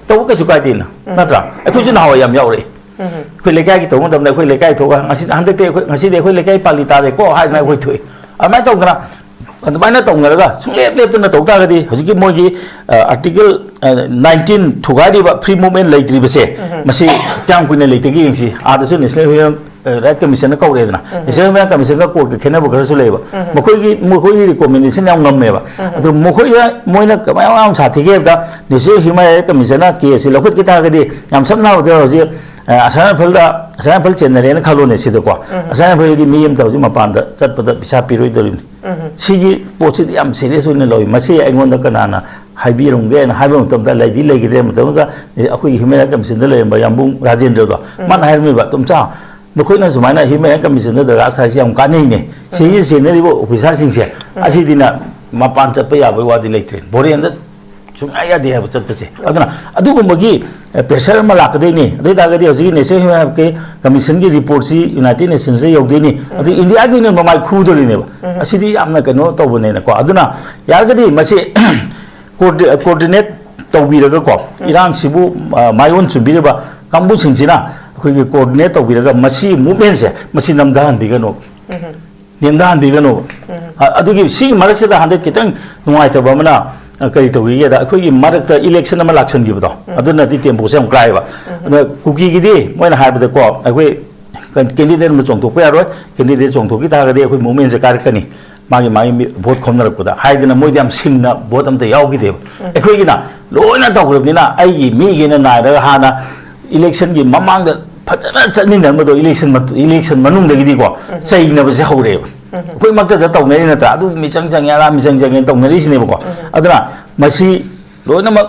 ꯇꯧꯕ ꯀꯩꯁꯨ ꯀꯥꯏꯗꯦꯅ, ꯎꯝ꯫ ꯅꯠꯇ꯭ꯔꯥ? ꯑꯩꯈꯣꯏꯁꯨ ꯎꯝ꯫ ꯅꯍꯥꯟꯋꯥꯏ ꯌꯥꯝ ꯌꯥꯎꯔꯛꯑꯦ꯫ ꯎꯝ꯫ ꯑꯩꯈꯣꯏ ꯂꯩꯀꯥꯏꯒꯤ ꯇꯧꯕ ꯃꯇꯝꯗ ꯑꯩꯈꯣꯏ ꯂꯩꯀꯥꯏ ꯊꯣꯛꯑꯒ ꯉꯁꯤ, ꯍꯟꯗꯛꯇꯤ ꯑꯩꯈꯣꯏ, ꯉꯁꯤꯗꯤ ꯑꯩꯈꯣꯏ ꯂꯩꯀꯥꯏ ꯄꯥꯂꯤ ꯇꯥꯔꯦꯀꯣ ꯍꯥꯏꯗꯅ ꯑꯩꯈꯣꯏ ꯊꯣꯛꯑꯦ꯫ ꯑꯗꯨꯃꯥꯏꯅ ꯇꯧꯗꯅ, ꯑꯗꯨꯃꯥꯏꯅ ꯇꯧꯅꯔꯒ ꯁꯨꯡꯂꯦꯞ ꯂꯦꯞꯇꯅ ꯇꯧ ꯇꯥꯔꯒꯗꯤ ꯍꯧꯖꯤꯛꯀꯤ ꯃꯣꯏꯒꯤ, ꯑ, Article, ꯑ, nineteen ꯊꯨꯒꯥꯏꯔꯤꯕ free movement ꯂꯩꯇ꯭ꯔꯤꯕꯁꯦ, ꯎꯝ꯫ ꯃꯁꯤ ꯀꯌꯥꯝ ꯀꯨꯏꯅ ꯂꯩꯇꯒꯦ ꯌꯦꯡꯁꯤ꯫ ꯑꯥꯗꯁꯨ National Freedom ꯔꯥꯏꯠ ꯀꯃꯤꯁꯟꯅ ꯀꯧꯔꯦꯗꯅ, ꯅꯦꯁꯅꯦꯜ ꯍ꯭ꯌꯨꯃꯦꯟ ꯔꯥꯏꯠ ꯀꯃꯤꯁꯟꯒ ꯀꯣꯔꯠꯀ ꯈꯦꯠꯅꯕ ꯈꯔꯁꯨ ꯂꯩꯌꯦꯕ꯫ ꯃꯈꯣꯏꯒꯤ ꯃꯈꯣꯏꯒꯤ ꯔꯤꯀꯣꯃꯦꯟꯗꯦꯁꯟ ꯌꯥꯝ ꯉꯝꯃꯦꯕ꯫ ꯑꯗꯨ ꯃꯈꯣꯏꯗ ꯃꯣꯏꯅ ꯀꯃꯥꯏꯅ ꯌꯥꯝ ꯁꯥꯊꯤꯒꯦ ꯍꯥꯏꯕꯗ, ꯅꯦꯁꯅꯦꯜ ꯍ꯭ꯌꯨꯃꯦꯟ ꯔꯥꯏꯠ ꯀꯃꯤꯁꯟꯅ ꯀꯦꯁꯁꯤ ꯂꯧꯈꯠꯈꯤ ꯇꯥꯔꯒꯗꯤ, ꯌꯥꯝ ꯁꯝꯅ ꯍꯥꯏꯔꯕꯗ ꯍꯧꯖꯤꯛ ꯑ, ꯑꯁꯥꯝ ꯔꯥꯏꯐꯜꯗ, ꯑꯁꯥꯝ ꯔꯥꯏꯐꯜ ꯆꯦꯟꯅꯔꯦꯅ ꯈꯜꯂꯣꯅꯦ ꯁꯤꯗꯀꯣ꯫ ꯑꯁꯥꯝ ꯔꯥꯏꯐꯜꯒꯤ ꯃꯤ ꯑꯃꯇ ꯍꯧꯖꯤꯛ ꯃꯄꯥꯟꯗ ꯆꯠꯄꯗ ꯚꯤꯁꯥ ꯄꯤꯔꯣꯏꯗꯧꯔꯤꯕꯅꯤ꯫ ꯁꯤꯒꯤ ꯄꯣꯠꯁꯤꯗꯤ ꯌꯥꯝ ꯁꯦꯔꯤꯌꯁ ꯑꯣꯏꯅ ꯂꯧꯏ꯫ ꯃꯁꯤ ꯑꯩꯉꯣꯟꯗ ꯀꯅꯥꯅ ꯍꯥꯏꯕꯤꯔꯝꯒꯦꯅ ꯍꯥꯏꯕ ꯃꯇꯝꯗ, ꯂꯩꯗꯤ ꯂꯩꯈꯤꯗ꯭ꯔꯦ꯫ ꯃꯇꯝꯗꯨꯗ ꯑꯩꯈꯣꯏꯒꯤ ꯍ꯭ꯌꯨꯃꯦꯟ ꯔꯥꯏꯠ ꯀꯃꯤꯁꯟꯗ ꯂꯩꯔꯝꯕ ꯌꯥꯝꯕꯨꯡ ꯔꯥꯖꯦꯟꯗ꯭ꯔꯗꯣ, ꯃꯥꯅ ꯍꯥꯏꯔꯝꯃꯤꯕ, "ꯇꯣꯝꯆꯥ, ꯅꯈꯣꯏꯅ ꯁꯨꯃꯥꯏꯅ ꯍ꯭ꯌꯨꯃꯦꯟ ꯔꯥꯏꯠ ꯀꯃꯤꯁꯟꯗ ꯗꯔꯀꯥꯔ ꯁꯥꯔꯤꯁꯤ ꯌꯥꯝ ꯀꯥꯟꯅꯩꯅꯦ꯫ ꯁꯤꯒꯤ ꯆꯦꯟꯅꯔꯤꯕ ꯑꯣꯐꯤꯁꯥꯔꯁꯤꯡꯁꯦ, ꯑꯁꯤꯗꯤꯅ ꯃꯄꯥꯟ ꯆꯠꯄ ꯌꯥꯕꯒꯤ ꯋꯥꯗꯤ ꯂꯩꯇ꯭ꯔꯦ꯫ ꯐꯣꯔꯦꯟꯗ ꯁꯨꯡꯌꯥ ꯌꯥꯗꯦ ꯍꯥꯏꯕ ꯆꯠꯄꯁꯦ"꯫ ꯑꯗꯨꯅ ꯑꯗꯨꯒꯨꯝꯕꯒꯤ, ꯑꯦ, ꯄ꯭ꯔꯦꯁꯔ ꯑꯃ ꯂꯥꯛꯀꯗꯣꯏꯅꯤ꯫ ꯑꯗꯨ ꯑꯣꯏ ꯇꯥꯔꯒꯗꯤ ꯍꯧꯖꯤꯛꯀꯤ ꯅꯦꯁꯅꯦꯜ ꯍ꯭ꯌꯨꯃꯦꯟ ꯔꯥꯏꯠꯀꯤ ꯀꯃꯤꯁꯟꯒꯤ ꯔꯤꯄꯣꯔꯠꯁꯤ ꯌꯨꯅꯥꯏꯇꯦꯗ ꯅꯦꯁꯟꯁꯇ ꯌꯧꯗꯣꯏꯅꯤ꯫ ꯑꯗꯨ ꯏꯟꯗꯤꯌꯥꯒꯤ ꯑꯣꯏꯅ ꯃꯃꯥꯏ ꯈꯨꯗꯣꯔꯤꯅꯦꯕ꯫ ꯑꯁꯤꯗꯤ ꯌꯥꯝꯅ ꯀꯩꯅꯣ ꯇꯧꯕꯅꯦꯅꯀꯣ꯫ ꯑꯗꯨꯅ ꯌꯥꯔꯒꯗꯤ ꯃꯁꯤ ꯀꯣꯑꯣꯔꯗꯤ-, ꯀꯣꯑꯣꯔꯗꯤꯅꯦꯠ ꯇꯧꯕꯤꯔꯒꯀꯣ, ꯏꯔꯥꯡꯁꯤꯕꯨ, ꯑ, ꯃꯥꯏꯑꯣꯟ ꯆꯨꯝꯕꯤꯔꯤꯕ ꯀꯥꯡꯕꯨꯁꯤꯡꯁꯤꯅ ꯑꯩꯈꯣꯏꯒꯤ ꯀꯣꯑꯣꯔꯗꯤꯅꯦꯠ ꯇꯧꯕꯤꯔꯒ ꯃꯁꯤ ꯃꯨꯚꯃꯦꯟꯁꯦ ꯃꯁꯤ ꯅꯝꯊꯍꯟꯕꯤꯒꯅꯨ꯫ ꯅꯦꯝꯊꯍꯟꯕꯤꯒꯅꯨ꯫ ꯑ-, ꯑꯗꯨꯒꯤ ꯁꯤꯒꯤ ꯃꯔꯛꯁꯤꯗ ꯍꯟꯗꯛ ꯈꯤꯇꯪ ꯅꯨꯡꯉꯥꯏꯇꯕ ꯑꯃꯅ, ꯑ, ꯀꯔꯤ ꯇꯧꯈꯤꯒꯦꯗ, ꯑꯩꯈꯣꯏꯒꯤ ꯃꯔꯛꯇ ꯏꯂꯦꯛꯁꯟ ꯑꯃ ꯂꯥꯛꯁꯟꯈꯤꯕꯗꯣ, ꯑꯗꯨꯅꯗꯤ ꯇꯦꯝꯄꯣꯁꯦ ꯌꯥꯝ ꯀꯥꯏꯕ꯫ ꯑꯗ ꯀꯨꯀꯤꯒꯤꯗꯤ ꯃꯣꯏꯅ ꯍꯥꯏꯕꯗꯀꯣ, ꯑꯩꯈꯣꯏ ꯀꯦꯟꯗꯤꯗꯦꯠ ꯑꯃ ꯆꯣꯡꯊꯣꯛꯄ ꯌꯥꯔꯣꯏ, ꯀꯦꯟꯗꯤꯗꯦꯠ ꯆꯣꯡꯊꯣꯛꯈꯤ ꯇꯥꯔꯒꯗꯤ ꯑꯩꯈꯣꯏ ꯃꯨꯚꯃꯦꯟꯁꯦ ꯀꯥꯔꯛꯀꯅꯤ, ꯃꯥꯒꯤ ꯃꯥꯒꯤ ꯃꯤ ꯚꯣꯠ ꯈꯣꯝꯅꯔꯛꯄꯗ ꯍꯥꯏꯗꯅ ꯃꯣꯏꯗꯤ ꯌꯥꯝ ꯁꯤꯡꯅ ꯚꯣꯠ ꯑꯝꯇ ꯌꯥꯎꯈꯤꯗꯦꯕ꯫ ꯑꯩꯈꯣꯏꯒꯤꯅ ꯂꯣꯏꯅ ꯇꯧꯈ꯭ꯔꯕꯅꯤꯅ ꯑꯩꯒꯤ ꯃꯤꯒꯤꯅ ꯅꯥꯏꯔꯒ ꯍꯥꯟꯅ ꯏꯂꯦꯛꯁꯟꯒꯤ ꯃꯃꯥꯡꯗ ꯐꯖꯅ ꯆꯠꯃꯤꯟꯅꯔꯝꯕꯗꯣ, ꯏꯂꯦꯛꯁꯟ ꯃꯇꯨ-, ꯏꯂꯦꯛꯁꯟ ꯃꯅꯨꯡꯗꯒꯤꯗꯤꯀꯣ ꯆꯩꯅꯕꯁꯦ ꯍꯧꯔꯛꯑꯦꯕ꯫ ꯑꯩꯈꯣꯏ ꯃꯛꯇꯗ ꯇꯧꯅꯔꯤ ꯅꯠꯇ꯭ꯔꯥ? ꯑꯗꯨ ꯃꯤꯆꯪ ꯆꯪꯉꯦ, ꯑꯗꯥ ꯃꯤꯆꯪ ꯆꯪꯉꯦ ꯇꯧꯅꯔꯤꯁꯤꯅꯦꯕꯀꯣ꯫ ꯑꯗꯨꯅ ꯃꯁꯤ ꯂꯣꯏꯅꯃꯛ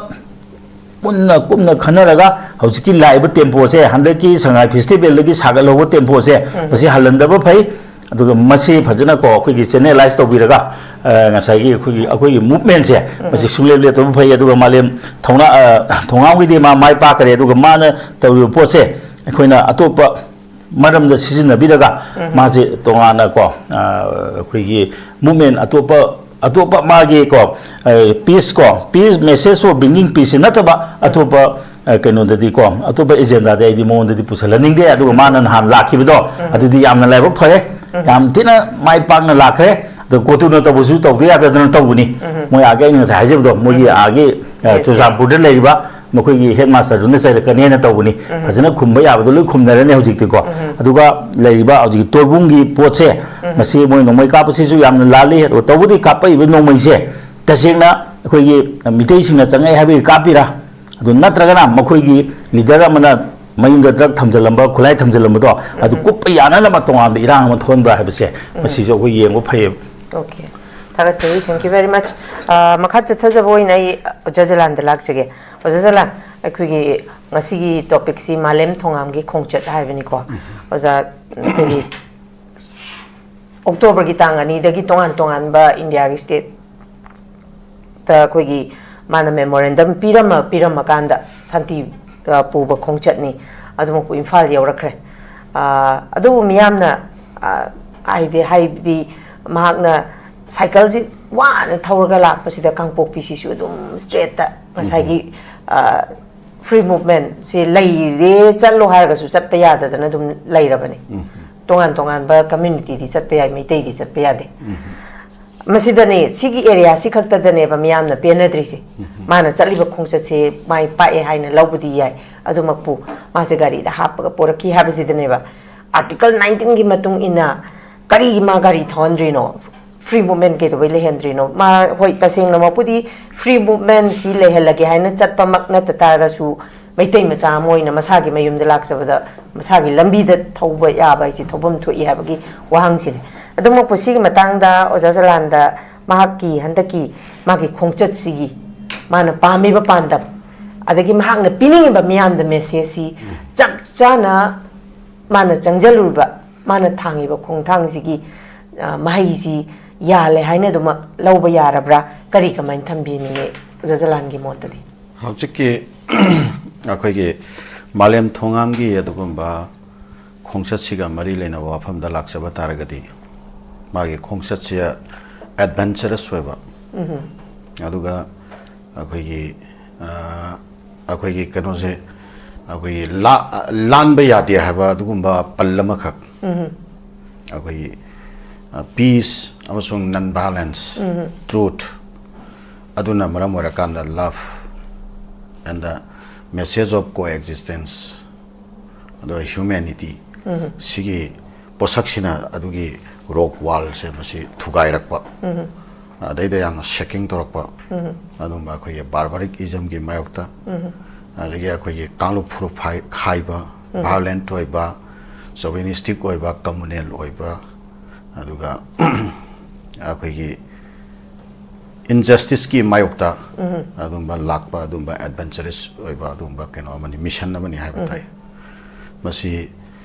ꯃꯨꯟꯅ ꯀꯨꯞꯅ ꯈꯟꯅꯔꯒ ꯍꯧꯖꯤꯛꯀꯤ ꯂꯥꯛꯏꯕ ꯇꯦꯝꯄꯣꯁꯦ, ꯍꯟꯗꯛꯀꯤ ꯁꯉꯥꯏ ꯐꯦꯁꯇꯤꯚꯦꯜꯗꯒꯤ ꯁꯥꯒꯠꯍꯧꯕ ꯇꯦꯝꯄꯣꯁꯦ, ꯃꯁꯤ ꯍꯜꯍꯟꯗꯕ ꯐꯩ꯫ ꯑꯗꯨꯒ ꯃꯁꯤ ꯐꯖꯅ ꯀꯣ ꯑꯩꯈꯣꯏꯒꯤ ꯆꯦꯅꯦꯂꯥꯏꯁ ꯇꯧꯕꯤꯔꯒ, ꯑ, ꯉꯁꯥꯏꯒꯤ ꯑꯩꯈꯣꯏꯒꯤ, ꯑꯩꯈꯣꯏꯒꯤ ꯃꯨꯚꯃꯦꯟꯁꯦ ꯃꯁꯤ ꯁꯨꯡꯂꯦꯞ ꯂꯦꯞꯇꯕ ꯐꯩ꯫ ꯑꯗꯨꯒ ꯃꯥꯂꯦꯝ ꯊꯧꯅꯥ-, ꯑ, ꯊꯣꯉꯥꯝꯒꯤꯗꯤ ꯃꯥ ꯃꯥꯏ ꯄꯥꯛꯈꯔꯦ꯫ ꯑꯗꯨꯒ ꯃꯥꯅ ꯇꯧꯔꯤꯕ ꯄꯣꯠꯁꯦ ꯑꯩꯈꯣꯏꯅ ꯑꯇꯣꯞꯄ ꯃꯔꯝꯗ ꯁꯤꯖꯤꯟꯅꯕꯤꯔꯒ ꯃꯥꯁꯦ ꯇꯣꯉꯥꯟꯅ ꯀꯣ, ꯑ, ꯑꯩꯈꯣꯏꯒꯤ ꯃꯨꯚꯃꯦꯟ ꯑꯇꯣꯞꯄ, ꯑꯇꯣꯞꯄ ꯃꯥꯒꯤ ꯀꯣ, ꯑ, ꯄꯤꯁ ꯀꯣ, ꯄꯤꯁ ꯃꯦꯁꯦꯖ ꯐꯣꯔ ꯕ꯭ꯔꯤꯡꯒꯤꯡ ꯄꯤꯁꯁꯤ ꯅꯠꯇꯕ ꯑꯇꯣꯞꯄ, ꯑ, ꯀꯩꯅꯣꯗꯗꯤ ꯀꯣ, ꯑꯇꯣꯞꯄ ꯑꯦꯖꯦꯟꯗꯥꯗꯤ ꯑꯩꯗꯤ ꯃꯉꯣꯟꯗꯗꯤ ꯄꯨꯁꯜꯍꯟꯅꯤꯡꯗꯦ꯫ ꯑꯗꯨꯒ ꯃꯥꯅ ꯅꯍꯥꯟ ꯂꯥꯛꯈꯤꯕꯗꯣ, ꯑꯗꯨꯗꯤ ꯌꯥꯝꯅ ꯂꯥꯏꯕꯛ ꯐꯔꯦ, ꯌꯥꯝ ꯊꯤꯅ ꯃꯥꯏ ꯄꯥꯛꯅ ꯂꯥꯛꯈ꯭ꯔꯦ꯫ ꯑꯗꯣ ꯀꯣꯇꯨꯅ ꯇꯧꯕꯁꯨ ꯇꯧꯗ ꯌꯥꯗꯗꯅ ꯇꯧꯕꯅꯤ꯫ ꯃꯣꯏ ꯑꯥꯒꯤ ꯑꯩꯅ ꯉꯁꯥꯏ ꯍꯥꯏꯖꯕꯗꯣ, ꯃꯣꯏꯒꯤ ꯑꯥꯒꯤ, ꯑ, ꯆꯨꯔꯆꯥꯟꯄꯨꯔꯗ ꯂꯩꯔꯤꯕ ꯃꯈꯣꯏꯒꯤ ꯍꯦꯗ ꯃꯥꯁꯇꯔꯗꯨꯅ ꯆꯩꯔꯛꯀꯅꯦꯅ ꯇꯧꯕꯅꯤ꯫ ꯐꯖꯅ ꯈꯨꯝꯕ ꯌꯥꯕꯗꯣ ꯂꯣꯏ ꯈꯨꯝꯅꯔꯅꯤ ꯍꯧꯖꯤꯛꯇꯤꯀꯣ꯫ ꯑꯗꯨꯒ ꯂꯩꯔꯤꯕ ꯍꯧꯖꯤꯛꯀꯤ ꯇꯣꯔꯕꯨꯡꯒꯤ ꯄꯣꯠꯁꯦ, ꯃꯁꯤ ꯃꯣꯏ ꯅꯣꯡꯃꯩ ꯀꯥꯞꯄꯁꯤꯁꯨ ꯌꯥꯝꯅ ꯂꯥꯜꯂꯤ꯫ ꯑꯗꯣ ꯇꯧꯕꯗꯤ ꯀꯥꯞꯄꯛꯏꯕ ꯅꯣꯡꯃꯩꯁꯦ ꯇꯁꯦꯡꯅ ꯑꯩꯈꯣꯏꯒꯤ ꯃꯤꯇꯩꯁꯤꯡꯅ ꯆꯪꯉꯛꯑꯦ ꯍꯥꯏꯕꯒꯤ ꯀꯥꯞꯄꯤꯔꯥ? ꯑꯗꯨ ꯅꯠꯇ꯭ꯔꯒꯅ ꯃꯈꯣꯏꯒꯤ ꯂꯤꯗꯔ ꯑꯃꯅ ꯃꯌꯨꯝꯗ ꯗ꯭ꯔꯒ ꯊꯝꯖꯤꯜꯂꯝꯕ, ꯈꯨꯠꯂꯥꯏ ꯊꯝꯖꯤꯜꯂꯝꯕꯗꯣ ꯑꯗꯨ ꯀꯨꯞꯄ ꯌꯥꯅꯅꯕ ꯇꯣꯉꯥꯟꯕ ꯏꯔꯥꯡ ꯑꯃ ꯊꯣꯛꯍꯟꯕ꯭ꯔꯥ ꯍꯥꯏꯕꯁꯦ ꯃꯁꯤꯁꯨ ꯑꯩꯈꯣꯏ ꯌꯦꯡꯕ ꯐꯩꯌꯦꯕ꯫ Okay. ꯊꯥꯒꯠꯆꯔꯤ, thank you very much. ꯑ, ꯃꯈꯥ ꯆꯠꯊꯖꯕ ꯑꯣꯏꯅ ꯑꯩ ꯑꯣꯖꯥ ꯖꯂꯥꯟꯗ ꯂꯥꯛꯆꯒꯦ꯫ ꯑꯣꯖꯥ ꯖꯂꯥꯟ, ꯑꯩꯈꯣꯏꯒꯤ ꯉꯁꯤꯒꯤ ꯇꯣꯄꯤꯛꯁꯤ ꯃꯥꯂꯦꯝ ꯊꯣꯉꯥꯝꯒꯤ ꯈꯣꯡꯆꯠ ꯍꯥꯏꯕꯅꯤꯀꯣ꯫ ꯑꯣꯖꯥ, ꯑꯩꯈꯣꯏꯒꯤ ꯑꯣꯛꯇꯣꯕꯔꯒꯤ ꯇꯥꯡ ꯑꯅꯤꯗꯒꯤ ꯇꯣꯉꯥꯟ ꯇꯣꯉꯥꯟꯕ ꯏꯟꯗꯤꯌꯥꯒꯤ ꯁ꯭ꯇꯦꯠꯇ ꯑꯩꯈꯣꯏꯒꯤ ꯃꯥꯅ ꯃꯦꯃꯣꯔꯦꯟꯗꯝ ꯄꯤꯔꯝꯃ ꯄꯤꯔꯝꯃꯀꯥꯟꯗ ꯁꯥꯟꯇꯤ, ꯑ, ꯄꯨꯕ ꯈꯣꯡꯆꯠꯅꯤ꯫ ꯑꯗꯨꯃꯛꯄꯨ ꯏꯝꯐꯥꯜ ꯌꯧꯔꯛꯈ꯭ꯔꯦ꯫ ꯑ, ꯑꯗꯨꯕꯨ ꯃꯤꯌꯥꯝꯅ, ꯑ, ꯍꯥꯏꯗꯤ, ꯍꯥꯏꯕꯗꯤ ꯃꯍꯥꯛꯅ ꯁꯥꯏꯀꯜꯁꯤ ꯋꯥꯅ ꯊꯧꯔꯒ ꯂꯥꯛꯄꯁꯤꯗ ꯀꯥꯡꯄꯣꯛꯄꯤꯁꯤꯁꯨ ꯑꯗꯨꯝ ꯁ꯭ꯇ꯭ꯔꯦꯠꯇ ꯉꯁꯥꯏꯒꯤ, ꯑ, ꯐ꯭ꯔꯤ ꯃꯨꯚꯃꯦꯟꯁꯤ ꯂꯩꯔꯦ, ꯆꯠꯂꯣ ꯍꯥꯏꯔꯒꯁꯨ ꯆꯠꯄ ꯌꯥꯗꯗꯅ ꯑꯗꯨꯝ ꯂꯩꯔꯕꯅꯤ꯫ ꯇꯣꯉꯥꯟ ꯇꯣꯉꯥꯟꯕ ꯀꯝꯃ꯭ꯌꯨꯅꯤꯇꯤꯗꯤ ꯆꯠꯄ ꯌꯥꯏ, ꯃꯩꯇꯩꯗꯤ ꯆꯠꯄ ꯌꯥꯗꯦ꯫ ꯃꯁꯤꯗꯅꯦ, ꯁꯤꯒꯤ ꯑꯦꯔꯤꯌꯥꯁꯤ ꯈꯛꯇꯗꯅꯦꯕ ꯃꯤꯌꯥꯝꯅ ꯄꯦꯟꯅꯗ꯭ꯔꯤꯁꯦ꯫ ꯃꯥꯅ ꯆꯠꯂꯤꯕ ꯈꯣꯡꯆꯠꯁꯦ ꯃꯥꯏ ꯄꯥꯛꯑꯦ ꯍꯥꯏꯅ ꯂꯧꯕꯗꯤ ꯌꯥꯏ, ꯑꯗꯨꯃꯛꯄꯨ ꯃꯥꯁꯦ ꯒꯥꯔꯤꯗ ꯍꯥꯞꯄꯒ ꯄꯣꯔꯛꯈꯤ ꯍꯥꯏꯕꯁꯤꯗꯅꯦꯕ꯫ ꯑꯥꯔꯇꯤꯀꯜ ꯅꯥꯏꯟꯇꯤꯟꯒꯤ ꯃꯇꯨꯡ ꯏꯟꯅ ꯀꯔꯤꯒꯤ ꯃꯥ ꯒꯥꯔꯤ ꯊꯧꯍꯟꯗ꯭ꯔꯤꯅꯣ? ꯐ꯭ꯔꯤ ꯃꯨꯚꯃꯦꯟ ꯀꯩꯗꯧꯕꯩ ꯂꯩꯍꯟꯗ꯭ꯔꯤꯅꯣ? ꯃꯥ, ꯍꯣꯏ, ꯇꯁꯦꯡꯅꯃꯛꯄꯨꯗꯤ ꯐ꯭ꯔꯤ ꯃꯨꯚꯃꯦꯟꯁꯤ ꯂꯩꯍꯜꯂꯒꯦ ꯍꯥꯏꯅ ꯆꯠꯄꯃꯛ ꯅꯠꯇ ꯇꯥꯔꯒꯁꯨ, ꯃꯩꯇꯩ ꯃꯆꯥ ꯑꯃ ꯑꯣꯏꯅ ꯃꯁꯥꯒꯤ ꯃꯌꯨꯝꯗ ꯂꯥꯛꯆꯕꯗ ꯃꯁꯥꯒꯤ ꯂꯝꯕꯤꯗ ꯊꯧꯕ ꯌꯥꯕ ꯍꯥꯏꯁꯤ ꯊꯧꯐꯝ ꯊꯣꯛꯏ ꯍꯥꯏꯕꯒꯤ ꯋꯥꯍꯪꯁꯤꯅꯤ꯫ ꯑꯗꯨꯃꯛꯄꯨ ꯁꯤꯒꯤ ꯃꯇꯥꯡꯗ ꯑꯣꯖꯥ ꯖꯂꯥꯟꯗ ꯃꯍꯥꯛꯀꯤ ꯍꯟꯗꯛꯀꯤ ꯃꯥꯒꯤ ꯈꯣꯡꯆꯠꯁꯤꯒꯤ ꯃꯥꯅ ꯄꯥꯝꯃꯤꯕ ꯄꯥꯟꯗꯝ, ꯑꯗꯒꯤ ꯃꯍꯥꯛꯅ ꯄꯤꯅꯤꯡꯉꯤꯕ ꯃꯤꯌꯥꯝꯗ ꯃꯦꯁꯦꯖꯁꯤ ꯆꯞ ꯆꯥꯅ ꯃꯥꯅ ꯆꯪꯖꯜꯂꯨꯔꯤꯕ, ꯃꯥꯅ ꯊꯥꯡꯉꯤꯕ ꯈꯣꯡꯊꯥꯡꯁꯤꯒꯤ, ꯑ, ꯃꯍꯩꯁꯤ ꯌꯥꯜꯂꯦ ꯍꯥꯏꯅ ꯑꯗꯨꯃꯛ ꯂꯧꯕ ꯌꯥꯔꯕ꯭ꯔꯥ? ꯀꯔꯤ ꯀꯃꯥꯏꯅ ꯊꯝꯕꯤꯅꯤꯡꯉꯤ ꯑꯣꯖꯥ ꯖꯂꯥꯟꯒꯤ ꯃꯣꯠꯇꯗꯤ? ꯍꯧꯖꯤꯛꯀꯤ ꯑꯩꯈꯣꯏꯒꯤ ꯃꯥꯂꯦꯝ ꯊꯣꯉꯥꯝꯒꯤ ꯑꯗꯨꯒꯨꯝꯕ ꯈꯣꯡꯆꯠꯁꯤꯒ ꯃꯔꯤ ꯂꯩꯅꯕ ꯋꯥꯐꯝꯗ ꯂꯥꯛꯆꯕ ꯇꯥꯔꯒꯗꯤ, ꯃꯥꯒꯤ ꯈꯣꯡꯆꯠꯁꯦ ꯑꯦꯗꯚꯦꯟꯆꯔꯁ ꯑꯣꯏꯕ, ꯑꯗꯨꯒ ꯑꯩꯈꯣꯏꯒꯤ, ꯑ, ꯑꯩꯈꯣꯏꯒꯤ ꯀꯩꯅꯣꯁꯦ, ꯑꯩꯈꯣꯏꯒꯤ ꯂꯥ-, ꯂꯥꯟꯕ ꯌꯥꯗꯦ ꯍꯥꯏꯕ ꯑꯗꯨꯒꯨꯝꯕ ꯄꯜ ꯑꯃꯈꯛ, ꯑꯩꯈꯣꯏꯒꯤ, ꯑ, ꯄꯤꯁ ꯑꯃꯁꯨꯡ ꯅꯟ ꯚꯥꯏꯂꯦꯟꯁ, ꯇ꯭ꯔꯨꯊ, ꯑꯗꯨꯅ ꯃꯔꯝ ꯑꯣꯏꯔꯀꯥꯟꯗ love, and the message of coexistence, ꯑꯗꯨꯒ humanity, ꯁꯤꯒꯤ ꯄꯣꯠꯁꯛꯁꯤꯅ ꯑꯗꯨꯒꯤ rock wallꯁꯦ ꯃꯁꯤ ꯊꯨꯒꯥꯏꯔꯛꯄ, ꯑꯗꯩꯗ ꯌꯥꯝꯅ shaking ꯇꯧꯔꯛꯄ, ꯑꯗꯨꯝꯕ ꯑꯩꯈꯣꯏꯒꯤ barbaric ismꯒꯤ ꯃꯥꯌꯣꯛꯇ, ꯑꯗꯒꯤ ꯑꯩꯈꯣꯏꯒꯤ ꯀꯥꯡꯂꯨꯞ ꯐꯨꯔꯨꯞ ꯈꯥꯏ- ꯈꯥꯏꯕ, violent ꯑꯣꯏꯕ, chauvinistic ꯑꯣꯏꯕ, communal ꯑꯣꯏꯕ, ꯑꯗꯨꯒ ꯑꯩꯈꯣꯏꯒꯤ injusticeꯀꯤ ꯃꯥꯌꯣꯛꯇ ꯑꯗꯨꯝꯕ ꯂꯥꯛꯄ, ꯑꯗꯨꯝꯕ adventurous ꯑꯣꯏꯕ, ꯑꯗꯨꯝꯕ ꯀꯩꯅꯣ ꯑꯃꯅꯤ, mission ꯑꯃꯅꯤ ꯍꯥꯏꯕ ꯇꯥꯏ꯫ ꯃꯁꯤ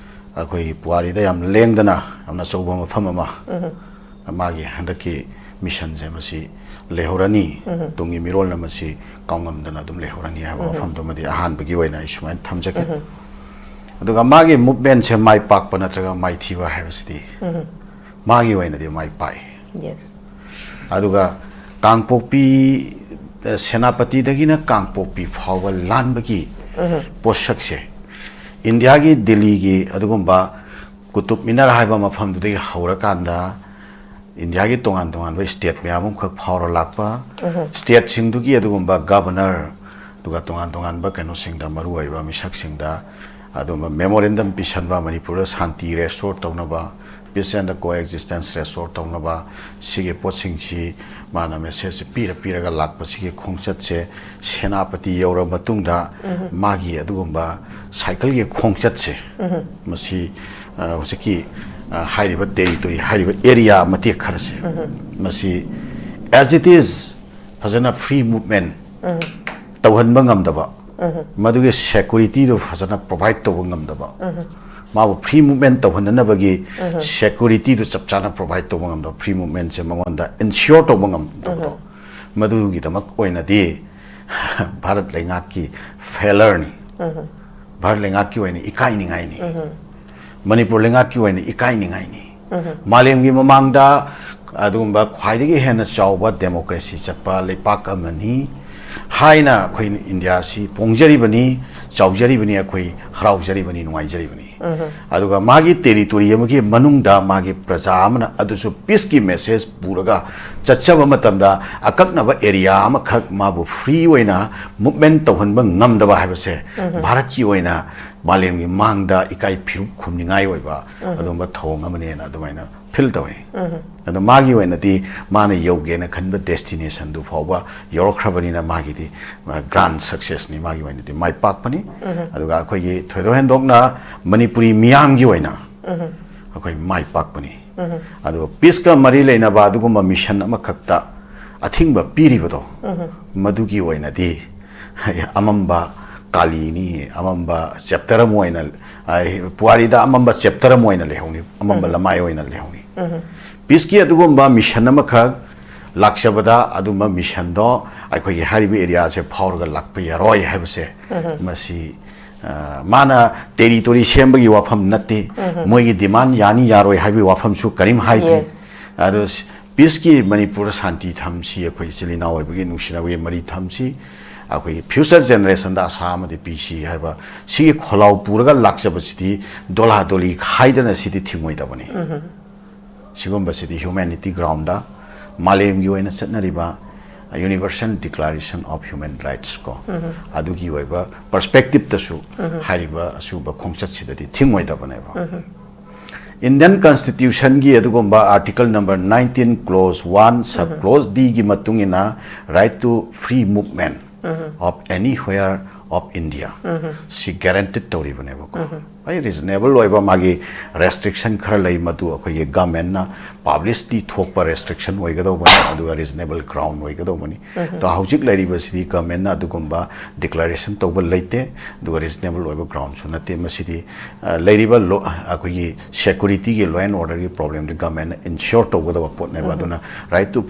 ꯑꯩꯈꯣꯏꯒꯤ ꯄꯨꯋꯥꯔꯤꯗ ꯌꯥꯝ ꯂꯦꯡꯗꯅ ꯌꯥꯝꯅ ꯑꯆꯧꯕ ꯃꯐꯝ ꯑꯃ ꯃꯥꯒꯤ ꯍꯟꯗꯛꯀꯤ missionꯁꯦ ꯃꯁꯤ ꯂꯩꯍꯧꯔꯅꯤ꯫ ꯇꯨꯡꯒꯤ ꯃꯤꯔꯣꯜꯅ ꯃꯁꯤ ꯀꯥꯎꯉꯝꯗꯅ ꯑꯗꯨꯝ ꯂꯩꯍꯧꯔꯅꯤ ꯍꯥꯏꯕ ꯋꯥꯐꯝꯗꯨꯃꯗꯤ ꯑꯍꯥꯟꯕꯒꯤ ꯑꯣꯏꯅ ꯑꯩ ꯁꯨꯃꯥꯏꯅ ꯊꯝꯖꯒꯦ꯫ ꯑꯗꯨꯒ ꯃꯥꯒꯤ movementꯁꯦ ꯃꯥꯏ ꯄꯥꯛꯄ ꯅꯠꯇ꯭ꯔꯒ ꯃꯥꯏꯊꯤꯕ ꯍꯥꯏꯕꯁꯤꯗꯤ ꯃꯥꯒꯤ ꯑꯣꯏꯅꯗꯤ ꯃꯥꯏ ꯄꯥꯛꯏ꯫ Yes. ꯑꯗꯨꯒ ꯀꯥꯡꯄꯣꯛꯄꯤ, ꯁꯦꯅꯥꯄꯇꯤꯗꯒꯤꯅ ꯀꯥꯡꯄꯣꯛꯄꯤ ꯐꯥꯎꯕ ꯂꯥꯟꯕꯒꯤ ꯄꯣꯠꯁꯛꯁꯦ ꯏꯟꯗꯤꯌꯥꯒꯤ ꯗꯤꯜꯂꯤꯒꯤ ꯑꯗꯨꯒꯨꯝꯕ ꯀꯨꯇꯨꯕ ꯃꯤꯅꯔ ꯍꯥꯏꯕ ꯃꯐꯝꯗꯨꯗꯒꯤ ꯍꯧꯔꯀꯥꯟꯗ ꯏꯟꯗꯤꯌꯥꯒꯤ ꯇꯣꯉꯥꯟ ꯇꯣꯉꯥꯟꯕ state ꯃꯌꯥꯝ ꯑꯃꯈꯛ ꯐꯥꯎꯔ ꯂꯥꯛꯄ, stateꯁꯤꯡꯗꯨꯒꯤ ꯑꯗꯨꯒꯨꯝꯕ governor, ꯑꯗꯨꯒ ꯇꯣꯉꯥꯟ ꯇꯣꯉꯥꯟꯕ ꯀꯩꯅꯣꯁꯤꯡꯗ, ꯃꯔꯨꯑꯣꯏꯕ ꯃꯤꯁꯛꯁꯤꯡꯗ ꯑꯗꯨꯒꯨꯝꯕ memorandum ꯄꯤꯁꯟꯕ, ꯃꯅꯤꯄꯨꯔꯗ ꯁꯥꯟꯇꯤ restore ꯇꯧꯅꯕ, peace and coexistence restore ꯇꯧꯅꯕ, ꯁꯤꯒꯤ ꯄꯣꯠꯁꯤꯡꯁꯤ ꯃꯥꯅ message ꯄꯤꯔ ꯄꯤꯔꯒ ꯂꯥꯛꯄꯁꯤꯒꯤ ꯈꯣꯡꯆꯠꯁꯦ ꯁꯦꯅꯥꯄꯇꯤ ꯌꯧꯔꯕ ꯃꯇꯨꯡꯗ ꯃꯥꯒꯤ ꯑꯗꯨꯒꯨꯝꯕ cycleꯒꯤ ꯈꯣꯡꯆꯠꯁꯦ, ꯃꯁꯤ ꯑ, ꯍꯧꯖꯤꯛꯀꯤ ꯑ, ꯍꯥꯏꯔꯤꯕ territory, ꯍꯥꯏꯔꯤꯕ area ꯃꯇꯦꯛ ꯈꯔꯁꯦ, ꯃꯁꯤ as it is ꯐꯖꯅ free movement ꯇꯧꯍꯟꯕ ꯉꯝꯗꯕ, ꯃꯗꯨꯒꯤ securityꯗꯨ ꯐꯖꯅ provide ꯇꯧꯕ ꯉꯝꯗꯕ, ꯃꯥꯕꯨ free movement ꯇꯧꯍꯟꯅꯅꯕꯒꯤ securityꯗꯨ ꯆꯞ ꯆꯥꯅ provide ꯇꯧꯕ ꯉꯝꯗꯕ, free movementꯁꯦ ꯃꯉꯣꯟꯗ ensure ꯇꯧꯕ ꯉꯝꯗꯕꯗꯣ, ꯃꯗꯨꯒꯤꯗꯃꯛ ꯑꯣꯏꯅꯗꯤ ꯚꯥꯔꯠ ꯂꯩꯉꯥꯛꯀꯤ failureꯅꯤ꯫ ꯚꯥꯔꯠ ꯂꯩꯉꯥꯛꯀꯤ ꯑꯣꯏꯅ ꯏꯀꯥꯏꯅꯤꯡꯉꯥꯏꯅꯤ꯫ ꯃꯅꯤꯄꯨꯔ ꯂꯩꯉꯥꯛꯀꯤ ꯑꯣꯏꯅ ꯏꯀꯥꯏꯅꯤꯡꯉꯥꯏꯅꯤ꯫ ꯃꯥꯂꯦꯝꯒꯤ ꯃꯃꯥꯡꯗ ꯑꯗꯨꯒꯨꯝꯕ ꯈ꯭ꯋꯥꯏꯗꯒꯤ ꯍꯦꯟꯅ ꯆꯥꯎꯕ democracy ꯆꯠꯄ ꯂꯩꯄꯥꯛ ꯑꯃꯅꯤ ꯍꯥꯏꯅ ꯑꯩꯈꯣꯏꯅ ꯏꯟꯗꯤꯌꯥꯁꯤ ꯄꯣꯡꯖꯔꯤꯕꯅꯤ꯫ ꯆꯥꯎꯖꯔꯤꯕꯅꯤ, ꯑꯩꯈꯣꯏ ꯍꯔꯥꯎꯖꯔꯤꯕꯅꯤ, ꯅꯨꯡꯉꯥꯏꯖꯔꯤꯕꯅꯤ꯫ ꯑꯗꯨꯒ ꯃꯥꯒꯤ territory ꯑꯃꯒꯤ ꯃꯅꯨꯡꯗ ꯃꯥꯒꯤ ꯄ꯭ꯔꯖꯥ ꯑꯃꯅ ꯑꯗꯨꯁꯨ peaceꯀꯤ message ꯄꯨꯔꯒ ꯆꯠꯆꯕ ꯃꯇꯝꯗ ꯑꯀꯛꯅꯕ area ꯑꯃꯈꯛ ꯃꯥꯕꯨ free ꯑꯣꯏꯅ movement ꯇꯧꯍꯟꯕ ꯉꯝꯗꯕ ꯍꯥꯏꯕꯁꯦ ꯚꯥꯔꯠꯀꯤ ꯑꯣꯏꯅ ꯃꯥꯂꯦꯝꯒꯤ ꯃꯥꯡꯗ ꯏꯀꯥꯏ ꯐꯤꯔꯨꯛ ꯈꯨꯝꯅꯤꯡꯉꯥꯏ ꯑꯣꯏꯕ ꯑꯗꯨꯒꯨꯝꯕ ꯊꯧꯑꯣꯡ ꯑꯃꯅꯦꯅ ꯑꯗꯨꯃꯥꯏꯅ feel ꯇꯧꯏ꯫ ꯑꯗꯣ ꯃꯥꯒꯤ ꯑꯣꯏꯅꯗꯤ ꯃꯥꯅ ꯌꯧꯒꯦꯅ ꯈꯟꯕ destinationꯗꯨ ꯐꯥꯎꯕ ꯌꯧꯔꯛꯈ꯭ꯔꯕꯅꯤꯅ ꯃꯥꯒꯤꯗꯤ, ꯑ, grand successꯅꯤ, ꯃꯥꯒꯤ ꯑꯣꯏꯅꯗꯤ ꯃꯥꯏ ꯄꯥꯛꯄꯅꯤ꯫ ꯑꯗꯨꯒ ꯑꯩꯈꯣꯏꯒꯤ ꯊꯣꯏꯗꯣꯛ ꯍꯦꯟꯗꯣꯛꯅ ꯃꯅꯤꯄꯨꯔꯤ ꯃꯤꯌꯥꯝꯒꯤ ꯑꯣꯏꯅ ꯑꯩꯈꯣꯏ ꯃꯥꯏ ꯄꯥꯛꯄꯅꯤ꯫ ꯑꯗꯨꯒ peaceꯀ ꯃꯔꯤ ꯂꯩꯅꯕ ꯑꯗꯨꯒꯨꯝꯕ mission ꯑꯃꯈꯛꯇ ꯑꯊꯤꯡꯕ ꯄꯤꯔꯤꯕꯗꯣ, ꯃꯗꯨꯒꯤ ꯑꯣꯏꯅꯗꯤ ꯑꯃꯝꯕ ꯀꯥꯂꯤꯅꯤ, ꯑꯃꯝꯕ chapter ꯑꯃ ꯑꯣꯏꯅ, ꯑ, ꯄꯨꯋꯥꯔꯤꯗ ꯑꯃꯝꯕ chapter ꯑꯃ ꯑꯣꯏꯅ ꯂꯩꯍꯧꯅꯤ, ꯑꯃꯝꯕ ꯂꯃꯥꯏ ꯑꯣꯏꯅ ꯂꯩꯍꯧꯅꯤ꯫ Peaceꯀꯤ ꯑꯗꯨꯒꯨꯝꯕ mission ꯑꯃꯈꯛ ꯂꯥꯛꯆꯕꯗ ꯑꯗꯨꯝꯕ missionꯗꯣ ꯑꯩꯈꯣꯏꯒꯤ ꯍꯥꯏꯔꯤꯕ areaꯁꯦ ꯐꯥꯎꯔꯒ ꯂꯥꯛꯄ ꯌꯥꯔꯣꯏ ꯍꯥꯏꯕꯁꯦ, ꯃꯁꯤ, ꯑ, ꯃꯥꯅ territory ꯁꯦꯝꯕꯒꯤ ꯋꯥꯐꯝ ꯅꯠꯇꯦ, ꯃꯣꯏꯒꯤ demand ꯌꯥꯅꯤ ꯌꯥꯔꯣꯏ ꯍꯥꯏꯕꯒꯤ ꯋꯥꯐꯝꯁꯨ ꯀꯔꯤꯝ ꯍꯥꯏꯗ꯭ꯔꯤ꯫ Yes. ꯑꯗꯣ ꯁ-, peaceꯀꯤ ꯃꯅꯤꯄꯨꯔꯗ ꯁꯥꯟꯇꯤ ꯊꯝꯁꯤ, ꯑꯩꯈꯣꯏ ꯏꯆꯤꯜ ꯏꯅꯥꯎ ꯑꯣꯏꯕꯒꯤ ꯅꯨꯡꯁꯤꯅꯕꯒꯤ ꯃꯔꯤ ꯊꯝꯁꯤ, ꯑꯩꯈꯣꯏꯒꯤ future generationꯗ ꯑꯁꯥ ꯑꯃꯗꯤ ꯄꯤꯁꯤ ꯍꯥꯏꯕ ꯁꯤꯒꯤ ꯈꯣꯜꯂꯥꯎ ꯄꯨꯔꯒ ꯂꯥꯛꯆꯕꯁꯤꯗꯤ ꯗꯣꯂꯥ ꯗꯣꯂꯤ ꯈꯥꯏꯗꯅ ꯁꯤꯗꯤ ꯊꯤꯡꯉꯣꯏꯗꯕꯅꯤ꯫ ꯁꯤꯒꯨꯝꯕꯁꯤꯗꯤ humanity groundꯗ ꯃꯥꯂꯦꯝꯒꯤ ꯑꯣꯏꯅ ꯆꯠꯅꯔꯤꯕ Universal Declaration of Human Rights ꯀꯣ, ꯑꯗꯨꯒꯤ ꯑꯣꯏꯕ perspectiveꯇꯁꯨ ꯍꯥꯏꯔꯤꯕ ꯑꯁꯤꯒꯨꯝꯕ ꯈꯣꯡꯆꯠꯁꯤꯗꯗꯤ ꯊꯤꯡꯉꯣꯏꯗꯕꯅꯦꯕ꯫ Indian Constitutionꯒꯤ ꯑꯗꯨꯒꯨꯝꯕ Article number nineteen, clause one, sub clause Dꯒꯤ ꯃꯇꯨꯡ ꯏꯟꯅ right to free movement of anywhere of India ꯁꯤ guaranteed ꯇꯧꯔꯤꯕꯅꯦꯕꯀꯣ꯫ ꯑꯩ reasonable ꯑꯣꯏꯕ ꯃꯥꯒꯤ restriction ꯈꯔ ꯂꯩ, ꯃꯗꯨ ꯑꯩꯈꯣꯏꯒꯤ governmentꯅ publicly ꯊꯣꯛꯄ restriction ꯑꯣꯏꯒꯗꯧꯕꯅꯤ, ꯑꯗꯨꯒ reasonable ground ꯑꯣꯏꯒꯗꯧꯕꯅꯤ꯫ ꯑꯗꯣ ꯍꯧꯖꯤꯛ ꯂꯩꯔꯤꯕꯁꯤꯗꯤ governmentꯅ ꯑꯗꯨꯒꯨꯝꯕ declaration ꯇꯧꯕ ꯂꯩꯇꯦ, ꯑꯗꯨꯒ reasonable ꯑꯣꯏꯕ groundꯁꯨ ꯅꯠꯇꯦ꯫ ꯃꯁꯤꯗꯤ, ꯑ, ꯂꯩꯔꯤꯕ law, ꯑꯩꯈꯣꯏꯒꯤ securityꯒꯤ, law and orderꯒꯤ problemꯗꯤ governmentꯅ ensure ꯇꯧꯒꯗꯕ ꯄꯣꯠꯅꯦꯕ꯫ ꯑꯗꯨꯅ right to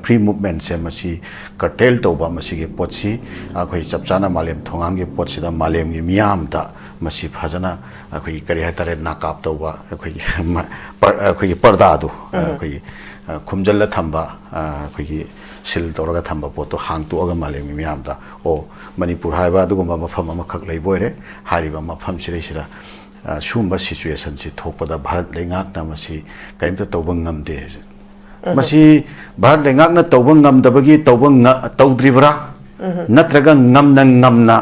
free movementꯁꯦ ꯃꯁꯤ curtail ꯇꯧꯕ, ꯃꯁꯤꯒꯤ ꯄꯣꯠꯁꯤ ꯑꯩꯈꯣꯏ ꯆꯞ ꯆꯥꯅ ꯃꯥꯂꯦꯝ ꯊꯣꯡꯒꯥꯟꯒꯤ ꯄꯣꯠꯁꯤꯗ ꯃꯥꯂꯦꯝꯒꯤ ꯃꯤꯌꯥꯝꯗ ꯃꯁꯤ ꯐꯖꯅ ꯑꯩꯈꯣꯏꯒꯤ ꯀꯔꯤ ꯍꯥꯏꯇꯥꯔꯦ, ꯅꯥꯀꯥꯞ ꯇꯧꯕ, ꯑꯩꯈꯣꯏꯒꯤ ꯃ-, ꯄꯔ-, ꯑꯩꯈꯣꯏꯒꯤ ꯄꯔꯗꯥꯗꯨ, ꯑꯩꯈꯣꯏꯒꯤ, ꯑ, ꯈꯨꯝꯖꯤꯜꯂ ꯊꯝꯕ, ꯑ, ꯑꯩꯈꯣꯏꯒꯤ ꯁꯤꯜ ꯇꯧꯔꯒ ꯊꯝꯕ ꯄꯣꯠꯇꯣ ꯍꯥꯡꯇꯣꯛꯑꯒ ꯃꯥꯂꯦꯝꯒꯤ ꯃꯤꯌꯥꯝꯗ, ꯑꯣ, ꯃꯅꯤꯄꯨꯔ ꯍꯥꯏꯕ ꯑꯗꯨꯒꯨꯝꯕ ꯃꯐꯝ ꯑꯃꯈꯛ ꯂꯩꯕ ꯑꯣꯏꯔꯦ꯫ ꯍꯥꯏꯔꯤꯕ ꯃꯐꯝꯁꯤꯗꯩꯁꯤꯗ, ꯑ, ꯁꯤꯒꯨꯝꯕ ꯁꯤꯆꯨꯋꯦꯁꯟꯁꯤ ꯊꯣꯛꯄꯗ ꯚꯥꯔꯠ ꯂꯩꯉꯥꯛꯅ ꯃꯁꯤ ꯀꯔꯤꯝꯇ ꯇꯧꯕ ꯉꯝꯗꯦ꯫ ꯃꯁꯤ ꯚꯥꯔꯠ ꯂꯩꯉꯥꯛꯅ ꯇꯧꯕ ꯉꯝꯗꯕꯒꯤ ꯇꯧꯕ ꯉ-, ꯇꯧꯗ꯭ꯔꯤꯕ꯭ꯔꯥ? ꯅꯠꯇ꯭ꯔꯒ ꯉꯝꯅ ꯉꯝꯅ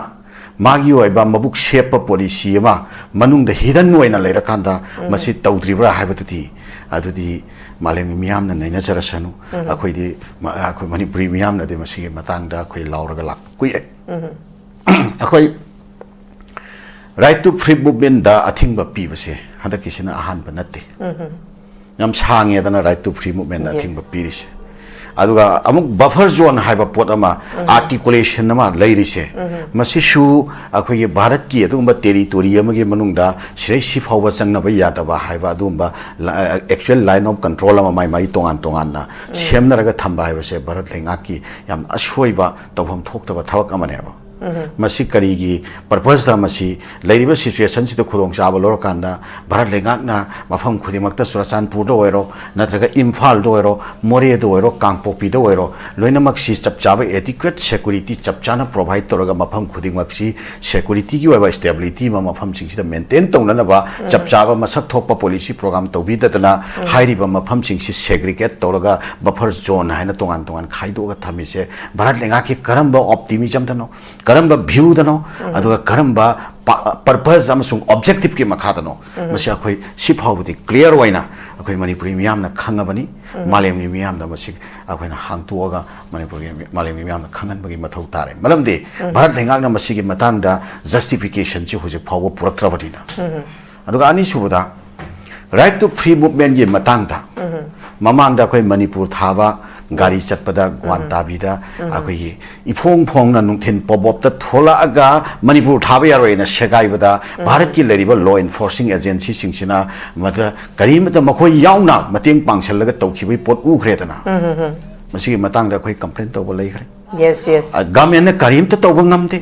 ꯃꯥꯒꯤ ꯑꯣꯏꯕ ꯃꯕꯨꯛ ꯁꯦꯞꯄ ꯄꯣꯂꯤꯁꯤ ꯑꯃ ꯃꯅꯨꯡꯗ ꯍꯤꯗꯟ ꯑꯣꯏꯅ ꯂꯩꯔꯀꯥꯟꯗ ꯃꯁꯤ ꯇꯧꯗ꯭ꯔꯤꯕ꯭ꯔꯥ ꯍꯥꯏꯕꯗꯨꯗꯤ, ꯑꯗꯨꯗꯤ ꯃꯥꯂꯦꯝꯒꯤ ꯃꯤꯌꯥꯝꯅ ꯅꯩꯅꯖꯔꯁꯅꯨ꯫ ꯑꯩꯈꯣꯏꯗꯤ, ꯃ-, ꯑꯩꯈꯣꯏ ꯃꯅꯤꯄꯨꯔꯤ ꯃꯤꯌꯥꯝꯅꯗꯤ ꯃꯁꯤꯒꯤ ꯃꯇꯥꯡꯗ ꯑꯩꯈꯣꯏ ꯂꯥꯎꯔꯒ ꯂꯥꯛꯄ ꯀꯨꯏꯔꯦ꯫ ꯑꯩꯈꯣꯏ Right to Free Movement ꯗ ꯑꯊꯤꯡꯕ ꯄꯤꯕꯁꯦ ꯍꯟꯗꯛꯀꯤꯁꯤꯅ ꯑꯍꯥꯟꯕ ꯅꯠꯇꯦ꯫ ꯌꯥꯝ ꯁꯥꯡꯉꯦꯗꯅ Right to Free Movement the Yes. ꯑꯊꯤꯡꯕ ꯄꯤꯔꯤꯁꯦ꯫ ꯑꯗꯨꯒ ꯑꯃꯨꯛ buffer zone ꯍꯥꯏꯕ ꯄꯣꯠ ꯑꯃ, ꯑꯥꯔꯇꯤꯀꯨꯂꯦꯁꯟ ꯑꯃ ꯂꯩꯔꯤꯁꯦ, ꯃꯁꯤꯁꯨ ꯑꯩꯈꯣꯏꯒꯤ ꯚꯥꯔꯠꯀꯤ ꯑꯗꯨꯒꯨꯝꯕ ꯇꯦꯔꯤꯇꯣꯔꯤ ꯑꯃꯒꯤ ꯃꯅꯨꯡꯗ ꯁꯤꯗꯩ ꯁꯤ ꯐꯥꯎꯕ ꯆꯪꯅꯕ ꯌꯥꯗꯕ ꯍꯥꯏꯕ ꯑꯗꯨꯒꯨꯝꯕ ꯂ-, actual line of control ꯑꯃ ꯃꯥꯏ ꯃꯥꯏ ꯇꯣꯉꯥꯟ ꯇꯣꯉꯥꯟꯅ ꯁꯦꯝꯅꯔꯒ ꯊꯝꯕ ꯍꯥꯏꯕꯁꯦ ꯚꯥꯔꯠ ꯂꯩꯉꯥꯛꯀꯤ ꯌꯥꯝ ꯑꯁꯣꯏꯕ, ꯇꯧꯐꯝ ꯊꯣꯛꯇꯕ ꯊꯕꯛ ꯑꯃꯅꯦꯕ꯫ ꯃꯁꯤ ꯀꯔꯤꯒꯤ purpose ꯇ ꯃꯁꯤ ꯂꯩꯔꯤꯕ ꯁꯤꯆꯨꯋꯦꯁꯟꯁꯤꯗ ꯈꯨꯗꯣꯡꯆꯥꯕ ꯂꯧꯔꯀꯥꯟꯗ ꯚꯥꯔꯠ ꯂꯩꯉꯥꯛꯅ ꯃꯐꯝ ꯈꯨꯗꯤꯡꯃꯛꯇ ꯆꯨꯔꯆꯥꯟꯄꯨꯔꯗ ꯑꯣꯏꯔꯣ, ꯅꯠꯇ꯭ꯔꯒ ꯏꯝꯐꯥꯜꯗ ꯑꯣꯏꯔꯣ, ꯃꯣꯔꯦꯗ ꯑꯣꯏꯔꯣ, ꯀꯥꯡꯄꯣꯛꯄꯤꯗ ꯑꯣꯏꯔꯣ, ꯂꯣꯏꯅꯃꯛꯁꯤ ꯆꯞ ꯆꯥꯕ adequate security ꯆꯞ ꯆꯥꯅ provide ꯇꯧꯔꯒ ꯃꯐꯝ ꯈꯨꯗꯤꯡꯃꯛꯁꯤ security ꯒꯤ ꯑꯣꯏꯕ stability ꯑꯃ ꯃꯐꯝꯁꯤꯡꯁꯤꯗ maintain ꯇꯧꯅꯅꯕ ꯆꯞ ꯆꯥꯕ ꯃꯁꯛ ꯊꯣꯛꯄ policy program ꯇꯧꯕꯤꯗꯗꯅ ꯍꯥꯏꯔꯤꯕ ꯃꯐꯝꯁꯤꯡꯁꯤ segregate ꯇꯧꯔꯒ buffer zone ꯍꯥꯏꯅ ꯇꯣꯉꯥꯟ ꯇꯣꯉꯥꯟ ꯈꯥꯏꯗꯣꯛꯑꯒ ꯊꯝꯃꯤꯁꯦ ꯚꯥꯔꯠ ꯂꯩꯉꯥꯛꯀꯤ ꯀꯔꯝꯕ optimism ꯗꯅꯣ, ꯀꯔꯝꯕ view ꯗꯅꯣ, ꯑꯗꯨꯒ ꯀꯔꯝꯕ ꯄ-, purpose ꯑꯃꯁꯨꯡ objective ꯀꯤ ꯃꯈꯥꯗꯅꯣ, ꯃꯁꯤ ꯑꯩꯈꯣꯏ ꯁꯤ ꯐꯥꯎꯕꯗꯤ clear ꯑꯣꯏꯅ ꯑꯩꯈꯣꯏ ꯃꯅꯤꯄꯨꯔꯤ ꯃꯤꯌꯥꯝꯅ ꯈꯪꯉꯕꯅꯤ꯫ ꯃꯥꯂꯦꯝꯒꯤ ꯃꯤꯌꯥꯝꯗ ꯃꯁꯤ ꯑꯩꯈꯣꯏꯅ ꯍꯥꯡꯇꯣꯛꯑꯒ ꯃꯅꯤꯄꯨꯔꯒꯤ ꯃꯤ-, ꯃꯥꯂꯦꯝꯒꯤ ꯃꯤꯌꯥꯝꯅ ꯈꯪꯍꯟꯕꯒꯤ ꯃꯊꯧ ꯇꯥꯔꯦ꯫ ꯃꯔꯝꯗꯤ ꯚꯥꯔꯠ ꯂꯩꯉꯥꯛꯅ ꯃꯁꯤꯒꯤ ꯃꯇꯥꯡꯗ justification ꯁꯤ ꯍꯧꯖꯤꯛ ꯐꯥꯎꯕ ꯄꯨꯔꯛꯇ꯭ꯔꯕꯅꯤꯅ꯫ ꯑꯗꯨꯒ ꯑꯅꯤꯁꯨꯕꯗ, Right to Free Movement ꯀꯤ ꯃꯇꯥꯡꯗ, ꯃꯃꯥꯡꯗ ꯑꯩꯈꯣꯏ ꯃꯅꯤꯄꯨꯔ ꯊꯥꯕ ꯒꯥꯔꯤ ꯆꯠꯄꯗ ꯒ꯭ꯋꯥꯟ ꯇꯥꯕꯤꯗ ꯑꯩꯈꯣꯏꯒꯤ ꯏꯐꯣꯡ ꯐꯣꯡꯅ ꯅꯨꯡꯊꯤꯟ ꯄꯣꯕꯣꯞꯇ ꯊꯣꯛꯂꯛꯑꯒ ꯃꯅꯤꯄꯨꯔ ꯊꯥꯕ ꯌꯥꯔꯣꯏꯅ ꯁꯦꯒꯥꯏꯕꯗ ꯚꯥꯔꯠꯀꯤ ꯂꯩꯔꯤꯕ law enforcing agency ꯁꯤꯡꯁꯤꯅ ꯃꯗ ꯀꯔꯤꯃꯇ ꯃꯈꯣꯏ ꯌꯥꯎꯅ ꯃꯇꯦꯡ ꯄꯥꯡꯁꯤꯜꯂꯒ ꯇꯧꯈꯤꯕꯒꯤ ꯄꯣꯠ ꯎꯈ꯭ꯔꯦꯗꯅ꯫ ꯃꯁꯤꯒꯤ ꯃꯇꯥꯡꯗ ꯑꯩꯈꯣꯏ complain ꯇꯧꯕ ꯂꯩꯈ꯭ꯔꯦ꯫ Yes, yes. ꯒꯚꯔꯟꯃꯦꯟꯠꯅ ꯀꯔꯤꯝꯇ ꯇꯧꯕ ꯉꯝꯗꯦ꯫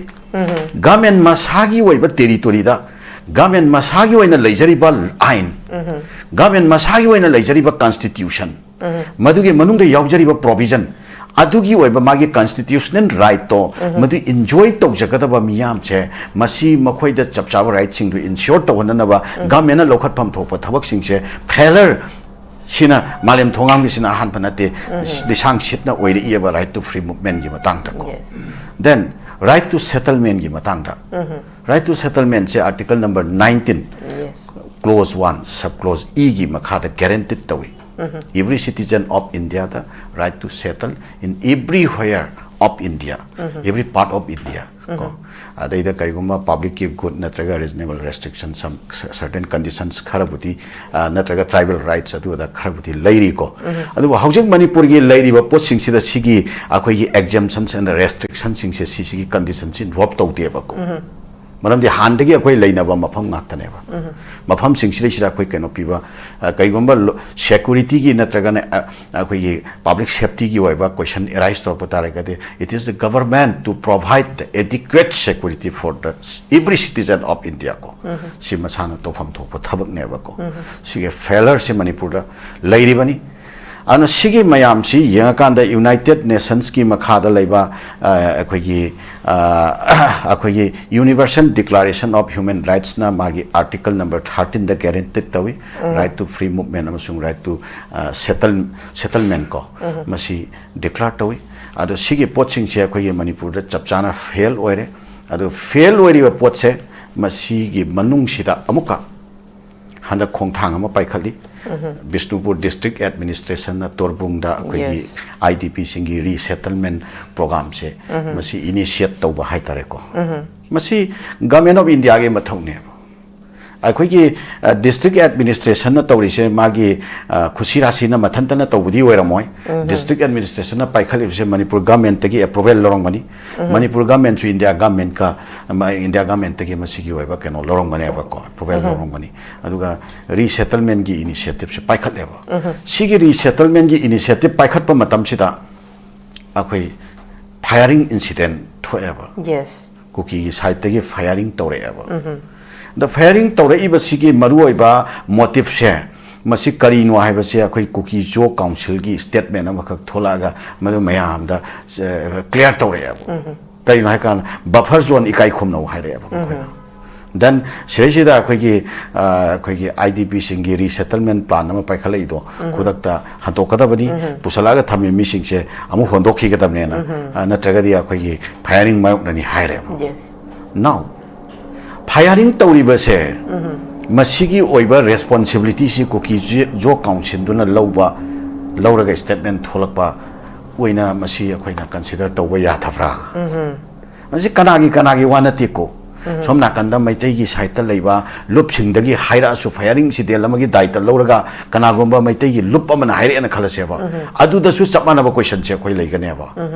ꯒꯚꯔꯟꯃꯦꯟꯠ ꯃꯁꯥꯒꯤ ꯑꯣꯏꯕ territory ꯗ, ꯒꯚꯔꯟꯃꯦꯟꯠ ꯃꯁꯥꯒꯤ ꯑꯣꯏꯅ ꯂꯩꯖꯔꯤꯕ ꯑꯥꯏꯟ, ꯒꯚꯔꯟꯃꯦꯟꯠ ꯃꯁꯥꯒꯤ ꯑꯣꯏꯅ ꯂꯩꯖꯔꯤꯕ constitution, ꯃꯗꯨꯒꯤ ꯃꯅꯨꯡꯗ ꯌꯥꯎꯖꯔꯤꯕ provision, ꯑꯗꯨꯒꯤ ꯑꯣꯏꯕ ꯃꯥꯒꯤ constitutional rightꯇꯣ ꯃꯗꯨ enjoy ꯇꯧꯖꯒꯗꯕ ꯃꯤꯌꯥꯝꯁꯦ, ꯃꯁꯤ ꯃꯈꯣꯏꯗ ꯆꯞ ꯆꯥꯕ rightꯁꯤꯡꯗꯨ ensure ꯇꯧꯍꯟꯅꯅꯕ governmentꯅ ꯂꯧꯈꯠꯐꯝ ꯊꯣꯛꯄ ꯊꯕꯛꯁꯤꯡꯁꯦ failure ꯁꯤꯅ ꯃꯥꯂꯦꯝ ꯊꯣꯡꯒꯥꯡꯒꯤꯁꯤꯅ ꯑꯍꯥꯟꯕ ꯅꯠꯇꯦ꯫ ꯂꯤꯁꯥꯡ ꯁꯤꯠꯅ ꯑꯣꯏꯔꯛꯏꯕ right to free movementꯀꯤ ꯃꯇꯥꯡꯗꯀꯣ꯫ Yes. Then right to settlementꯀꯤ ꯃꯇꯥꯡꯗ, right to settlementꯁꯦ article number nineteen, Yes. clause one, sub clause Eꯒꯤ ꯃꯈꯥꯗ guaranteed ꯇꯧꯏ꯫ Every citizen of Indiaꯗ right to settle in everywhere of India, every part of India ꯀꯣ꯫ ꯑꯗꯩꯗ ꯀꯔꯤꯒꯨꯝꯕ publicꯀꯤ good ꯅꯠꯇ꯭ꯔꯒ reasonable restriction, some certain conditions ꯈꯔꯕꯨꯗꯤ, ꯑ, ꯅꯠꯇ꯭ꯔꯒ tribal rights ꯑꯗꯨ ꯑꯗꯥ ꯈꯔꯕꯨꯗꯤ ꯂꯩꯔꯤꯀꯣ꯫ ꯑꯗꯨꯕꯨ ꯍꯧꯖꯤꯛ ꯃꯅꯤꯄꯨꯔꯒꯤ ꯂꯩꯔꯤꯕ ꯄꯣꯠꯁꯤꯡꯁꯤꯗ ꯁꯤꯒꯤ ꯑꯩꯈꯣꯏꯒꯤ exemptions and restrictionꯁꯤꯡꯁꯦ ꯁꯤꯁꯤꯒꯤ conditionꯁꯤ involve ꯇꯧꯗꯦꯕꯀꯣ꯫ ꯃꯔꯝꯗꯤ ꯍꯥꯟꯅꯗꯒꯤ ꯑꯩꯈꯣꯏ ꯂꯩꯅꯕ ꯃꯐꯝ ꯉꯥꯛꯇꯅꯦꯕ꯫ ꯃꯐꯝꯁꯤꯡꯁꯤꯗꯩꯁꯤꯗ ꯑꯩꯈꯣꯏ ꯀꯩꯅꯣ ꯄꯤꯕ, ꯑ, ꯀꯩꯒꯨꯝꯕ ꯂꯣ-, securityꯒꯤ ꯅꯠꯇ꯭ꯔꯒꯅ, ꯑ, ꯑꯩꯈꯣꯏꯒꯤ public safetyꯒꯤ ꯑꯣꯏꯕ question arise ꯇꯧꯔꯛꯄ ꯇꯥꯔꯒꯗꯤ, it is the government to provide the adequate security for the every citizen of India ꯀꯣ꯫ ꯁꯤ ꯃꯁꯥꯅ ꯇꯧꯐꯝ ꯊꯣꯛꯄ ꯊꯕꯛꯅꯦꯕꯀꯣ꯫ ꯁꯤꯒꯤ failureꯁꯦ ꯃꯅꯤꯄꯨꯔꯗ ꯂꯩꯔꯤꯕꯅꯤ꯫ ꯑꯗꯨꯅ ꯁꯤꯒꯤ ꯃꯌꯥꯝꯁꯤ ꯌꯦꯡꯉꯀꯥꯟꯗ United Nationsꯀꯤ ꯃꯈꯥꯗ ꯂꯩꯕ, ꯑ, ꯑꯩꯈꯣꯏꯒꯤ, ꯑ, ꯑꯩꯈꯣꯏꯒꯤ Universal Declaration of Human Rightsꯅ ꯃꯥꯒꯤ article number thirteenꯗ guaranteed ꯇꯧꯏ꯫ Right to free movement ꯑꯃꯁꯨꯡ right to, ꯑ, settle, settlement ꯀꯣ, ꯃꯁꯤ declare ꯇꯧꯏ꯫ ꯑꯗꯣ ꯁꯤꯒꯤ ꯄꯣꯠꯁꯤꯡꯁꯦ ꯑꯩꯈꯣꯏꯒꯤ ꯃꯅꯤꯄꯨꯔꯗ ꯆꯞ ꯆꯥꯅ fail ꯑꯣꯏꯔꯦ꯫ ꯑꯗꯣ fail ꯑꯣꯏꯔꯤꯕ ꯄꯣꯠꯁꯦ ꯃꯁꯤꯒꯤ ꯃꯅꯨꯡꯁꯤꯗ ꯑꯃꯨꯛꯀ ꯍꯟꯗꯛ ꯈꯣꯡꯊꯥꯡ ꯑꯃ ꯄꯥꯏꯈꯠꯂꯤ꯫ ꯕꯤꯁꯅꯨꯄꯨꯔ district administrationꯅ ꯇꯣꯔꯕꯨꯡꯗ ꯑꯩꯈꯣꯏꯒꯤ Yes. IDPꯁꯤꯡꯒꯤ resettlement programꯁꯦ ꯃꯁꯤ initiate ꯇꯧꯕ ꯍꯥꯏꯇꯥꯔꯦꯀꯣ꯫ ꯃꯁꯤ Government of Indiaꯒꯤ ꯃꯊꯧꯅꯦꯕ꯫ ꯑꯩꯈꯣꯏꯒꯤ, ꯑ, district administrationꯅ ꯇꯧꯔꯤꯁꯦ ꯃꯥꯒꯤ, ꯑ, ꯈꯨꯁꯤ ꯔꯥꯁꯤꯅ ꯃꯊꯟꯇꯅ ꯇꯧꯕꯗꯤ ꯑꯣꯏꯔꯝꯃꯣꯏ꯫ District administrationꯅ ꯄꯥꯏꯈꯠꯂꯤꯕꯁꯦ Manipur governmentꯇꯒꯤ approval ꯂꯧꯔꯝꯒꯅꯤ꯫ Manipur governmentꯁꯨ India governmentꯀ, ꯑꯃ, India governmentꯇꯒꯤ ꯃꯁꯤꯒꯤ ꯑꯣꯏꯕ ꯀꯩꯅꯣ ꯂꯧꯔꯝꯒꯅꯦꯕꯀꯣ, approval ꯂꯧꯔꯝꯒꯅꯤ꯫ ꯑꯗꯨꯒ resettlementꯀꯤ initiativeꯁꯦ ꯄꯥꯏꯈꯠꯂꯦꯕ꯫ ꯁꯤꯒꯤ resettlementꯀꯤ initiative ꯄꯥꯏꯈꯠꯄ ꯃꯇꯝꯁꯤꯗ ꯑꯩꯈꯣꯏ firing incident ꯊꯣꯛꯑꯦꯕ꯫ Yes. ꯀꯨꯀꯤꯒꯤ sideꯇꯒꯤ firing ꯇꯧꯔꯛꯑꯦꯕ꯫ ꯑꯗ firing ꯇꯧꯔꯛꯏꯕꯁꯤꯒꯤ ꯃꯔꯨꯑꯣꯏꯕ motiveꯁꯦ ꯃꯁꯤ ꯀꯔꯤꯅꯣ ꯍꯥꯏꯕꯁꯦ ꯑꯩꯈꯣꯏ ꯀꯨꯀꯤ ꯖꯣ ꯀꯥꯎꯟꯁꯤꯜꯒꯤ ꯁ꯭ꯇꯦꯠꯃꯦꯟ ꯑꯃꯈꯛ ꯊꯣꯛꯂꯛꯑꯒ ꯃꯗꯨ ꯃꯌꯥꯝꯗ ꯀ꯭ꯂꯤꯌꯥꯔ ꯇꯧꯔꯛꯑꯦꯕ꯫ ꯀꯔꯤꯅꯣ ꯍꯥꯏꯀꯥꯟꯗ ꯕꯐꯔ ꯖꯣꯟ ꯏꯀꯥꯏ ꯈꯨꯝꯅꯧ ꯍꯥꯏꯔꯛꯑꯦꯕ ꯃꯈꯣꯏꯅ꯫ ꯗꯦꯟ ꯁꯤꯗꯩꯁꯤꯗ ꯑꯩꯈꯣꯏꯒꯤ ꯑꯩꯈꯣꯏꯒꯤ ꯑꯥꯏ ꯗꯤ ꯄꯤꯁꯤꯡꯒꯤ ꯔꯤꯁꯦꯇꯜꯃꯦꯟ ꯄ꯭ꯂꯥꯟ ꯑꯃ ꯄꯥꯏꯈꯠꯂꯛꯏꯗꯣ ꯈꯨꯗꯛꯇ ꯍꯟꯗꯣꯛꯀꯗꯕꯅꯤ꯫ ꯄꯨꯁꯜꯂꯛꯑꯒ ꯊꯝꯃꯤ ꯃꯤꯁꯤꯡꯁꯦ ꯑꯃꯨꯛ ꯍꯣꯟꯗꯣꯛꯈꯤꯒꯗꯕꯅꯦꯅ, ꯅꯠꯇ꯭ꯔꯒꯗꯤ ꯑꯩꯈꯣꯏꯒꯤ ꯐꯥꯏꯌꯥꯔꯤꯡ ꯃꯥꯌꯣꯛꯅꯅꯤ ꯍꯥꯏꯔꯦꯕ꯫ ꯅꯥꯎ ꯐꯥꯏꯌꯥꯔꯤꯡ ꯇꯧꯔꯤꯕꯁꯦ ꯃꯁꯤꯒꯤ ꯑꯣꯏꯕ ꯔꯦꯁꯄꯣꯟꯁꯤꯕꯤꯂꯤꯇꯤꯁꯤ ꯀꯨꯀꯤ ꯖꯣ ꯀꯥꯎꯟꯁꯤꯜꯗꯨꯅ ꯂꯧꯕ, ꯂꯧꯔꯒ ꯁ꯭ꯇꯦꯠꯃꯦꯟ ꯊꯣꯛꯂꯛꯄ ꯑꯣꯏꯅ ꯃꯁꯤ ꯑꯩꯈꯣꯏꯅ ꯀꯟꯁꯤꯗꯔ ꯇꯧꯕ ꯌꯥꯗꯕ꯭ꯔꯥ? ꯃꯁꯤ ꯀꯅꯥꯒꯤ ꯀꯅꯥꯒꯤ ꯋꯥ ꯅꯠꯇꯦꯀꯣ꯫ ꯁꯣꯝ ꯅꯥꯀꯟꯗ ꯃꯩꯇꯩꯒꯤ ꯁꯥꯏꯠꯇ ꯂꯩꯕ ꯂꯨꯞꯁꯤꯡꯗꯒꯤ ꯍꯥꯏꯔꯛꯑꯁꯨ, ꯐꯥꯏꯌꯥꯔꯤꯡ ꯏꯟꯁꯤꯗꯦꯟ ꯑꯃꯒꯤ ꯗꯥꯏꯇ ꯂꯧꯔꯒ ꯀꯅꯥꯒꯨꯝꯕ ꯃꯩꯇꯩꯒꯤ ꯂꯨꯞ ꯑꯃꯅ ꯍꯥꯏꯔꯛꯑꯦꯅ ꯈꯜꯂꯁꯦꯕ, ꯑꯗꯨꯗꯁꯨ ꯆꯞ ꯃꯥꯟꯅꯕ ꯀꯣꯏꯁꯟꯁꯦ ꯑꯩꯈꯣꯏ ꯂꯩꯒꯅꯦꯕ꯫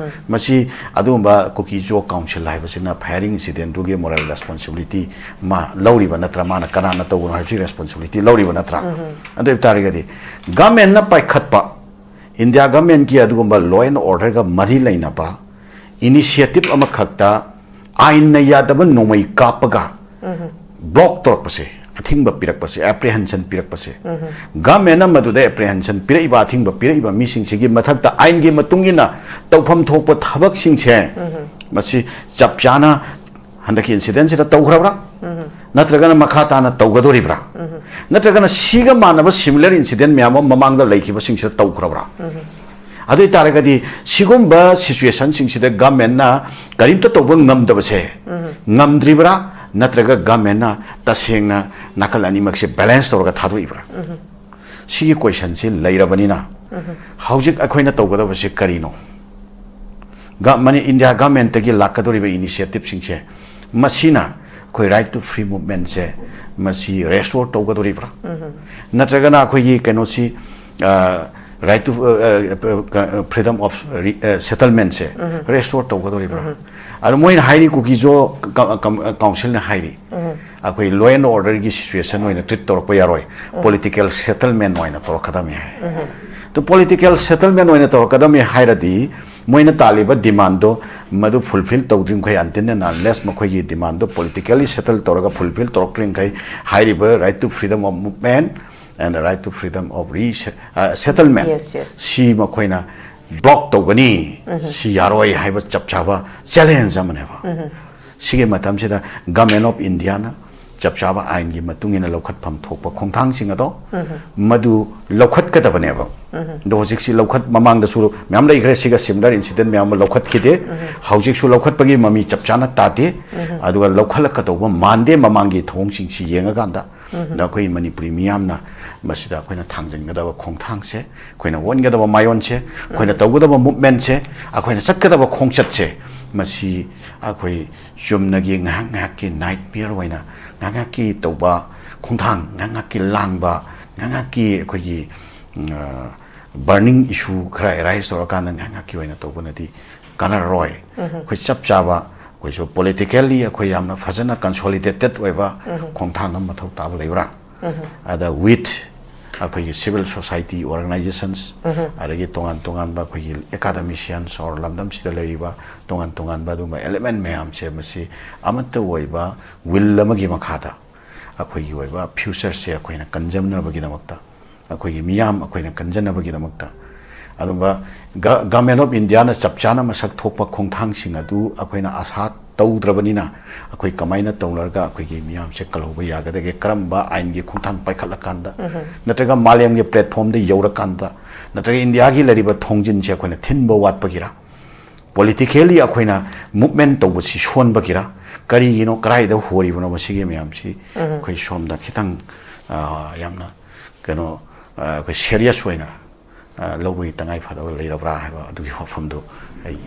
ꯃꯁꯤ ꯑꯗꯨꯒꯨꯝꯕ ꯀꯨꯀꯤ ꯖꯣ ꯀꯥꯎꯟꯁꯤꯜ ꯍꯥꯏꯕꯁꯤꯅ ꯐꯥꯏꯌꯥꯔꯤꯡ ꯏꯟꯁꯤꯗꯦꯟꯗꯨꯒꯤ ꯃꯣꯔꯦꯜ ꯔꯦꯁꯄꯣꯟꯁꯤꯕꯤꯂꯤꯇꯤ ꯃꯥ ꯂꯧꯔꯤꯕ ꯅꯠꯇ꯭ꯔꯥ? ꯃꯥꯅ ꯀꯅꯥꯅ ꯇꯧꯕꯅꯣ ꯍꯥꯏꯕꯁꯤ ꯔꯦꯁꯄꯣꯟꯁꯤꯕꯤꯂꯤꯇꯤ ꯂꯧꯔꯤꯕ ꯅꯠꯇ꯭ꯔꯥ? ꯑꯗꯨ ꯑꯣꯏꯕ ꯇꯥꯔꯒꯗꯤ ꯒꯃꯦꯟꯅ ꯄꯥꯏꯈꯠꯄ, ꯏꯟꯗꯤꯌꯥ ꯒꯃꯦꯟꯒꯤ ꯑꯗꯨꯒꯨꯝꯕ ꯂꯣ ꯑꯦꯟ ꯑꯣꯔꯗꯔꯒ ꯃꯔꯤ ꯂꯩꯅꯕ ꯏꯅꯤꯁꯤꯌꯦꯇꯤꯞ ꯑꯃꯈꯛꯇ ꯑꯥꯏꯟꯅ ꯌꯥꯗꯕ ꯅꯣꯡꯃꯩ ꯀꯥꯞꯄꯒ ꯕ꯭ꯂꯣꯛ ꯇꯧꯔꯛꯄꯁꯦ, ꯑꯊꯤꯡꯕ ꯄꯤꯔꯛꯄꯁꯦ, ꯑꯦꯄ꯭ꯔꯤꯍꯦꯟꯁꯟ ꯄꯤꯔꯛꯄꯁꯦ, ꯒꯃꯦꯟꯅ ꯃꯗꯨꯗ ꯑꯦꯄ꯭ꯔꯤꯍꯦꯟꯁꯟ ꯄꯤꯔꯛꯏꯕ, ꯑꯊꯤꯡꯕ ꯄꯤꯔꯛꯏꯕ ꯃꯤꯁꯤꯡꯁꯤꯒꯤ ꯃꯊꯛꯇ ꯑꯥꯏꯟꯒꯤ ꯃꯇꯨꯡ ꯏꯟꯅ ꯇꯧꯐꯝ ꯊꯣꯛꯄ ꯊꯕꯛꯁꯤꯡꯁꯦ, ꯃꯁꯤ ꯆꯞ ꯆꯥꯅ ꯍꯟꯗꯛꯀꯤ ꯏꯟꯁꯤꯗꯦꯟꯁꯤꯗ ꯇꯧꯈ꯭ꯔꯕ꯭ꯔꯥ? ꯅꯠꯇ꯭ꯔꯒꯅ ꯃꯈꯥ ꯇꯥꯅ ꯇꯧꯒꯗꯣꯔꯤꯕ꯭ꯔꯥ? ꯅꯠꯇ꯭ꯔꯒꯅ ꯁꯤꯒ ꯃꯥꯟꯅꯕ ꯁꯤꯃꯤꯂꯔ ꯏꯟꯁꯤꯗꯦꯟ ꯃꯌꯥꯝ ꯑꯃ ꯃꯃꯥꯡꯗ ꯂꯩꯈꯤꯕꯁꯤꯡꯁꯤꯗ ꯇꯧꯈ꯭ꯔꯕ꯭ꯔꯥ? ꯑꯗꯨ ꯑꯣꯏ ꯇꯥꯔꯒꯗꯤ ꯁꯤꯒꯨꯝꯕ ꯁꯤꯆꯨꯋꯦꯁꯟꯁꯤꯡꯁꯤꯗ ꯒꯃꯦꯟꯅ ꯀꯔꯤꯝꯇ ꯇꯧꯕ ꯉꯝꯗꯕꯁꯦ, ꯉꯝꯗ꯭ꯔꯤꯕ꯭ꯔꯥ? ꯅꯠꯇ꯭ꯔꯒ ꯒꯃꯦꯟꯅ ꯇꯁꯦꯡꯅ ꯅꯥꯀꯜ ꯑꯅꯤꯃꯛꯁꯦ ꯕꯦꯂꯦꯟꯁ ꯇꯧꯔꯒ ꯊꯥꯗꯣꯛꯏꯕ꯭ꯔꯥ? ꯁꯤꯒꯤ ꯀꯣꯏꯁꯟꯁꯤ ꯂꯩꯔꯕꯅꯤꯅ, ꯍꯧꯖꯤꯛ ꯑꯩꯈꯣꯏꯅ ꯇꯧꯒꯗꯕꯁꯤ ꯀꯔꯤꯅꯣ? ꯒ-, ꯃꯅꯤ-, ꯏꯟꯗꯤꯌꯥ ꯒꯃꯦꯟꯇꯒꯤ ꯂꯥꯛꯀꯗꯧꯔꯤꯕ ꯏꯅꯤꯁꯤꯌꯦꯇꯤꯞꯁꯤꯡꯁꯦ, ꯃꯁꯤꯅ ꯑꯩꯈꯣꯏ ꯔꯥꯏꯠ ꯇꯨ ꯐ꯭ꯔꯤ ꯃꯨꯚꯃꯦꯟꯁꯦ ꯃꯁꯤ ꯔꯦꯁꯇꯣꯔ ꯇꯧꯒꯗꯧꯔꯤꯕ꯭ꯔꯥ? ꯅꯠꯇ꯭ꯔꯒꯅ ꯑꯩꯈꯣꯏꯒꯤ ꯀꯩꯅꯣꯁꯤ, ꯔꯥꯏꯠ ꯇꯨ ꯐ꯭ꯔꯤꯗꯝ ꯑꯣꯐ ꯁꯦꯇꯜꯃꯦꯟꯁꯦ ꯔꯦꯁꯇꯣꯔ ꯇꯧꯒꯗꯧꯔꯤꯕ꯭ꯔꯥ? ꯑꯗꯣ ꯃꯣꯏꯅ ꯍꯥꯏꯔꯤ, ꯀꯨꯀꯤꯖꯣ ꯀꯥꯎꯟꯁꯤꯜꯅ ꯍꯥꯏꯔꯤ, ꯑꯩꯈꯣꯏ ꯂꯣ ꯑꯦꯟ ꯑꯣꯔꯗꯔꯒꯤ ꯁꯤꯆꯨꯋꯦꯁꯟ ꯑꯣꯏꯅ ꯇ꯭ꯔꯤꯠ ꯇꯧꯔꯛꯄ ꯌꯥꯔꯣꯏ, ꯄꯣꯂꯤꯇꯤꯀꯦꯜ ꯁꯦꯇꯜꯃꯦꯟ ꯑꯣꯏꯅ ꯇꯧꯔꯛꯀꯗꯕꯅꯤ ꯍꯥꯏ꯫ ꯑꯗꯣ ꯄꯣꯂꯤꯇꯤꯀꯦꯜ ꯁꯦꯇꯜꯃꯦꯟ ꯑꯣꯏꯅ ꯇꯧꯔꯛꯀꯗꯕꯅꯤ ꯍꯥꯏꯔꯗꯤ, ꯃꯣꯏꯅ ꯇꯥꯜꯂꯤꯕ ꯗꯤꯃꯥꯟꯗꯣ ꯃꯗꯨ ꯐꯨꯜꯐꯤꯜ ꯇꯧꯗ꯭ꯔꯤꯃꯈꯩ, until and unless ꯃꯈꯣꯏꯒꯤ ꯗꯤꯃꯥꯟꯗꯣ ꯄꯣꯂꯤꯇꯤꯀꯦꯜꯂꯤ ꯁꯦꯇꯜ ꯇꯧꯔꯒ ꯐꯨꯜꯐꯤꯜ ꯇꯧꯔꯛꯇ꯭ꯔꯤꯃꯈꯩ, ꯍꯥꯏꯔꯤꯕ right to freedom of movement, and the right to freedom of resettlement, Yes, yes. ꯁꯤ ꯃꯈꯣꯏꯅ ꯕ꯭ꯂꯣꯛ ꯇꯧꯒꯅꯤ, ꯁꯤ ꯌꯥꯔꯣꯏ ꯍꯥꯏꯕ ꯆꯞ ꯆꯥꯕ ꯆꯦꯂꯦꯟꯖ ꯑꯃꯅꯦꯕ꯫ ꯁꯤꯒꯤ ꯃꯇꯝꯁꯤꯗ ꯒꯃꯦꯟ ꯑꯣꯐ ꯏꯟꯗꯤꯌꯥꯅ ꯆꯞ ꯆꯥꯕ ꯑꯥꯏꯟꯒꯤ ꯃꯇꯨꯡ ꯏꯟꯅ ꯂꯧꯈꯠꯐꯝ ꯊꯣꯛꯄ ꯈꯣꯡꯊꯥꯡꯁꯤꯡ ꯑꯗꯣ ꯃꯗꯨ ꯂꯧꯈꯠꯀꯗꯕꯅꯦꯕ꯫ ꯑꯗꯣ ꯍꯧꯖꯤꯛꯁꯤ ꯂꯧꯈꯠ ꯃꯃꯥꯡꯗꯁꯨ ꯃꯌꯥꯝ ꯂꯩꯈ꯭ꯔꯦ, ꯁꯤꯒ ꯁꯤꯃꯤꯂꯔ ꯏꯟꯁꯤꯗꯦꯟ ꯃꯌꯥꯝ ꯑꯃ ꯂꯧꯈꯠꯈꯤꯗꯦ꯫ ꯍꯧꯖꯤꯛꯁꯨ ꯂꯧꯈꯠꯄꯒꯤ ꯃꯃꯤ ꯆꯞ ꯆꯥꯅ ꯇꯥꯗꯦ꯫ ꯑꯗꯨꯒ ꯂꯧꯈꯠꯂꯛꯀꯗꯧꯕ ꯃꯥꯟꯗꯦ ꯃꯃꯥꯡꯒꯤ ꯊꯧꯑꯣꯡꯁꯤꯡꯁꯤ ꯌꯦꯡꯉꯀꯥꯟꯗ꯫ ꯑꯗ ꯑꯩꯈꯣꯏ ꯃꯅꯤꯄꯨꯔꯤ ꯃꯤꯌꯥꯝꯅ ꯃꯁꯤꯗ ꯑꯩꯈꯣꯏꯅ ꯊꯥꯡꯖꯤꯟꯒꯗꯕ ꯈꯣꯡꯊꯥꯡꯁꯦ, ꯑꯩꯈꯣꯏꯅ ꯑꯣꯟꯒꯗꯕ ꯃꯥꯏꯑꯣꯟꯁꯦ, ꯑꯩꯈꯣꯏꯅ ꯇꯧꯒꯗꯕ ꯃꯨꯞꯃꯦꯟꯁꯦ, ꯑꯩꯈꯣꯏꯅ ꯆꯠꯀꯗꯕ ꯈꯣꯡꯆꯠꯁꯦ, ꯃꯁꯤ ꯑꯩꯈꯣꯏ ꯆꯨꯝꯅꯒꯤ ꯉꯥꯏꯍꯥꯛ ꯉꯥꯏꯍꯥꯛꯀꯤ ꯅꯥꯏꯠꯃꯤꯌꯔ ꯑꯣꯏꯅ ꯉꯥꯏꯍꯥꯛ ꯉꯥꯏꯍꯥꯛꯀꯤ ꯇꯧꯕ ꯈꯣꯡꯊꯥꯡ, ꯉꯥꯏꯍꯥꯛ ꯉꯥꯏꯍꯥꯛꯀꯤ ꯂꯥꯡꯕ, ꯉꯥꯏꯍꯥꯛ ꯉꯥꯏꯍꯥꯛꯀꯤ ꯑꯩꯈꯣꯏꯒꯤ ꯕꯔꯅꯤꯡ ꯏꯁꯨ ꯈꯔ ꯑꯦꯔꯥꯏꯁ ꯇꯧꯔꯀꯥꯟꯗ ꯉꯥꯏꯍꯥꯛ ꯉꯥꯏꯍꯥꯛꯀꯤ ꯑꯣꯏꯅ ꯇꯧꯕꯅꯗꯤ ꯀꯥꯟꯅꯔꯔꯣꯏ꯫ ꯑꯩꯈꯣꯏ ꯆꯞ ꯆꯥꯕ, ꯑꯩꯈꯣꯏꯁꯨ ꯄꯣꯂꯤꯇꯤꯀꯦꯜꯂꯤ ꯑꯩꯈꯣꯏ ꯌꯥꯝꯅ ꯐꯖꯅ ꯀꯟꯁꯣꯂꯤꯗꯦꯇꯦꯠ ꯑꯣꯏꯕ ꯈꯣꯡꯊꯥꯡ ꯑꯃ ꯃꯊꯧ ꯇꯥꯕ ꯂꯩꯕ꯭ꯔꯥ? ꯑꯗ ꯋꯤꯠ ꯑꯩꯈꯣꯏꯒꯤ ꯁꯤꯚꯤꯜ ꯁꯣꯁꯥꯏꯇꯤ ꯑꯣꯔꯒꯅꯥꯏꯖꯦꯁꯟꯁ, ꯑꯗꯒꯤ ꯇꯣꯉꯥꯟ ꯇꯣꯉꯥꯟꯕ ꯑꯩꯈꯣꯏꯒꯤ ꯑꯦꯀꯥꯗꯃꯤꯁꯤꯌꯟꯁ ꯑꯣꯔ ꯂꯝꯗꯝꯁꯤꯗ ꯂꯩꯔꯤꯕ ꯇꯣꯉꯥꯟ ꯇꯣꯉꯥꯟꯕ ꯑꯗꯨꯒꯨꯝꯕ ꯑꯦꯂꯤꯃꯦꯟ ꯃꯌꯥꯝꯁꯦ, ꯃꯁꯤ ꯑꯃꯠꯇ ꯑꯣꯏꯕ ꯋꯤꯜ ꯑꯃꯒꯤ ꯃꯈꯥꯗ ꯑꯩꯈꯣꯏꯒꯤ ꯑꯣꯏꯕ ꯐ꯭ꯌꯨꯆꯔꯁꯦ ꯑꯩꯈꯣꯏꯅ ꯀꯟꯖꯅꯕꯒꯤꯗꯃꯛꯇ, ꯑꯩꯈꯣꯏꯒꯤ ꯃꯤꯌꯥꯝ ꯑꯩꯈꯣꯏꯅ ꯀꯟꯖꯅꯕꯒꯤꯗꯃꯛꯇ, ꯑꯗꯨꯒ ꯒꯃꯦꯟ ꯑꯣꯐ ꯏꯟꯗꯤꯌꯥꯅ ꯆꯞ ꯆꯥꯅ ꯃꯁꯛ ꯊꯣꯛꯄ ꯈꯣꯡꯊꯥꯡꯁꯤꯡ ꯑꯗꯨ ꯑꯩꯈꯣꯏꯅ ꯑꯥꯁꯥ ꯇꯧꯗ꯭ꯔꯕꯅꯤꯅ, ꯑꯩꯈꯣꯏ ꯀꯃꯥꯏꯅ ꯇꯧꯅꯔꯒ ꯑꯩꯈꯣꯏꯒꯤ ꯃꯤꯌꯥꯝꯁꯦ ꯀꯜꯍꯧꯕ ꯌꯥꯒꯗꯒꯦ? ꯀꯔꯝꯕ ꯑꯥꯏꯟꯒꯤ ꯈꯣꯡꯊꯥꯡ ꯄꯥꯏꯈꯠꯂꯀꯥꯟꯗ, ꯅꯠꯇ꯭ꯔꯒ ꯃꯥꯂꯦꯝꯒꯤ ꯄ꯭ꯂꯦꯠꯐꯣꯝꯗ ꯌꯧꯔꯀꯥꯟꯗ, ꯅꯠꯇ꯭ꯔꯒ ꯏꯟꯗꯤꯌꯥꯒꯤ ꯂꯩꯔꯤꯕ ꯊꯣꯡꯖꯤꯟꯁꯦ ꯑꯩꯈꯣꯏꯅ ꯊꯤꯟꯕ ꯋꯥꯠꯄꯒꯤꯔ, ꯄꯣꯂꯤꯇꯤꯀꯦꯜꯂꯤ ꯑꯩꯈꯣꯏꯅ ꯃꯨꯞꯃꯦꯟ ꯇꯧꯕꯁꯤ ꯁꯣꯟꯕꯒꯤꯔ, ꯀꯔꯤꯒꯤꯅꯣ, ꯀꯗꯥꯏꯗ ꯍꯣꯔꯤꯕꯅꯣ, ꯃꯁꯤꯒꯤ ꯃꯌꯥꯝꯁꯤ ꯑꯩꯈꯣꯏ ꯁꯣꯝꯗ ꯈꯤꯇꯪ, ꯑ, ꯌꯥꯝꯅ ꯀꯩꯅꯣ, ꯑ, ꯑꯩꯈꯣꯏ ꯁꯦꯔꯤꯌꯁ ꯑꯣꯏꯅ ꯑ, ꯂꯧꯕꯒꯤ ꯇꯉꯥꯏ ꯐꯗꯕ ꯂꯩꯔꯕ꯭ꯔꯥ ꯍꯥꯏꯕ ꯑꯗꯨꯒꯤ ꯋꯥꯐꯝꯗꯨ ꯑꯩ,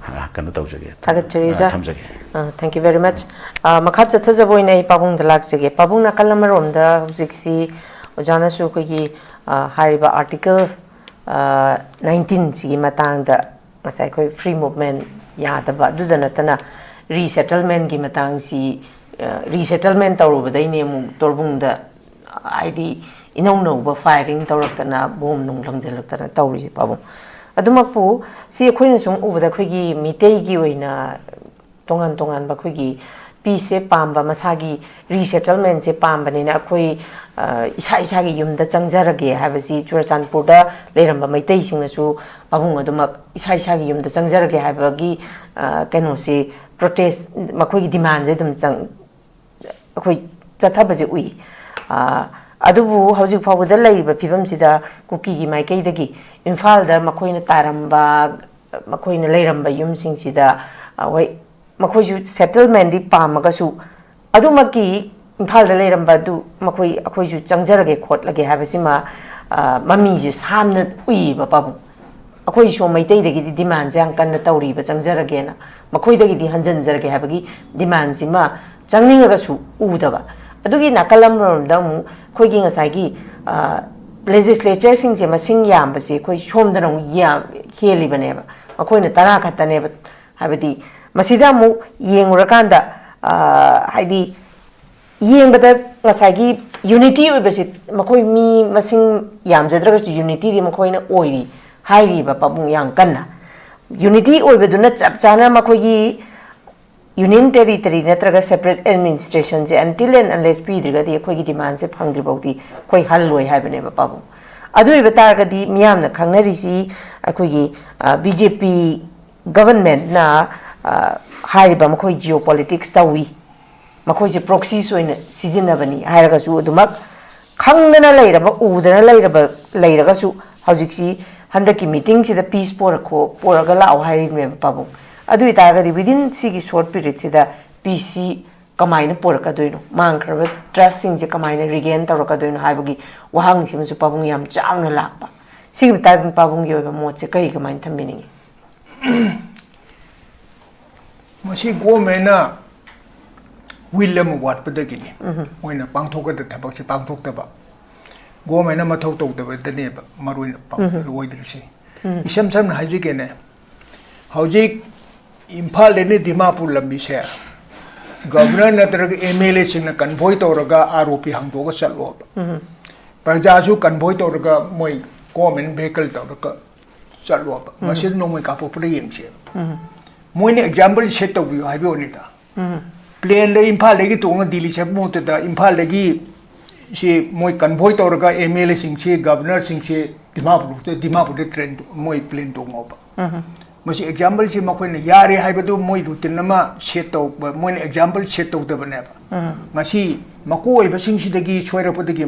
ꯑ, ꯀꯩꯅꯣ ꯇꯧꯖꯒꯦ, ꯊꯥꯒꯠꯆꯔꯤ, ꯑ, ꯑꯣꯖꯥ꯫ ꯊꯝꯖꯒꯦ꯫ ꯑ, thank you very much. ꯑ, ꯃꯈꯥ ꯆꯠꯊꯖꯕ ꯑꯣꯏꯅ ꯑꯩ ꯄꯥꯕꯨꯡꯗ ꯂꯥꯛꯆꯒꯦ꯫ ꯄꯥꯕꯨꯡ, ꯅꯥꯀꯜ ꯑꯃꯔꯣꯝꯗ ꯍꯧꯖꯤꯛꯁꯤ ꯑꯣꯖꯥꯅꯁꯨ ꯑꯩꯈꯣꯏꯒꯤ, ꯑ, ꯍꯥꯏꯔꯤꯕ ꯑꯥꯔꯇꯤꯀꯜ, ꯑ, ꯅꯥꯏꯟꯇꯤꯟꯁꯤꯒꯤ ꯃꯇꯥꯡꯗ ꯉꯁꯥꯏ ꯑꯩꯈꯣꯏ ꯐ꯭ꯔꯤ ꯃꯨꯞꯃꯦꯟ ꯌꯥꯗꯕ, ꯑꯗꯨꯗ ꯅꯠꯇꯅ ꯔꯤꯁꯦꯇꯜꯃꯦꯟꯒꯤ ꯃꯇꯥꯡꯁꯤ, ꯑ, ꯔꯤꯁꯦꯇꯜꯃꯦꯟ ꯇꯧꯔꯨꯕꯗꯩꯅꯦ ꯑꯃꯨꯛ ꯇꯣꯔꯕꯨꯡꯗ ꯍꯥꯏꯗꯤ ꯏꯅꯧ ꯅꯧꯕ ꯐꯥꯏꯔꯤꯡ ꯇꯧꯔꯛꯇꯅ, ꯕꯣꯝ ꯅꯨꯡ ꯂꯪꯁꯤꯜꯂꯛꯇꯅ ꯇꯧꯔꯤꯁꯦ, ꯄꯥꯕꯨꯡ꯫ ꯑꯗꯨꯃꯛꯄꯨ ꯁꯤ ꯑꯩꯈꯣꯏꯅ ꯁꯨꯝ ꯎꯕꯗ ꯑꯩꯈꯣꯏꯒꯤ ꯃꯤꯇꯩꯒꯤ ꯑꯣꯏꯅ ꯇꯣꯉꯥꯟ ꯇꯣꯉꯥꯟꯕ ꯑꯩꯈꯣꯏꯒꯤ ꯄꯤꯁꯁꯦ ꯄꯥꯝꯕ, ꯃꯁꯥꯒꯤ ꯔꯤꯁꯦꯇꯜꯃꯦꯟꯁꯦ ꯄꯥꯝꯕꯅꯤꯅ ꯑꯩꯈꯣꯏ, ꯑ, ꯏꯁꯥ ꯏꯁꯥꯒꯤ ꯌꯨꯝꯗ ꯆꯪꯖꯔꯒꯦ ꯍꯥꯏꯕꯁꯤ ꯆꯨꯔꯆꯥꯟꯄꯨꯔꯗ ꯂꯩꯔꯝꯕ ꯃꯩꯇꯩꯁꯤꯡꯅꯁꯨ ꯄꯥꯕꯨꯡ ꯑꯗꯨꯃꯛ ꯏꯁꯥ ꯏꯁꯥꯒꯤ ꯌꯨꯝꯗ ꯆꯪꯖꯔꯒꯦ ꯍꯥꯏꯕꯒꯤ, ꯑ, ꯀꯩꯅꯣꯁꯤ, ꯄ꯭ꯔꯣꯇꯦꯁ, ꯃꯈꯣꯏꯒꯤ ꯗꯤꯃꯥꯟꯁꯦ ꯑꯗꯨꯝ ꯆꯪ-, ꯑꯩꯈꯣꯏ ꯆꯠꯊꯕꯁꯦ ꯎꯏ꯫ ꯑ, ꯑꯗꯨꯕꯨ ꯍꯧꯖꯤꯛ ꯐꯥꯎꯕꯗ ꯂꯩꯔꯤꯕ ꯐꯤꯕꯝꯁꯤꯗ ꯀꯨꯀꯤꯒꯤ ꯃꯥꯏꯀꯩꯗꯒꯤ ꯏꯝꯐꯥꯜꯗ ꯃꯈꯣꯏꯅ ꯇꯥꯔꯝꯕ, ꯃꯈꯣꯏꯅ ꯂꯩꯔꯝꯕ ꯌꯨꯝꯁꯤꯡꯁꯤꯗ, ꯑ, ꯍꯣꯏ, ꯃꯈꯣꯏꯁꯨ ꯁꯦꯇꯜꯃꯦꯟꯗꯤ ꯄꯥꯝꯃꯒꯁꯨ, ꯑꯗꯨꯃꯛꯀꯤ ꯏꯝꯐꯥꯜꯗ ꯂꯩꯔꯝꯕ ꯑꯗꯨ ꯃꯈꯣꯏ, ꯑꯩꯈꯣꯏꯁꯨ ꯆꯪꯖꯔꯒꯦ ꯈꯣꯠꯂꯒꯦ ꯍꯥꯏꯕꯁꯤꯃ, ꯑ, ꯃꯃꯤꯁꯦ ꯁꯥꯝꯅ ꯎꯏꯌꯦꯕ ꯄꯥꯕꯨꯡ꯫ ꯑꯩꯈꯣꯏ ꯁꯣꯝ ꯃꯩꯇꯩꯗꯒꯤꯗꯤ ꯗꯤꯃꯥꯟꯁꯦ ꯌꯥꯝ ꯀꯟꯅ ꯇꯧꯔꯤꯕ, ꯆꯪꯖꯔꯒꯦꯅ, ꯃꯈꯣꯏꯗꯒꯤꯗꯤ ꯍꯟꯖꯟꯖꯔꯒꯦ ꯍꯥꯏꯕꯒꯤ ꯗꯤꯃꯥꯟꯁꯤꯃ ꯆꯪꯅꯤꯡꯉꯒꯁꯨ ꯎꯗꯕ꯫ ꯑꯗꯨꯒꯤ ꯅꯥꯀꯜ ꯑꯃꯔꯣꯝꯗ ꯑꯃꯨꯛ ꯑꯩꯈꯣꯏꯒꯤ ꯉꯁꯥꯏꯒꯤ, ꯑ, ꯂꯦꯖꯤꯁꯂꯦꯆꯔꯁꯤꯡꯁꯦ ꯃꯁꯤꯡ ꯌꯥꯝꯕꯁꯦ ꯑꯩꯈꯣꯏ ꯁꯣꯝꯗꯅ ꯑꯃꯨꯛ ꯌꯥꯝ ꯍꯦꯜꯂꯤꯕꯅꯦꯕ, ꯃꯈꯣꯏꯅ ꯇꯔꯥ ꯈꯛꯇꯅꯦꯕ꯫ ꯍꯥꯏꯕꯗꯤ ꯃꯁꯤꯗ ꯑꯃꯨꯛ ꯌꯦꯡꯉꯨꯔꯀꯥꯟꯗ, ꯑ, ꯍꯥꯏꯗꯤ ꯌꯦꯡꯕꯗ ꯉꯁꯥꯏꯒꯤ ꯌꯨꯅꯤꯇꯤ ꯑꯣꯏꯕꯁꯤ, ꯃꯈꯣꯏ ꯃꯤ ꯃꯁꯤꯡ ꯌꯥꯝꯖꯗ꯭ꯔꯒꯁꯨ ꯌꯨꯅꯤꯇꯤꯗꯤ ꯃꯈꯣꯏꯅ ꯑꯣꯏꯔꯤ ꯍꯥꯏꯔꯤꯕ ꯄꯥꯕꯨꯡ ꯌꯥꯝ ꯀꯟꯅ꯫ ꯌꯨꯅꯤꯇꯤ ꯑꯣꯏꯕꯗꯨꯅ ꯆꯞ ꯆꯥꯅ ꯃꯈꯣꯏꯒꯤ ꯌꯨꯅꯤꯌꯟ ꯇꯦꯔꯤꯇꯔꯤ ꯅꯠꯇ꯭ꯔꯒ ꯁꯦꯄꯔꯦꯠ ꯑꯦꯗꯃꯤꯅꯤꯁꯇ꯭ꯔꯦꯁꯟꯁꯦ until and unless ꯄꯤꯗ꯭ꯔꯒꯗꯤ ꯑꯩꯈꯣꯏꯒꯤ ꯗꯤꯃꯥꯟꯁꯦ ꯐꯪꯗ꯭ꯔꯤꯐꯥꯎꯗꯤ ꯑꯩꯈꯣꯏ ꯍꯜꯂꯣꯏ ꯍꯥꯏꯕꯅꯦꯕ ꯄꯥꯕꯨꯡ꯫ ꯑꯗꯨ ꯑꯣꯏꯕ ꯇꯥꯔꯒꯗꯤ ꯃꯤꯌꯥꯝꯅ ꯈꯪꯅꯔꯤꯁꯤ ꯑꯩꯈꯣꯏꯒꯤ, ꯑ, ꯕꯤ ꯖꯦ ꯄꯤ ꯒꯕꯔꯟꯃꯦꯟꯠꯅ, ꯑ, ꯍꯥꯏꯔꯤꯕ ꯃꯈꯣꯏ ꯖꯤꯑꯣ ꯄꯣꯂꯤꯇꯤꯛꯁ ꯇꯧꯏ, ꯃꯈꯣꯏꯁꯦ ꯄ꯭ꯔꯣꯛꯁꯤꯁ ꯑꯣꯏꯅ ꯁꯤꯖꯤꯟꯅꯕꯅꯤ ꯍꯥꯏꯔꯒꯁꯨ ꯑꯗꯨꯃꯛ ꯈꯪꯗꯅ ꯂꯩꯔꯕ, ꯎꯗꯅ ꯂꯩꯔꯕ, ꯂꯩꯔꯒꯁꯨ ꯍꯧꯖꯤꯛꯁꯤ ꯍꯟꯗꯛꯀꯤ ꯃꯤꯇꯤꯡꯁꯤꯗ ꯄꯤꯁ ꯄꯣꯔꯛꯈꯣ, ꯄꯣꯔꯒ ꯂꯥꯛꯑꯣ ꯍꯥꯏꯔꯤꯕꯅꯦꯕ ꯄꯥꯕꯨꯡ꯫ ꯑꯗꯨ ꯑꯣꯏꯇꯥꯔꯒꯗꯤ within ꯁꯤꯒꯤ ꯁꯣꯔꯠ ꯄꯤꯔꯤꯌꯗꯁꯤꯗ ꯄꯤꯁꯁꯤ ꯀꯃꯥꯏꯅ ꯄꯣꯔꯛꯀꯗꯣꯏꯅꯣ, ꯃꯥꯡꯈ꯭ꯔꯕ ꯇ꯭ꯔꯁꯁꯤꯡꯁꯦ ꯀꯃꯥꯏꯅ ꯔꯤꯒꯦꯟ ꯇꯧꯔꯛꯀꯗꯣꯏꯅꯣ ꯍꯥꯏꯕꯒꯤ ꯋꯥꯍꯪꯁꯤꯃꯁꯨ ꯄꯥꯕꯨꯡ ꯌꯥꯝ ꯆꯥꯎꯅ ꯂꯥꯛꯄ꯫ ꯁꯤꯒꯤ ꯃꯇꯥꯡꯗ ꯄꯥꯕꯨꯡꯒꯤ ꯑꯣꯏꯕ ꯃꯣꯠꯁꯦ ꯀꯔꯤ, ꯀꯃꯥꯏꯅ ꯊꯝꯕꯤꯅꯤꯡꯉꯤ? ꯃꯁꯤ ꯒꯣꯔꯃꯦꯟꯅ ꯋꯤꯜ ꯑꯃ ꯋꯥꯠꯄꯗꯒꯤꯅꯤ꯫ ꯃꯣꯏꯅ ꯄꯥꯡꯊꯣꯛꯀꯗꯕ ꯊꯕꯛꯁꯦ ꯄꯥꯡꯊꯣꯛꯇꯕ, ꯒꯣꯔꯃꯦꯟꯅ ꯃꯊꯧ ꯇꯧꯗꯕꯗꯅꯦꯕ ꯃꯔꯨ ꯑꯣꯏꯅ ꯄꯥꯡ-, ꯑꯣꯏꯗ꯭ꯔꯤꯁꯦ꯫ ꯏꯁꯝ ꯁꯝꯅ ꯍꯥꯏꯖꯒꯦꯅꯦ, ꯍꯧꯖꯤꯛ ꯏꯝꯐꯥꯜꯗꯩꯅ ꯗꯤꯃꯥꯄꯨꯔ ꯂꯝꯕꯤꯁꯦ ꯒꯕꯔꯅꯔ ꯅꯠꯇ꯭ꯔꯒ ꯑꯦꯝ ꯑꯦꯜ ꯑꯦꯁꯤꯡꯅ ꯀꯟꯚꯣꯏ ꯇꯧꯔꯒ ꯑꯥꯔ ꯑꯣ ꯄꯤ ꯍꯥꯡꯗꯣꯛꯑꯒ ꯆꯠꯂꯣꯕ꯫ ꯄ꯭ꯔꯖꯥꯁꯨ ꯀꯟꯚꯣꯏ ꯇꯧꯔꯒ ꯃꯣꯏ ꯒꯣꯔꯃꯦꯟ ꯚꯦꯍꯤꯀꯜ ꯇꯧꯔꯒ ꯆꯠꯂꯣꯕ꯫ ꯃꯁꯤꯗ ꯅꯣꯡꯃꯩ ꯀꯥꯞꯊꯣꯛꯄꯗ ꯌꯦꯡꯁꯦꯕ꯫ ꯃꯣꯏꯅ ꯑꯦꯛꯖꯥꯝꯄꯜ ꯁꯦꯠ ꯇꯧꯕꯤꯌꯨ ꯍꯥꯏꯕ ꯋꯥꯅꯤꯗ꯫ ꯄ꯭ꯂꯦꯟꯗ ꯏꯝꯐꯥꯜꯗꯒꯤ ꯇꯣꯡꯉ ꯗꯤꯜꯂꯤ ꯆꯠꯄ ꯃꯍꯨꯠꯇꯗ ꯏꯝꯐꯥꯜꯗꯒꯤ ꯁꯤ ꯃꯣꯏ ꯀꯟꯚꯣꯏ ꯇꯧꯔꯒ ꯑꯦꯝ ꯑꯦꯜ ꯑꯦꯁꯤꯡꯁꯤ, ꯒꯕꯅꯔꯁꯤꯡꯁꯤ ꯗꯤꯃꯥꯄꯨꯔ, ꯗꯤꯃꯥꯄꯨꯔꯗ ꯇ꯭ꯔꯦꯟ, ꯃꯣꯏ ꯄ꯭ꯂꯦꯟ ꯇꯣꯡꯉꯣꯕ꯫ ꯃꯁꯤ ꯑꯦꯛꯖꯥꯝꯄꯜꯁꯤ ꯃꯈꯣꯏꯅ ꯌꯥꯔꯦ ꯍꯥꯏꯕꯗꯨ ꯃꯣꯏ ꯔꯨꯇꯤꯟ ꯑꯃ ꯁꯦꯠ ꯇꯧꯕ, ꯃꯣꯏꯅ ꯑꯦꯛꯖꯥꯝꯄꯜ ꯁꯦꯠ ꯇꯧꯗꯕꯅꯦꯕ꯫ ꯉꯁꯤ ꯃꯀꯣꯛ ꯑꯣꯏꯕꯁꯤꯡꯁꯤꯗꯒꯤ ꯁꯣꯏꯔꯛꯄꯗꯒꯤ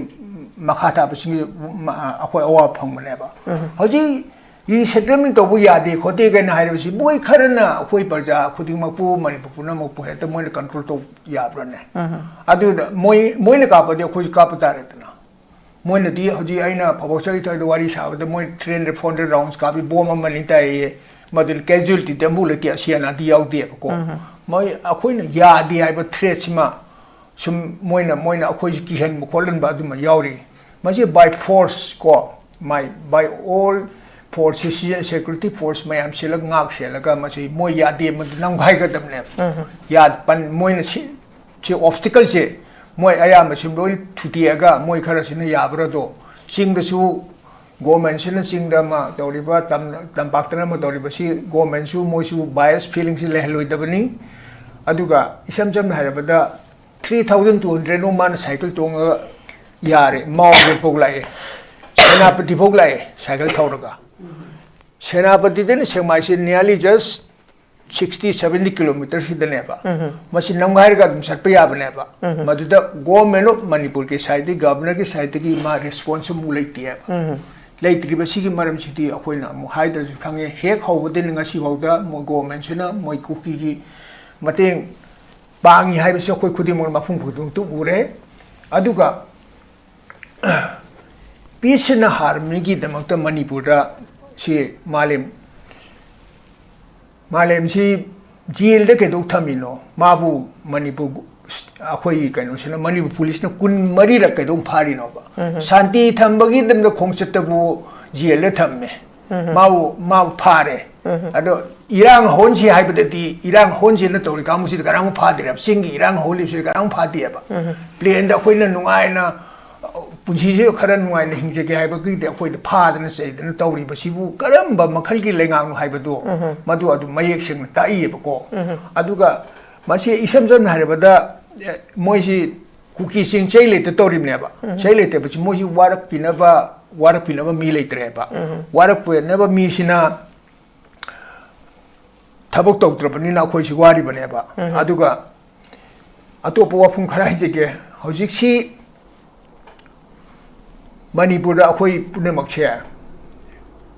ꯃꯈꯥ ꯇꯥꯕꯁꯤꯡ ꯑꯩꯈꯣꯏ ꯑꯋꯥꯕ ꯐꯪꯕꯅꯦꯕ꯫ ꯍꯧꯖꯤꯛ ꯔꯤꯁꯦꯇꯜꯃꯦꯟ ꯇꯧꯕ ꯌꯥꯗꯦ ꯈꯣꯠꯇꯦ ꯀꯥꯏꯅ ꯍꯥꯏꯔꯤꯕꯁꯤ ꯃꯣꯏ ꯈꯔꯅ ꯑꯩꯈꯣꯏ ꯄ꯭ꯔꯖꯥ ꯈꯨꯗꯤꯡꯃꯛꯄꯨ, ꯃꯅꯤꯄꯨꯔ ꯄꯨꯝꯅꯃꯛꯄꯨ ꯍꯦꯛꯇ ꯃꯣꯏꯅ ꯀꯟꯇ꯭ꯔꯣꯜ ꯇꯧ ꯌꯥꯕ꯭ꯔꯥꯅꯦ? ꯑꯗꯨꯗ ꯃꯣꯏ, ꯃꯣꯏꯅ ꯀꯥꯞꯄꯗꯤ ꯑꯩꯈꯣꯏꯁꯨ ꯀꯥꯞꯄ ꯇꯥꯔꯦꯗꯅ꯫ ꯃꯣꯏꯅꯗꯤ ꯍꯧꯖꯤꯛ ꯑꯩꯅ ꯐꯥꯎꯕ ꯆꯍꯤ ꯊꯣꯏꯗ ꯋꯥꯔꯤ ꯁꯥꯕꯗ ꯃꯣꯏ three hundred, four hundred rounds ꯀꯥꯞꯄꯤ, ꯕꯣꯝ ꯑꯃꯅꯤ ꯇꯥꯏꯌꯦ, ꯃꯗꯨꯅ casualty ꯗꯤ ꯑꯃꯐꯥꯎ ꯂꯩꯇꯦ, ꯑꯁꯤ ꯑꯅꯥꯗꯤ ꯌꯥꯎꯗꯦꯕꯀꯣ꯫ ꯃꯣꯏ ꯑꯩꯈꯣꯏꯅ ꯌꯥꯗꯦ ꯍꯥꯏꯕ threat ꯁꯤꯃ ꯁꯨꯝ ꯃꯣꯏꯅ, ꯃꯣꯏꯅ ꯑꯩꯈꯣꯏꯁꯤ ꯀꯤꯍꯟꯕ ꯈꯣꯠꯍꯟꯕ ꯑꯗꯨꯃ ꯌꯥꯎꯔꯤ꯫ ꯃꯁꯤ by force ꯀꯣ, my, by all force, citizen security force ꯃꯌꯥꯝ ꯁꯤꯜꯂꯒ ꯉꯥꯛ ꯁꯦꯜꯂꯒ ꯃꯁꯤ ꯃꯣꯏ ꯌꯥꯗꯦ, ꯃꯗꯨ ꯅꯝꯈꯥꯏꯒꯗꯕꯅꯦꯕ꯫ ꯌꯥ-, ꯄꯟ-, ꯃꯣꯏꯅ ꯁꯤ, ꯁꯤ obstacle ꯁꯦ ꯃꯣꯏ ꯑꯌꯥꯝꯕꯁꯤ ꯂꯣꯏ ꯊꯨꯗꯦꯛꯑꯒ ꯃꯣꯏ ꯈꯔꯁꯤꯅ ꯌꯥꯕ꯭ꯔꯥꯗꯣ, ꯆꯤꯡꯗꯁꯨ government ꯁꯤꯅ ꯆꯤꯡꯗ ꯑꯃ ꯇꯧꯔꯤꯕ, ꯇꯝ-, ꯇꯝꯄꯥꯛꯇꯅ ꯑꯃ ꯇꯧꯔꯤꯕ, ꯁꯤ government ꯁꯨ ꯃꯣꯏꯁꯨ bias feeling ꯁꯤ ꯂꯩꯍꯜꯂꯣꯏꯗꯕꯅꯤ꯫ ꯑꯗꯨꯒ ꯏꯁꯝ ꯁꯝꯅ ꯍꯥꯏꯔꯕꯗ three thousand two hundred ꯃꯨꯛ ꯃꯥꯅ ꯁꯥꯏꯀꯜ ꯇꯣꯡꯉꯒ ꯌꯥꯔꯦ, ꯃꯥꯎ ꯒꯦꯠ ꯐꯥꯎ ꯂꯥꯛꯑꯦ, ꯁꯦꯅꯥꯄꯇꯤ ꯐꯥꯎ ꯂꯥꯛꯑꯦ ꯁꯥꯏꯀꯜ ꯊꯧꯔꯒ꯫ ꯁꯦꯅꯥꯄꯇꯤꯗꯅ ꯁꯦꯛꯃꯥꯏꯁꯦ nearly just sixty, seventy kilometer ꯁꯤꯗꯅꯦꯕ꯫ ꯃꯁꯤ ꯅꯝꯒꯥꯏꯔꯒ ꯑꯗꯨꯝ ꯆꯠꯄ ꯌꯥꯕꯅꯦꯕ꯫ ꯃꯗꯨꯗ government of ꯃꯅꯤꯄꯨꯔꯒꯤ side ꯇꯒꯤ, governor ꯒꯤ side ꯇꯒꯤ ꯃꯥ response ꯑꯃꯨꯛ ꯂꯩꯇꯦꯕ꯫ ꯂꯩꯇ꯭ꯔꯤꯕꯁꯤꯒꯤ ꯃꯔꯝꯁꯤꯗꯤ ꯑꯩꯈꯣꯏꯅ ꯑꯃꯨꯛ ꯍꯥꯏꯗ꯭ꯔꯁꯨ ꯈꯪꯉꯦ, ꯍꯦꯛ ꯍꯧꯕꯗꯒꯤ ꯉꯁꯤ ꯐꯥꯎꯗ ꯃꯣꯏ government ꯁꯤꯅ ꯃꯣꯏ ꯀꯨꯀꯤꯒꯤ ꯃꯇꯦꯡ ꯄꯥꯡꯉꯤ ꯍꯥꯏꯕꯁꯤ ꯑꯩꯈꯣꯏ ꯈꯨꯗꯤꯡꯃꯛ, ꯃꯐꯝ ꯈꯨꯗꯤꯡꯃꯛꯇ ꯎꯔꯦ꯫ ꯑꯗꯨꯒ peace and harmony ꯒꯤꯗꯃꯛꯇ ꯃꯅꯤꯄꯨꯔꯗ ꯁꯤ ꯃꯥꯂꯦꯝ, ꯃꯥꯂꯦꯝꯁꯤ jail ꯗ ꯀꯩꯗꯧ ꯊꯝꯃꯤꯅꯣ? ꯃꯥꯕꯨ ꯃꯅꯤꯄꯨꯔ, ꯑꯩꯈꯣꯏꯒꯤ ꯀꯩꯅꯣꯁꯤꯅ, ꯃꯅꯤꯄꯨꯔ police ꯅ ꯀꯨꯟꯃꯔꯤꯔꯛ ꯀꯩꯗꯧ ꯐꯥꯔꯤꯅꯣꯕ? ꯁꯥꯟꯇꯤ ꯊꯝꯕꯒꯤꯗꯃꯛꯇ ꯈꯣꯡꯆꯠꯇꯕꯨ jail ꯗ ꯊꯝꯃꯦ꯫ ꯃꯥꯕꯨ, ꯃꯥꯕꯨ ꯐꯥꯔꯦ꯫ ꯑꯗꯣ ꯏꯔꯥꯡ ꯍꯧꯍꯟꯁꯤ ꯍꯥꯏꯕꯗꯗꯤ, ꯏꯔꯥꯡ ꯍꯧꯍꯟꯁꯤꯅ ꯇꯧꯔꯤ ꯀꯥꯡꯕꯨꯁꯤꯗ ꯀꯅꯥꯃꯨꯛ ꯐꯥꯗꯦꯕ? ꯆꯤꯡꯒꯤ ꯏꯔꯥꯡ ꯍꯧꯍꯜꯂꯤꯕꯁꯤꯗ ꯀꯅꯥꯃꯨꯛ ꯐꯥꯗꯦꯕ? Plane ꯗ ꯑꯩꯈꯣꯏꯅ ꯅꯨꯡꯉꯥꯏꯅ, ꯑ, ꯄꯨꯟꯁꯤꯁꯤꯗ ꯈꯔ ꯅꯨꯡꯉꯥꯏꯅ ꯍꯤꯡꯖꯒꯦ ꯍꯥꯏꯕꯒꯤꯗꯤ ꯑꯩꯈꯣꯏꯗ ꯐꯥꯗꯅ ꯆꯩꯗꯅ ꯇꯧꯔꯤꯕꯁꯤꯕꯨ ꯀꯔꯝꯕ ꯃꯈꯜꯒꯤ ꯂꯩꯉꯥꯛꯅꯣ ꯍꯥꯏꯕꯗꯣ, ꯃꯗꯨ ꯑꯗꯨꯝ ꯃꯌꯦꯛ ꯁꯦꯡꯅ ꯇꯥꯛꯏꯌꯦꯕꯀꯣ꯫ ꯑꯗꯨꯒ ꯃꯁꯤ ꯏꯁꯝ ꯁꯝꯅ ꯍꯥꯏꯔꯕꯗ, ꯑꯦ, ꯃꯣꯏꯁꯤ ꯀꯨꯀꯤꯁꯤꯡ ꯆꯩ ꯂꯩꯇ ꯇꯧꯔꯤꯕꯅꯦꯕ꯫ ꯆꯩ ꯂꯩꯇꯕꯁꯤ ꯃꯣꯏꯁꯤ ꯋꯥꯔꯛꯄꯤꯅꯕ, ꯋꯥꯔꯛꯄꯤꯅꯕ ꯃꯤ ꯂꯩꯇ꯭ꯔꯦꯕ꯫ ꯋꯥꯔꯛꯄꯤꯅꯕ ꯃꯤꯁꯤꯅ ꯊꯕꯛ ꯇꯧꯗ꯭ꯔꯕꯅꯤꯅ ꯑꯩꯈꯣꯏꯁꯤ ꯋꯥꯔꯤꯕꯅꯦꯕ꯫ ꯑꯗꯨꯒ ꯑꯇꯣꯞꯄ ꯋꯥꯐꯝ ꯈꯔ ꯍꯥꯏꯖꯒꯦ꯫ ꯍꯧꯖꯤꯛꯁꯤ ꯃꯅꯤꯄꯨꯔꯗ ꯑꯩꯈꯣꯏ ꯄꯨꯝꯅꯃꯛꯁꯦ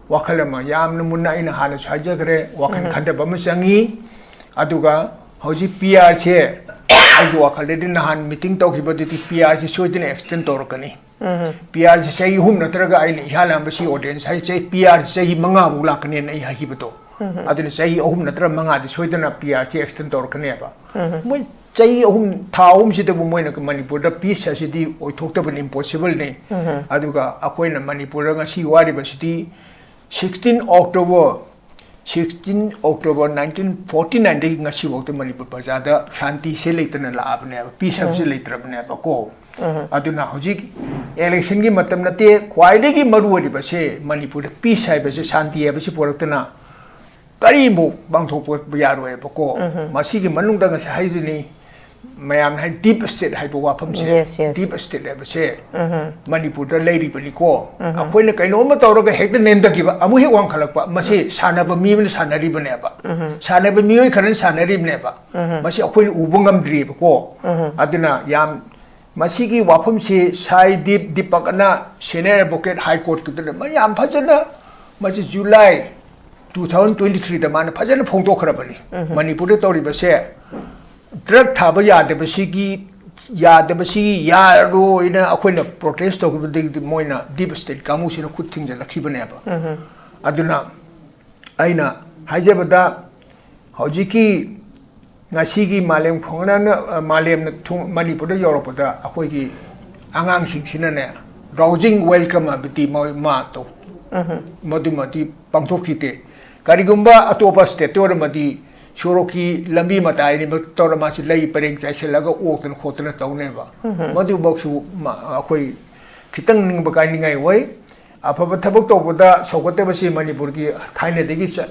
ꯋꯥꯈꯜ ꯑꯃ ꯌꯥꯝꯅ ꯃꯨꯟꯅ, ꯑꯩꯅ ꯍꯥꯟꯅꯁꯨ ꯍꯥꯏꯖꯈ꯭ꯔꯦ, ꯋꯥꯈꯜ ꯈꯟꯊꯕ ꯑꯃ ꯆꯪꯉꯤ꯫ ꯑꯗꯨꯒ ꯍꯧꯖꯤꯛ ꯄꯤ ꯑꯥꯔꯁꯦ, ꯑꯩꯒꯤ ꯋꯥꯈꯜꯗꯗꯤ ꯅꯍꯥꯟ ꯃꯤꯇꯤꯡ ꯇꯧꯈꯤꯕꯗꯨꯗꯤ ꯄꯤ ꯑꯥꯔꯁꯦ ꯁꯣꯏꯗꯅ ꯑꯦꯛꯁꯇꯦꯟ ꯇꯧꯔꯛꯀꯅꯤ꯫ ꯄꯤ ꯑꯥꯔꯁꯦ ꯆꯍꯤ ꯑꯍꯨꯝ ꯅꯠꯇ꯭ꯔꯒ, ꯑꯩꯅ ꯏꯍꯥꯟ ꯍꯥꯟꯕ ꯁꯤ ꯑꯣꯗꯤꯌꯦꯟꯁ ꯍꯥꯏ, ꯆꯍꯤ, ꯄꯤ ꯑꯥꯔꯁꯦ ꯆꯍꯤ ꯃꯉꯥꯃꯨꯛ ꯂꯥꯛꯀꯅꯦꯅ ꯑꯩ ꯍꯥꯏꯈꯤꯕꯗꯣ꯫ ꯑꯗꯨꯅ ꯆꯍꯤ ꯑꯍꯨꯝ ꯅꯠꯇ꯭ꯔꯒ ꯃꯉꯥꯗꯤ ꯁꯣꯏꯗꯅ ꯄꯤ ꯑꯥꯔꯁꯦ ꯑꯦꯛꯁꯇꯦꯟ ꯇꯧꯔꯛꯀꯅꯦꯕ꯫ ꯃꯣꯏ ꯆꯍꯤ ꯑꯍꯨꯝ, ꯊꯥ ꯑꯍꯨꯝꯁꯤꯗꯕꯨ ꯃꯣꯏꯅ ꯃꯅꯤꯄꯨꯔꯗ ꯄꯤꯁ ꯑꯁꯤꯗꯤ ꯑꯣꯏꯊꯣꯛꯇꯕꯅꯤ, ꯏꯝꯄꯣꯁꯤꯕꯜꯅꯤ꯫ ꯑꯗꯨꯒ ꯑꯩꯈꯣꯏꯅ ꯃꯅꯤꯄꯨꯔꯗ ꯉꯁꯤ ꯋꯥꯔꯤꯕꯁꯤꯗꯤ sixteen October, sixteen October nineteen forty nineꯗꯒꯤ ꯉꯁꯤꯐꯥꯎꯗ Manipur ꯄ꯭ꯔꯖꯥꯗ ꯁꯥꯟꯇꯤꯁꯦ ꯂꯩꯇꯅ ꯂꯥꯛꯑꯕꯅꯦꯕ, ꯄꯤꯁ ꯍꯥꯏꯕꯁꯦ ꯂꯩꯇ꯭ꯔꯕꯅꯦꯕꯀꯣ꯫ ꯑꯗꯨꯅ ꯍꯧꯖꯤꯛ ꯏꯂꯦꯛꯁꯟꯒꯤ ꯃꯇꯝ ꯅꯠꯇꯦ, ꯈ꯭ꯋꯥꯏꯗꯒꯤ ꯃꯔꯨ ꯑꯣꯏꯔꯤꯕꯁꯦ ꯃꯅꯤꯄꯨꯔꯗ ꯄꯤꯁ ꯍꯥꯏꯕꯁꯦ, ꯁꯥꯟꯇꯤ ꯍꯥꯏꯕꯁꯤ ꯄꯨꯔꯛꯇꯅ ꯀꯔꯤꯃꯨꯛ ꯄꯥꯡꯊꯣꯛꯄ ꯌꯥꯔꯣꯏꯕꯀꯣ꯫ ꯃꯁꯤꯒꯤ ꯃꯅꯨꯡꯗ ꯉꯁꯥꯏ ꯍꯥꯏꯗꯨꯅꯤ, ꯃꯌꯥꯝꯅ ꯍꯥꯏ ꯗꯤꯞ ꯁ꯭ꯇꯦꯠ ꯍꯥꯏꯕ ꯋꯥꯐꯝꯁꯦ꯫ Yes, yes. ꯗꯤꯞ ꯁ꯭ꯇꯦꯠ ꯍꯥꯏꯕꯁꯦ ꯃꯅꯤꯄꯨꯔꯗ ꯂꯩꯔꯤꯕꯅꯤꯀꯣ꯫ ꯑꯩꯈꯣꯏꯅ ꯀꯩꯅꯣꯝꯃ ꯇꯧꯔꯒ ꯍꯦꯛꯇ ꯅꯦꯝꯊꯈꯤꯕ, ꯑꯃꯨꯛ ꯍꯦꯛ ꯋꯥꯡꯈꯠꯂꯛꯄ, ꯃꯁꯤ ꯁꯥꯟꯅꯕ ꯃꯤ ꯑꯃꯅ ꯁꯥꯟꯅꯔꯤꯕꯅꯦꯕ꯫ ꯁꯥꯟꯅꯕ ꯃꯤꯑꯣꯏ ꯈꯔꯅ ꯁꯥꯟꯅꯔꯤꯕꯅꯦꯕ꯫ ꯃꯁꯤ ꯑꯩꯈꯣꯏꯅ ꯎꯕ ꯉꯝꯗ꯭ꯔꯤꯕꯀꯣ꯫ ꯑꯗꯨꯅ ꯌꯥꯝ ꯃꯁꯤꯒꯤ ꯋꯥꯐꯝꯁꯤ ꯁꯥꯏ ꯗꯤꯞ ꯗꯤꯄꯛꯅ, ꯁꯦꯅꯤꯌꯔ ꯑꯦꯗꯚꯣꯀꯦꯠ ꯍꯥꯏ ꯀꯣꯔꯠꯀꯤꯗꯨꯅ ꯃ-, ꯌꯥꯝ ꯐꯖꯅ, ꯃꯁꯤ ꯖꯨꯂꯥꯏ two thousand twenty threeꯗ ꯃꯥꯅ ꯐꯖꯅ ꯐꯣꯡꯗꯣꯛꯈ꯭ꯔꯕꯅꯤ꯫ ꯃꯅꯤꯄꯨꯔꯗ ꯇꯧꯔꯤꯕꯁꯦ, ꯗ꯭ꯔꯒ ꯊꯥꯕ ꯌꯥꯗꯕꯁꯤꯒꯤ, ꯌꯥꯗꯕꯁꯤ ꯌꯥꯔꯣꯏꯅ ꯑꯩꯈꯣꯏꯅ ꯄ꯭ꯔꯣꯇꯦꯁ ꯇꯧꯈꯤꯕꯗꯒꯤꯗꯤ ꯃꯣꯏꯅ ꯗꯤꯞ ꯁ꯭ꯇꯦꯠ ꯀꯥꯡꯕꯨꯁꯤꯅ ꯈꯨꯠ ꯊꯤꯡꯖꯤꯜꯂꯛꯈꯤꯕꯅꯦꯕ꯫ ꯑꯗꯨꯅ ꯑꯩꯅ ꯍꯥꯏꯖꯕꯗ, ꯍꯧꯖꯤꯛꯀꯤ ꯉꯁꯤꯒꯤ ꯃꯥꯂꯦꯝ ꯈꯣꯡꯅꯅ, ꯑ, ꯃꯥꯂꯦꯝꯅ ꯊꯨꯡ-, ꯃꯅꯤꯄꯨꯔꯗ ꯌꯧꯔꯛꯄꯗ ꯑꯩꯈꯣꯏꯒꯤ ꯑꯉꯥꯡꯁꯤꯡꯁꯤꯅꯅꯦ, ꯔꯥꯎꯖꯤꯡ ꯋꯦꯜꯀꯝ ꯍꯥꯏꯕꯗꯤ ꯃꯣꯏ ꯃꯥ ꯇꯧ-, ꯃꯗꯨꯃꯗꯤ ꯄꯥꯡꯊꯣꯛꯈꯤꯗꯦ꯫ ꯀꯔꯤꯒꯨꯝꯕ ꯑꯇꯣꯞꯄ ꯁ꯭ꯇꯦꯠꯇ ꯑꯣꯏꯔꯝꯃꯗꯤ ꯁꯣꯔꯣꯛꯀꯤ ꯂꯝꯕꯤ ꯃꯇꯥꯏꯅꯤ ꯇꯧꯔ ꯃꯥꯁꯤ ꯂꯩ ꯄꯔꯦꯡ ꯆꯥꯏꯁꯤꯜꯂꯒ ꯑꯣꯛꯇꯅ ꯈꯣꯠꯇꯅ ꯇꯧꯅꯦꯕ꯫ ꯃꯗꯨꯃꯛꯁꯨ ꯃ-, ꯑꯩꯈꯣꯏ ꯈꯤꯇꯪ ꯅꯤꯡꯕ ꯀꯥꯏꯅꯤꯡꯉꯥꯏ ꯑꯣꯏ꯫ ꯑꯐꯕ ꯊꯕꯛ ꯇꯧꯕꯗ ꯁꯧꯒꯠꯇꯕꯁꯤ ꯃꯅꯤꯄꯨꯔꯒꯤ ꯊꯥꯏꯅꯗꯒꯤ ꯆꯠ-,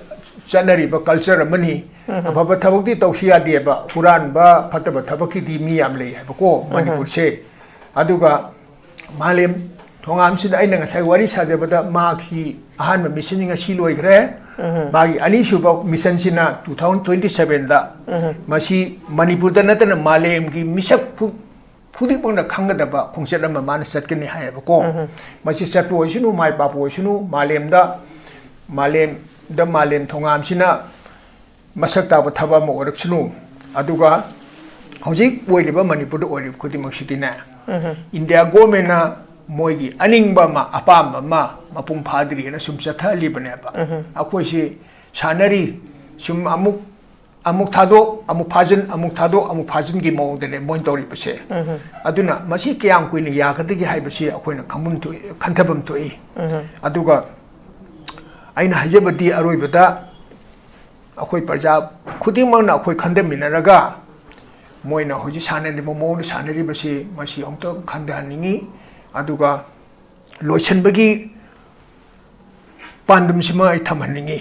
ꯆꯠꯅꯔꯤꯕ culture ꯑꯃꯅꯤ꯫ ꯑꯐꯕ ꯊꯕꯛꯇꯤ ꯇꯧꯁꯤ ꯌꯥꯗꯦꯕ, ꯍꯨꯔꯥꯟꯕ, ꯐꯠꯇꯕ ꯊꯕꯛꯀꯤꯗꯤ ꯃꯤ ꯌꯥꯝ ꯂꯩ ꯍꯥꯏꯕꯀꯣ ꯃꯅꯤꯄꯨꯔꯁꯦ꯫ ꯑꯗꯨꯒ ꯃꯥꯂꯦꯝ ꯊꯣꯉꯥꯝꯁꯤꯗ ꯑꯩꯅ ꯉꯁꯥꯏ ꯋꯥꯔꯤ ꯁꯥꯖꯕꯗ ꯃꯥꯒꯤ ꯑꯍꯥꯟꯕ mission ꯉꯁꯤ ꯂꯣꯏꯈ꯭ꯔꯦ꯫ ꯃꯥꯒꯤ ꯑꯅꯤꯁꯨꯕ missionꯁꯤꯅ two thousand twenty sevenꯗ ꯃꯁꯤ ꯃꯅꯤꯄꯨꯔꯗ ꯅꯠꯇꯅ ꯃꯥꯂꯦꯝꯒꯤ ꯃꯤꯁꯛ ꯈꯨ-, ꯈꯨꯗꯤꯡꯃꯛꯅ ꯈꯪꯒꯗꯕ ꯈꯣꯡꯆꯠ ꯑꯃ ꯃꯥꯅ ꯆꯠꯀꯅꯤ ꯍꯥꯏꯌꯦꯕꯀꯣ꯫ ꯃꯁꯤ ꯆꯠꯄ ꯑꯣꯏꯁꯅꯨ, ꯃꯥꯏ ꯄꯥꯛꯄ ꯑꯣꯏꯁꯅꯨ, ꯃꯥꯂꯦꯝꯗ, ꯃꯥꯂꯦꯝꯗ ꯃꯥꯂꯦꯝ ꯊꯣꯉꯥꯝꯁꯤꯅ ꯃꯁꯛ ꯇꯥꯕ ꯊꯕꯛ ꯑꯃ ꯑꯣꯏꯔꯛꯁꯅꯨ꯫ ꯑꯗꯨꯒ ꯍꯧꯖꯤꯛ ꯑꯣꯏꯔꯤꯕ ꯃꯅꯤꯄꯨꯔꯗ ꯑꯣꯏꯔꯤꯕ ꯈꯨꯗꯤꯡꯃꯛꯁꯤꯗꯤꯅꯦ, India governmentꯅ ꯃꯣꯏꯒꯤ ꯑꯅꯤꯡꯕ ꯑꯃ, ꯑꯄꯥꯝꯕ ꯑꯃ ꯃꯄꯨꯡ ꯐꯥꯗ꯭ꯔꯤꯑꯅ ꯁꯨꯝ ꯆꯠꯊꯍꯜꯂꯤꯕꯅꯦꯕ꯫ ꯑꯩꯈꯣꯏꯁꯤ ꯁꯥꯟꯅꯔꯤ, ꯁꯨꯝ ꯑꯃꯨꯛ, ꯑꯃꯨꯛ ꯊꯥꯗꯣꯛ, ꯑꯃꯨꯛ ꯐꯥꯖꯤꯟ, ꯑꯃꯨꯛ ꯊꯥꯗꯣꯛ, ꯑꯃꯨꯛ ꯐꯥꯖꯤꯟꯒꯤ ꯃꯑꯣꯡꯗꯅꯦ ꯃꯣꯏꯅ ꯇꯧꯔꯤꯕꯁꯦ꯫ ꯑꯗꯨꯅ ꯃꯁꯤ ꯀꯌꯥꯝ ꯀꯨꯏꯅ ꯌꯥꯒꯗꯒꯦ ꯍꯥꯏꯕꯁꯤ ꯑꯩꯈꯣꯏꯅ ꯈꯪꯐꯝ ꯊꯣꯛꯏ, ꯈꯟꯊꯐꯝ ꯊꯣꯛꯏ꯫ ꯑꯗꯨꯒ ꯑꯩꯅ ꯍꯥꯏꯖꯕꯗꯤ ꯑꯔꯣꯏꯕꯗ ꯑꯩꯈꯣꯏ ꯄ꯭ꯔꯖꯥ ꯈꯨꯗꯤꯡꯃꯛꯅ ꯑꯩꯈꯣꯏ ꯈꯟꯊꯃꯤꯟꯅꯔꯒ ꯃꯣꯏꯅ ꯍꯧꯖꯤꯛ ꯁꯥꯟꯅꯔꯤꯕ ꯃꯑꯣꯡꯗ ꯁꯥꯟꯅꯔꯤꯕꯁꯤ ꯃꯁꯤ ꯑꯃꯨꯛꯇ ꯈꯟꯊꯍꯟꯅꯤꯡꯉꯤ꯫ ꯑꯗꯨꯒ ꯂꯣꯏꯁꯤꯟꯕꯒꯤ ꯄꯥꯟꯗꯝꯁꯤꯃ ꯑꯩ ꯊꯝꯍꯟꯅꯤꯡꯉꯤ꯫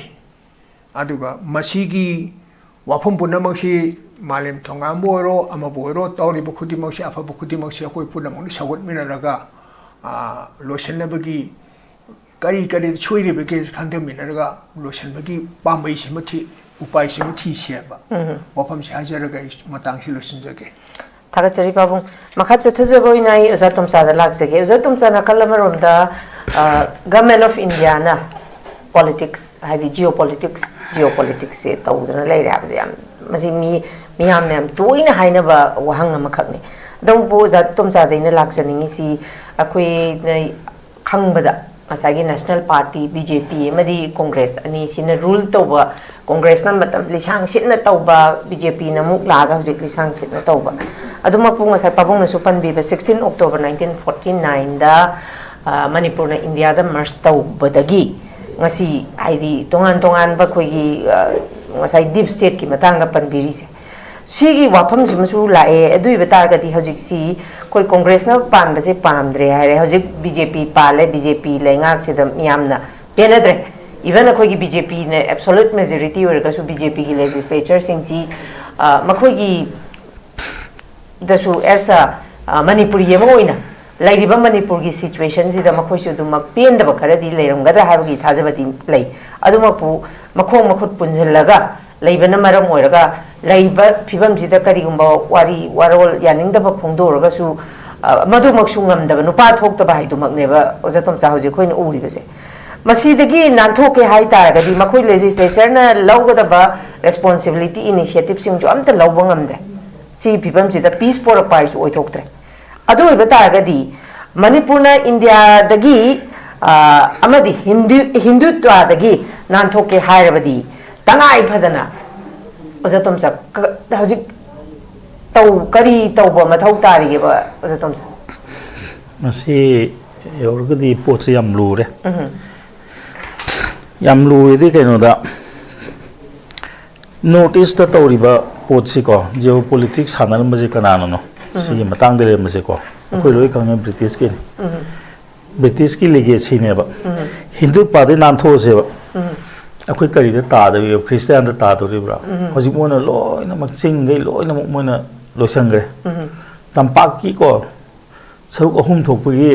ꯑꯗꯨꯒ ꯃꯁꯤꯒꯤ ꯋꯥꯐꯝ ꯄꯨꯝꯅꯃꯛꯁꯤ ꯃꯥꯂꯦꯝ ꯊꯣꯉꯥꯝꯕꯨ ꯑꯣꯏꯔꯣ, ꯑꯃꯕꯨ ꯑꯣꯏꯔꯣ, ꯇꯧꯔꯤꯕ ꯈꯨꯗꯤꯡꯃꯛꯁꯤ, ꯑꯐꯕ ꯈꯨꯗꯤꯡꯃꯛꯁꯤ ꯑꯩꯈꯣꯏ ꯄꯨꯝꯅꯃꯛꯅ ꯁꯧꯒꯠꯃꯤꯟꯅꯔꯒ, ꯑ, ꯂꯣꯏꯁꯤꯟꯅꯕꯒꯤ ꯀꯔꯤ ꯀꯔꯤ ꯁꯣꯏꯔꯤꯕꯒꯦ ꯈꯟꯊꯃꯤꯟꯅꯔꯒ ꯂꯣꯏꯁꯤꯟꯕꯒꯤ ꯄꯥꯝꯕꯩꯁꯤꯃ ꯊꯤ-, ꯎꯄꯥꯏꯁꯤꯃ ꯊꯤꯁꯦꯕ꯫ ꯋꯥꯐꯝꯁꯤ ꯍꯥꯏꯖꯔꯒ ꯑꯩ ꯃꯇꯥꯡꯁꯤ ꯂꯣꯏꯁꯤꯟꯖꯒꯦ꯫ ꯊꯥꯒꯠꯆꯔꯤ ꯄꯥꯕꯨꯡ꯫ ꯃꯈꯥ ꯆꯠꯊꯖꯕ ꯑꯣꯏꯅ ꯑꯩ ꯑꯣꯖꯥ ꯇꯣꯝꯆꯥꯗ ꯂꯥꯛꯆꯒꯦ꯫ ꯑꯣꯖꯥ ꯇꯣꯝꯆꯥ, ꯅꯥꯀꯜ ꯑꯃꯔꯣꯝꯗ, ꯑ, Government of Indiaꯅ politics, ꯍꯥꯏꯗꯤ geopolitics, geopoliticsꯁꯦ ꯇꯧꯗꯨꯅ ꯂꯩꯔꯦ ꯍꯥꯏꯕꯁꯦ ꯌꯥꯝ, ꯃꯁꯤ ꯃꯤ, ꯃꯤꯌꯥꯝꯅ ꯌꯥꯝ ꯇꯣꯏꯅ ꯍꯥꯏꯅꯕ ꯋꯥꯍꯪ ꯑꯃꯈꯛꯅꯤ꯫ ꯑꯗꯨꯕꯨ ꯑꯣꯖꯥ ꯇꯣꯝꯆꯥꯗ ꯑꯩꯅ ꯂꯥꯛꯆꯅꯤꯡꯉꯤꯁꯤ, ꯑꯩꯈꯣꯏꯅ ꯈꯪꯕꯗ ꯉꯁꯥꯏꯒꯤ National Party, BJP ꯑꯃꯗꯤ Congress ꯑꯅꯤꯁꯤꯅ rule ꯇꯧꯕ, Congressꯅ ꯃꯇꯝ ꯂꯤꯁꯥꯡ ꯁꯤꯠꯅ ꯇꯧꯕ, BJPꯅ ꯑꯃꯨꯛ ꯂꯥꯛꯑꯒ ꯍꯧꯖꯤꯛ ꯂꯤꯁꯥꯡ ꯁꯤꯠꯅ ꯇꯧꯕ꯫ ꯑꯗꯨꯃꯛꯄꯨ ꯉꯁꯥꯏ ꯄꯥꯕꯨꯡꯅꯁꯨ ꯄꯟꯕꯤꯕ sixteen October nineteen forty nineꯗ, ꯑ, ꯃꯅꯤꯄꯨꯔꯅ ꯏꯟꯗꯤꯌꯥꯗ merge ꯇꯧꯕꯗꯒꯤ ꯉꯁꯤ, ꯍꯥꯏꯗꯤ, ꯇꯣꯉꯥꯟ ꯇꯣꯉꯥꯟꯕ ꯑꯩꯈꯣꯏꯒꯤ, ꯑ, ꯉꯁꯥꯏ deep stateꯀꯤ ꯃꯇꯥꯡꯗ ꯄꯟꯕꯤꯔꯤꯁꯦ, ꯁꯤꯒꯤ ꯋꯥꯐꯝꯁꯤꯃꯁꯨ ꯂꯥꯛꯑꯦ꯫ ꯑꯗꯨ ꯑꯣꯏꯕ ꯇꯥꯔꯒꯗꯤ ꯍꯧꯖꯤꯛꯁꯤ ꯑꯩꯈꯣꯏ ꯀꯣꯡꯒ꯭ꯔꯦꯁꯅ ꯄꯥꯟꯕꯁꯦ ꯄꯥꯝꯗ꯭ꯔꯦ ꯍꯥꯏꯔꯦ꯫ ꯍꯧꯖꯤꯛ ꯕꯤ ꯖꯦ ꯄꯤ ꯄꯥꯜꯂꯦ, ꯕꯤ ꯖꯦ ꯄꯤ ꯂꯩꯉꯥꯛꯁꯤꯗ ꯃꯤꯌꯥꯝꯅ ꯄꯦꯟꯅꯗ꯭ꯔꯦ꯫ ꯏꯚꯟ ꯑꯩꯈꯣꯏꯒꯤ ꯕꯤ ꯖꯦ ꯄꯤꯅ ꯑꯦꯕꯁꯣꯂꯨꯠ ꯃꯦꯖꯣꯔꯤꯇꯤ ꯑꯣꯏꯔꯒꯁꯨ ꯕꯤ ꯖꯦ ꯄꯤꯒꯤ ꯂꯦꯖꯤꯁꯂꯦꯆꯔꯁꯤꯡꯁꯤ ꯃꯈꯣꯏꯒꯤ ꯗꯁꯨ ꯑꯦꯁ ꯑ ꯃꯅꯤꯄꯨꯔꯤ ꯑꯃ ꯑꯣꯏꯅ ꯂꯩꯔꯤꯕ ꯃꯅꯤꯄꯨꯔꯒꯤ ꯁꯤꯆꯨꯋꯦꯁꯟꯁꯤꯗ ꯃꯈꯣꯏꯁꯨ ꯑꯗꯨꯃꯛ ꯄꯦꯟꯗꯕ ꯈꯔꯗꯤ ꯂꯩꯔꯝꯒꯗ꯭ꯔꯥ ꯍꯥꯏꯕꯒꯤ ꯊꯥꯖꯕꯗꯤ ꯂꯩ꯫ ꯑꯗꯨꯃꯛꯄꯨ ꯃꯈꯣꯡ ꯃꯈꯨꯠ ꯄꯨꯟꯁꯤꯜꯂꯒ ꯂꯩꯕꯅ ꯃꯔꯝ ꯑꯣꯏꯔꯒ ꯂꯩꯕ ꯐꯤꯕꯝꯁꯤꯗ ꯀꯔꯤꯒꯨꯝꯕ ꯋꯥꯔꯤ ꯋꯥꯔꯣꯜ ꯌꯥꯅꯤꯡꯗꯕ ꯐꯣꯡꯗꯣꯛꯎꯔꯒꯁꯨ ꯃꯗꯨꯃꯛꯁꯨ ꯉꯝꯗꯕ, ꯅꯨꯄꯥ ꯊꯣꯛꯇꯕ ꯍꯥꯏꯗꯨꯃꯛꯅꯦꯕ ꯑꯣꯖꯥ ꯇꯣꯝꯆꯥ ꯍꯧꯖꯤꯛ ꯑꯩꯈꯣꯏꯅ ꯎꯔꯤꯕꯁꯦ꯫ ꯃꯁꯤꯗꯒꯤ ꯅꯥꯟꯊꯣꯛꯀꯦ ꯍꯥꯏ ꯇꯥꯔꯒꯗꯤ ꯃꯈꯣꯏ ꯂꯦꯖꯤꯁꯂꯦꯆꯔꯅ ꯂꯧꯒꯗꯕ ꯔꯦꯁꯄꯣꯟꯁꯤꯕꯤꯂꯤꯇꯤ, ꯏꯅꯤꯁꯤꯌꯦꯇꯤꯞꯁꯤꯡꯁꯨ ꯑꯝꯇ ꯂꯧꯕ ꯉꯝꯗ꯭ꯔꯦ꯫ ꯁꯤ ꯐꯤꯕꯝꯁꯤꯗ ꯄꯤꯁ ꯄꯣꯔꯛꯄ ꯍꯥꯏꯁꯨ ꯑꯣꯏꯊꯣꯛꯇ꯭ꯔꯦ꯫ ꯑꯗꯨ ꯑꯣꯏꯕ ꯇꯥꯔꯒꯗꯤ ꯃꯅꯤꯄꯨꯔꯅ ꯏꯟꯗꯤꯌꯥꯗꯒꯤ ꯑꯃꯗꯤ ꯍꯤꯟꯗꯨ ꯍꯤꯟꯗꯨꯇ꯭ꯋꯥꯗꯒꯤ ꯅꯥꯟꯊꯣꯛꯀꯦ ꯍꯥꯏꯔꯕꯗꯤ ꯇꯉꯥꯏ ꯐꯗꯅ ꯑꯣꯖꯥ ꯇꯣꯝꯆꯥ ꯍꯧꯖꯤꯛ ꯇꯧ ꯀꯔꯤ ꯇꯧꯕ ꯃꯊꯧ ꯇꯥꯔꯤꯒꯦꯕ ꯑꯣꯖꯥ ꯇꯣꯝꯆꯥ? ꯃꯁꯤ ꯌꯧꯔꯒꯗꯤ ꯄꯣꯠꯁꯦ ꯌꯥꯝ ꯂꯨꯔꯦ꯫ ꯌꯥꯝ ꯂꯨꯔꯤꯗꯤ ꯀꯩꯅꯣꯗ, ꯅꯣꯔꯠ ꯏꯁꯇ ꯇꯧꯔꯤꯕ ꯄꯣꯠꯁꯤꯀꯣ, ꯖꯤꯑꯣ ꯄꯣꯂꯤꯇꯤꯛꯁ ꯁꯥꯟꯅꯔꯝꯕꯁꯦ ꯀꯅꯥꯅꯅꯣ? ꯁꯤꯒꯤ ꯃꯇꯥꯡꯗ ꯂꯩꯔꯝꯕꯁꯦꯀꯣ, ꯑꯩꯈꯣꯏ ꯂꯣꯏ ꯈꯪꯉꯦ, ꯕ꯭ꯔꯤꯇꯤꯁꯀꯤꯅꯤ꯫ ꯕ꯭ꯔꯤꯇꯤꯁꯀꯤ ꯂꯤꯒꯦꯁꯤꯅꯦꯕ꯫ ꯍꯤꯟꯗꯨ ꯄꯥꯗꯩ ꯅꯥꯟꯊꯣꯛꯑꯁꯦꯕ꯫ ꯑꯩꯈꯣꯏ ꯀꯔꯤꯗ ꯇꯥꯗꯣꯔꯤꯕ? ꯈ꯭ꯔꯤꯁꯇꯤꯌꯥꯟꯗ ꯇꯥꯗꯣꯔꯤꯕ꯭ꯔꯥ? ꯍꯧꯖꯤꯛ ꯃꯣꯏꯅ ꯂꯣꯏꯅꯃꯛ ꯆꯤꯡꯈꯩ ꯂꯣꯏꯅꯃꯛ ꯃꯣꯏꯅ ꯂꯣꯏꯁꯟꯈ꯭ꯔꯦ꯫ ꯇꯝꯄꯥꯛꯀꯤꯀꯣ, ꯁꯔꯨꯛ ꯑꯍꯨꯝ ꯊꯣꯛꯄꯒꯤ,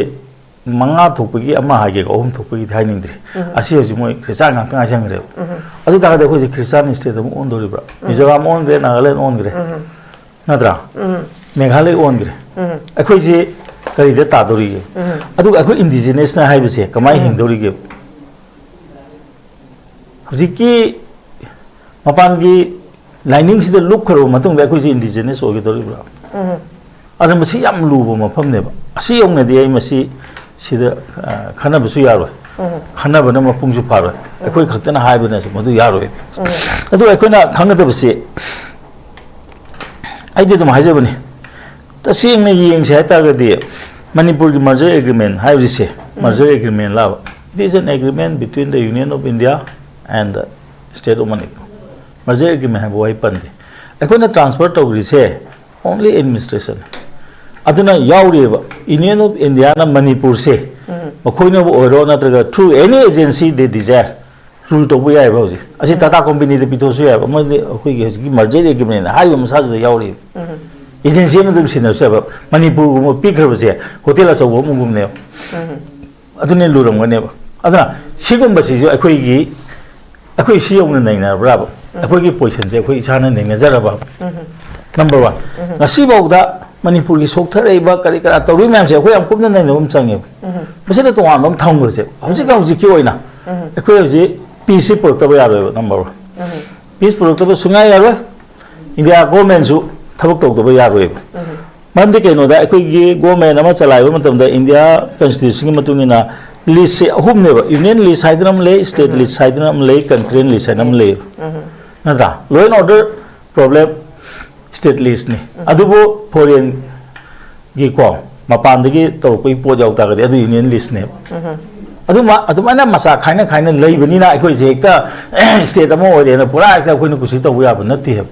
ꯃꯉꯥ ꯊꯣꯛꯄꯒꯤ ꯑꯃ ꯍꯥꯏꯒꯦꯀꯣ, ꯑꯍꯨꯝ ꯊꯣꯛꯄꯒꯤꯗꯤ ꯍꯥꯏꯅꯤꯡꯗ꯭ꯔꯤ꯫ ꯑꯁꯤ ꯍꯧꯖꯤꯛ ꯃꯣꯏ ꯈ꯭ꯔꯤꯁꯇꯥꯟ ꯉꯥꯛꯇ ꯉꯥꯏꯁꯟꯈ꯭ꯔꯦꯕ꯫ ꯑꯗꯨ ꯇꯥꯔꯒꯗꯤ ꯑꯩꯈꯣꯏꯁꯦ ꯈ꯭ꯔꯤꯁꯇꯥꯟ ꯁ꯭ꯇꯦꯠ ꯑꯃ ꯑꯣꯟꯗꯣꯔꯤꯕ꯭ꯔꯥ? ꯃꯤꯖꯣꯔꯥꯝ ꯑꯣꯟꯈ꯭ꯔꯦ, ꯅꯥꯒꯥꯂꯦꯟ ꯑꯣꯟꯈ꯭ꯔꯦ, ꯅꯠꯇ꯭ꯔꯥ? ꯃꯦꯘꯥꯂꯌ ꯑꯣꯟꯈ꯭ꯔꯦ꯫ ꯑꯩꯈꯣꯏꯁꯦ ꯀꯔꯤꯗ ꯇꯥꯗꯣꯔꯤꯒꯦ? ꯑꯗꯨꯒ ꯑꯩꯈꯣꯏ ꯏꯟꯗꯤꯖꯤꯅꯁꯅ ꯍꯥꯏꯕꯁꯦ ꯀꯃꯥꯏꯅ ꯍꯤꯡꯗꯧꯔꯤꯒꯦ? ꯍꯧꯖꯤꯛꯀꯤ ꯃꯄꯥꯟꯒꯤ ꯂꯥꯏꯅꯤꯡꯁꯤꯗ ꯂꯨꯞꯈ꯭ꯔꯕ ꯃꯇꯨꯡꯗ ꯑꯩꯈꯣꯏꯁꯦ ꯏꯟꯗꯤꯖꯤꯅꯁ ꯑꯣꯏꯒꯗꯧꯔꯤꯕ꯭ꯔꯥ? ꯑꯗ ꯃꯁꯤ ꯌꯥꯝ ꯂꯨꯕ ꯃꯐꯝꯅꯦꯕ꯫ ꯑꯁꯤ ꯌꯧꯅꯗꯤ ꯑꯩ ꯃꯁꯤ ꯁꯤꯗ, ꯑ, ꯈꯟꯅꯕꯁꯨ ꯌꯥꯔꯣꯏ꯫ ꯈꯟꯅꯕꯅ ꯃꯄꯨꯡꯁꯨ ꯐꯥꯔꯣꯏ꯫ ꯑꯩꯈꯣꯏ ꯈꯛꯇꯅ ꯍꯥꯏꯕꯅꯁꯨ ꯃꯗꯨ ꯌꯥꯔꯣꯏ꯫ ꯑꯗꯨ ꯑꯩꯈꯣꯏꯅ ꯈꯪꯒꯗꯕꯁꯤ, ꯑꯩꯗꯤ ꯑꯗꯨꯝ ꯍꯥꯏꯖꯕꯅꯤ, ꯇꯁꯦꯡꯅ ꯌꯦꯡꯁꯦ ꯍꯥꯏꯇꯥꯔꯒꯗꯤ ꯃꯅꯤꯄꯨꯔꯒꯤ merger agreement ꯍꯥꯏꯕꯁꯦ, merger agreement ꯂꯥꯕ, it is an agreement between the Union of India and the State of Manipur꯫ Merger agreement ꯍꯥꯏꯕ ꯋꯥꯍꯩ ꯄꯟꯗꯦ꯫ ꯑꯩꯈꯣꯏꯅ ꯇ꯭ꯔꯥꯟꯁꯐꯔ ꯇꯧꯈ꯭ꯔꯤꯁꯦ only administration, ꯑꯗꯨꯅ ꯌꯥꯎꯔꯤꯕ Union of Indiaꯅ ꯃꯅꯤꯄꯨꯔꯁꯦ ꯃꯈꯣꯏꯅꯕꯨ ꯑꯣꯏꯔꯣ ꯅꯠꯇ꯭ꯔꯒ through any agency they desire rule ꯇꯧꯕ ꯌꯥꯏꯑꯕ꯫ ꯍꯧꯖꯤꯛ ꯑꯁꯤ ꯇꯥꯇꯥ ꯀꯣꯝꯄꯦꯅꯤꯗ ꯄꯤꯊꯣꯛꯑꯁꯨ ꯌꯥꯏꯑꯕ, ꯑꯃꯗꯤ ꯑꯩꯈꯣꯏꯒꯤ ꯍꯧꯖꯤꯛꯀꯤ merger agreement ꯍꯥꯏꯔꯤꯕ ꯃꯁꯥꯁꯤꯗ ꯌꯥꯎꯔꯤꯕ ꯑꯦꯖꯦꯟꯁꯤ ꯑꯃ ꯑꯗꯨꯝ ꯁꯤꯟꯅꯔꯁꯨ ꯌꯥꯏꯕ꯫ ꯃꯅꯤꯄꯨꯔꯒꯨꯝꯕ ꯄꯤꯈ꯭ꯔꯕꯁꯦ ꯍꯣꯇꯦꯜ ꯑꯆꯧꯕ ꯑꯃꯒꯨꯝꯅꯦꯕ꯫ ꯑꯗꯨꯅ ꯂꯨꯔꯝꯒꯅꯦꯕ꯫ ꯑꯗꯨꯅ ꯁꯤꯒꯨꯝꯕꯁꯤꯁꯨ ꯑꯩꯈꯣꯏꯒꯤ, ꯑꯩꯈꯣꯏ ꯁꯤ ꯌꯧꯅ ꯅꯩꯅꯔꯕ꯭ꯔꯥꯕ? ꯑꯩꯈꯣꯏꯒꯤ ꯄꯣꯖꯤꯁꯟꯁꯦ ꯑꯩꯈꯣꯏ ꯏꯁꯥꯅ ꯅꯩꯅꯖꯔꯕ? Number one. ꯉꯁꯤꯐꯥꯎꯗ ꯃꯅꯤꯄꯨꯔꯒꯤ ꯁꯣꯛꯊꯔꯛꯏꯕ ꯀꯔꯤ ꯀꯔꯥ ꯇꯧꯔꯤ ꯃꯌꯥꯝꯁꯦ ꯑꯩꯈꯣꯏ ꯌꯥꯝ ꯀꯨꯞꯅ ꯅꯩꯅꯕ ꯑꯃ ꯆꯪꯉꯦꯕ꯫ ꯃꯁꯤꯅ ꯇꯣꯉꯥꯟꯕ ꯑꯃ ꯊꯝꯈ꯭ꯔꯁꯦ꯫ ꯍꯧꯖꯤꯛ ꯍꯧꯖꯤꯛꯀꯤ ꯑꯣꯏꯅ ꯑꯩꯈꯣꯏ ꯍꯧꯖꯤꯛ ꯄꯤꯁꯁꯤ ꯄꯨꯔꯛꯇꯕ ꯌꯥꯔꯣꯏꯕ, ꯅꯝꯕꯔ ꯋꯥꯟ꯫ ꯄꯤꯁ ꯄꯨꯔꯛꯇꯕ ꯁꯨꯡꯌꯥ ꯌꯥꯔꯣꯏ꯫ ꯏꯟꯗꯤꯌꯥ ꯒꯣꯔꯃꯦꯟꯁꯨ ꯊꯕꯛ ꯇꯧꯗꯕ ꯌꯥꯔꯣꯏꯕ꯫ ꯃꯔꯝꯗꯤ ꯀꯩꯅꯣꯗ, ꯑꯩꯈꯣꯏꯒꯤ ꯒꯣꯔꯃꯦꯟ ꯑꯃ ꯆꯂꯥꯏꯕ ꯃꯇꯝꯗ ꯏꯟꯗꯤꯌꯥ ꯀꯟꯁꯇꯤꯇ꯭ꯌꯨꯁꯟꯒꯤ ꯃꯇꯨꯡ ꯏꯟꯅ ꯂꯤꯁꯁꯦ ꯑꯍꯨꯝꯅꯦꯕ: ꯌꯨꯅꯤꯌꯟ ꯂꯤꯁ ꯍꯥꯏꯗꯅ ꯑꯃ ꯂꯩ, ꯁ꯭ꯇꯦꯠ ꯂꯤꯁ ꯍꯥꯏꯗꯅ ꯑꯃ ꯂꯩ, ꯀꯟꯀꯔꯦꯟ ꯂꯤꯁ ꯍꯥꯏꯅ ꯑꯃ ꯂꯩ꯫ ꯅꯠꯇ꯭ꯔꯥ? Law and order problem state ꯂꯤꯁꯅꯤ꯫ ꯑꯗꯨꯕꯨ ꯐꯣꯔꯦꯟꯒꯤꯀꯣ, ꯃꯄꯥꯟꯗꯒꯤ ꯇꯧꯔꯛꯄꯒꯤ ꯄꯣꯠ ꯌꯥꯎ ꯇꯥꯔꯒꯗꯤ ꯑꯗꯨ ꯌꯨꯅꯤꯌꯟ ꯂꯤꯁꯅꯦꯕ꯫ ꯑꯗꯨꯃ-, ꯑꯗꯨꯃꯥꯏꯅ ꯃꯆꯥ ꯈꯥꯏꯅ ꯈꯥꯏꯅ ꯂꯩꯕꯅꯤꯅ ꯑꯩꯈꯣꯏꯁꯦ ꯍꯦꯛꯇ ꯁ꯭ꯇꯦꯠ ꯑꯃ ꯑꯣꯏꯔꯦꯅ ꯄꯨꯔꯥ ꯍꯦꯛꯇ ꯑꯩꯈꯣꯏꯅ ꯀꯨꯁꯤ ꯇꯧꯕ ꯌꯥꯕ ꯅꯠꯇꯦꯕ꯫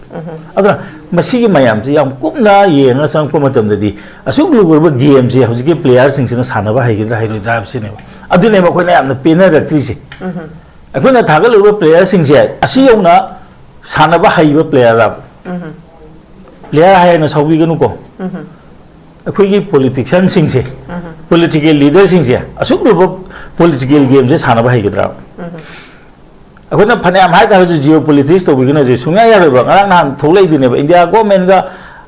ꯑꯗꯨꯅ ꯃꯁꯤꯒꯤ ꯃꯌꯥꯝꯁꯤ ꯌꯥꯝ ꯀꯨꯞꯅ ꯌꯦꯡꯉ ꯆꯪꯉꯛꯄ ꯃꯇꯝꯗꯗꯤ ꯑꯁꯨꯛ ꯂꯨꯈ꯭ꯔꯕ ꯒꯦꯝꯁꯦ ꯍꯧꯖꯤꯛꯀꯤ ꯄ꯭ꯂꯦꯌꯔꯁꯤꯡꯁꯤꯅ ꯁꯥꯟꯅꯕ ꯍꯩꯒꯗ꯭ꯔꯥ ꯍꯩꯔꯣꯏꯗ꯭ꯔꯥ ꯍꯥꯏꯕꯁꯤꯅꯦꯕ꯫ ꯑꯗꯨꯅꯦꯕ ꯑꯩꯈꯣꯏꯅ ꯌꯥꯝꯅ ꯄꯦꯟꯅꯔꯛꯇ꯭ꯔꯤꯁꯦ꯫ ꯑꯩꯈꯣꯏꯅ ꯊꯥꯒꯠꯂꯨꯔꯤꯕ ꯄ꯭ꯂꯦꯌꯔꯁꯤꯡꯁꯦ ꯑꯁꯤ ꯌꯧꯅ ꯁꯥꯟꯅꯕ ꯍꯩꯕ ꯄ꯭ꯂꯦꯌꯔꯔꯕ? ꯄ꯭ꯂꯦꯌꯔ ꯍꯥꯏꯅ ꯁꯥꯎꯕꯤꯒꯅꯨꯀꯣ꯫ ꯑꯩꯈꯣꯏꯒꯤ ꯄꯣꯂꯤꯇꯤꯛꯁꯤꯌꯥꯟꯁꯤꯡꯁꯦ, ꯄꯣꯂꯤꯇꯤꯀꯦꯜ ꯂꯤꯗꯔꯁꯤꯡꯁꯦ ꯑꯁꯨꯛ ꯂꯨꯕ ꯄꯣꯂꯤꯇꯤꯀꯦꯜ ꯒꯦꯝꯁꯦ ꯁꯥꯟꯅꯕ ꯍꯩꯒꯗ꯭ꯔꯥ? ꯑꯩꯈꯣꯏꯅ ꯐꯅꯌꯥꯝ ꯍꯥꯏꯇꯥꯔꯁꯨ ꯖꯤꯑꯣ ꯄꯣꯂꯤꯇꯤꯛꯁ ꯇꯧꯕꯤꯒꯅꯨ ꯍꯧꯖꯤꯛ ꯁꯨꯡꯌꯥ ꯌꯥꯔꯣꯏꯕ꯫ ꯉꯔꯥꯡ ꯅꯍꯥꯟ ꯊꯣꯛꯂꯛꯏꯗꯨꯅꯦꯕ, ꯏꯟꯗꯤꯌꯥ ꯒꯣꯔꯃꯦꯟꯒ,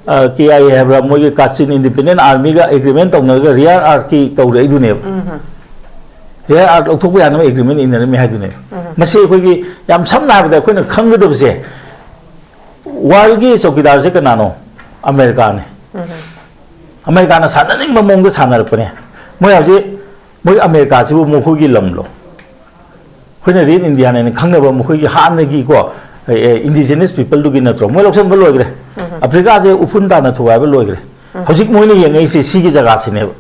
ꯑ, ꯀꯦ ꯑꯥꯏ ꯑꯦ ꯍꯥꯏꯕ꯭ꯔꯥ, ꯃꯣꯏꯒꯤ ꯀꯥꯆꯤꯟ ꯏꯟꯗꯤꯄꯦꯟꯗꯦꯟ ꯑꯥꯔꯃꯤꯒ ꯑꯦꯒ꯭ꯔꯤꯃꯦꯟ ꯇꯧꯅꯔꯒ ꯔꯤꯌꯔ ꯑꯥꯔꯠꯀꯤ ꯇꯧꯔꯛꯏꯗꯨꯅꯦꯕ꯫ ꯔꯤꯌꯔ ꯑꯥꯔꯠ ꯂꯧꯊꯣꯛꯄ ꯌꯥꯅꯕ ꯑꯦꯒ꯭ꯔꯤꯃꯦꯟ ꯏꯟꯅꯔꯝꯃꯤ ꯍꯥꯏꯗꯨꯅꯦꯕ꯫ ꯃꯁꯤ ꯑꯩꯈꯣꯏꯒꯤ ꯌꯥꯝ ꯁꯝꯅ ꯍꯥꯏꯔꯕꯗ ꯑꯩꯈꯣꯏꯅ ꯈꯪꯒꯗꯕꯁꯦ, ꯋꯥꯔꯜꯒꯤ ꯆꯧꯀꯤꯗꯥꯔꯁꯦ ꯀꯅꯥꯅꯣ? ꯑꯃꯦꯔꯤꯀꯥꯅꯤ꯫ ꯑꯃꯦꯔꯤꯀꯥꯅ ꯁꯥꯟꯅꯅꯤꯡꯕ ꯃꯑꯣꯡꯗ ꯁꯥꯟꯅꯔꯛꯄꯅꯦ꯫ ꯃꯣꯏ ꯍꯧꯖꯤꯛ, ꯃꯣꯏ ꯑꯃꯦꯔꯤꯀꯥꯁꯤꯕꯨ ꯃꯈꯣꯏꯒꯤ ꯂꯝꯂꯣ? ꯑꯩꯈꯣꯏꯅ ꯔꯦꯠ ꯏꯟꯗꯤꯌꯥꯟ ꯍꯥꯏꯅ ꯈꯪꯅꯕ ꯃꯈꯣꯏꯒꯤ ꯍꯥꯟꯅꯒꯤꯀꯣ, ꯑꯦ, ꯑꯦ, ꯏꯟꯗꯤꯖꯤꯅꯁ ꯄꯤꯄꯜꯗꯨꯒꯤ ꯅꯠꯇ꯭ꯔꯣ? ꯃꯣꯏ ꯂꯧꯁꯤꯟꯕ ꯂꯣꯏꯈ꯭ꯔꯦ꯫ ꯑꯐ꯭ꯔꯤꯀꯥꯁꯦ ꯎꯐꯨꯟ ꯇꯥꯅ ꯊꯨꯒꯥꯏꯕ ꯂꯣꯏꯈ꯭ꯔꯦ꯫ ꯍꯧꯖꯤꯛ ꯃꯣꯏꯅ ꯌꯦꯡꯉꯛꯏꯁꯦ ꯁꯤꯒꯤ ꯖꯒꯥꯁꯤꯅꯦꯕ꯫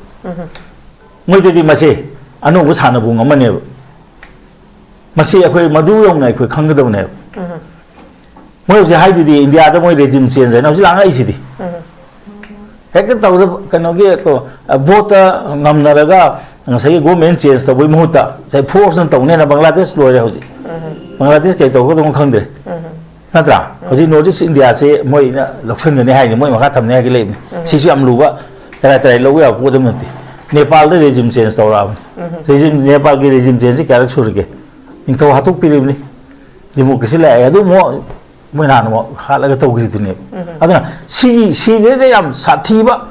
ꯃꯣꯏꯗꯗꯤ ꯃꯁꯦ ꯑꯅꯧꯕ ꯁꯥꯟꯅꯄꯨꯡ ꯑꯃꯅꯦꯕ꯫ ꯃꯁꯤ ꯑꯩꯈꯣꯏ ꯃꯗꯨ ꯌꯧꯅ ꯑꯩꯈꯣꯏ ꯈꯪꯒꯗꯕꯅꯦꯕ꯫ ꯃꯣꯏ ꯍꯧꯖꯤꯛ ꯍꯥꯏꯗꯨꯗꯤ ꯏꯟꯗꯤꯌꯥꯗ ꯃꯣꯏ regime change ꯍꯥꯏꯅ ꯍꯧꯖꯤꯛ ꯂꯥꯡꯉꯛꯏꯁꯤꯗꯤ꯫ ꯍꯦꯛꯇ ꯇꯧꯗ ꯀꯩꯅꯣꯒꯤ ꯀꯣ, ꯚꯣꯠꯇ ꯉꯝꯅꯔꯒ ꯉꯁꯥꯏꯒꯤ government change ꯇꯧꯕꯒꯤ ꯃꯍꯨꯠꯇ ꯉꯁꯥꯏ force ꯅ ꯇꯧꯅꯦꯅ ꯕꯪꯒ꯭ꯂꯥꯗꯦꯁ ꯂꯣꯏꯔꯦ ꯍꯧꯖꯤꯛ꯫ ꯕꯪꯒ꯭ꯂꯥꯗꯦꯁ ꯀꯩ ꯇꯧꯒꯗꯧꯅꯣ ꯈꯪꯗ꯭ꯔꯦ꯫ ꯅꯠꯇ꯭ꯔꯥ? ꯍꯧꯖꯤꯛ North East India ꯁꯦ ꯃꯣꯏꯅ ꯂꯧꯁꯟꯒꯅꯤ ꯍꯥꯏꯅꯤ, ꯃꯣꯏ ꯃꯈꯥ ꯊꯝꯅꯤ ꯍꯥꯏꯒ ꯂꯩꯕꯅꯤ꯫ ꯁꯤꯁꯨ ꯌꯥꯝ ꯂꯨꯕ, ꯇꯔꯥꯏ ꯇꯔꯥꯏ ꯂꯧꯕ ꯌꯥꯕ ꯄꯣꯠ ꯑꯃ ꯅꯠꯇꯦ꯫ ꯅꯦꯄꯥꯜꯗ regime change ꯇꯧꯔꯛꯑꯕꯅꯤ꯫ Regime, ꯅꯦꯄꯥꯜꯒꯤ regime change ꯁꯤ ꯀꯌꯥꯔꯛ ꯁꯨꯔꯒꯦ? ꯅꯤꯡꯊꯧ ꯍꯥꯠꯇꯣꯛꯄꯤꯔꯤꯕꯅꯤ꯫ Democracy ꯂꯥꯛꯑꯦ꯫ ꯑꯗꯨ ꯑꯃꯨꯛ ꯃꯣꯏ ꯅꯍꯥꯟ ꯑꯃꯨꯛ ꯍꯥꯠꯂꯒ ꯇꯧꯈ꯭ꯔꯤꯗꯨꯅꯦꯕ꯫ ꯑꯗꯨꯅ ꯁꯤ, ꯁꯤꯗꯩꯗ ꯌꯥꯝ ꯁꯥꯊꯤꯕ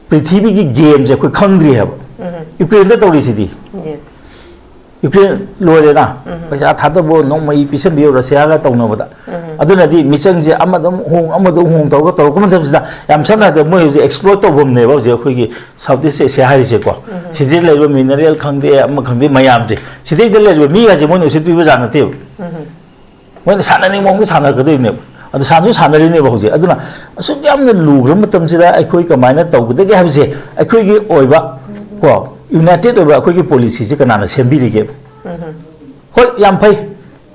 ꯄ꯭ꯔꯤꯊꯤꯕꯤꯒꯤ game ꯁꯦ ꯑꯩꯈꯣꯏ ꯈꯪꯗ꯭ꯔꯤ ꯍꯥꯏꯕ꯫ ꯌꯨꯀ꯭ꯔꯦꯟꯗ ꯇꯧꯔꯤꯁꯤꯗꯤ꯫ ꯌꯨꯀ꯭ꯔꯦꯟ ꯂꯣꯏꯔꯦꯅ꯫ ꯄꯩꯁꯥ ꯊꯥꯗꯕ, ꯅꯣꯡꯃꯩ ꯄꯤꯁꯟꯕꯤꯌꯨ ꯔꯁꯤꯌꯥꯒ ꯇꯧꯅꯕꯗ꯫ ꯑꯗꯨꯅꯗꯤ ꯃꯤꯆꯪꯁꯦ ꯑꯃꯗ ꯑꯃꯨꯛ ꯍꯣꯡ, ꯑꯃꯗ ꯑꯃꯨꯛ ꯍꯣꯡ ꯇꯧꯔꯒ ꯇꯧꯔꯛꯄ ꯃꯇꯝꯁꯤꯗ ꯌꯥꯝ ꯁꯝꯅ ꯍꯥꯏꯔꯕꯗ ꯃꯣꯏ ꯍꯧꯖꯤꯛ exploit ꯇꯧꯐꯝꯅꯦꯕ ꯍꯧꯖꯤꯛ ꯑꯩꯈꯣꯏꯒꯤ South East Asia ꯍꯥꯏꯔꯤꯁꯦꯀꯣ꯫ ꯁꯤꯗꯩ ꯂꯩꯔꯤꯕ mineral ꯈꯪꯗꯦ, ꯑꯃ ꯈꯪꯗꯦ ꯃꯌꯥꯝꯁꯦ꯫ ꯁꯤꯗꯩꯗ ꯂꯩꯔꯤꯕ ꯃꯤꯒꯁꯦ ꯃꯣꯏꯅ ꯎꯁꯤꯠꯄꯤꯕ ꯖꯥꯠ ꯅꯠꯇꯦꯕ꯫ ꯃꯣꯏꯅ ꯁꯥꯟꯅꯅꯤꯡꯕ ꯃꯑꯣꯡꯗ ꯁꯥꯟꯅꯔꯛꯀꯗꯣꯏꯅꯦꯕ꯫ ꯑꯗꯨ ꯁꯥꯟꯁꯨ ꯁꯥꯟꯅꯔꯤꯅꯦꯕ ꯍꯧꯖꯤꯛ꯫ ꯑꯗꯨꯅ ꯑꯁꯨꯛ ꯌꯥꯝꯅ ꯂꯨꯈ꯭ꯔꯕ ꯃꯇꯝꯁꯤꯗ ꯑꯩꯈꯣꯏ ꯀꯃꯥꯏꯅ ꯇꯧꯒꯗꯒꯦ ꯍꯥꯏꯕꯁꯦ ꯑꯩꯈꯣꯏꯒꯤ ꯑꯣꯏꯕ ꯀꯣ, united ꯑꯣꯏꯕ ꯑꯩꯈꯣꯏꯒꯤ policy ꯁꯦ ꯀꯅꯥꯅ ꯁꯦꯝꯕꯤꯔꯤꯒꯦ? ꯍꯣꯏ, ꯌꯥꯝ ꯐꯩ꯫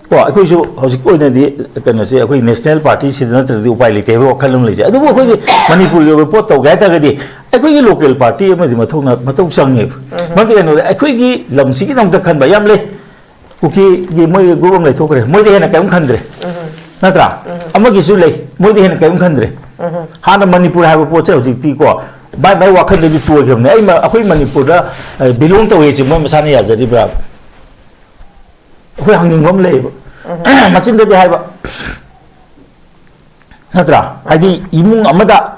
ꯀꯣ, ꯑꯩꯈꯣꯏꯁꯨ ꯍꯧꯖꯤꯛꯀꯤ ꯑꯣꯏꯅꯗꯤ ꯀꯩꯅꯣꯁꯦ ꯑꯩꯈꯣꯏ national party ꯁꯤꯗ ꯅꯠꯇ꯭ꯔꯗꯤ ꯎꯄꯥꯏ ꯂꯩꯇꯦ ꯍꯥꯏꯕꯒꯤ ꯋꯥꯈꯜ ꯑꯃ ꯂꯩꯖꯩ꯫ ꯑꯗꯨꯕꯨ ꯑꯩꯈꯣꯏꯒꯤ ꯃꯅꯤꯄꯨꯔꯒꯤ ꯑꯣꯏꯕ ꯄꯣꯠ ꯇꯧꯒꯦ ꯍꯥꯏ ꯇꯥꯔꯒꯗꯤ ꯑꯩꯈꯣꯏꯒꯤ local party ꯑꯃꯗꯤ ꯃꯊꯧꯅ-, ꯃꯊꯧ ꯆꯪꯉꯦꯕ꯫ ꯃꯔꯝꯗꯤ ꯀꯩꯅꯣꯗ ꯑꯩꯈꯣꯏꯒꯤ ꯂꯝꯁꯤꯒꯤꯗꯃꯛꯇ ꯈꯟꯕ ꯌꯥꯝ ꯂꯩ꯫ ꯀꯨꯀꯤꯒꯤ ꯃꯣꯏ group ꯑꯃ ꯂꯩꯊꯣꯛꯈ꯭ꯔꯦ, ꯃꯣꯏꯗꯤ ꯍꯦꯟꯅ ꯀꯔꯤꯝ ꯈꯟꯗ꯭ꯔꯦ꯫ ꯅꯠꯇ꯭ꯔꯥ? ꯑꯃꯒꯤꯁꯨ ꯂꯩ, ꯃꯣꯏꯗꯤ ꯍꯦꯟꯅ ꯀꯔꯤꯝ ꯈꯟꯗ꯭ꯔꯦ꯫ ꯍꯥꯟꯅ ꯃꯅꯤꯄꯨꯔ ꯍꯥꯏꯕ ꯄꯣꯠꯁꯦ ꯍꯧꯖꯤꯛꯇꯤꯀꯣ, ꯃꯥꯏ ꯃꯥꯏ ꯋꯥꯈꯜꯗꯗꯤ ꯇꯣꯏꯈ꯭ꯔꯕꯅꯦ꯫ ꯑꯩ ꯃ-, ꯑꯩꯈꯣꯏ ꯃꯅꯤꯄꯨꯔꯗ, ꯑ, belong ꯇꯧꯋꯦꯁꯦ ꯃꯣꯏ ꯃꯁꯥꯅ ꯌꯥꯖꯔꯤꯕ꯭ꯔꯥ? ꯑꯩꯈꯣꯏ ꯍꯪꯅꯤꯡꯕ ꯑꯃ ꯂꯩꯌꯦꯕ꯫ ꯃꯆꯤꯟꯗꯗꯤ ꯍꯥꯏꯕ, ꯅꯠꯇ꯭ꯔꯥ? ꯍꯥꯏꯗꯤ ꯏꯃꯨꯡ ꯑꯃꯗ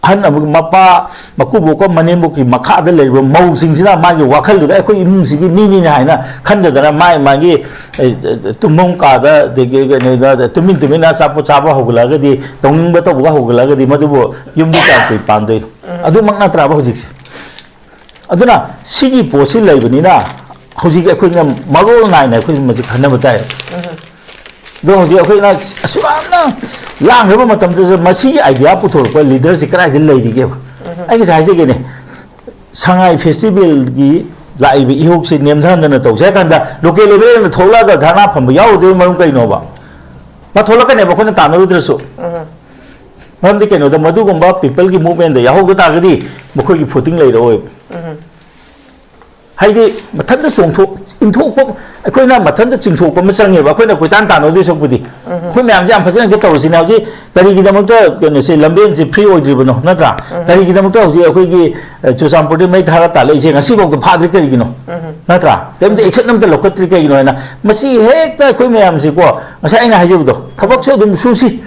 ꯑꯍꯟ ꯑꯃꯒꯤ ꯃꯄꯥ, ꯃꯀꯨꯕꯣꯛꯀ ꯃꯅꯦꯝꯕꯣꯛꯀꯤ ꯃꯈꯥꯗ ꯂꯩꯔꯤꯕ ꯃꯧꯁꯤꯡꯁꯤꯅ ꯃꯥꯒꯤ ꯋꯥꯈꯜꯗꯨꯗ ꯑꯩꯈꯣꯏ ꯏꯃꯨꯡꯁꯤꯒꯤ ꯃꯤꯅꯤꯅ ꯍꯥꯏꯅ ꯈꯟꯗꯗꯅ ꯃꯥꯏ ꯃꯥꯒꯤ, ꯑꯦ, ꯇꯨꯝꯐꯝ ꯀꯥꯗ, ꯑꯗꯒꯤ ꯀꯩꯅꯣꯗ, ꯇꯨꯃꯤꯟ ꯇꯨꯃꯤꯟꯅ ꯑꯆꯥꯄꯣꯠ ꯆꯥꯕ ꯍꯧꯒꯠꯂꯛꯑꯒꯗꯤ, ꯇꯧꯅꯤꯡꯕ ꯇꯧꯕꯒ ꯍꯧꯒꯠꯂꯛꯑꯒꯗꯤ ꯃꯗꯨꯕꯨ ꯌꯨꯝꯗꯤ ꯀꯌꯥꯝ ꯀꯨꯏ ꯄꯥꯟꯗꯣꯏꯅꯣ? ꯑꯗꯨꯃꯛ ꯅꯠꯇ꯭ꯔꯕ ꯍꯧꯖꯤꯛꯁꯦ? ꯑꯗꯨꯅ ꯁꯤꯒꯤ ꯄꯣꯠꯁꯤ ꯂꯩꯕꯅꯤꯅ ꯍꯧꯖꯤꯛ ꯑꯩꯈꯣꯏꯅ ꯃꯔꯣꯜ ꯅꯥꯏꯅ ꯑꯩꯈꯣꯏ ꯃꯁꯤ ꯈꯟꯅꯕ ꯇꯥꯏ꯫ ꯑꯗꯣ ꯍꯧꯖꯤꯛ ꯑꯩꯈꯣꯏꯅ ꯑꯁꯨꯛ ꯌꯥꯝꯅ ꯂꯥꯡꯈ꯭ꯔꯕ ꯃꯇꯝꯗꯁꯨ ꯃꯁꯤꯒꯤ idea ꯄꯨꯊꯣꯔꯛꯄ leader ꯁꯤ ꯀꯗꯥꯏꯗ ꯂꯩꯔꯤꯒꯦꯕ? ꯑꯩ ꯉꯁꯥꯏ ꯍꯥꯏꯖꯒꯦꯅꯦ, ꯁꯉꯥꯏ festival ꯒꯤ ꯂꯥꯛꯏꯕ ꯏꯍꯧꯁꯤ ꯅꯦꯝꯊꯍꯟꯗꯅ ꯇꯧꯁꯦ ꯍꯥꯏ ꯀꯥꯟꯗ local level ꯗ ꯊꯣꯛꯂꯛꯑꯒ ꯙꯔꯅꯥ ꯐꯝꯕ ꯌꯥꯎꯔꯨꯗꯣꯏꯕ ꯃꯔꯝ ꯀꯩꯅꯣꯕ? ꯃꯥ ꯊꯣꯛꯂꯛꯀꯅꯦꯕ ꯑꯩꯈꯣꯏꯅ ꯇꯥꯟꯅꯔꯨꯗ꯭ꯔꯁꯨ꯫ ꯃꯔꯝꯗꯤ ꯀꯩꯅꯣꯗ, ꯃꯗꯨꯒꯨꯝꯕ ꯄꯤꯄꯜꯒꯤ ꯃꯨꯚꯃꯦꯟꯗ ꯌꯥꯎꯍꯧꯗ ꯇꯥꯔꯒꯗꯤ ꯃꯈꯣꯏꯒꯤ ꯐꯨꯇꯤꯡ ꯂꯩꯔꯛꯑꯣꯏꯕ꯫ ꯍꯥꯏꯗꯤ ꯃꯊꯟꯇ ꯆꯣꯡꯊꯣꯛ ꯏꯟꯊꯣꯛꯄ, ꯑꯩꯈꯣꯏꯅ ꯃꯊꯟꯇ ꯆꯤꯡꯊꯣꯛꯄ ꯑꯃ ꯆꯪꯉꯦꯕ, ꯑꯩꯈꯣꯏꯅ ꯀꯣꯏꯇꯥꯟ ꯇꯥꯟꯅꯗꯣꯏ ꯁꯔꯨꯛꯄꯨꯗꯤ꯫ ꯑꯩꯈꯣꯏ ꯃꯌꯥꯝꯁꯦ ꯌꯥꯝ ꯐꯖꯅ ꯍꯦꯛꯇ ꯇꯧꯔꯁꯤꯅꯦ꯫ ꯍꯧꯖꯤꯛ ꯀꯔꯤꯒꯤꯗꯃꯛꯇ ꯀꯩꯅꯣꯁꯦ, ꯂꯝꯕꯦꯟꯁꯦ ꯐ꯭ꯔꯤ ꯑꯣꯏꯗ꯭ꯔꯤꯕꯅꯣ, ꯅꯠꯇ꯭ꯔꯥ? ꯀꯔꯤꯒꯤꯗꯃꯛꯇ ꯍꯧꯖꯤꯛ ꯑꯩꯈꯣꯏꯒꯤ, ꯑ, ꯆꯨꯔꯆꯥꯟꯄꯨꯔꯗꯒꯤ ꯃꯩ ꯊꯥꯔ ꯇꯥꯜꯂꯛꯏꯁꯦ ꯉꯁꯤꯐꯥꯎꯗ ꯐꯥꯗ꯭ꯔꯤ ꯀꯔꯤꯒꯤꯅꯣ? ꯅꯠꯇ꯭ꯔꯥ? ꯀꯩꯝꯇ ꯑꯦꯛꯁꯟ ꯑꯝꯇ ꯂꯧꯈꯠꯇ꯭ꯔꯤ ꯀꯩꯒꯤꯅꯣ ꯍꯥꯏꯅ, ꯃꯁꯤ ꯍꯦꯛꯇ ꯑꯩꯈꯣꯏ ꯃꯌꯥꯝꯁꯦꯀꯣ, ꯉꯁꯥꯏ ꯑꯩꯅ ꯍꯥꯏꯖꯕꯗꯣ, ꯊꯕꯛꯁꯨ ꯑꯗꯨꯝ ꯁꯨꯁꯤ꯫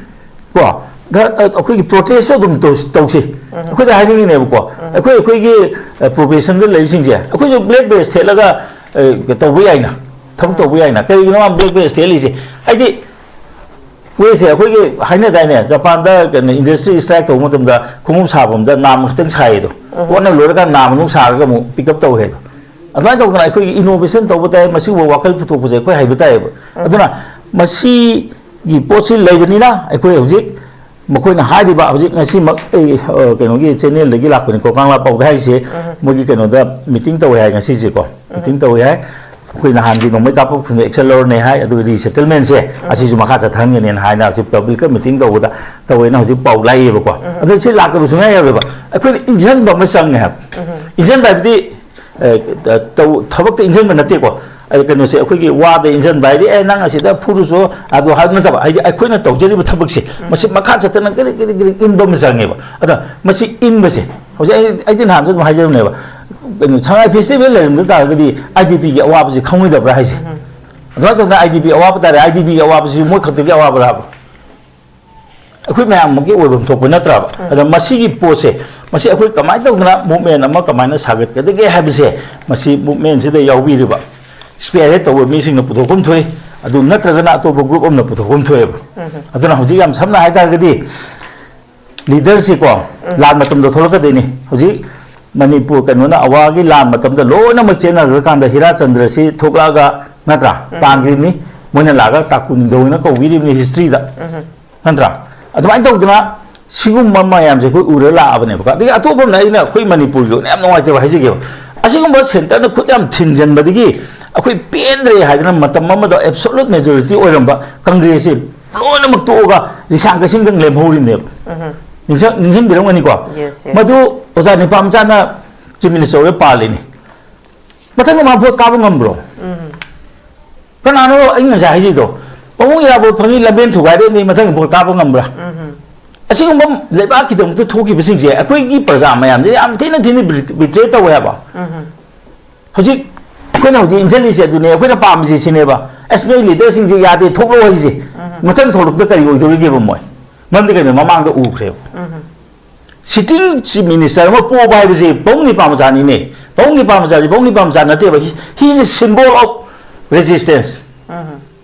ꯀꯣ, ꯈꯔ, ꯑ, ꯑꯩꯈꯣꯏꯒꯤ ꯄ꯭ꯔꯣꯇꯦꯁꯁꯨ ꯑꯗꯨꯝ ꯇꯧ-, ꯇꯧꯁꯤ꯫ ꯑꯩꯈꯣꯏꯗ ꯍꯥꯏꯅꯤꯡꯉꯤꯅꯦꯕꯀꯣ, ꯑꯩꯈꯣꯏ, ꯑꯩꯈꯣꯏꯒꯤ, ꯑ, ꯄ꯭ꯔꯣꯐꯦꯁꯟꯗ ꯂꯩꯔꯤꯁꯤꯡꯁꯦ, ꯑꯩꯈꯣꯏꯁꯨ ꯕ꯭ꯂꯦꯛ ꯕꯦꯖ ꯊꯦꯠꯂꯒ, ꯑ, ꯇꯧꯕ ꯌꯥꯏꯅ, ꯊꯕꯛ ꯇꯧꯕ ꯌꯥꯏꯅ꯫ ꯀꯔꯤꯒꯤꯅꯣ ꯃꯥ ꯕ꯭ꯂꯦꯛ ꯕꯦꯖ ꯊꯦꯠꯂꯤꯁꯦ? ꯍꯥꯏꯗꯤ, ꯃꯣꯏꯁꯦ ꯑꯩꯈꯣꯏꯒꯤ ꯍꯥꯏꯅꯗꯥꯏꯅꯦ, ꯖꯄꯥꯟꯗ ꯀꯩꯅꯣ, ꯏꯟꯗꯁꯇ꯭ꯔꯤ ꯁ꯭ꯇ꯭ꯔꯥꯏꯛ ꯇꯧꯕ ꯃꯇꯝꯗ ꯈꯣꯡꯎꯞ ꯁꯥꯕ ꯑꯃꯗ ꯅꯥꯝꯃ ꯈꯛꯇꯪ ꯁꯥꯏꯌꯦ ꯑꯗꯣ, ꯀꯣꯟꯅ ꯂꯣꯏꯔꯀꯥꯟꯗ ꯅꯥꯝꯃ ꯑꯃꯨꯛ ꯁꯥꯔꯒ ꯑꯃꯨꯛ ꯄꯤꯛ ꯑꯞ ꯇꯧꯋꯦ ꯍꯥꯏꯗꯣ꯫ ꯑꯗꯨꯃꯥꯏꯅ ꯇꯧꯗꯅ ꯑꯩꯈꯣꯏꯒꯤ ꯏꯅꯣꯚꯦꯁꯟ ꯇꯧꯕ ꯇꯥꯏ, ꯃꯁꯤꯒꯨꯝꯕ ꯋꯥꯈꯜ ꯄꯨꯊꯣꯛꯄꯁꯦ ꯑꯩꯈꯣꯏ ꯍꯩꯕ ꯇꯥꯏꯌꯦꯕ꯫ ꯑꯗꯨꯅ ꯃꯁꯤ ꯒꯤ ꯄꯣꯠꯁꯤ ꯂꯩꯕꯅꯤꯅ ꯑꯩꯈꯣꯏ ꯍꯧꯖꯤꯛ ꯃꯈꯣꯏꯅ ꯍꯥꯏꯔꯤꯕ ꯍꯧꯖꯤꯛ ꯉꯁꯤꯃꯛ ꯑꯩ, ꯑ, ꯀꯩꯅꯣꯒꯤ ꯆꯦꯅꯦꯜꯗꯒꯤ ꯂꯥꯛꯄꯅꯤꯀꯣ, ꯀꯪꯂꯥ ꯄꯥꯎꯗ ꯍꯥꯏꯔꯤꯁꯦ꯫ ꯃꯣꯏꯒꯤ ꯀꯩꯅꯣꯗ ꯃꯤꯇꯤꯡ ꯇꯧꯋꯦ ꯍꯥꯏ ꯉꯁꯤꯁꯦꯀꯣ, ꯃꯤꯇꯤꯡ ꯇꯧꯋꯦ ꯍꯥꯏ꯫ ꯑꯩꯈꯣꯏ ꯅꯍꯥꯟꯒꯤ ꯅꯣꯡꯃꯩ ꯀꯥꯞꯄ ꯈꯨꯟꯗ ꯑꯦꯛꯁꯟ ꯂꯧꯔꯅꯤ ꯍꯥꯏ, ꯑꯗꯨꯒ ꯔꯤꯁꯦꯇꯜꯃꯦꯟꯁꯦ ꯑꯁꯤꯁꯨ ꯃꯈꯥ ꯆꯠꯊꯍꯟꯒꯅꯦꯅ ꯍꯥꯏꯅ ꯍꯧꯖꯤꯛ ꯄꯕ꯭ꯂꯤꯛꯀ ꯃꯤꯇꯤꯡ ꯇꯧꯕꯗ ꯇꯧꯋꯦꯅ ꯍꯧꯖꯤꯛ ꯄꯥꯎ ꯂꯥꯛꯏꯌꯦꯕꯀꯣ꯫ ꯑꯗꯣ ꯁꯤ ꯂꯥꯛꯇꯕ ꯁꯨꯡꯌꯥ ꯌꯥꯔꯣꯏꯕ꯫ ꯑꯩꯈꯣꯏꯅ ꯏꯟꯖꯟꯕ ꯑꯃ ꯆꯪꯉꯦ ꯍꯥꯏꯕ꯫ ꯏꯟꯖꯟꯕ ꯍꯥꯏꯕꯗꯤ ꯑꯦ, ꯇꯧ-, ꯊꯕꯛꯇ ꯏꯟꯖꯟꯕ ꯅꯠꯇꯦꯀꯣ꯫ ꯑꯩ ꯀꯩꯅꯣꯁꯦ, ꯑꯩꯈꯣꯏꯒꯤ ꯋꯥꯗ ꯏꯟꯖꯟꯕ ꯍꯥꯏꯗꯤ, "ꯑꯦ, ꯅꯪ ꯑꯁꯤꯗ ꯐꯨꯔꯨꯆꯣ" ꯑꯗꯨ ꯍꯥꯏꯕ ꯅꯠꯇꯕ, ꯍꯥꯏꯗꯤ ꯑꯩꯈꯣꯏꯅ ꯇꯧꯖꯔꯤꯕ ꯊꯕꯛꯁꯦ ꯃꯁꯤ ꯃꯈꯥ ꯆꯠꯇꯅ ꯀꯔꯤ, ꯀꯔꯤ, ꯀꯔꯤ ꯏꯟꯕ ꯑꯃ ꯆꯪꯉꯦꯕ꯫ ꯑꯗ ꯃꯁꯤ ꯏꯟꯕꯁꯦ ꯍꯧꯖꯤꯛ ꯑꯩ, ꯑꯩꯗꯤ ꯅꯍꯥꯟꯁꯨ ꯑꯗꯨꯝ ꯍꯥꯏꯖꯕꯅꯦꯕ, ꯀꯩꯅꯣ, ꯁꯉꯥꯏ ꯐꯦꯁꯇꯤꯚꯦꯜ ꯂꯩꯔꯝꯗ ꯇꯥꯔꯒꯗꯤ ꯑꯥꯏ ꯗꯤ ꯄꯤꯒꯤ ꯑꯋꯥꯕꯁꯤ ꯈꯪꯉꯣꯏꯗꯕ꯭ꯔꯥ ꯍꯥꯏꯁꯦ? ꯑꯗꯨꯃꯥꯏꯅ ꯇꯧꯗꯅ ꯑꯥꯏ ꯗꯤ ꯄꯤ ꯑꯋꯥꯕ ꯇꯥꯔꯦ, ꯑꯥꯏ ꯗꯤ ꯄꯤꯒꯤ ꯑꯋꯥꯕꯁꯤꯁꯨ ꯃꯣꯏ ꯈꯛꯇꯒꯤ ꯑꯋꯥꯕꯔꯥ ꯍꯥꯏꯕ? ꯑꯩꯈꯣꯏ ꯃꯌꯥꯝꯃꯛꯀꯤ ꯑꯣꯏꯐꯝ ꯊꯣꯛꯄ ꯅꯠꯇ꯭ꯔꯕ? ꯑꯗ ꯃꯁꯤꯒꯤ ꯄꯣꯠꯁꯦ, ꯃꯁꯤ ꯑꯩꯈꯣꯏ ꯀꯃꯥꯏꯅ ꯇꯧꯗꯅ ꯃꯨꯞꯃꯦꯟ ꯑꯃ ꯀꯃꯥꯏꯅ ꯁꯥꯒꯠꯀꯗꯒꯦ ꯍꯥꯏꯕꯁꯦ, ꯃꯁꯤ ꯃꯨꯞꯃꯦꯟꯁꯤꯗ ꯌꯥꯎꯕꯤꯔꯤꯕ ꯏꯁꯄꯤꯌꯔꯍꯦꯗ ꯇꯧꯕ ꯃꯤꯁꯤꯡꯅ ꯄꯨꯊꯣꯛꯐꯝ ꯊꯣꯛꯏ꯫ ꯑꯗꯨ ꯅꯠꯇ꯭ꯔꯒꯅ ꯑꯇꯣꯞꯄ ꯒ꯭ꯔꯨꯞ ꯑꯃꯅ ꯄꯨꯊꯣꯛꯐꯝ ꯊꯣꯛꯑꯦꯕ꯫ ꯑꯗꯨꯅ ꯍꯧꯖꯤꯛ ꯌꯥꯝ ꯁꯝꯅ ꯍꯥꯏ ꯇꯥꯔꯒꯗꯤ, ꯂꯤꯗꯔꯁꯤꯀꯣ, ꯂꯥꯟ ꯃꯇꯝꯗ ꯊꯣꯛꯂꯛꯀꯗꯣꯏꯅꯤ꯫ ꯍꯧꯖꯤꯛ ꯃꯅꯤꯄꯨꯔ ꯀꯩꯅꯣꯅ, ꯑꯋꯥꯒꯤ ꯂꯥꯟ ꯃꯇꯝꯗ ꯂꯣꯏꯅꯃꯛ ꯆꯦꯟꯅꯈ꯭ꯔꯀꯥꯟꯗ ꯍꯤꯔꯥꯆꯟꯗ꯭ꯔꯁꯤ ꯊꯣꯛꯂꯛꯑꯒ, ꯅꯠꯇ꯭ꯔꯥ, ꯇꯥꯟꯈ꯭ꯔꯤꯕꯅꯤ꯫ ꯃꯣꯏꯅ ꯂꯥꯛꯑꯒ ꯇꯥꯀꯨ ꯅꯤꯡꯊꯧꯅ ꯀꯧꯕꯤꯔꯤꯕꯅꯤ ꯍꯤꯁꯇ꯭ꯔꯤꯗ꯫ ꯅꯠꯇ꯭ꯔꯥ? ꯑꯗꯨꯃꯥꯏꯅ ꯇꯧꯗꯅ ꯁꯤꯒꯨꯝꯕ ꯃꯌꯥꯝꯁꯦ ꯑꯩꯈꯣꯏ ꯎꯔ ꯂꯥꯛꯑꯕꯅꯦꯕꯀꯣ꯫ ꯑꯗꯒꯤ ꯑꯇꯣꯞꯄ ꯑꯃꯅ, ꯑꯩꯅ ꯑꯩꯈꯣꯏ ꯃꯅꯤꯄꯨꯔꯒꯤ ꯑꯣꯏꯅ ꯌꯥꯝ ꯅꯨꯡꯉꯥꯏꯇꯕ ꯍꯥꯏꯖꯒꯦꯕ, ꯑꯁꯤꯒꯨꯝꯕ ꯁꯦꯟꯇꯔꯅ ꯈꯨꯠ ꯌꯥꯝ ꯊꯤꯡꯖꯤꯟꯕꯗꯒꯤ ꯑꯩꯈꯣꯏ ꯄꯦꯟꯗ꯭ꯔꯦ ꯍꯥꯏꯗꯅ ꯃꯇꯝ ꯑꯃꯗ ꯑꯦꯕꯁꯣꯂꯨꯠ ꯃꯦꯖꯣꯔꯤꯇꯤ ꯑꯣꯏꯔꯝꯕ ꯀꯪꯒ꯭ꯔꯦꯁꯁꯤ ꯂꯣꯏꯅꯃꯛ ꯇꯣꯛꯑꯒ ꯔꯤꯁꯥꯡ ꯀꯩꯁꯤꯡꯗꯪ ꯂꯦꯝꯍꯧꯔꯤꯕꯅꯦꯕ꯫ ꯎꯝ꯫ ꯅꯤꯡꯁꯤꯡ-, ꯅꯤꯡꯁꯤꯡꯕꯤꯔꯝꯒꯅꯤꯀꯣ? Yes, yes. ꯃꯗꯨ ꯑꯣꯖꯥ ꯅꯤꯄꯥ ꯃꯆꯥꯅ Chief Minister ꯑꯣꯏꯔ ꯄꯥꯜꯂꯤꯅꯤ꯫ ꯃꯊꯪꯗ ꯃꯥ vote ꯀꯥꯕ ꯉꯝꯕ꯭ꯔꯣ? ꯎꯝ꯫ ꯀꯅꯥꯅꯣ ꯑꯩ ꯉꯁꯥꯏ ꯍꯥꯏꯖꯩꯗꯣ? ꯄꯥꯕꯨꯡ ꯏꯔꯥꯕꯣꯠ ꯐꯪꯉꯤ, ꯂꯝꯕꯦꯟ ꯊꯨꯒꯥꯏꯔꯦ, ꯑꯗꯩ ꯃꯊꯪ vote ꯀꯥꯕ ꯉꯝꯕ꯭ꯔꯥ? ꯎꯝ꯫ ꯑꯁꯤꯒꯨꯝꯕ ꯂꯩꯕꯥꯛꯀꯤꯗꯃꯛꯇ ꯊꯣꯛꯈꯤꯕꯁꯤꯡꯁꯦ ꯑꯩꯈꯣꯏꯒꯤ ꯄ꯭ꯔꯖꯥ ꯃꯌꯥꯝꯁꯦ ꯌꯥꯝ ꯊꯤꯅ ꯊꯤꯅ betray ꯇꯧꯋꯦ ꯍꯥꯏꯕ꯫ ꯎꯝ꯫ ꯍꯧꯖꯤꯛ ꯑꯩꯈꯣꯏꯅ ꯍꯧꯖꯤꯛ ꯏꯟꯖꯜꯂꯤꯁꯦ ꯑꯗꯨꯅꯦ, ꯑꯩꯈꯣꯏꯅ ꯄꯥꯝꯃꯤꯁꯦ ꯁꯤꯅꯦꯕ꯫ ꯑꯁ, ꯅꯣꯏ leaderꯁꯤꯡꯁꯦ ꯌꯥꯗꯦ, ꯊꯣꯛꯂꯛꯑꯣ ꯍꯥꯏꯁꯦ꯫ ꯎꯝ꯫ ꯃꯊꯪ ꯊꯣꯛꯂꯛꯄꯗ ꯀꯔꯤ ꯑꯣꯏꯗꯧꯔꯤꯒꯦꯕ ꯃꯣꯏ? ꯃꯔꯝꯗꯤ ꯀꯩꯅꯣ, ꯃꯃꯥꯡꯗ ꯎꯈ꯭ꯔꯦꯕ꯫ ꯎꯝ꯫ Sitting Chief Minister ꯑꯃ ꯄꯣꯕ ꯍꯥꯏꯕꯁꯦ ꯄꯥꯕꯨꯡ ꯅꯤꯄꯥ ꯃꯆꯥꯅꯤꯅꯦ꯫ ꯄꯥꯕꯨꯡ ꯅꯤꯄꯥ ꯃꯆꯥꯁꯦ ꯄꯥꯕꯨꯡ ꯅꯤꯄꯥ ꯃꯆꯥ ꯅꯠꯇꯦꯕ꯫ He, he is a symbol of resistance꯫ ꯎꯝ꯫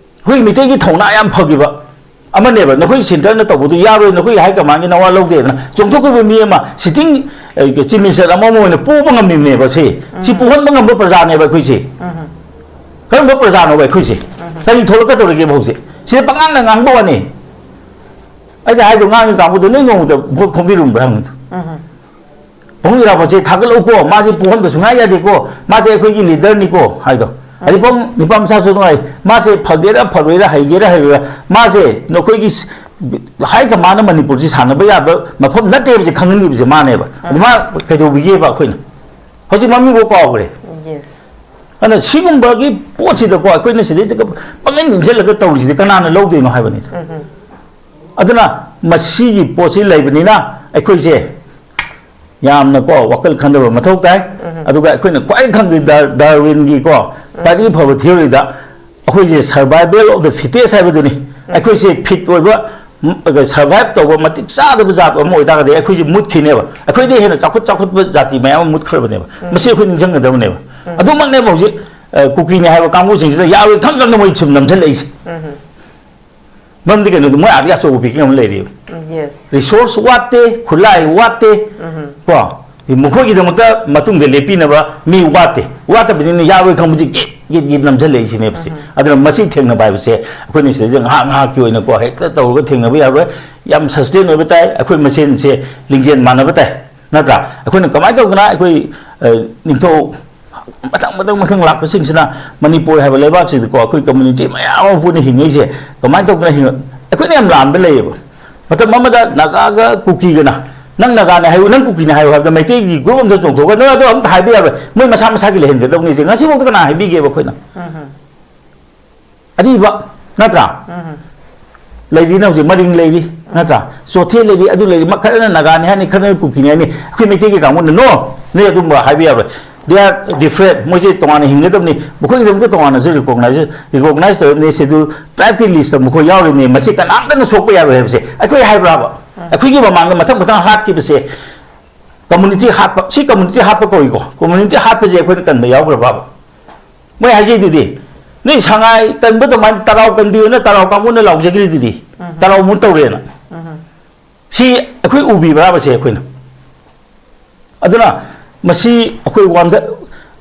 ꯑꯩꯈꯣꯏ ꯃꯤꯇꯩꯒꯤ ꯊꯧꯅꯥ ꯌꯥꯝ ꯐꯈꯤꯕ ꯑꯃꯅꯦꯕ꯫ ꯅꯈꯣꯏ centreꯅ ꯇꯧꯕꯗꯨ ꯌꯥꯔꯣꯏ, ꯅꯈꯣꯏ high commandꯒꯤ ꯅꯋꯥ ꯂꯧꯗꯦꯗꯅ ꯆꯣꯡꯊꯣꯛꯈꯤꯕ ꯃꯤ ꯑꯃ, sitting, ꯑ, Chief Minister ꯑꯃ ꯑꯃ ꯑꯣꯏꯅ ꯄꯣꯕ ꯉꯝꯃꯤꯕꯅꯦꯕ ꯁꯤ꯫ ꯁꯤ ꯎꯝ꯫ ꯄꯣꯍꯟꯕ ꯉꯝꯕ ꯄ꯭ꯔꯖꯥꯅꯦꯕ ꯑꯩꯈꯣꯏꯁꯦ꯫ ꯎꯝ꯫ ꯀꯔꯝꯕ ꯄ꯭ꯔꯖꯥꯅꯣꯕ ꯑꯩꯈꯣꯏꯁꯦ? ꯎꯝ꯫ ꯀꯔꯤ ꯊꯣꯛꯂꯛꯀꯗꯧꯔꯤꯒꯦꯕ ꯍꯧꯖꯤꯛ? ꯁꯤꯗ ꯄꯉꯥꯡꯗ ꯉꯥꯡꯕ ꯋꯥꯅꯤ꯫ ꯑꯩꯅ ꯍꯥꯏꯗꯣ, ꯉꯥꯡꯉꯤ ꯀꯥꯡꯕꯨꯗꯣ ꯅꯣꯏ ꯅꯣꯡꯃꯇ vote ꯈꯣꯝꯕꯤꯔꯨꯕ꯭ꯔꯥ ꯍꯪꯉꯤꯗꯣ? ꯎꯝ꯫ ꯄꯥꯕꯨꯡ ꯏꯔꯥꯕꯣꯠꯁꯦ ꯊꯥꯒꯠꯂꯛꯎꯀꯣ, ꯃꯥꯁꯦ ꯄꯣꯍꯟꯕ ꯁꯨꯡꯌꯥ ꯌꯥꯗꯦꯀꯣ, ꯃꯥꯁꯦ ꯑꯩꯈꯣꯏꯒꯤ leaderꯅꯤꯀꯣ ꯍꯥꯏꯗꯣ꯫ ꯍꯥꯏꯗꯤ ꯄꯥꯕꯨꯡ ꯅꯤꯄꯥ ꯃꯆꯥꯁꯨ ꯅꯨꯡꯉꯥꯏ, ꯃꯥꯁꯦ ꯐꯒꯦꯔꯥ ꯐꯔꯣꯏꯔꯥ, ꯍꯩꯒꯦꯔꯥ ꯍꯩꯔꯣꯏꯔꯥ, ꯃꯥꯁꯦ ꯅꯈꯣꯏꯒꯤ ꯍꯥꯏ ꯀꯃꯥꯟꯅ ꯃꯅꯤꯄꯨꯔꯁꯤ ꯁꯥꯟꯅꯕ ꯌꯥꯕ ꯃꯐꯝ ꯅꯠꯇꯦ ꯍꯥꯏꯕꯁꯦ ꯈꯪꯍꯟꯈꯤꯕꯁꯦ ꯃꯥꯅꯦꯕ꯫ ꯑꯗꯨ ꯃꯥ ꯀꯩꯗꯧꯕꯤꯒꯦꯕ ꯑꯩꯈꯣꯏꯅ? ꯍꯧꯖꯤꯛ ꯃꯃꯤꯡꯐꯥꯎ ꯀꯥꯎꯈ꯭ꯔꯦ꯫ Yes꯫ ꯑꯗꯨꯅ ꯁꯤꯒꯨꯝꯕꯒꯤ ꯄꯣꯠꯁꯤꯗꯀꯣ ꯑꯩꯈꯣꯏꯅ ꯁꯤꯗꯩꯁꯤꯗ ꯄꯪꯏꯟ ꯏꯟꯁꯤꯜꯂꯒ ꯇꯧꯔꯤꯁꯤꯗꯤ ꯀꯅꯥꯅ ꯂꯧꯗꯣꯏꯅꯣ ꯍꯥꯏꯕꯅꯤꯗ꯫ ꯎꯝ꯫ ꯑꯗꯨꯅ ꯃꯁꯤꯒꯤ ꯄꯣꯠꯁꯤ ꯂꯩꯕꯅꯤꯅ ꯑꯩꯈꯣꯏꯁꯦ ꯌꯥꯝꯅꯀꯣ ꯋꯥꯈꯜ ꯈꯟꯊꯕ ꯃꯊꯧ ꯇꯥꯏ꯫ ꯎꯝ꯫ ꯑꯗꯨꯒ ꯑꯩꯈꯣꯏꯅ ꯈ꯭ꯋꯥꯏ ꯈꯪꯗꯦ ꯗꯥꯔ-, ꯗꯥꯔꯋꯤꯟꯒꯤꯀꯣ ꯎꯝ꯫ ꯈ꯭ꯋꯥꯏꯗꯒꯤ ꯐꯕ theoryꯗ ꯑꯩꯈꯣꯏꯁꯦ survival of the fittest ꯍꯥꯏꯕꯗꯨꯅꯤ꯫ ꯎꯝ꯫ ꯑꯩꯈꯣꯏꯁꯦ fit ꯑꯣꯏꯕ, ꯎꯝ, survive ꯇꯧꯕ ꯃꯇꯤꯛ ꯆꯥꯗꯕ ꯖꯥꯠ ꯑꯃ ꯑꯣꯏꯇꯥꯔꯒꯗꯤ ꯑꯩꯈꯣꯏꯁꯦ ꯃꯨꯠꯈꯤꯅꯦꯕ꯫ ꯑꯩꯈꯣꯏꯗꯩ ꯍꯦꯟꯅ ꯆꯥꯎꯈꯠ ꯆꯥꯎꯈꯠꯄ ꯖꯥꯇꯤ ꯃꯌꯥꯝ ꯑꯃ ꯃꯨꯠꯈ꯭ꯔꯕꯅꯦꯕ꯫ ꯎꯝ꯫ ꯃꯁꯤ ꯑꯩꯈꯣꯏ ꯅꯤꯡꯁꯤꯡꯒꯗꯕꯅꯦꯕ꯫ ꯎꯝ꯫ ꯑꯗꯨꯃꯛꯅꯦꯕ ꯍꯧꯖꯤꯛ, ꯑ, ꯀꯨꯀꯤꯅꯤ ꯍꯥꯏꯕ ꯀꯥꯡꯕꯨꯁꯤꯡꯁꯤꯗ ꯌꯥꯔꯣꯏ ꯈꯪ ꯈꯪꯅ ꯃꯣꯏ ꯁꯨꯝ ꯅꯝꯁꯤꯜꯂꯛꯏꯁꯦ꯫ ꯎꯝ꯫ ꯃꯔꯝꯗꯤ ꯀꯩꯅꯣꯗꯤ ꯃꯣꯏ ꯑꯥꯗꯒꯤ ꯑꯆꯧꯕ picking ꯑꯃ ꯂꯩꯔꯤꯕ꯫ Yes꯫ Resource ꯋꯥꯠꯇꯦ, ꯈꯨꯠꯂꯥꯏ ꯋꯥꯠꯇꯦ, ꯎꯝ꯫ ꯀꯣ? ꯃꯈꯣꯏꯒꯤꯗꯃꯛꯇ ꯃꯇꯨꯡꯗ ꯂꯦꯞꯄꯤꯅꯕ ꯃꯤ ꯋꯥꯠꯇꯦ꯫ ꯋꯥꯠꯇꯕꯅꯤꯅ ꯌꯥꯔꯣꯏ ꯈꯪꯕꯁꯤ ꯒꯤꯠ, ꯒꯤꯠ, ꯒꯤꯠ ꯅꯝꯁꯤꯜꯂꯛꯏꯁꯤꯅꯦꯕꯁꯦ꯫ ꯎꯝ꯫ ꯑꯗꯨꯅ ꯃꯁꯤ ꯊꯦꯡꯅꯕ ꯍꯥꯏꯕꯁꯦ ꯑꯩꯈꯣꯏꯅ ꯁꯤꯗꯩꯗ ꯉꯥꯏꯍꯥꯛ ꯉꯥꯏꯍꯥꯛꯀꯤ ꯑꯣꯏꯅꯀꯣ ꯍꯦꯛꯇ ꯇꯧꯔꯒ ꯊꯦꯡꯅꯕ ꯌꯥꯔꯣꯏ꯫ ꯌꯥꯝ sustain ꯑꯣꯏꯕ ꯇꯥꯏ꯫ ꯑꯩꯈꯣꯏ ꯃꯁꯦꯟꯁꯦ ꯂꯤꯡꯖꯦꯜ ꯃꯥꯟꯅꯕ ꯇꯥꯏ꯫ ꯅꯠꯇ꯭ꯔꯥ? ꯑꯩꯈꯣꯏꯅ ꯀꯃꯥꯏꯅ ꯇꯧꯗꯅ ꯑꯩꯈꯣꯏ, ꯑ, ꯅꯤꯡꯊꯧ ꯃꯊꯪ, ꯃꯊꯪ, ꯃꯊꯪ ꯂꯥꯛꯄꯁꯤꯡꯁꯤꯅ ꯃꯅꯤꯄꯨꯔ ꯍꯥꯏꯕ ꯂꯩꯕꯥꯛꯁꯤꯗꯀꯣ ꯑꯩꯈꯣꯏ community ꯃꯌꯥꯝ ꯑꯃ ꯄꯨꯟꯅ ꯍꯤꯡꯉꯛꯏꯁꯦ ꯀꯃꯥꯏꯅ ꯇꯧꯗꯅ ꯍꯤꯡꯉ-, ꯑꯩꯈꯣꯏꯅ ꯌꯥꯝ ꯂꯥꯟꯕ ꯂꯩꯌꯦꯕ꯫ ꯃꯇꯝ ꯑꯃꯗ ꯅꯥꯒꯥꯒ ꯀꯨꯀꯤꯒꯅ, "ꯅꯪ ꯅꯥꯒꯥꯅꯦ ꯍꯥꯏꯌꯨ, ꯅꯪ ꯀꯨꯀꯤꯅꯦ ꯍꯥꯏꯌꯨ" ꯍꯥꯏꯕꯗ ꯃꯩꯇꯩꯒꯤ ꯒ꯭ꯔꯨꯞ ꯑꯃꯗ ꯆꯣꯡꯊꯣꯛꯑꯒ, "ꯅꯣꯏ ꯑꯗꯣ ꯑꯝꯇ ꯍꯥꯏꯕ ꯌꯥꯔꯣꯏ, ꯃꯣꯏ ꯃꯁꯥ ꯃꯁꯥꯒꯤ ꯂꯩꯍꯟꯒꯗꯕꯅꯤ" ꯁꯦ ꯉꯁꯤꯐꯥꯎꯗ ꯀꯅꯥ ꯍꯥꯏꯕꯤꯒꯦꯕ ꯑꯩꯈꯣꯏꯅ? ꯑꯔꯤꯕ ꯅꯠꯇ꯭ꯔꯥ? ꯂꯩꯔꯤꯅ ꯍꯧꯖꯤꯛ ꯃꯔꯤꯡ ꯂꯩꯔꯤ ꯅꯠꯇ꯭ꯔꯥ? ꯆꯣꯊꯦ ꯂꯩꯔꯤ, ꯑꯗꯨ ꯂꯩꯔꯤ, ꯃ-, ꯈꯔꯅ ꯅꯥꯒꯥꯅꯤ ꯍꯥꯏꯅꯤ, ꯈꯔꯅ ꯀꯨꯀꯤꯅꯤ ꯍꯥꯏꯅꯤ꯫ ꯑꯩꯈꯣꯏ ꯃꯩꯇꯩꯒꯤ ꯀꯥꯡꯕꯨꯅ, "No, ꯅꯣꯏ ꯑꯗꯨꯝꯕ ꯍꯥꯏꯕ ꯌꯥꯔꯣꯏ꯫ They are different, ꯃꯣꯏꯁꯦ ꯇꯣꯉꯥꯟꯅ ꯍꯤꯡꯒꯗꯕꯅꯤ, ꯃꯈꯣꯏꯒꯤꯗꯃꯛꯇ ꯇꯣꯉꯥꯟꯅꯁꯨ recognize, recognize ꯇꯧꯔꯤꯕꯅꯤ, schedule tribe ꯀꯤ list ꯇ ꯃꯈꯣꯏ ꯌꯥꯎꯔꯤꯕꯅꯤ, ꯃꯁꯤ ꯀꯅꯥꯝꯇꯅ ꯁꯣꯛꯄ ꯌꯥꯔꯣꯏ" ꯍꯥꯏꯕꯁꯦ ꯑꯩꯈꯣꯏ ꯍꯥꯏꯕ꯭ꯔꯥꯕ? ꯑꯩꯈꯣꯏꯒꯤ ꯃꯃꯥꯡꯗ ꯃꯊꯪ ꯃꯊꯪ ꯍꯥꯠꯈꯤꯕꯁꯦ, community ꯍꯥꯠꯄ, ꯁꯤ community ꯍꯥꯠꯄ ꯀꯧꯏꯀꯣ, community ꯍꯥꯠꯄꯁꯦ ꯑꯩꯈꯣꯏꯅ ꯀꯟꯕ ꯌꯥꯎꯈ꯭ꯔꯕꯕ? ꯃꯣꯏ ꯍꯥꯏꯖꯩꯗꯨꯗꯤ, "ꯅꯣꯏ ꯁꯉꯥꯏ ꯀꯟꯕ ꯑꯗꯨꯃꯥꯏꯅ ꯇꯔꯥꯎ ꯀꯟꯕꯤꯌꯨꯅ ꯇꯔꯥꯎ ꯀꯥꯡꯕꯨꯅ ꯂꯥꯎꯖꯈ꯭ꯔꯤꯗꯨꯗꯤ, ꯇꯔꯥꯎ ꯃꯨꯠ ꯇꯧꯔꯦꯅ"? ꯁꯤ ꯑꯩꯈꯣꯏ ꯎꯕꯤꯕ꯭ꯔꯥꯕꯁꯦ ꯑꯩꯈꯣꯏꯅ? ꯑꯗꯨꯅ ꯃꯁꯤ ꯑꯩꯈꯣꯏ ꯋꯥꯟꯗ-,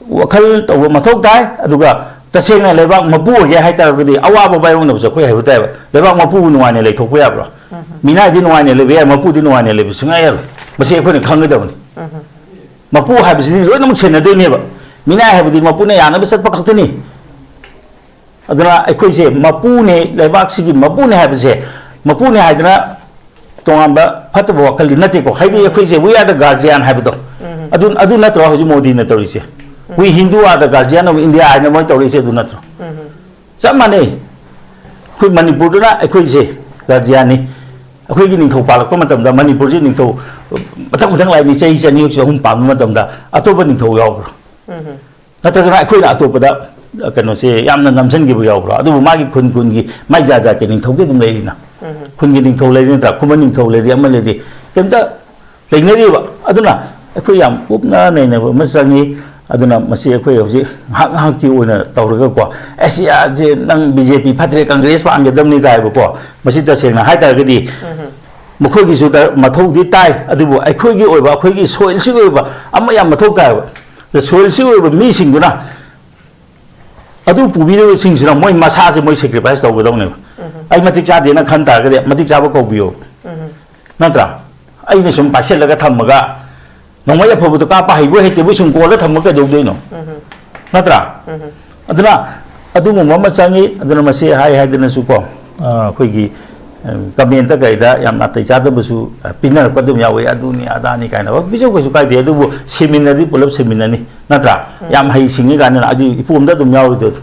ꯋꯥꯈꯜ ꯇꯧꯕ ꯃꯊꯧ ꯇꯥꯏ꯫ ꯑꯗꯨꯒ ꯇꯁꯦꯡꯅ ꯂꯩꯕꯥꯛ ꯃꯄꯨ ꯑꯣꯏꯒꯦ ꯍꯥꯏ ꯇꯥꯔꯒꯗꯤ ꯑꯋꯥꯕ ꯃꯥꯌꯣꯛꯅꯕꯁꯨ ꯑꯩꯈꯣꯏ ꯍꯥꯏꯕ ꯇꯥꯏꯕ꯫ ꯂꯩꯕꯥꯛ ꯃꯄꯨꯕꯨ ꯅꯨꯡꯉꯥꯏꯅ ꯂꯩꯊꯣꯛꯄ ꯌꯥꯕ꯭ꯔꯣ? ꯃꯤꯅꯥꯏꯗꯤ ꯅꯨꯡꯉꯥꯏꯅ ꯂꯩꯕ ꯌꯥꯏ, ꯃꯄꯨꯗꯤ ꯅꯨꯡꯉꯥꯏꯅ ꯂꯩꯕ ꯁꯨꯡꯌꯥ ꯌꯥꯔꯣꯏ꯫ ꯃꯁꯤ ꯑꯩꯈꯣꯏꯅ ꯈꯪꯒꯗꯕꯅꯤ꯫ ꯃꯄꯨ ꯍꯥꯏꯕꯁꯤꯗꯤ ꯂꯣꯏꯅꯃꯛ ꯁꯦꯟꯅꯗꯣꯏꯅꯦꯕ꯫ ꯃꯤꯅꯥꯏ ꯍꯥꯏꯕꯗꯤ ꯃꯄꯨꯅ ꯌꯥꯅꯕ ꯆꯠꯄ ꯈꯛꯇꯅꯤ꯫ ꯑꯗꯨꯅ ꯑꯩꯈꯣꯏꯁꯦ ꯃꯄꯨꯅꯦ, ꯂꯩꯕꯥꯛꯁꯤꯒꯤ ꯃꯄꯨꯅꯦ ꯍꯥꯏꯕꯁꯦ, ꯃꯄꯨꯅꯦ ꯍꯥꯏꯗꯅ ꯇꯣꯉꯥꯟꯕ ꯐꯠꯇꯕ ꯋꯥꯈꯜꯗꯤ ꯅꯠꯇꯦꯀꯣ꯫ ꯍꯥꯏꯗꯤ ꯑꯩꯈꯣꯏꯁꯦ we are the guardian ꯍꯥꯏꯕꯗꯣ, ꯑꯗꯨ, ꯑꯗꯨ ꯅꯠꯇ꯭ꯔꯣ ꯍꯧꯖꯤꯛ ꯃꯣꯗꯤꯅ ꯇꯧꯔꯤꯁꯦ? "We Hindu are the guardian of India" ꯍꯥꯏꯅ ꯃꯣꯏ ꯇꯧꯔꯤꯁꯦ ꯑꯗꯨ ꯅꯠꯇ꯭ꯔꯣ? ꯆꯞ ꯃꯥꯟꯅꯩ꯫ ꯑꯩꯈꯣꯏ ꯃꯅꯤꯄꯨꯔꯗꯨꯅ ꯑꯩꯈꯣꯏꯁꯦ ꯒꯥꯔꯖꯤꯌꯥꯟꯅꯤ꯫ ꯑꯩꯈꯣꯏꯒꯤ ꯅꯤꯡꯊꯧ ꯄꯥꯜꯂꯛꯄ ꯃꯇꯝꯗ ꯃꯅꯤꯄꯨꯔꯁꯤ ꯅꯤꯡꯊꯧ ꯃꯊꯪ ꯃꯊꯪ ꯂꯥꯛꯏꯅꯤ, ꯆꯍꯤ ꯆꯅꯤ ꯑꯍꯨꯝ ꯄꯥꯟꯕ ꯃꯇꯝꯗ ꯑꯇꯣꯞꯄ ꯅꯤꯡꯊꯧ ꯌꯥꯎꯕ꯭ꯔꯣ? ꯅꯠꯇ꯭ꯔꯒꯅ ꯑꯩꯈꯣꯏꯅ ꯑꯇꯣꯞꯄꯗ, ꯑ, ꯀꯩꯅꯣꯁꯦ ꯌꯥꯝꯅ ꯅꯝꯁꯤꯟꯈꯤꯕ ꯌꯥꯎꯕ꯭ꯔꯣ? ꯑꯗꯨꯕꯨ ꯃꯥꯒꯤ ꯈꯨꯟ ꯈꯨꯟꯒꯤ ꯃꯥꯏ ꯖꯥꯠ ꯖꯥꯠꯀꯤ ꯅꯤꯡꯊꯧꯗꯤ ꯑꯗꯨꯝ ꯂꯩꯔꯤꯅ꯫ ꯈꯨꯟꯒꯤ ꯅꯤꯡꯊꯧ ꯂꯩꯔꯤ ꯅꯠꯇ꯭ꯔꯥ? ꯈꯨꯃꯟ ꯅꯤꯡꯊꯧ ꯂꯩꯔꯤ, ꯑꯃ ꯂꯩꯔꯤ, ꯀꯩꯝꯇ ꯂꯩꯅꯔꯤꯕ꯫ ꯑꯗꯨꯅ ꯑꯩꯈꯣꯏ ꯌꯥꯝ ꯀꯨꯞꯅ ꯅꯩꯅꯕ ꯑꯃ ꯆꯪꯉꯤ꯫ ꯑꯗꯨꯅ ꯃꯁꯤ ꯑꯩꯈꯣꯏ ꯍꯧꯖꯤꯛ ꯉꯥꯏꯍꯥꯛ ꯉꯥꯏꯍꯥꯛꯀꯤ ꯑꯣꯏꯅ ꯇꯧꯔꯒꯀꯣ, "ꯑꯁ, ꯌꯥꯁꯦ ꯅꯪ ꯕꯤ ꯖꯦ ꯄꯤ ꯐꯠꯇ꯭ꯔꯦ, ꯀꯪꯒ꯭ꯔꯦꯁ ꯄꯥꯟꯒꯗꯕꯅꯤ" ꯀꯥꯏꯕꯀꯣ, ꯃꯁꯤ ꯇꯁꯦꯡꯅ ꯍꯥꯏ ꯇꯥꯔꯒꯗꯤ ꯃꯈꯣꯏꯒꯤꯁꯨ ꯗ-, ꯃꯊꯧꯗꯤ ꯇꯥꯏ꯫ ꯑꯗꯨꯕꯨ ꯑꯩꯈꯣꯏꯒꯤ ꯑꯣꯏꯕ, ꯑꯩꯈꯣꯏꯒꯤ ꯁꯣꯏꯜꯁꯤꯒꯤ ꯑꯣꯏꯕ ꯑꯃ ꯌꯥꯝ ꯃꯊꯧ ꯇꯥꯏꯕ꯫ ꯁꯣꯏꯜꯁꯤꯒꯤ ꯑꯣꯏꯕ ꯃꯤꯁꯤꯡꯗꯨꯅ ꯑꯗꯨ ꯄꯨꯕꯤꯔꯤꯕꯁꯤꯡꯁꯤꯅ ꯃꯣꯏ ꯃꯁꯥꯁꯦ ꯃꯣꯏ ꯁꯦꯀ꯭ꯔꯤꯐꯥꯏꯁ ꯇꯧꯒꯗꯧꯅꯦꯕ꯫ ꯑꯩ ꯃꯇꯤꯛ ꯆꯥꯗꯦꯅ ꯈꯟ ꯇꯥꯔꯒꯗꯤ ꯃꯇꯤꯛ ꯆꯥꯕ ꯀꯧꯕꯤꯌꯣ꯫ ꯅꯠꯇ꯭ꯔꯥ? ꯑꯩꯅ ꯁꯨꯝ ꯄꯥꯏꯁꯤꯜꯂꯒ ꯊꯝꯃꯒ ꯅꯣꯡꯃꯩ ꯑꯐꯕꯗꯣ ꯀꯥꯞꯄ ꯍꯩꯕꯣꯏ ꯍꯩꯇꯕꯣꯏ ꯁꯨꯝ ꯀꯣꯜꯂ ꯊꯝꯃꯒ ꯀꯩꯗꯧꯗꯣꯏꯅꯣ? ꯅꯠꯇ꯭ꯔꯥ? ꯑꯗꯨꯅ ꯑꯗꯨꯒꯨꯝꯕ ꯑꯃ ꯆꯪꯉꯤ꯫ ꯑꯗꯨꯅ ꯃꯁꯤ ꯍꯥꯏ ꯍꯥꯏꯗꯅꯁꯨꯀꯣ, ꯑ, ꯑꯩꯈꯣꯏꯒꯤ ꯀꯃꯦꯟꯇ ꯀꯩꯗ ꯌꯥꯝ ꯅꯥꯇꯩ ꯆꯥꯗꯕꯁꯨ ꯄꯤꯅꯔꯛꯄ ꯑꯗꯨꯝ ꯌꯥꯎꯋꯦ, ꯑꯗꯨꯅꯤ ꯑꯗꯥꯅꯤ ꯀꯥꯏꯅ ꯄꯤꯖꯧ, ꯀꯩꯁꯨ ꯀꯥꯏꯗꯦ꯫ ꯑꯗꯨꯕꯨ ꯁꯦꯝꯃꯤꯟꯅꯔꯗꯤ ꯄꯨꯂꯞ ꯁꯦꯝꯃꯤꯟꯅꯅꯤ, ꯅꯠꯇ꯭ꯔꯥ? ꯌꯥꯝ ꯍꯩ ꯁꯤꯡꯉꯤ ꯀꯥꯏꯅ ꯑꯗꯨ ꯏꯄꯣꯝꯗ ꯑꯗꯨꯝ ꯌꯥꯎꯔꯣꯏꯗꯣꯏꯗꯣ,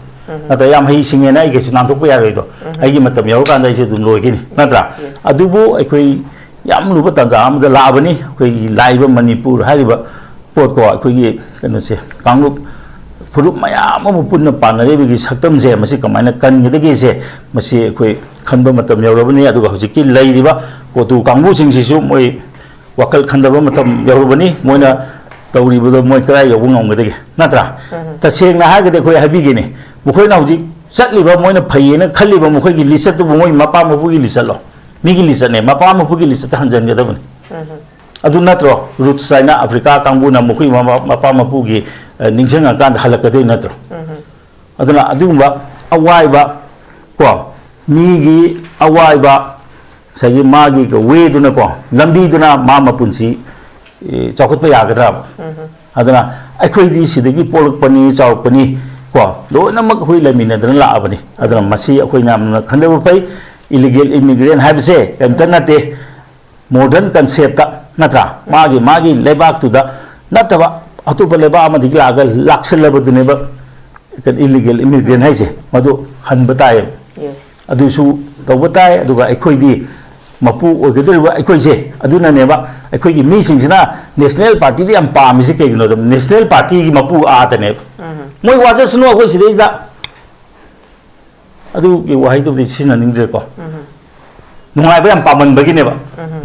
ꯅꯠꯇ꯭ꯔꯥ? ꯌꯥꯝ ꯍꯩ ꯁꯤꯡꯉꯦꯅ ꯑꯩ ꯀꯩꯁꯨ ꯅꯥꯟꯊꯣꯛꯄ ꯌꯥꯔꯣꯏꯗꯣ꯫ ꯑꯩꯒꯤ ꯃꯇꯝ ꯌꯧꯔꯀꯥꯟꯗ ꯑꯩꯁꯦ ꯑꯗꯨꯝ ꯂꯣꯏꯒꯅꯤ, ꯅꯠꯇ꯭ꯔꯥ? ꯑꯗꯨꯕꯨ ꯑꯩꯈꯣꯏ ꯌꯥꯝ ꯂꯨꯕ ꯇꯥꯟꯖꯥ ꯑꯃꯗ ꯂꯥꯛꯑꯕꯅꯤ꯫ ꯑꯩꯈꯣꯏꯒꯤ ꯂꯥꯛꯏꯕ ꯃꯅꯤꯄꯨꯔ ꯍꯥꯏꯔꯤꯕ ꯄꯣꯠꯀꯣ, ꯑꯩꯈꯣꯏꯒꯤ ꯀꯩꯅꯣꯁꯦ, ꯀꯥꯡꯂꯨꯞ ꯐꯨꯔꯨꯞ ꯃꯌꯥꯝ ꯑꯃ ꯄꯨꯟꯅ ꯄꯥꯟꯅꯔꯤꯕꯒꯤ ꯁꯛꯇꯝꯁꯦ, ꯃꯁꯤ ꯀꯃꯥꯏꯅ ꯀꯟꯒꯗꯒꯦꯁꯦ, ꯃꯁꯤ ꯑꯩꯈꯣꯏ ꯈꯟꯕ ꯃꯇꯝ ꯌꯧꯔꯕꯅꯤ꯫ ꯑꯗꯨꯒ ꯍꯧꯖꯤꯛꯀꯤ ꯂꯩꯔꯤꯕ ꯀꯣꯇꯨ ꯀꯥꯡꯕꯨꯁꯤꯡꯁꯤꯁꯨ ꯃꯣꯏ ꯋꯥꯈꯜ ꯈꯟꯊꯕ ꯃꯇꯝ ꯌꯧꯔꯕꯅꯤ꯫ ꯃꯣꯏꯅ ꯇꯧꯔꯤꯕꯗꯣ ꯃꯣꯏ ꯀꯗꯥꯏ ꯌꯧꯕ ꯉꯝꯒꯗꯒꯦ, ꯅꯠꯇ꯭ꯔꯥ? ꯇꯁꯦꯡꯅ ꯍꯥꯏꯔꯒꯗꯤ ꯑꯩꯈꯣꯏ ꯍꯥꯏꯕꯤꯒꯦꯅꯦ, ꯃꯈꯣꯏꯅ ꯍꯧꯖꯤꯛ ꯆꯠꯂꯤꯕ, ꯃꯣꯏꯅ ꯐꯩꯌꯦꯅ ꯈꯜꯂꯤꯕ ꯃꯈꯣꯏꯒꯤ ꯂꯤꯆꯠꯇꯨꯕꯨ ꯃꯣꯏ ꯃꯄꯥ ꯃꯄꯨꯒꯤ ꯂꯤꯆꯠꯂꯣ? ꯃꯤꯒꯤ ꯂꯤꯆꯠꯅꯦ, ꯃꯄꯥ ꯃꯄꯨꯒꯤ ꯂꯤꯆꯠꯇ ꯍꯟꯖꯤꯟꯒꯗꯕꯅꯤ꯫ ꯑꯗꯨ ꯅꯠꯇ꯭ꯔꯣ ꯔꯨꯠꯁ ꯍꯥꯏꯅ ꯑꯐ꯭ꯔꯤꯀꯥ ꯀꯥꯡꯕꯨꯅ ꯃꯈꯣꯏ ꯃꯃꯥ-, ꯃꯄꯥ ꯃꯄꯨꯒꯤ, ꯑ, ꯅꯤꯡꯁꯤꯡꯉꯀꯥꯟꯗ ꯍꯜꯂꯛꯀꯗꯣꯏ ꯅꯠꯇ꯭ꯔꯣ? ꯑꯗꯨꯅ ꯑꯗꯨꯒꯨꯝꯕ ꯑꯋꯥꯏꯕ ꯀꯣ, ꯃꯤꯒꯤ ꯑꯋꯥꯏꯕ ꯉꯁꯥꯏꯒꯤ ꯃꯥꯒꯤ ꯋꯦꯗꯨꯅꯀꯣ, ꯂꯝꯕꯤꯗꯨꯅ ꯃꯥ ꯃꯄꯨꯟꯁꯤ, ꯑꯦ, ꯆꯥꯎꯈꯠꯄ ꯌꯥꯒꯗ꯭ꯔꯕ? ꯑꯗꯨꯅ ꯑꯩꯈꯣꯏꯗꯤ ꯁꯤꯗꯒꯤ ꯄꯣꯛꯂꯛꯄꯅꯤ, ꯆꯥꯎꯔꯛꯄꯅꯤ ꯀꯣ, ꯂꯣꯏꯅꯃꯛ ꯑꯩꯈꯣꯏ ꯂꯩꯃꯤꯟꯅꯗꯅ ꯂꯥꯛꯑꯕꯅꯤ꯫ ꯑꯗꯨꯅ ꯃꯁꯤ ꯑꯩꯈꯣꯏ ꯃꯌꯥꯝꯅ ꯈꯟꯗꯕ ꯐꯩ꯫ ꯏꯂꯤꯒꯦꯜ ꯏꯃꯤꯒ꯭ꯔꯦꯟ ꯍꯥꯏꯕꯁꯦ ꯀꯔꯤꯝꯇ ꯅꯠꯇꯦ꯫ ꯃꯣꯗꯔꯟ ꯀꯟꯁꯦꯞꯇ, ꯅꯠꯇ꯭ꯔꯥ? ꯃꯥꯒꯤ, ꯃꯥꯒꯤ ꯂꯩꯕꯥꯛꯇꯨꯗ ꯅꯠꯇꯕ ꯑꯇꯣꯞꯄ ꯂꯩꯕꯥꯛ ꯑꯃꯗꯒꯤ ꯂꯥꯛꯑꯒ ꯂꯥꯛꯁꯜꯂꯕꯗꯨꯅꯦꯕ ꯏꯂꯤꯒꯦꯜ ꯏꯃꯤꯒ꯭ꯔꯦꯟ ꯍꯥꯏꯁꯦ꯫ ꯃꯗꯨ ꯍꯟꯕ ꯇꯥꯏꯌꯦꯕ꯫ ꯑꯗꯨꯁꯨ ꯇꯧꯕ ꯇꯥꯏ꯫ ꯑꯗꯨꯒ ꯑꯩꯈꯣꯏꯗꯤ ꯃꯄꯨ ꯑꯣꯏꯒꯗꯧꯔꯤꯕ ꯑꯩꯈꯣꯏꯁꯦ, ꯑꯗꯨꯅꯅꯦꯕ ꯑꯩꯈꯣꯏꯒꯤ ꯃꯤꯁꯤꯡꯁꯤꯅ ꯅꯦꯁꯅꯦꯜ ꯄꯥꯔꯇꯤꯗ ꯌꯥꯝ ꯄꯥꯝꯃꯤꯁꯦ꯫ ꯀꯩꯒꯤꯅꯣꯗ ꯅꯦꯁꯅꯦꯜ ꯄꯥꯔꯇꯤꯒꯤ ꯃꯄꯨ ꯑꯥꯗꯅꯦꯕ꯫ ꯃꯣꯏ ꯋꯥꯖꯁꯅꯨ ꯑꯩꯈꯣꯏ ꯁꯤꯗꯩꯁꯤꯗ꯫ ꯑꯗꯨꯒꯤ ꯋꯥꯍꯩꯗꯨꯕꯨꯗꯤ ꯁꯤꯖꯤꯟꯅꯅꯤꯡꯗ꯭ꯔꯦꯀꯣ꯫ ꯅꯨꯡꯉꯥꯏꯕ ꯌꯥꯝ ꯄꯥꯝꯃꯟꯕꯒꯤꯅꯦꯕ꯫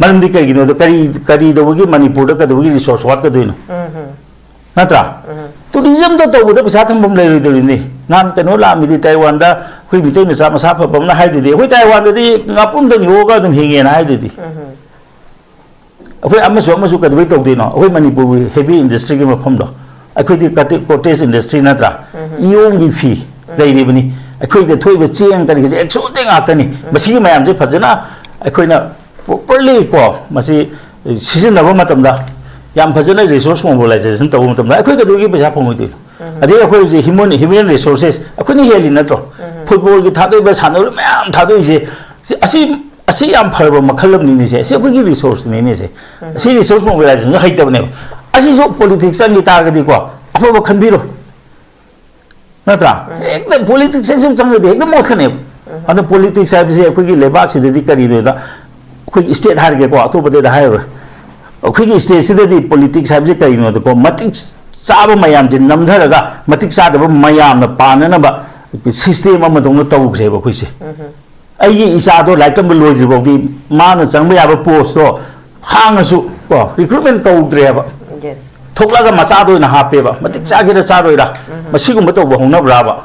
ꯃꯔꯝꯗꯤ ꯀꯩꯒꯤꯅꯣꯗ ꯀꯔꯤ, ꯀꯔꯤ ꯇꯧꯕꯒꯤ ꯃꯅꯤꯄꯨꯔꯗ ꯀꯩꯗꯧꯕꯒꯤ ꯔꯤꯁꯣꯔꯁ ꯋꯥꯠꯀꯗꯣꯏꯅꯣ? ꯅꯠꯇ꯭ꯔꯥ? ꯇꯨꯔꯤꯖꯝꯗ ꯇꯧꯕꯗ ꯄꯩꯁꯥ ꯊꯝꯐꯝ ꯂꯩꯔꯣꯏꯗꯧꯔꯤꯅꯤ꯫ ꯅꯍꯥꯟ ꯀꯩꯅꯣ ꯂꯥꯛꯑꯝꯃꯤꯗꯤ ꯇꯥꯏꯋꯥꯟꯗ ꯑꯩꯈꯣꯏ ꯃꯤꯇꯩ ꯃꯆꯥ ꯃꯁꯥ ꯐꯕ ꯑꯃꯅ ꯍꯥꯏꯗꯨꯗꯤ, "ꯑꯩꯈꯣꯏ ꯇꯥꯏꯋꯥꯟꯗꯗꯤ ꯉꯥꯄ꯭ꯔꯨꯝꯗ ꯌꯣꯛꯑꯒ ꯑꯗꯨꯝ ꯍꯤꯡꯉꯦꯅ" ꯍꯥꯏꯗꯨꯗꯤ꯫ ꯑꯩꯈꯣꯏ ꯑꯃꯁꯨ ꯑꯃꯁꯨ ꯀꯩꯗꯧꯕꯩ ꯇꯧꯗꯣꯏꯅꯣ? ꯑꯩꯈꯣꯏ ꯃꯅꯤꯄꯨꯔꯒꯤ ꯍꯦꯚꯤ ꯏꯟꯗꯁꯇ꯭ꯔꯤꯒꯤ ꯃꯐꯝꯗꯣ, ꯑꯩꯈꯣꯏꯗꯤ ꯀꯇꯦ-, ꯀꯣꯇꯦꯖ ꯏꯟꯗꯁꯇ꯭ꯔꯤ ꯅꯠꯇ꯭ꯔꯥ? ꯏꯌꯣꯡꯒꯤ ꯐꯤ ꯂꯩꯔꯤꯕꯅꯤ꯫ ꯑꯩꯈꯣꯏꯗ ꯊꯣꯛꯏꯕ ꯆꯦꯡ ꯀꯔꯤꯒꯁꯦ ꯑꯦꯛꯁꯣꯇꯤꯛ ꯉꯥꯛꯇꯅꯤ꯫ ꯃꯁꯤꯒꯤ ꯃꯌꯥꯝꯁꯦ ꯐꯖꯅ ꯑꯩꯈꯣꯏꯅ ꯄ꯭ꯔꯣꯄꯔꯂꯤ ꯀꯣ, ꯃꯁꯤ ꯁꯤꯖꯤꯟꯅꯕ ꯃꯇꯝꯗ ꯌꯥꯝ ꯐꯖꯅ ꯔꯤꯁꯣꯔꯁ ꯃꯣꯕꯤꯂꯥꯏꯖꯦꯁꯟ ꯇꯧꯕ ꯃꯇꯝꯗ ꯑꯩꯈꯣꯏ ꯀꯩꯗꯧꯕꯒꯤ ꯄꯩꯁꯥ ꯐꯪꯉꯣꯏꯗꯣꯏꯅꯣ? ꯑꯗꯩ ꯑꯩꯈꯣꯏ ꯍꯧꯖꯤꯛ ꯍ꯭ꯌꯨꯃꯦꯟ, ꯍ꯭ꯌꯨꯃꯦꯟ ꯔꯤꯁꯣꯔꯁꯦꯁ ꯑꯩꯈꯣꯏꯅ ꯍꯦꯜꯂꯤ ꯅꯠꯇ꯭ꯔꯣ? ꯐꯨꯠꯕꯣꯜꯒꯤ ꯊꯥꯗꯣꯛꯏꯕ ꯁꯥꯟꯅꯔꯣꯏ ꯃꯌꯥꯝ ꯊꯥꯗꯣꯛꯏꯁꯦ, ꯁꯤ, ꯑꯁꯤ ꯑꯁꯤ ꯌꯥꯝ ꯐꯔꯕ ꯃꯈꯜ ꯑꯃꯅꯤꯅꯦ ꯁꯦ꯫ ꯑꯁꯤ ꯑꯩꯈꯣꯏꯒꯤ ꯔꯤꯁꯣꯔꯁꯅꯤꯅꯦ ꯁꯦ꯫ ꯑꯁꯤ ꯔꯤꯁꯣꯔꯁ ꯃꯣꯕꯤꯂꯥꯏꯖꯦꯁꯟꯁꯨ ꯍꯩꯇꯕꯅꯦꯕ꯫ ꯑꯁꯤꯁꯨ ꯄꯣꯂꯤꯇꯤꯛꯁ ꯆꯪꯈꯤ ꯇꯥꯔꯒꯗꯤꯀꯣ, ꯑꯐꯕ ꯈꯟꯕꯤꯔꯣꯏ꯫ ꯅꯠꯇ꯭ꯔꯥ? ꯍꯦꯛꯇ ꯄꯣꯂꯤꯇꯤꯛꯁ ꯁꯨꯝ ꯆꯪꯉꯗꯤ ꯍꯦꯛꯇ ꯃꯣꯠꯀꯅꯦꯕ꯫ ꯑꯗꯨꯅ ꯄꯣꯂꯤꯇꯤꯛꯁ ꯍꯥꯏꯕꯁꯦ ꯑꯩꯈꯣꯏꯒꯤ ꯂꯩꯕꯥꯛꯁꯤꯗꯗꯤ ꯀꯔꯤꯅꯣꯗ, ꯑꯩꯈꯣꯏꯒꯤ ꯁ꯭ꯇꯦꯠ ꯍꯥꯏꯔꯒꯦꯀꯣ, ꯑꯇꯣꯞꯄꯗꯗꯤ ꯍꯥꯏꯔꯔꯣꯏ꯫ ꯑꯩꯈꯣꯏꯒꯤ ꯁ꯭ꯇꯦꯠꯁꯤꯗꯗꯤ ꯄꯣꯂꯤꯇꯤꯛꯁ ꯍꯥꯏꯕꯁꯦ ꯀꯔꯤꯅꯣꯗꯀꯣ, ꯃꯇꯤꯛ ꯆꯥꯕ ꯃꯌꯥꯝꯁꯦ ꯅꯝꯊꯔꯒ ꯃꯇꯤꯛ ꯆꯥꯗꯕ ꯃꯌꯥꯝꯅ ꯄꯥꯟꯅꯅꯕ ꯁꯤꯁꯇꯦꯝ ꯑꯃꯗꯧꯅ ꯇꯧꯈ꯭ꯔꯦꯕ ꯑꯩꯈꯣꯏꯁꯦ꯫ ꯑꯩꯒꯤ ꯏꯆꯥꯗꯣ ꯂꯥꯏꯔꯤꯛ ꯇꯝꯕ ꯂꯣꯏꯗ꯭ꯔꯤ ꯐꯥꯎꯗꯤ ꯃꯥꯅ ꯆꯪꯕ ꯌꯥꯕ ꯄꯣꯁꯇꯣ ꯍꯥꯡꯉꯁꯨ ꯀꯣ, ꯔꯤꯀ꯭ꯔꯨꯠꯃꯦꯟ ꯀꯧꯗ꯭ꯔꯦꯕ꯫ ꯌꯦꯁ ꯊꯣꯛꯂꯛꯑꯒ ꯃꯆꯥꯗ ꯑꯣꯏꯅ ꯍꯥꯞꯄꯦꯕ꯫ ꯃꯇꯤꯛ ꯆꯥꯒꯦꯔꯥ ꯆꯥꯔꯣꯏꯔꯥ, ꯃꯁꯤꯒꯨꯝꯕ ꯇꯧꯕ ꯍꯧꯅꯕ꯭ꯔꯥꯕ?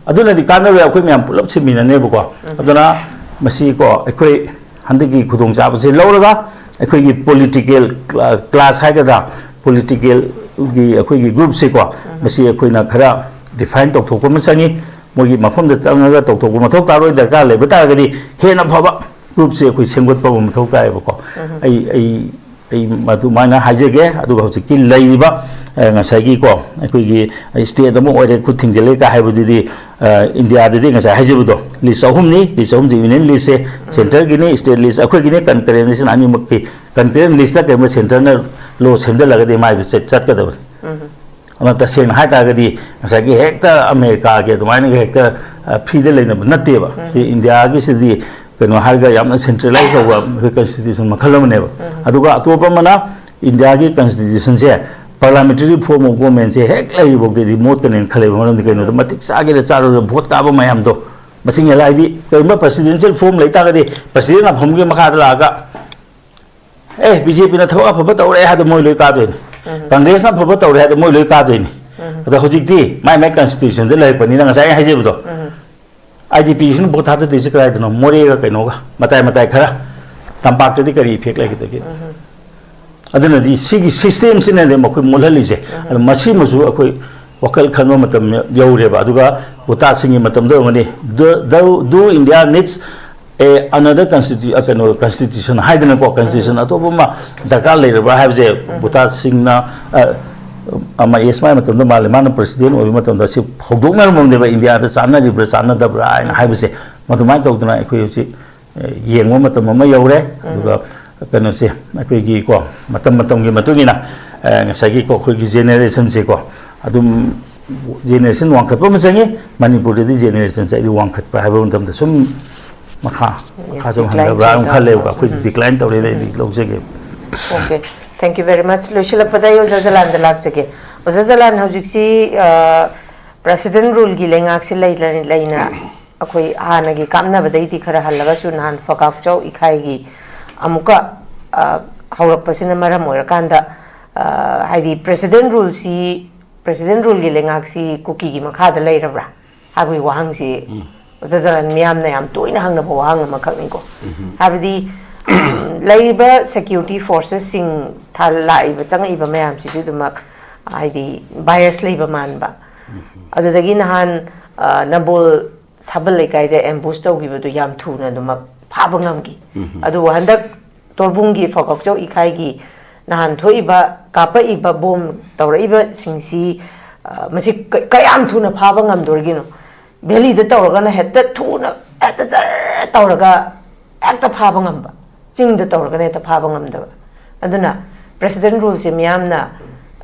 ꯑꯗꯨꯅꯗꯤ ꯀꯥꯟꯅꯔꯣꯏ, ꯑꯩꯈꯣꯏ ꯃꯌꯥꯝ ꯄꯨꯂꯞ ꯁꯤꯟꯃꯤꯟꯅꯅꯦꯕꯀꯣ꯫ ꯑꯗꯨꯅ ꯃꯁꯤ ꯀꯣ, ꯑꯩꯈꯣꯏ ꯍꯟꯗꯛꯀꯤ ꯈꯨꯗꯣꯡꯆꯥꯕꯁꯦ ꯂꯧꯔꯒ ꯑꯩꯈꯣꯏꯒꯤ ꯄꯣꯂꯤꯇꯤꯀꯦꯜ ꯀ꯭ꯂꯥꯁ ꯍꯥꯏꯒꯗ꯭ꯔꯥ, ꯄꯣꯂꯤꯇꯤꯀꯦꯜꯒꯤ ꯑꯩꯈꯣꯏꯒꯤ ꯒ꯭ꯔꯨꯞꯁꯦꯀꯣ, ꯃꯁꯤ ꯑꯩꯈꯣꯏꯅ ꯈꯔ ꯗꯤꯐꯥꯏꯟ ꯇꯧꯊꯣꯛꯄ ꯑꯃ ꯆꯪꯉꯤ꯫ ꯃꯣꯏꯒꯤ ꯃꯐꯝꯗ ꯆꯪꯉꯒ ꯇꯧꯊꯣꯛꯄ ꯃꯊꯧ ꯇꯥꯔꯣꯏ꯫ ꯗꯔꯀꯥꯔ ꯂꯩꯕ ꯇꯥꯔꯒꯗꯤ ꯍꯦꯟꯅ ꯐꯕ ꯒ꯭ꯔꯨꯞꯁꯦ ꯑꯩꯈꯣꯏ ꯁꯦꯝꯒꯠꯄ ꯑꯃ ꯃꯊꯧ ꯇꯥꯏꯌꯦꯕꯀꯣ꯫ ꯑꯩ ꯑꯩ ꯑꯩ ꯑꯗꯨꯃꯥꯏꯅ ꯍꯥꯏꯖꯒꯦ꯫ ꯑꯗꯨꯒ ꯍꯧꯖꯤꯛꯀꯤ ꯂꯩꯔꯤꯕ, ꯑ, ꯉꯁꯥꯏꯒꯤꯀꯣ, ꯑꯩꯈꯣꯏꯒꯤ ꯁ꯭ꯇꯦꯠ ꯑꯃ ꯑꯣꯏꯔꯦ, ꯈꯨꯠ ꯊꯤꯡꯖꯤꯜꯂꯦ ꯀꯥꯏ ꯍꯥꯏꯕꯗꯨꯗꯤ, ꯑ, ꯏꯟꯗꯤꯌꯥꯗꯗꯤ ꯉꯁꯥꯏ ꯍꯥꯏꯖꯕꯗꯣ ꯂꯤꯁ ꯑꯍꯨꯝꯅꯤ꯫ ꯂꯤꯁ ꯑꯍꯨꯝꯁꯤ ꯌꯨꯅꯤꯌꯟ ꯂꯤꯁꯁꯦ, ꯁꯦꯟꯇꯔꯒꯤꯅꯤ, ꯁ꯭ꯇꯦꯠ ꯂꯤꯁ, ꯑꯩꯈꯣꯏꯒꯤꯅꯤ, ꯀꯟꯀꯔꯦꯟꯁꯤꯅ ꯑꯅꯤꯃꯛꯀꯤ, ꯀꯟꯀꯔꯦꯟ ꯂꯤꯁꯇ ꯀꯔꯤꯒꯨꯝꯕ ꯁꯦꯟꯇꯔꯅ ꯂꯣ ꯁꯦꯝꯖꯤꯜꯂꯒꯗꯤ ꯃꯥꯏꯗꯨ ꯆꯠ- ꯆꯠꯀꯗꯕꯅꯤ꯫ ꯑꯗꯨꯅ ꯇꯁꯦꯡꯅ ꯍꯥꯏ ꯇꯥꯔꯒꯗꯤ ꯉꯁꯥꯏꯒꯤ ꯍꯦꯛꯇ ꯑꯃꯦꯔꯤꯀꯥꯒꯤ ꯑꯗꯨꯃꯥꯏꯅ ꯍꯦꯛꯇ, ꯑ, ꯐ꯭ꯔꯤꯗ ꯂꯩꯅꯕ ꯅꯠꯇꯦꯕ꯫ ꯁꯤ ꯏꯟꯗꯤꯌꯥꯒꯤꯁꯤꯗꯤ ꯀꯩꯅꯣ ꯍꯥꯏꯔꯒ ꯌꯥꯝꯅ ꯁꯦꯟꯇ꯭ꯔꯦꯂꯥꯏꯁ ꯇꯧꯕ ꯑꯩꯈꯣꯏ ꯀꯟꯁꯇꯤꯇ꯭ꯌꯨꯁꯟ ꯃꯈꯜ ꯑꯃꯅꯦꯕ꯫ ꯑꯗꯨꯒ ꯑꯇꯣꯞꯄ ꯑꯃꯅ ꯏꯟꯗꯤꯌꯥꯒꯤ ꯀꯟꯁꯇꯤꯇ꯭ꯌꯨꯁꯟꯁꯦ ꯄꯥꯔꯂꯥꯃꯦꯟꯇꯔꯤ ꯐꯣꯔꯝ ꯑꯣꯐ ꯒꯣꯔꯃꯦꯟꯁꯦ ꯍꯦꯛ ꯂꯩꯔꯤꯐꯥꯎꯗꯗꯤ ꯃꯣꯠꯀꯅꯦꯅ ꯈꯜꯂꯦꯕ꯫ ꯃꯔꯝꯗꯤ ꯀꯩꯅꯣꯗ ꯃꯇꯤꯛ ꯆꯥꯒꯦꯔꯥ ꯆꯥꯔꯣꯏꯔꯥ ꯚꯣꯠ ꯀꯥꯕ ꯃꯌꯥꯝꯗꯣ ꯃꯁꯤꯡ ꯍꯦꯜꯂ, ꯍꯥꯏꯗꯤ ꯀꯔꯤꯒꯨꯝꯕ ꯄ꯭ꯔꯁꯤꯗꯦꯟꯁꯤꯌꯦꯜ ꯐꯣꯔꯝ ꯂꯩ ꯇꯥꯔꯒꯗꯤ ꯄ꯭ꯔꯁꯤꯗꯦꯟ ꯃꯐꯝꯒꯤ ꯃꯈꯥꯗ ꯂꯥꯛꯑꯒ ꯑꯦ, ꯕꯤ ꯖꯦ ꯄꯤꯅ ꯊꯕꯛ ꯑꯐꯕ ꯇꯧꯔꯦ ꯍꯥꯏꯗ ꯃꯣꯏ ꯂꯣꯏ ꯀꯥꯗꯣꯏꯅꯤ꯫ ꯀꯪꯒ꯭ꯔꯦꯁꯅ ꯑꯐꯕ ꯇꯧꯔꯦ ꯍꯥꯏꯗ ꯃꯣꯏ ꯂꯣꯏ ꯀꯥꯗꯣꯏꯅꯤ꯫ ꯑꯗꯣ ꯍꯧꯖꯤꯛꯇꯤ ꯃꯥꯏ ꯃꯥꯏ ꯀꯟꯁꯇꯤꯇ꯭ꯌꯨꯁꯟꯗ ꯂꯩꯔꯛꯄꯅꯤꯅ ꯉꯁꯥꯏ ꯑꯩꯅ ꯍꯥꯏꯖꯕꯗꯣ, ꯑꯥꯏ ꯗꯤ ꯄꯤꯁꯤꯅ ꯚꯣꯠ ꯊꯥꯗꯗꯣꯏꯁꯦ ꯀꯗꯥꯏꯗꯅꯣ? ꯃꯣꯔꯦꯒ ꯀꯩꯅꯣꯒ ꯃꯇꯥꯏ ꯃꯇꯥꯏ ꯈꯔ꯫ ꯇꯝꯄꯥꯛꯇꯗꯤ ꯀꯔꯤ ꯏꯐꯦꯛ ꯂꯩꯒꯗꯒꯦ? ꯑꯗꯨꯅꯗꯤ ꯁꯤꯒꯤ ꯁꯤꯁꯇꯦꯝꯁꯤꯅꯅꯦ ꯃꯈꯣꯏ ꯃꯨꯠꯍꯜꯂꯤꯁꯦ꯫ ꯑꯗꯣ ꯃꯁꯤꯃꯁꯨ ꯑꯩꯈꯣꯏ ꯋꯥꯈꯜ ꯈꯟꯕ ꯃꯇꯝ ꯌꯧꯔꯦꯕ꯫ ꯑꯗꯨꯒ ꯚꯣꯇꯥꯁꯤꯡꯒꯤ ꯃꯇꯝꯗ ꯑꯣꯏꯔꯝꯒꯅꯤ, "Do, do, do India needs a another constitu-, ꯑ, ꯀꯩꯅꯣ, constitution" ꯍꯥꯏꯗꯅꯀꯣ, ꯀꯟꯁꯇꯤꯇ꯭ꯌꯨꯁꯟ ꯑꯇꯣꯞꯄ ꯑꯃ ꯗꯔꯀꯥꯔ ꯂꯩꯔꯕ꯭ꯔꯥ ꯍꯥꯏꯕꯁꯦ ꯚꯣꯇꯥꯁꯤꯡꯅ, ꯑ, ꯑꯃ ꯑꯦꯁ ꯃꯥꯏ ꯃꯇꯝꯗ ꯃꯥꯜꯂꯦ, ꯃꯥꯅ ꯄ꯭ꯔꯁꯤꯗꯦꯟ ꯑꯣꯏꯕ ꯃꯇꯝꯗ ꯁꯤ ꯍꯧꯗꯣꯛꯅꯔꯝꯃꯕꯅꯦꯕ, ꯏꯟꯗꯤꯌꯥꯗ ꯆꯥꯟꯅꯔꯤꯕ꯭ꯔꯥ ꯆꯥꯟꯅꯗꯕ꯭ꯔꯥ ꯍꯥꯏꯅ ꯍꯥꯏꯕꯁꯦ꯫ ꯃꯗꯨꯃꯥꯏꯅ ꯇꯧꯗꯅ ꯑꯩꯈꯣꯏ ꯍꯧꯖꯤꯛ ꯌꯦꯡꯕ ꯃꯇꯝ ꯑꯃ ꯌꯧꯔꯦ꯫ ꯑꯗꯨꯒ ꯀꯩꯅꯣꯁꯦ, ꯑꯩꯈꯣꯏꯒꯤ ꯀꯣ, ꯃꯇꯝ ꯃꯇꯝꯒꯤ ꯃꯇꯨꯡ ꯏꯟꯅ, ꯑ, ꯉꯁꯥꯏꯒꯤ ꯀꯣ, ꯑꯩꯈꯣꯏꯒꯤ ꯖꯦꯅꯦꯔꯦꯁꯟꯁꯦ ꯀꯣ, ꯑꯗꯨꯝ ꯖꯦꯅꯦꯔꯦꯁꯟ ꯋꯥꯡꯈꯠꯄ ꯑꯃ ꯆꯪꯉꯤ꯫ ꯃꯅꯤꯄꯨꯔꯗꯗꯤ ꯖꯦꯅꯦꯔꯦꯁꯟꯁꯦ ꯑꯩꯗꯤ ꯋꯥꯡꯈꯠꯄ ꯍꯥꯏꯕ ꯃꯇꯝꯗ ꯁꯨꯝ ꯃꯈꯥ, ꯃꯈꯥ ꯁꯨꯝ decline ꯍꯟꯊꯕ꯭ꯔꯥ ꯑꯗꯨꯝ ꯈꯜꯂꯦꯕꯀꯣ꯫ ꯑꯩꯈꯣꯏꯗꯤ decline ꯇꯧꯔꯦꯅ ꯑꯩꯗꯤ ꯂꯧꯖꯒꯦ꯫ Okay, thank you very much. ꯂꯣꯏꯁꯤꯜꯂꯛꯄꯗ ꯑꯩ ꯑꯣꯖꯥ ꯖꯂꯥꯟꯗ ꯂꯥꯛꯆꯒꯦ꯫ ꯑꯣꯖꯥ ꯖꯂꯥꯟ, ꯍꯧꯖꯤꯛꯁꯤ, ꯑ, president ruleꯒꯤ ꯂꯩꯉꯥꯛꯁꯤ ꯂꯩꯅ ꯂꯩꯅ ꯑꯩꯈꯣꯏ ꯍꯥꯟꯅꯒꯤ ꯀꯥꯞꯅꯕꯗꯩꯗꯤ ꯈꯔ ꯍꯜꯂꯒꯁꯨ ꯅꯍꯥꯟ ꯐꯣꯀꯥꯛꯆꯧ ꯏꯈꯥꯏꯒꯤ ꯑꯃꯨꯛꯀ, ꯑ, ꯍꯧꯔꯛꯄꯁꯤꯅ ꯃꯔꯝ ꯑꯣꯏꯔꯀꯥꯟꯗ, ꯑ, ꯍꯥꯏꯗꯤ president ruleꯁꯤ, president ruleꯒꯤ ꯂꯩꯉꯥꯛꯁꯤ ꯀꯨꯀꯤꯒꯤ ꯃꯈꯥꯗ ꯂꯩꯔꯕ꯭ꯔꯥ ꯍꯥꯏꯕꯒꯤ ꯋꯥꯍꯪꯁꯤ ꯑꯣꯖꯥ ꯖꯂꯥꯟ, ꯃꯤꯌꯥꯝꯅ ꯌꯥꯝ ꯇꯣꯏꯅ ꯍꯪꯅꯕ ꯋꯥꯍꯪ ꯑꯃꯈꯛꯅꯤꯀꯣ꯫ ꯍꯥꯏꯕꯗꯤ, ꯎꯝ, ꯂꯩꯔꯤꯕ security forcesꯁꯤꯡ ꯊꯥ-, ꯂꯥꯛꯏꯕ, ꯆꯪꯉꯛꯏꯕ ꯃꯌꯥꯝꯁꯤꯁꯨ ꯑꯗꯨꯃꯛ, ꯍꯥꯏꯗꯤ, bias ꯂꯩꯕ ꯃꯥꯟꯕ꯫ ꯑꯗꯨꯗꯒꯤ ꯅꯍꯥꯟ, ꯑ, ꯅꯝꯕꯣꯜ ꯁꯥꯕꯜ ꯂꯩꯀꯥꯏꯗ ambush ꯇꯧꯈꯤꯕꯗꯨ ꯌꯥꯝ ꯊꯨꯅ ꯑꯗꯨꯃꯛ ꯐꯥꯕ ꯉꯝꯈꯤ꯫ ꯑꯗꯨꯕꯨ ꯍꯟꯗꯛ ꯇꯣꯔꯕꯨꯡꯒꯤ ꯐꯣꯀꯥꯛꯆꯧ ꯏꯈꯥꯏꯒꯤ ꯅꯍꯥꯟ ꯊꯣꯛꯏꯕ, ꯀꯥꯞꯄꯛꯏꯕ ꯕꯣꯝ ꯇꯧꯔꯛꯏꯕꯁꯤꯡꯁꯤ, ꯑ, ꯃꯁꯤ ꯀ-, ꯀꯌꯥꯝ ꯊꯨꯅ ꯐꯥꯕ ꯉꯝꯗꯣꯔꯤꯒꯤꯅꯣ? ꯚꯦꯂꯤꯗ ꯇꯧꯔꯒꯅ ꯍꯦꯛꯇ ꯊꯨꯅ, ꯍꯦꯛꯇ ꯖꯔ ꯇꯧꯔꯒ ꯍꯦꯛꯇ ꯐꯥꯕ ꯉꯝꯕ, ꯆꯤꯡꯗ ꯇꯧꯔꯒꯅ ꯍꯦꯛꯇ ꯐꯥꯕ ꯉꯝꯗꯕ꯫ ꯑꯗꯨꯅ president ruleꯁꯦ ꯃꯤꯌꯥꯝꯅ,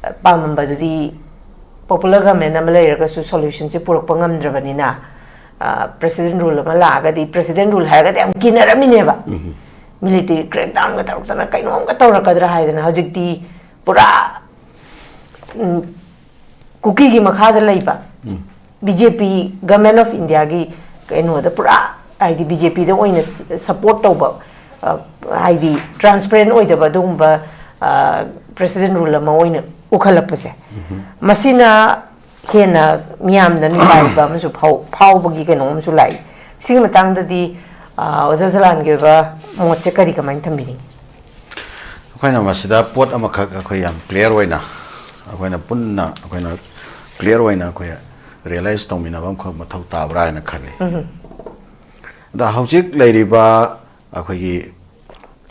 ꯑ, ꯄꯥꯝꯃꯝꯕꯗꯨꯗꯤ, popular government ꯑꯃ ꯂꯩꯔꯒꯁꯨ solutionꯁꯦ ꯄꯨꯔꯛꯄ ꯉꯝꯗ꯭ꯔꯕꯅꯤꯅ, ꯑ, president rule ꯑꯃ ꯂꯥꯛꯑꯒꯗꯤ, president rule ꯍꯥꯏꯔꯒꯗꯤ ꯌꯥꯝ ꯀꯤꯅꯔꯝꯃꯤꯅꯦꯕ꯫ Military crackdownꯒ ꯇꯧꯔꯛꯇꯅ ꯀꯩꯅꯣꯝꯒ ꯇꯧꯔꯛꯀꯗ꯭ꯔꯥ ꯍꯥꯏꯗꯅ꯫ ꯍꯧꯖꯤꯛꯇꯤ ꯄꯨꯔꯥ, ꯎꯝ, ꯀꯨꯀꯤꯒꯤ ꯃꯈꯥꯗ ꯂꯩꯕ BJP, Government of Indiaꯒꯤ ꯀꯩꯅꯣꯗ ꯄꯨꯔꯥ, ꯍꯥꯏꯗꯤ, BJPꯗ ꯑꯣꯏꯅ support ꯇꯧꯕ, ꯑ, ꯍꯥꯏꯗꯤ, transparent ꯑꯣꯏꯗꯕ ꯑꯗꯨꯒꯨꯝꯕ, ꯑ, president rule ꯑꯃ ꯑꯣꯏꯅ ꯎꯈꯠꯂꯛꯄꯁꯦ, ꯃꯁꯤꯅ ꯍꯦꯟꯅ ꯃꯤꯌꯥꯝꯗ ꯃꯤꯄꯥꯏꯕ ꯑꯃꯁꯨ ꯐꯥꯎ-, ꯐꯥꯎꯕꯒꯤ ꯀꯩꯅꯣ ꯑꯃꯁꯨ ꯂꯥꯛꯏ꯫ ꯁꯤꯒꯤ ꯃꯇꯥꯡꯗꯗꯤ, ꯑ, ꯑꯣꯖꯥ ꯖꯂꯥꯟꯒꯤ ꯑꯣꯏꯕ ꯃꯣꯠꯁꯦ ꯀꯔꯤ, ꯀꯃꯥꯏꯅ ꯊꯝꯕꯤꯅꯤꯡꯉꯤ? ꯑꯩꯈꯣꯏꯅ ꯃꯁꯤꯗ ꯄꯣꯠ ꯑꯃꯈꯛ ꯑꯩꯈꯣꯏ ꯌꯥꯝ clear ꯑꯣꯏꯅ, ꯑꯩꯈꯣꯏꯅ ꯄꯨꯟꯅ, ꯑꯩꯈꯣꯏꯅ clear ꯑꯣꯏꯅ ꯑꯩꯈꯣꯏ realize ꯇꯧꯃꯤꯟꯅꯕ ꯑꯃꯈꯛ ꯃꯊꯧ ꯇꯥꯕ꯭ꯔꯥ ꯍꯥꯏꯅ ꯈꯜꯂꯤ꯫ ꯑꯗ ꯍꯧꯖꯤꯛ ꯂꯩꯔꯤꯕ ꯑꯩꯈꯣꯏꯒꯤ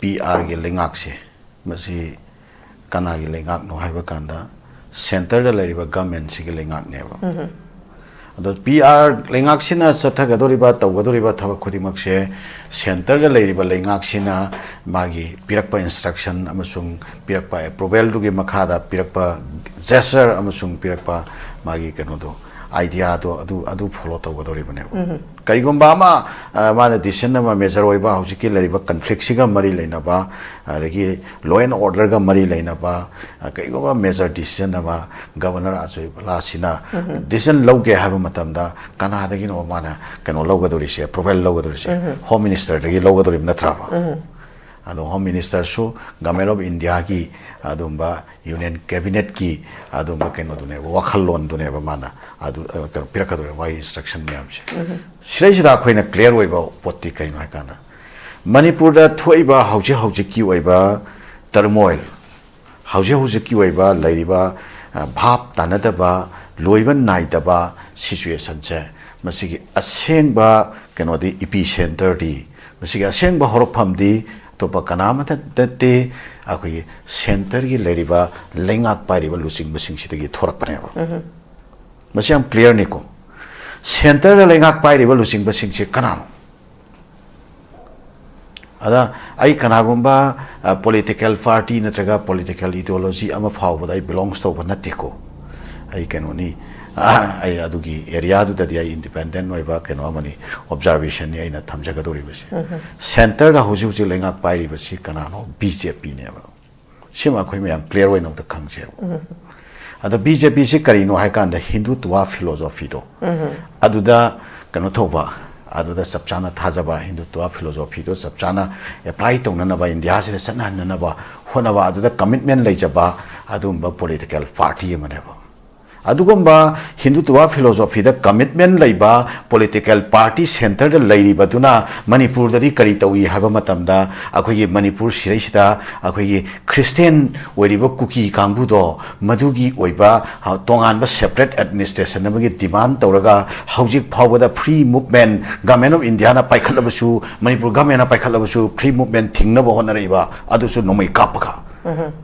PR ꯒꯤ ꯂꯩꯉꯥꯛꯁꯦ, ꯃꯁꯤ ꯀꯅꯥꯒꯤ ꯂꯩꯉꯥꯛꯅꯣ ꯍꯥꯏꯕ ꯀꯥꯟꯗ, centre ꯗ ꯂꯩꯔꯤꯕ government ꯁꯤꯒꯤ ꯂꯩꯉꯥꯛꯅꯦꯕ꯫ ꯑꯗꯣ ꯄꯤ ꯑꯥꯔ ꯂꯩꯉꯥꯛꯁꯤꯅ ꯆꯠꯊꯒꯗꯧꯔꯤꯕ, ꯇꯧꯒꯗꯧꯔꯤꯕ ꯊꯕꯛ ꯈꯨꯗꯤꯡꯃꯛꯁꯦ ꯁꯦꯟꯇꯔꯗ ꯂꯩꯔꯤꯕ ꯂꯩꯉꯥꯛꯁꯤꯅ ꯃꯥꯒꯤ ꯄꯤꯔꯛꯄ instruction ꯑꯃꯁꯨꯡ ꯄꯤꯔꯛꯄ approvalꯗꯨꯒꯤ ꯃꯈꯥꯗ ꯄꯤꯔꯛꯄ gesture ꯑꯃꯁꯨꯡ ꯄꯤꯔꯛꯄ ꯃꯥꯒꯤ ꯀꯩꯅꯣꯗꯣ, ideaꯗꯣ ꯑꯗꯨ, ꯑꯗꯨ follow ꯇꯧꯒꯗꯧꯔꯤꯕꯅꯦꯕ꯫ ꯀꯩꯒꯨꯝꯕ ꯑꯃ, ꯑ, ꯃꯥꯅ decision ꯑꯃ major ꯑꯣꯏꯕ, ꯍꯧꯖꯤꯛꯀꯤ ꯂꯩꯔꯤꯕ conflictꯁꯤꯒ ꯃꯔꯤ ꯂꯩꯅꯕ, ꯑꯗꯒꯤ law and orderꯒ ꯃꯔꯤ ꯂꯩꯅꯕ, ꯑ, ꯀꯩꯒꯨꯝꯕ major decision ꯑꯃ Governor ꯑꯖꯣꯏ ꯕꯂꯥꯁꯤꯅ decision ꯂꯧꯒꯦ ꯍꯥꯏꯕ ꯃꯇꯝꯗ ꯀꯅꯥꯗꯒꯤꯅꯣ ꯃꯥꯅ ꯀꯩꯅꯣ ꯂꯧꯒꯗꯧꯔꯤꯁꯦ, approval ꯂꯧꯒꯗꯧꯔꯤꯁꯦ? Home Ministerꯗꯒꯤ ꯂꯧꯒꯗꯧꯔꯤꯕ ꯅꯠꯇ꯭ꯔꯕ? ꯑꯗꯣ Home Ministerꯁꯨ Government of Indiaꯒꯤ ꯑꯗꯨꯝꯕ Union Cabinetꯀꯤ ꯑꯗꯨꯝꯕ ꯀꯩꯅꯣꯗꯨꯅꯦꯕ, ꯋꯥꯈꯜꯂꯣꯟꯗꯨꯅꯦꯕ ꯃꯥꯅ ꯑꯗꯨ, ꯑ, ꯀꯩꯅꯣ ꯄꯤꯔꯛꯀꯗꯧꯔꯤꯕ ꯃꯥꯒꯤ instruction ꯃꯌꯥꯝꯁꯦ꯫ ꯁꯤꯗꯩꯁꯤꯗ ꯑꯩꯈꯣꯏꯅ clear ꯑꯣꯏꯕ ꯄꯣꯠꯇꯤ ꯀꯩꯅꯣ ꯍꯥꯏ ꯀꯥꯟꯗ, ꯃꯅꯤꯄꯨꯔꯗ ꯊꯣꯛꯏꯕ ꯍꯧꯖꯤꯛ ꯍꯧꯖꯤꯛꯀꯤ ꯑꯣꯏꯕ turmoil, ꯍꯧꯖꯤꯛ ꯍꯧꯖꯤꯛꯀꯤ ꯑꯣꯏꯕ ꯂꯩꯔꯤꯕ, ꯑ, ꯚꯥꯞ ꯇꯥꯅꯗꯕ, ꯂꯣꯏꯕ ꯅꯥꯏꯗꯕ situationꯁꯦ, ꯃꯁꯤꯒꯤ ꯑꯁꯦꯡꯕ ꯀꯩꯅꯣꯗꯤ, epicenterꯗꯤ, ꯃꯁꯤꯒꯤ ꯑꯁꯦꯡꯕ ꯍꯧꯔꯛꯐꯝꯗꯤ ꯑꯇꯣꯞꯄ ꯀꯅꯥ ꯑꯃꯠꯇ ꯅꯠꯇꯦ, ꯑꯩꯈꯣꯏꯒꯤ centreꯒꯤ ꯂꯩꯔꯤꯕ ꯂꯩꯉꯥꯛ ꯄꯥꯏꯔꯤꯕ ꯂꯨꯆꯤꯡꯕꯁꯤꯡꯁꯤꯗꯒꯤ ꯊꯣꯔꯛꯄꯅꯦꯕ꯫ ꯃꯁꯤ ꯌꯥꯝ clearꯅꯤꯀꯣ꯫ Centreꯗ ꯂꯩꯉꯥꯛ ꯄꯥꯏꯔꯤꯕ ꯂꯨꯆꯤꯡꯕꯁꯤꯡꯁꯦ ꯀꯅꯥꯅꯣ? ꯑꯗ ꯑꯩ ꯀꯅꯥꯒꯨꯝꯕ, ꯑ, political party ꯅꯠꯇ꯭ꯔꯒ political ideology ꯑꯃ ꯐꯥꯎꯕꯗ ꯑꯩ belongs ꯇꯧꯕ ꯅꯠꯇꯦꯀꯣ꯫ ꯑꯩ ꯀꯩꯅꯣꯅꯤ, ꯑ, ꯑꯩ ꯑꯗꯨꯒꯤ areaꯗꯨꯗꯗꯤ ꯑꯩ independent ꯑꯣꯏꯕ ꯀꯩꯅꯣ ꯑꯃꯅꯤ, observationꯅꯤ ꯑꯩꯅ ꯊꯝꯖꯒꯗꯧꯔꯤꯕꯁꯦ꯫ Centreꯗ ꯍꯧꯖꯤꯛ ꯍꯧꯖꯤꯛ ꯂꯩꯉꯥꯛ ꯄꯥꯏꯔꯤꯕꯁꯤ ꯀꯅꯥꯅꯣ? BJPꯅꯦꯕ꯫ ꯁꯤꯃ ꯑꯩꯈꯣꯏ ꯃꯌꯥꯝ clear ꯑꯣꯏꯅ ꯑꯝꯇ ꯈꯪꯁꯦꯕ꯫ ꯑꯗ BJPꯁꯤ ꯀꯔꯤꯅꯣ ꯍꯥꯏ ꯀꯥꯟꯗ ꯍꯤꯟꯗꯨꯇ꯭ꯋ philosophyꯗꯣ, ꯑꯗꯨꯗ ꯀꯩꯅꯣ ꯇꯧꯕ, ꯑꯗꯨꯗ ꯆꯞ ꯆꯥꯅ ꯊꯥꯖꯕ, ꯍꯤꯟꯗꯨꯇ꯭ꯋ philosophyꯗꯣ ꯆꯞ ꯆꯥꯅ apply ꯇꯧꯅꯅꯕ, ꯏꯟꯗꯤꯌꯥꯁꯤꯗ ꯆꯠꯅꯍꯟꯅꯅꯕ ꯍꯣꯠꯅꯕ, ꯑꯗꯨꯗ commitment ꯂꯩꯖꯕ ꯑꯗꯨꯒꯨꯝꯕ political party ꯑꯃꯅꯦꯕ꯫ ꯑꯗꯨꯒꯨꯝꯕ ꯍꯤꯟꯗꯨꯇ꯭ꯋ philosophyꯗ commitment ꯂꯩꯕ political party centreꯗ ꯂꯩꯔꯤꯕꯗꯨꯅ ꯃꯅꯤꯄꯨꯔꯗꯗꯤ ꯀꯔꯤ ꯇꯧꯏ ꯍꯥꯏꯕ ꯃꯇꯝꯗ, ꯑꯩꯈꯣꯏꯒꯤ ꯃꯅꯤꯄꯨꯔ ꯁꯤꯔꯩꯁꯤꯗ ꯑꯩꯈꯣꯏꯒꯤ Christian ꯑꯣꯏꯔꯤꯕ ꯀꯨꯀꯤ ꯀꯥꯡꯕꯨꯗꯣ, ꯃꯗꯨꯒꯤ ꯑꯣꯏꯕ, ꯑ, ꯇꯣꯉꯥꯟꯕ separate administration ꯑꯃꯒꯤ demand ꯇꯧꯔꯒ ꯍꯧꯖꯤꯛ ꯐꯥꯎꯕꯗ free movement, Government of Indiaꯅ ꯄꯥꯏꯈꯠꯂꯕꯁꯨ, Manipur governmentꯅ ꯄꯥꯏꯈꯠꯂꯕꯁꯨ free movement ꯊꯤꯡꯅꯕ ꯍꯣꯠꯅꯔꯛꯏꯕ ꯑꯗꯨꯁꯨ ꯅꯣꯡꯃꯩ ꯀꯥꯞꯄꯒ꯫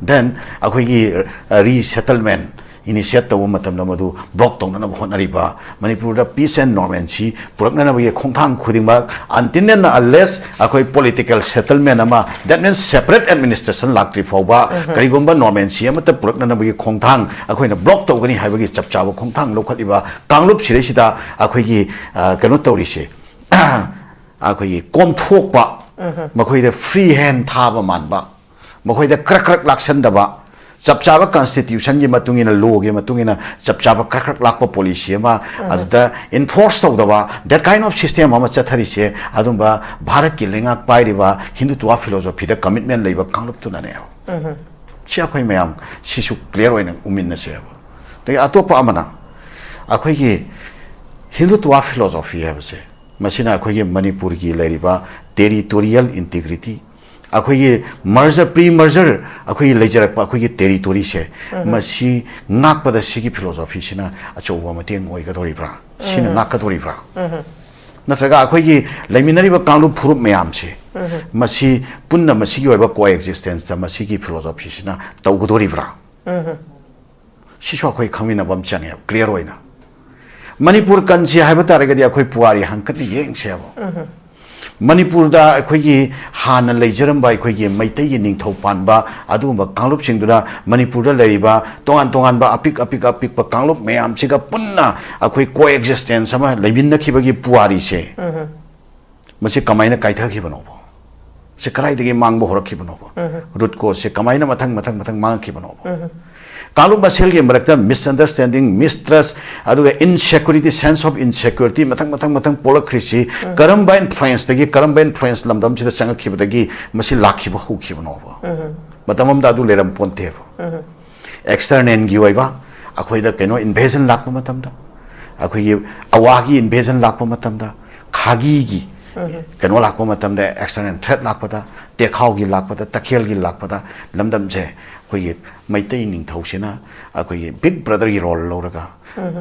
Then ꯑꯩꯈꯣꯏꯒꯤ, ꯑ, resettlement, initiate ꯇꯧꯕ ꯃꯇꯝꯗ ꯃꯗꯨ block ꯇꯧꯅꯅꯕ ꯍꯣꯠꯅꯔꯤꯕ, ꯃꯅꯤꯄꯨꯔꯗ peace and normalcy ꯄꯨꯔꯛꯅꯅꯕꯒꯤ ꯈꯣꯡꯊꯥꯡ ꯈꯨꯗꯤꯡꯃꯛ, until and unless ꯑꯩꯈꯣꯏ political settlement ꯑꯃ, that means separate administration ꯂꯥꯛꯇ꯭ꯔꯤ ꯐꯥꯎꯕ, ꯀꯔꯤꯒꯨꯝꯕ normalcy ꯑꯃꯠꯇ ꯄꯨꯔꯛꯅꯅꯕꯒꯤ ꯈꯣꯡꯊꯥꯡ ꯑꯩꯈꯣꯏꯅ block ꯇꯧꯒꯅꯤ ꯍꯥꯏꯕꯒꯤ ꯆꯞ ꯆꯥꯕ ꯈꯣꯡꯊꯥꯡ ꯂꯧꯈꯠꯂꯤꯕ ꯀꯥꯡꯂꯨꯞ ꯁꯤꯗꯩꯁꯤꯗ ꯑꯩꯈꯣꯏꯒꯤ, ꯑ, ꯀꯩꯅꯣ ꯇꯧꯔꯤꯁꯦ, ꯑꯩꯈꯣꯏꯒꯤ ꯀꯣꯝꯊꯣꯛꯄ, ꯃꯈꯣꯏꯗ free hand ꯊꯥꯕ ꯃꯥꯟꯕ, ꯃꯈꯣꯏꯗ ꯀ꯭ꯔꯛ ꯀ꯭ꯔꯛ ꯂꯥꯛꯁꯟꯗꯕ, ꯆꯞ ꯆꯥꯕ constitution ꯒꯤ ꯃꯇꯨꯡ ꯏꯟꯅ, law ꯒꯤ ꯃꯇꯨꯡ ꯏꯟꯅ ꯆꯞ ꯆꯥꯕ ꯀ꯭ꯔꯛ ꯀ꯭ꯔꯛ ꯂꯥꯛꯄ policy ꯑꯃ ꯑꯗꯨꯗ enforce ꯇꯧꯗꯕ, that kind of system ꯑꯃ ꯆꯠꯊꯔꯤꯁꯦ, ꯑꯗꯨꯝꯕ ꯚꯥꯔꯠꯀꯤ ꯂꯩꯉꯥꯛ ꯄꯥꯏꯔꯤꯕ ꯍꯤꯟꯗꯨꯇ꯭ꯋ philosophy ꯗ commitment ꯂꯩꯕ ꯀꯥꯡꯂꯨꯞꯇꯨꯅꯅꯦꯕ꯫ ꯁꯤ ꯑꯩꯈꯣꯏ ꯃꯌꯥꯝ ꯁꯤꯁꯨ clear ꯑꯣꯏꯅ ꯎꯃꯤꯟꯅꯁꯦꯕ꯫ ꯑꯗꯒꯤ ꯑꯇꯣꯞꯄ ꯑꯃꯅ ꯑꯩꯈꯣꯏꯒꯤ ꯍꯤꯟꯗꯨꯇ꯭ꯋ philosophy ꯍꯥꯏꯕꯁꯦ, ꯃꯁꯤꯅ ꯑꯩꯈꯣꯏꯒꯤ ꯃꯅꯤꯄꯨꯔꯒꯤ ꯂꯩꯔꯤꯕ territorial integrity, ꯑꯩꯈꯣꯏꯒꯤ merger, pre merger ꯑꯩꯈꯣꯏꯒꯤ ꯂꯩꯖꯔꯛꯄ ꯑꯩꯈꯣꯏꯒꯤ territory ꯁꯦ, ꯃꯁꯤ ꯉꯥꯛꯄꯗ ꯁꯤꯒꯤ philosophy ꯁꯤꯅ ꯑꯆꯧꯕ ꯃꯇꯦꯡ ꯑꯣꯏꯒꯗꯧꯔꯤꯕ꯭ꯔꯥ? ꯁꯤꯅ ꯉꯥꯛꯀꯗꯧꯔꯤꯕ꯭ꯔꯥ? ꯅꯠꯇ꯭ꯔꯒ ꯑꯩꯈꯣꯏꯒꯤ ꯂꯩꯃꯤꯟꯅꯔꯤꯕ ꯀꯥꯡꯂꯨꯞ ꯐꯨꯔꯨꯞ ꯃꯌꯥꯝꯁꯦ, ꯃꯁꯤ ꯄꯨꯟꯅ ꯃꯁꯤꯒꯤ ꯑꯣꯏꯕ co existence ꯇ ꯃꯁꯤꯒꯤ philosophy ꯁꯤꯅ ꯇꯧꯒꯗꯧꯔꯤꯕ꯭ꯔꯥ? ꯁꯤꯁꯨ ꯑꯩꯈꯣꯏ ꯈꯪꯃꯤꯟꯅꯕ ꯑꯃ ꯆꯪꯉꯦꯕ, clear ꯑꯣꯏꯅ꯫ ꯃꯅꯤꯄꯨꯔ ꯀꯟꯁꯤ ꯍꯥꯏꯕ ꯇꯥꯔꯒꯗꯤ ꯑꯩꯈꯣꯏ ꯄꯨꯋꯥꯔꯤ ꯍꯥꯡꯀꯠꯅ ꯌꯦꯡꯁꯦꯕ꯫ ꯃꯅꯤꯄꯨꯔꯗ ꯑꯩꯈꯣꯏꯒꯤ ꯍꯥꯟꯅ ꯂꯩꯖꯔꯝꯕ ꯑꯩꯈꯣꯏꯒꯤ ꯃꯩꯇꯩꯒꯤ ꯅꯤꯡꯊꯧ ꯄꯥꯟꯕ ꯑꯗꯨꯒꯨꯝꯕ ꯀꯥꯡꯂꯨꯞꯁꯤꯡꯗꯨꯅ ꯃꯅꯤꯄꯨꯔꯗ ꯂꯩꯔꯤꯕ ꯇꯣꯉꯥꯟ ꯇꯣꯉꯥꯟꯕ ꯑꯄꯤꯛ ꯑꯄꯤꯛ ꯑꯄꯤꯛꯄ ꯀꯥꯡꯂꯨꯞ ꯃꯌꯥꯝꯁꯤꯒ ꯄꯨꯟꯅ ꯑꯩꯈꯣꯏ co existence ꯑꯃ ꯂꯩꯃꯤꯟꯅꯈꯤꯕꯒꯤ ꯄꯨꯋꯥꯔꯤꯁꯦ, ꯃꯁꯤ ꯀꯃꯥꯏꯅ ꯀꯥꯏꯊꯈꯤꯕꯅꯣꯕ? ꯁꯤ ꯀꯗꯥꯏꯗꯒꯤ ꯃꯥꯡꯕ ꯍꯧꯔꯛꯈꯤꯕꯅꯣꯕ? Root cause ꯁꯦ ꯀꯃꯥꯏꯅ ꯃꯊꯪ ꯃꯊꯪ ꯃꯊꯪ ꯃꯥꯡꯉꯛꯈꯤꯕꯅꯣꯕ? ꯀꯥꯡꯂꯨꯞ ꯃꯁꯦꯜꯒꯤ ꯃꯔꯛꯇ misunderstanding, mistrust, ꯑꯗꯨꯒ insecurity, sense of insecurity ꯃꯊꯪ ꯃꯊꯪ ꯃꯊꯪ ꯄꯣꯛꯂꯛꯈ꯭ꯔꯤꯁꯤ ꯀꯔꯝꯕ influence ꯇꯒꯤ, ꯀꯔꯝꯕ influence ꯂꯝꯗꯝꯁꯤꯗ ꯆꯪꯉꯛꯈꯤꯕꯗꯒꯤ ꯃꯁꯤ ꯂꯥꯛꯈꯤꯕ ꯍꯧꯈꯤꯕꯅꯣꯕ? ꯃꯇꯝ ꯑꯃꯗ ꯑꯗꯨ ꯂꯩꯔꯝ ꯄꯣꯟꯇꯦꯕ꯫ External ꯒꯤ ꯑꯣꯏꯕ ꯑꯩꯈꯣꯏꯗ ꯀꯩꯅꯣ invasion ꯂꯥꯛꯄ ꯃꯇꯝꯗ, ꯑꯩꯈꯣꯏꯒꯤ ꯑꯋꯥꯒꯤ invasion ꯂꯥꯛꯄ ꯃꯇꯝꯗ, ꯈꯥꯒꯤꯒꯤ ꯀꯩꯅꯣ ꯂꯥꯛꯄ ꯃꯇꯝꯗ, external threat ꯂꯥꯛꯄꯗ, ꯇꯦꯈꯥꯎꯒꯤ ꯂꯥꯛꯄꯗ, ꯇꯈꯦꯜꯒꯤ ꯂꯥꯛꯄꯗ, ꯂꯝꯗꯝꯁꯦ ꯑꯩꯈꯣꯏꯒꯤ ꯃꯩꯇꯩ ꯅꯤꯡꯊꯧꯁꯤꯅ ꯑꯩꯈꯣꯏꯒꯤ big brother ꯒꯤ role ꯂꯧꯔꯒ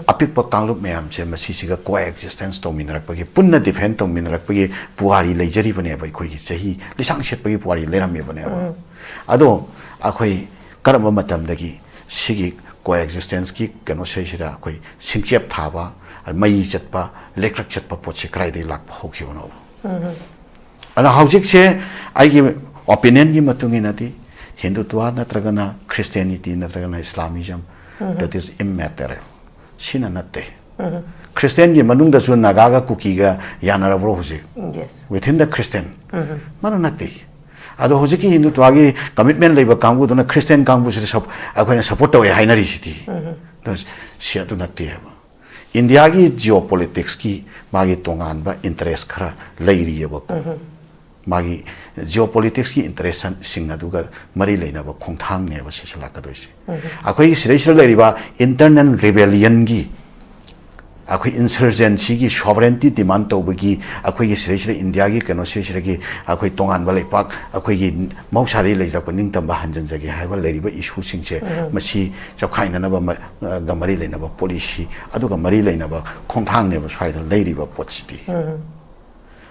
ꯑꯄꯤꯛꯄ ꯀꯥꯡꯂꯨꯞ ꯃꯌꯥꯝꯁꯦ ꯃꯁꯤꯁꯤꯒ co existence ꯇꯧꯃꯤꯟꯅꯔꯛꯄꯒꯤ, ꯄꯨꯟꯅ defend ꯇꯧꯃꯤꯟꯅꯔꯛꯄꯒꯤ ꯄꯨꯋꯥꯔꯤ ꯂꯩꯖꯔꯤꯕꯅꯦꯕ꯫ ꯑꯩꯈꯣꯏꯒꯤ ꯆꯍꯤ ꯂꯤꯁꯥꯡ ꯁꯦꯠꯄꯒꯤ ꯄꯨꯋꯥꯔꯤ ꯂꯩꯔꯝꯃꯤꯕꯅꯦꯕ꯫ ꯑꯗꯣ ꯑꯩꯈꯣꯏ ꯀꯔꯝꯕ ꯃꯇꯝꯗꯒꯤ ꯁꯤꯒꯤ ꯀꯣ ꯑꯦꯛꯖꯤꯁꯇꯦꯟꯁꯀꯤ ꯀꯩꯅꯣꯁꯤꯗꯩꯁꯤꯗ ꯑꯩꯈꯣꯏ ꯁꯤꯡꯆꯦꯞ ꯊꯥꯕ, ꯃꯩ ꯆꯠꯄ, ꯂꯦꯛꯂꯛ ꯆꯠꯄ ꯄꯣꯠꯁꯤ ꯀꯗꯥꯏꯗꯒꯤ ꯂꯥꯛꯄ ꯍꯧꯈꯤꯕꯅꯣꯕ? ꯑꯗꯣ ꯍꯧꯖꯤꯛꯁꯦ ꯑꯩꯒꯤ ꯑꯣꯄꯤꯅꯤꯌꯟꯒꯤ ꯃꯇꯨꯡ ꯏꯟꯅꯗꯤ ꯍꯤꯟꯗꯨꯇ꯭ꯋꯥ ꯅꯠꯇ꯭ꯔꯒꯅ ꯈ꯭ꯔꯤꯁꯇꯤꯌꯥꯅꯤꯇꯤ ꯅꯠꯇ꯭ꯔꯒꯅ ꯏꯁꯂꯥꯃꯤꯖꯝ, that is immaterial, ꯁꯤꯅ ꯅꯠꯇꯦ꯫ ꯈ꯭ꯔꯤꯁꯇꯤꯌꯥꯟꯒꯤ ꯃꯅꯨꯡꯗꯁꯨ ꯅꯥꯒꯥꯒ ꯀꯨꯀꯤꯒ ꯌꯥꯅꯔꯕ꯭ꯔꯣ ꯍꯧꯖꯤꯛ? Yes. Within the Christian, ꯃꯔꯨ ꯅꯠꯇꯦ꯫ ꯑꯗꯣ ꯍꯧꯖꯤꯛꯀꯤ ꯍꯤꯟꯗꯨꯇ꯭ꯋꯥꯒꯤ ꯀꯃꯤꯠꯃꯦꯟ ꯂꯩꯕ ꯀꯥꯡꯕꯨꯗꯨꯅ ꯈ꯭ꯔꯤꯁꯇꯤꯌꯥꯟ ꯀꯥꯡꯕꯨꯁꯤꯗ ꯁꯞ- ꯑꯩꯈꯣꯏꯅ ꯁꯞꯄꯣꯔꯠ ꯇꯧꯋꯦ ꯍꯥꯏꯅꯔꯤꯁꯤꯗꯤ꯫ ꯑꯗꯣ ꯁꯤ ꯑꯗꯨ ꯅꯠꯇꯦ ꯍꯥꯏꯕ꯫ ꯏꯟꯗꯤꯌꯥꯒꯤ ꯖꯤꯑꯣ ꯄꯣꯂꯤꯇꯤꯛꯁꯀꯤ ꯃꯥꯒꯤ ꯇꯣꯉꯥꯟꯕ ꯏꯟꯇꯔꯦꯁ ꯈꯔ ꯂꯩꯔꯤꯑꯕꯀꯣ꯫ ꯃꯥꯒꯤ ꯖꯤꯑꯣ ꯄꯣꯂꯤꯇꯤꯛꯁꯀꯤ ꯏꯟꯇꯔꯦꯁꯁꯤꯡ ꯑꯗꯨꯒ ꯃꯔꯤ ꯂꯩꯅꯕ ꯈꯣꯡꯊꯥꯡꯅꯦꯕ ꯁꯤꯁꯦ ꯂꯥꯛꯀꯗꯣꯏꯁꯦ꯫ ꯑꯩꯈꯣꯏꯒꯤ ꯁꯤꯗꯩꯁꯤꯗ ꯂꯩꯔꯤꯕ ꯏꯟꯇꯔꯅꯦꯜ ꯔꯤꯕꯦꯂꯤꯌꯟꯒꯤ, ꯑꯩꯈꯣꯏ ꯏꯟꯁꯔꯖꯦꯟꯁꯤꯒꯤ, ꯁꯣꯚꯔꯦꯟꯇꯤ ꯗꯤꯃꯥꯟ ꯇꯧꯕꯒꯤ, ꯑꯩꯈꯣꯏꯒꯤ ꯁꯤꯗꯩꯁꯤꯗ ꯏꯟꯗꯤꯌꯥꯒꯤ ꯀꯩꯅꯣꯁꯤꯗꯩꯁꯤꯗꯒꯤ ꯑꯩꯈꯣꯏ ꯇꯣꯉꯥꯟꯕ ꯂꯩꯄꯥꯛ, ꯑꯩꯈꯣꯏꯒꯤ ꯃꯍꯧꯁꯥꯗꯒꯤ ꯂꯩꯖꯔꯛꯄ ꯅꯤꯡꯇꯝꯕ ꯍꯟꯖꯤꯟꯖꯒꯦ ꯍꯥꯏꯕ ꯂꯩꯔꯤꯕ ꯏꯁꯨꯁꯤꯡꯁꯦ, ꯃꯁꯤ ꯆꯞꯈꯥꯏꯅꯅꯕ ꯃ- ꯒ ꯃꯔꯤ ꯂꯩꯅꯕ ꯄꯣꯂꯤꯁꯤ, ꯑꯗꯨꯒ ꯃꯔꯤ ꯂꯩꯅꯕ ꯈꯣꯡꯊꯥꯡꯅꯦꯕ ꯁ꯭ꯋꯥꯏꯗ ꯂꯩꯔꯤꯕ ꯄꯣꯠꯁꯤꯗꯤ꯫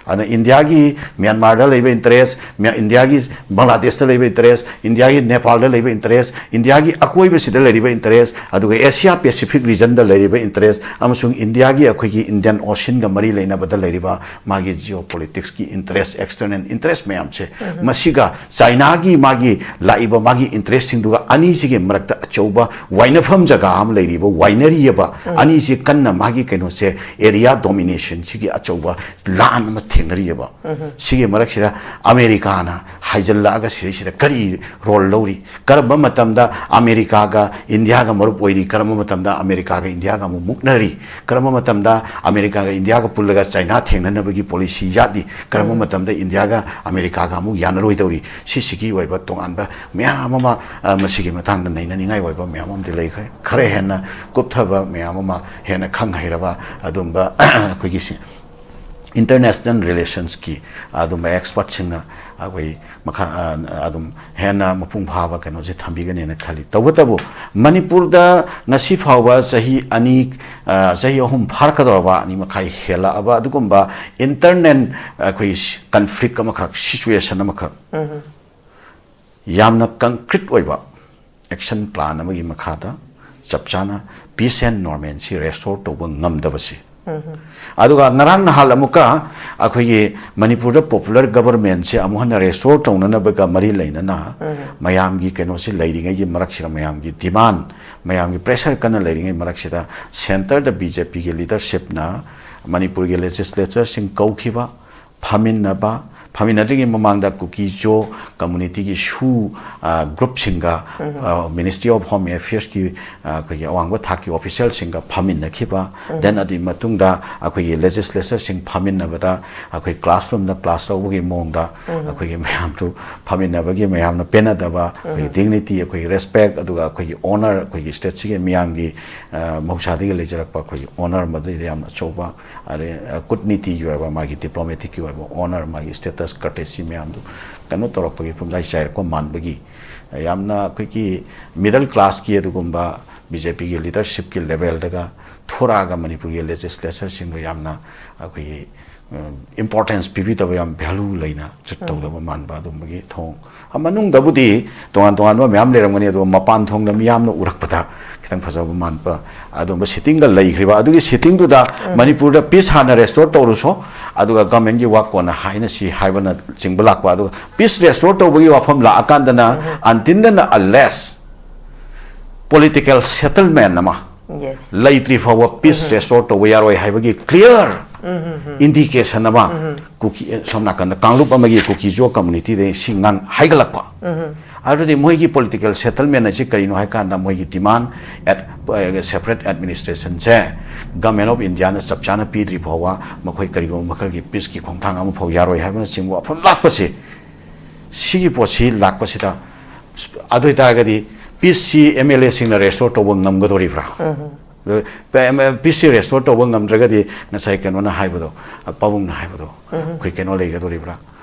ꯑꯗꯨꯅ ꯏꯟꯗꯤꯌꯥꯒꯤ ꯃ꯭ꯌꯥꯟꯃꯥꯔꯗ ꯂꯩꯕ ꯏꯟꯇꯔꯦꯁ, ꯃ꯭ꯌꯥ- ꯏꯟꯗꯤꯌꯥꯒꯤ ꯕꯪꯒ꯭ꯂꯥꯗꯦꯁꯇ ꯂꯩꯕ ꯏꯟꯇꯔꯦꯁ, ꯏꯟꯗꯤꯌꯥꯒꯤ ꯅꯦꯄꯥꯜꯗ ꯂꯩꯕ ꯏꯟꯇꯔꯦꯁ, ꯏꯟꯗꯤꯌꯥꯒꯤ ꯑꯀꯣꯏꯕꯁꯤꯗ ꯂꯩꯔꯤꯕ ꯏꯟꯇꯔꯦꯁ, ꯑꯗꯨꯒ ꯑꯦꯁꯤꯌꯥ ꯄꯦꯁꯤꯐꯤꯛ ꯔꯤꯖꯟꯗ ꯂꯩꯔꯤꯕ ꯏꯟꯇꯔꯦꯁ, ꯑꯃꯁꯨꯡ ꯏꯟꯗꯤꯌꯥꯒꯤ ꯑꯩꯈꯣꯏꯒꯤ ꯏꯟꯗꯤꯌꯟ ꯑꯣꯁꯤꯟꯒ ꯃꯔꯤ ꯂꯩꯅꯕꯗ ꯂꯩꯔꯤꯕ ꯃꯥꯒꯤ ꯖꯤꯑꯣ ꯄꯣꯂꯤꯇꯤꯛꯁꯀꯤ ꯏꯟꯇꯔꯦꯁ, ꯑꯦꯛꯁꯇꯔꯅꯦꯜ ꯏꯟꯇꯔꯦꯁ ꯃꯌꯥꯝꯁꯦ, ꯃꯁꯤꯒ ꯆꯥꯏꯅꯥꯒꯤ ꯃꯥꯒꯤ ꯂꯥꯛꯏꯕ ꯃꯥꯒꯤ ꯏꯟꯇꯔꯦꯁꯁꯤꯡꯗꯨꯒ ꯑꯅꯤꯁꯤꯒꯤ ꯃꯔꯛꯇ ꯑꯆꯧꯕ ꯋꯥꯏꯅꯐꯝ ꯖꯒꯥ ꯑꯃ ꯂꯩꯔꯤꯕ, ꯋꯥꯏꯅꯔꯤꯑꯕ꯫ ꯑꯅꯤꯁꯤ ꯀꯟꯅ ꯃꯥꯒꯤ ꯀꯩꯅꯣꯁꯦ, ꯑꯦꯔꯤꯌꯥ ꯗꯣꯃꯤꯅꯦꯁꯟꯁꯤꯒꯤ ꯑꯆꯧꯕ ꯂꯥꯟ ꯑꯃ ꯊꯦꯡꯅꯔꯤꯑꯕ꯫ ꯁꯤꯒꯤ ꯃꯔꯛꯁꯤꯗ ꯑꯃꯦꯔꯤꯀꯥꯅ ꯍꯥꯏꯖꯤꯜꯂꯛꯑꯒ ꯁꯤꯗꯩꯁꯤꯗ ꯀꯔꯤ ꯔꯣꯜ ꯂꯧꯔꯤ? ꯀꯔꯝꯕ ꯃꯇꯝꯗ ꯑꯃꯦꯔꯤꯀꯥꯒ ꯏꯟꯗꯤꯌꯥꯒ ꯃꯔꯨꯞ ꯑꯣꯏꯔꯤ? ꯀꯔꯝꯕ ꯃꯇꯝꯗ ꯑꯃꯦꯔꯤꯀꯥꯒ ꯏꯟꯗꯤꯌꯥꯒ ꯑꯃꯨꯛ ꯃꯨꯛꯅꯔꯤ? ꯀꯔꯝꯕ ꯃꯇꯝꯗ ꯑꯃꯦꯔꯤꯀꯥꯒ ꯏꯟꯗꯤꯌꯥꯒ ꯄꯨꯜꯂꯒ ꯆꯥꯏꯅꯥ ꯊꯦꯡꯅꯅꯕꯒꯤ ꯄꯣꯂꯤꯁꯤ ꯌꯥꯠꯂꯤ? ꯀꯔꯝꯕ ꯃꯇꯝꯗ ꯏꯟꯗꯤꯌꯥꯒ ꯑꯃꯦꯔꯤꯀꯥꯒ ꯑꯃꯨꯛ ꯌꯥꯅꯔꯣꯏꯗꯧꯔꯤ? ꯁꯤꯁꯤꯒꯤ ꯑꯣꯏꯕ ꯇꯣꯉꯥꯟꯕ ꯃꯌꯥꯝ ꯑꯃ, ꯑ, ꯃꯁꯤꯒꯤ ꯃꯇꯥꯡꯗ ꯅꯩꯅꯅꯤꯡꯉꯥꯏ ꯑꯣꯏꯕ ꯃꯌꯥꯝ ꯑꯃꯗꯤ ꯂꯩꯈ꯭ꯔꯦ꯫ ꯈꯔ ꯍꯦꯟꯅ ꯀꯨꯞꯊꯕ ꯃꯌꯥꯝ ꯑꯃ, ꯍꯦꯟꯅ ꯈꯪ ꯍꯩꯔꯕ ꯑꯗꯨꯝꯕ ꯑꯩꯈꯣꯏꯒꯤ ꯁꯤ- ꯏꯟꯇꯔꯅꯦꯁꯅꯦꯜ ꯔꯤꯂꯦꯁꯟꯁꯀꯤ ꯑꯗꯨꯝꯕ ꯑꯦꯛꯁꯄꯔꯠꯁꯤꯡꯅ ꯑꯩꯈꯣꯏ ꯃꯈꯥ, ꯑ, ꯑꯗꯨꯝ ꯍꯦꯟꯅ ꯃꯄꯨꯡ ꯐꯥꯕ ꯀꯩꯅꯣꯁꯦ ꯊꯝꯕꯤꯒꯅꯦꯅ ꯈꯜꯂꯤ꯫ ꯇꯧꯕꯇꯕꯨ ꯃꯅꯤꯄꯨꯔꯗ ꯉꯁꯤ ꯐꯥꯎꯕ ꯆꯍꯤ ꯑꯅꯤ, ꯑ, ꯆꯍꯤ ꯑꯍꯨꯝ ꯐꯥꯔꯛꯀꯗꯧꯔꯕ, ꯑꯅꯤ ꯃꯈꯥꯏ ꯍꯦꯜꯂꯛꯑꯕ ꯑꯗꯨꯒꯨꯝꯕ ꯏꯟꯇꯔꯅꯦꯜ ꯑꯩꯈꯣꯏ ꯀꯟꯐ꯭ꯂꯤꯛ ꯑꯃꯈꯛ, ꯁꯤꯆꯨꯋꯦꯁꯟ ꯑꯃꯈꯛ, ꯌꯥꯝꯅ ꯀꯪꯀ꯭ꯔꯤꯠ ꯑꯣꯏꯕ ꯑꯦꯛꯁꯟ ꯄ꯭ꯂꯥꯟ ꯑꯃꯒꯤ ꯃꯈꯥꯗ ꯆꯞ ꯆꯥꯅ peace and normalcy restore ꯇꯧꯕ ꯉꯝꯗꯕꯁꯤ꯫ ꯑꯗꯨꯒ ꯉꯔꯥꯡ ꯅꯍꯥꯟ ꯑꯃꯨꯛꯀ ꯑꯩꯈꯣꯏꯒꯤ ꯃꯅꯤꯄꯨꯔꯗ popular governmentꯁꯦ ꯑꯃꯨꯛ ꯍꯟꯅ restore ꯇꯧꯅꯅꯕꯒ ꯃꯔꯤ ꯂꯩꯅꯅ ꯃꯌꯥꯝꯒꯤ ꯀꯩꯅꯣꯁꯤ ꯂꯩꯔꯤꯉꯩꯒꯤ ꯃꯔꯛꯁꯤꯗ, ꯃꯌꯥꯝꯒꯤ demand, ꯃꯌꯥꯝꯒꯤ pressure ꯀꯟꯅ ꯂꯩꯔꯤꯉꯩ ꯃꯔꯛꯁꯤꯗ centreꯗ BJPꯒꯤ leadershipꯅ ꯃꯅꯤꯄꯨꯔꯒꯤ legislatureꯁꯤꯡ ꯀꯧꯈꯤꯕ, ꯐꯝꯃꯤꯟꯅꯕ, ꯐꯝꯃꯤꯟꯅꯗ꯭ꯔꯤꯉꯩ ꯃꯃꯥꯡꯗ ꯀꯨꯀꯤ ꯖꯣ communityꯒꯤ ꯁꯨ, ꯑ, groupꯁꯤꯡꯒ, ꯑ, Ministry of Home Affairsꯀꯤ, ꯑ, ꯑꯩꯈꯣꯏꯒꯤ ꯑꯋꯥꯡꯕ ꯊꯥꯛꯀꯤ officialꯁꯤꯡꯒ ꯐꯝꯃꯤꯟꯅꯈꯤꯕ, then ꯑꯗꯨꯒꯤ ꯃꯇꯨꯡꯗ ꯑꯩꯈꯣꯏꯒꯤ legislatureꯁꯤꯡ ꯐꯝꯃꯤꯟꯅꯕꯗ ꯑꯩꯈꯣꯏ classroomꯗ class ꯂꯧꯕꯒꯤ ꯃꯑꯣꯡꯗ ꯑꯩꯈꯣꯏꯒꯤ ꯃꯌꯥꯝꯗꯨ ꯐꯝꯃꯤꯟꯅꯕꯒꯤ ꯃꯌꯥꯝꯅ ꯄꯦꯟꯅꯗꯕ, ꯑꯩꯈꯣꯏꯒꯤ dignity, ꯑꯩꯈꯣꯏꯒꯤ respect, ꯑꯗꯨꯒ ꯑꯩꯈꯣꯏꯒꯤ honour, ꯑꯩꯈꯣꯏꯒꯤ stateꯁꯤꯒꯤ ꯃꯤꯌꯥꯝꯒꯤ, ꯑ, ꯃꯍꯧꯁꯥꯗꯒꯤ ꯂꯩꯖꯔꯛꯄ ꯑꯩꯈꯣꯏꯒꯤ honour ꯃꯗꯨꯗ ꯌꯥꯝꯅ ꯑꯆꯧꯕ, ꯑꯗꯩ, ꯑ, ꯀꯨꯠꯅꯤꯇꯤꯒꯤ ꯑꯣꯏꯕ, ꯃꯥꯒꯤ diplomaticꯀꯤ ꯑꯣꯏꯕ honour, ꯃꯥꯒꯤ status, courtesy ꯃꯌꯥꯝꯗꯨ ꯀꯩꯅꯣ ꯇꯧꯔꯛꯄꯒꯤ ꯐꯨꯝꯖꯥꯏ ꯆꯥꯏꯔꯛꯄ ꯃꯥꯟꯕꯒꯤ, ꯌꯥꯝꯅ ꯑꯩꯈꯣꯏꯒꯤ middle classꯀꯤ ꯑꯗꯨꯒꯨꯝꯕ BJPꯒꯤ leadershipꯀꯤ levelꯗꯒ ꯊꯣꯔꯛꯑꯒ ꯃꯅꯤꯄꯨꯔꯒꯤ legislatureꯁꯤꯡꯗꯣ ꯌꯥꯝꯅ ꯑꯩꯈꯣꯏꯒꯤ, ꯎꯝ, importance ꯄꯤꯕꯤꯗꯕ, ꯌꯥꯝ value ꯂꯩꯅ treat ꯇꯧꯗꯕ ꯃꯥꯟꯕ ꯑꯗꯨꯝꯕꯒꯤ ꯊꯣꯡ꯫ ꯑ, ꯃꯅꯨꯡꯗꯕꯨꯗꯤ ꯇꯣꯉꯥꯟ ꯇꯣꯉꯥꯟꯕ ꯃꯌꯥꯝ ꯂꯩꯔꯝꯒꯅꯤ, ꯑꯗꯨꯒ ꯃꯄꯥꯟ ꯊꯣꯡꯗ ꯃꯤꯌꯥꯝꯅ ꯎꯔꯛꯄꯗ ꯈꯤꯇꯪ ꯐꯖꯕ ꯃꯥꯟꯕ ꯑꯗꯨꯝꯕ sittingꯒ ꯂꯩꯈ꯭ꯔꯤꯕ꯫ ꯑꯗꯨꯒꯤ sittingꯗꯨꯗ ꯃꯅꯤꯄꯨꯔꯗ peace ꯍꯥꯟꯅ restore ꯇꯧꯔꯨꯁꯣ, ꯑꯗꯨꯒ governmentꯀꯤ ꯋꯥ ꯀꯣꯟꯅ ꯍꯥꯏꯅꯁꯤ ꯍꯥꯏꯕꯅꯆꯤꯡꯕ ꯂꯥꯛꯄ꯫ ꯑꯗꯨꯒ peace restore ꯇꯧꯕꯒꯤ ꯋꯥꯐꯝ ꯂꯥꯛꯑꯀꯥꯟꯗꯅ until and unless political settlement ꯑꯃ Yes. ꯂꯩꯇ꯭ꯔꯤ ꯐꯥꯎꯕ peace restore ꯇꯧꯕ ꯌꯥꯔꯣꯏ ꯍꯥꯏꯕꯒꯤ clear indication ꯑꯃ ꯀꯨꯀꯤ, ꯁꯣꯝ ꯅꯥꯀꯟꯗ ꯀꯥꯡꯂꯨꯞ ꯑꯃꯒꯤ ꯀꯨꯀꯤ ꯖꯣ communityꯗ ꯁꯤ ꯉꯥꯡ ꯍꯥꯏꯒꯠꯂꯛꯄ꯫ ꯑꯗꯨꯗꯤ ꯃꯣꯏꯒꯤ political settlement ꯑꯁꯤ ꯀꯔꯤꯅꯣ ꯍꯥꯏ ꯀꯥꯟꯗ, ꯃꯣꯏꯒꯤ demand at, separate administrationꯁꯦ Government of Indiaꯅ ꯆꯞ ꯆꯥꯅ ꯄꯤꯗ꯭ꯔꯤ ꯐꯥꯎꯕ ꯃꯈꯣꯏ ꯀꯔꯤꯒꯨꯝꯕ ꯃꯈꯜꯒꯤ peaceꯀꯤ ꯈꯣꯡꯊꯥꯡ ꯑꯃ ꯐꯥꯎ ꯌꯥꯔꯣꯏ ꯍꯥꯏꯕꯅꯆꯤꯡꯕ ꯋꯥꯐꯝ ꯂꯥꯛꯄꯁꯦ, ꯁꯤꯒꯤ ꯄꯣꯠꯁꯤ ꯂꯥꯛꯄꯁꯤꯗ, ꯑꯗꯨ ꯑꯣꯏꯇꯥꯔꯒꯗꯤ peaceꯁꯤ MLAꯁꯤꯡꯅ restore ꯇꯧꯕ ꯉꯝꯒꯗꯧꯔꯤꯕ꯭ꯔꯥ? ꯑꯗꯣ peaceꯁꯤ restore ꯇꯧꯕ ꯉꯝꯗ꯭ꯔꯒꯗꯤ, ꯉꯁꯥꯏ ꯀꯩꯅꯣꯅ ꯍꯥꯏꯕꯗꯣ, ꯑ, ꯄꯥꯕꯨꯡꯅ ꯍꯥꯏꯕꯗꯣ, ꯑꯩꯈꯣꯏ ꯀꯩꯅꯣ ꯂꯩꯒꯗꯧꯔꯤꯕ꯭ꯔꯥ?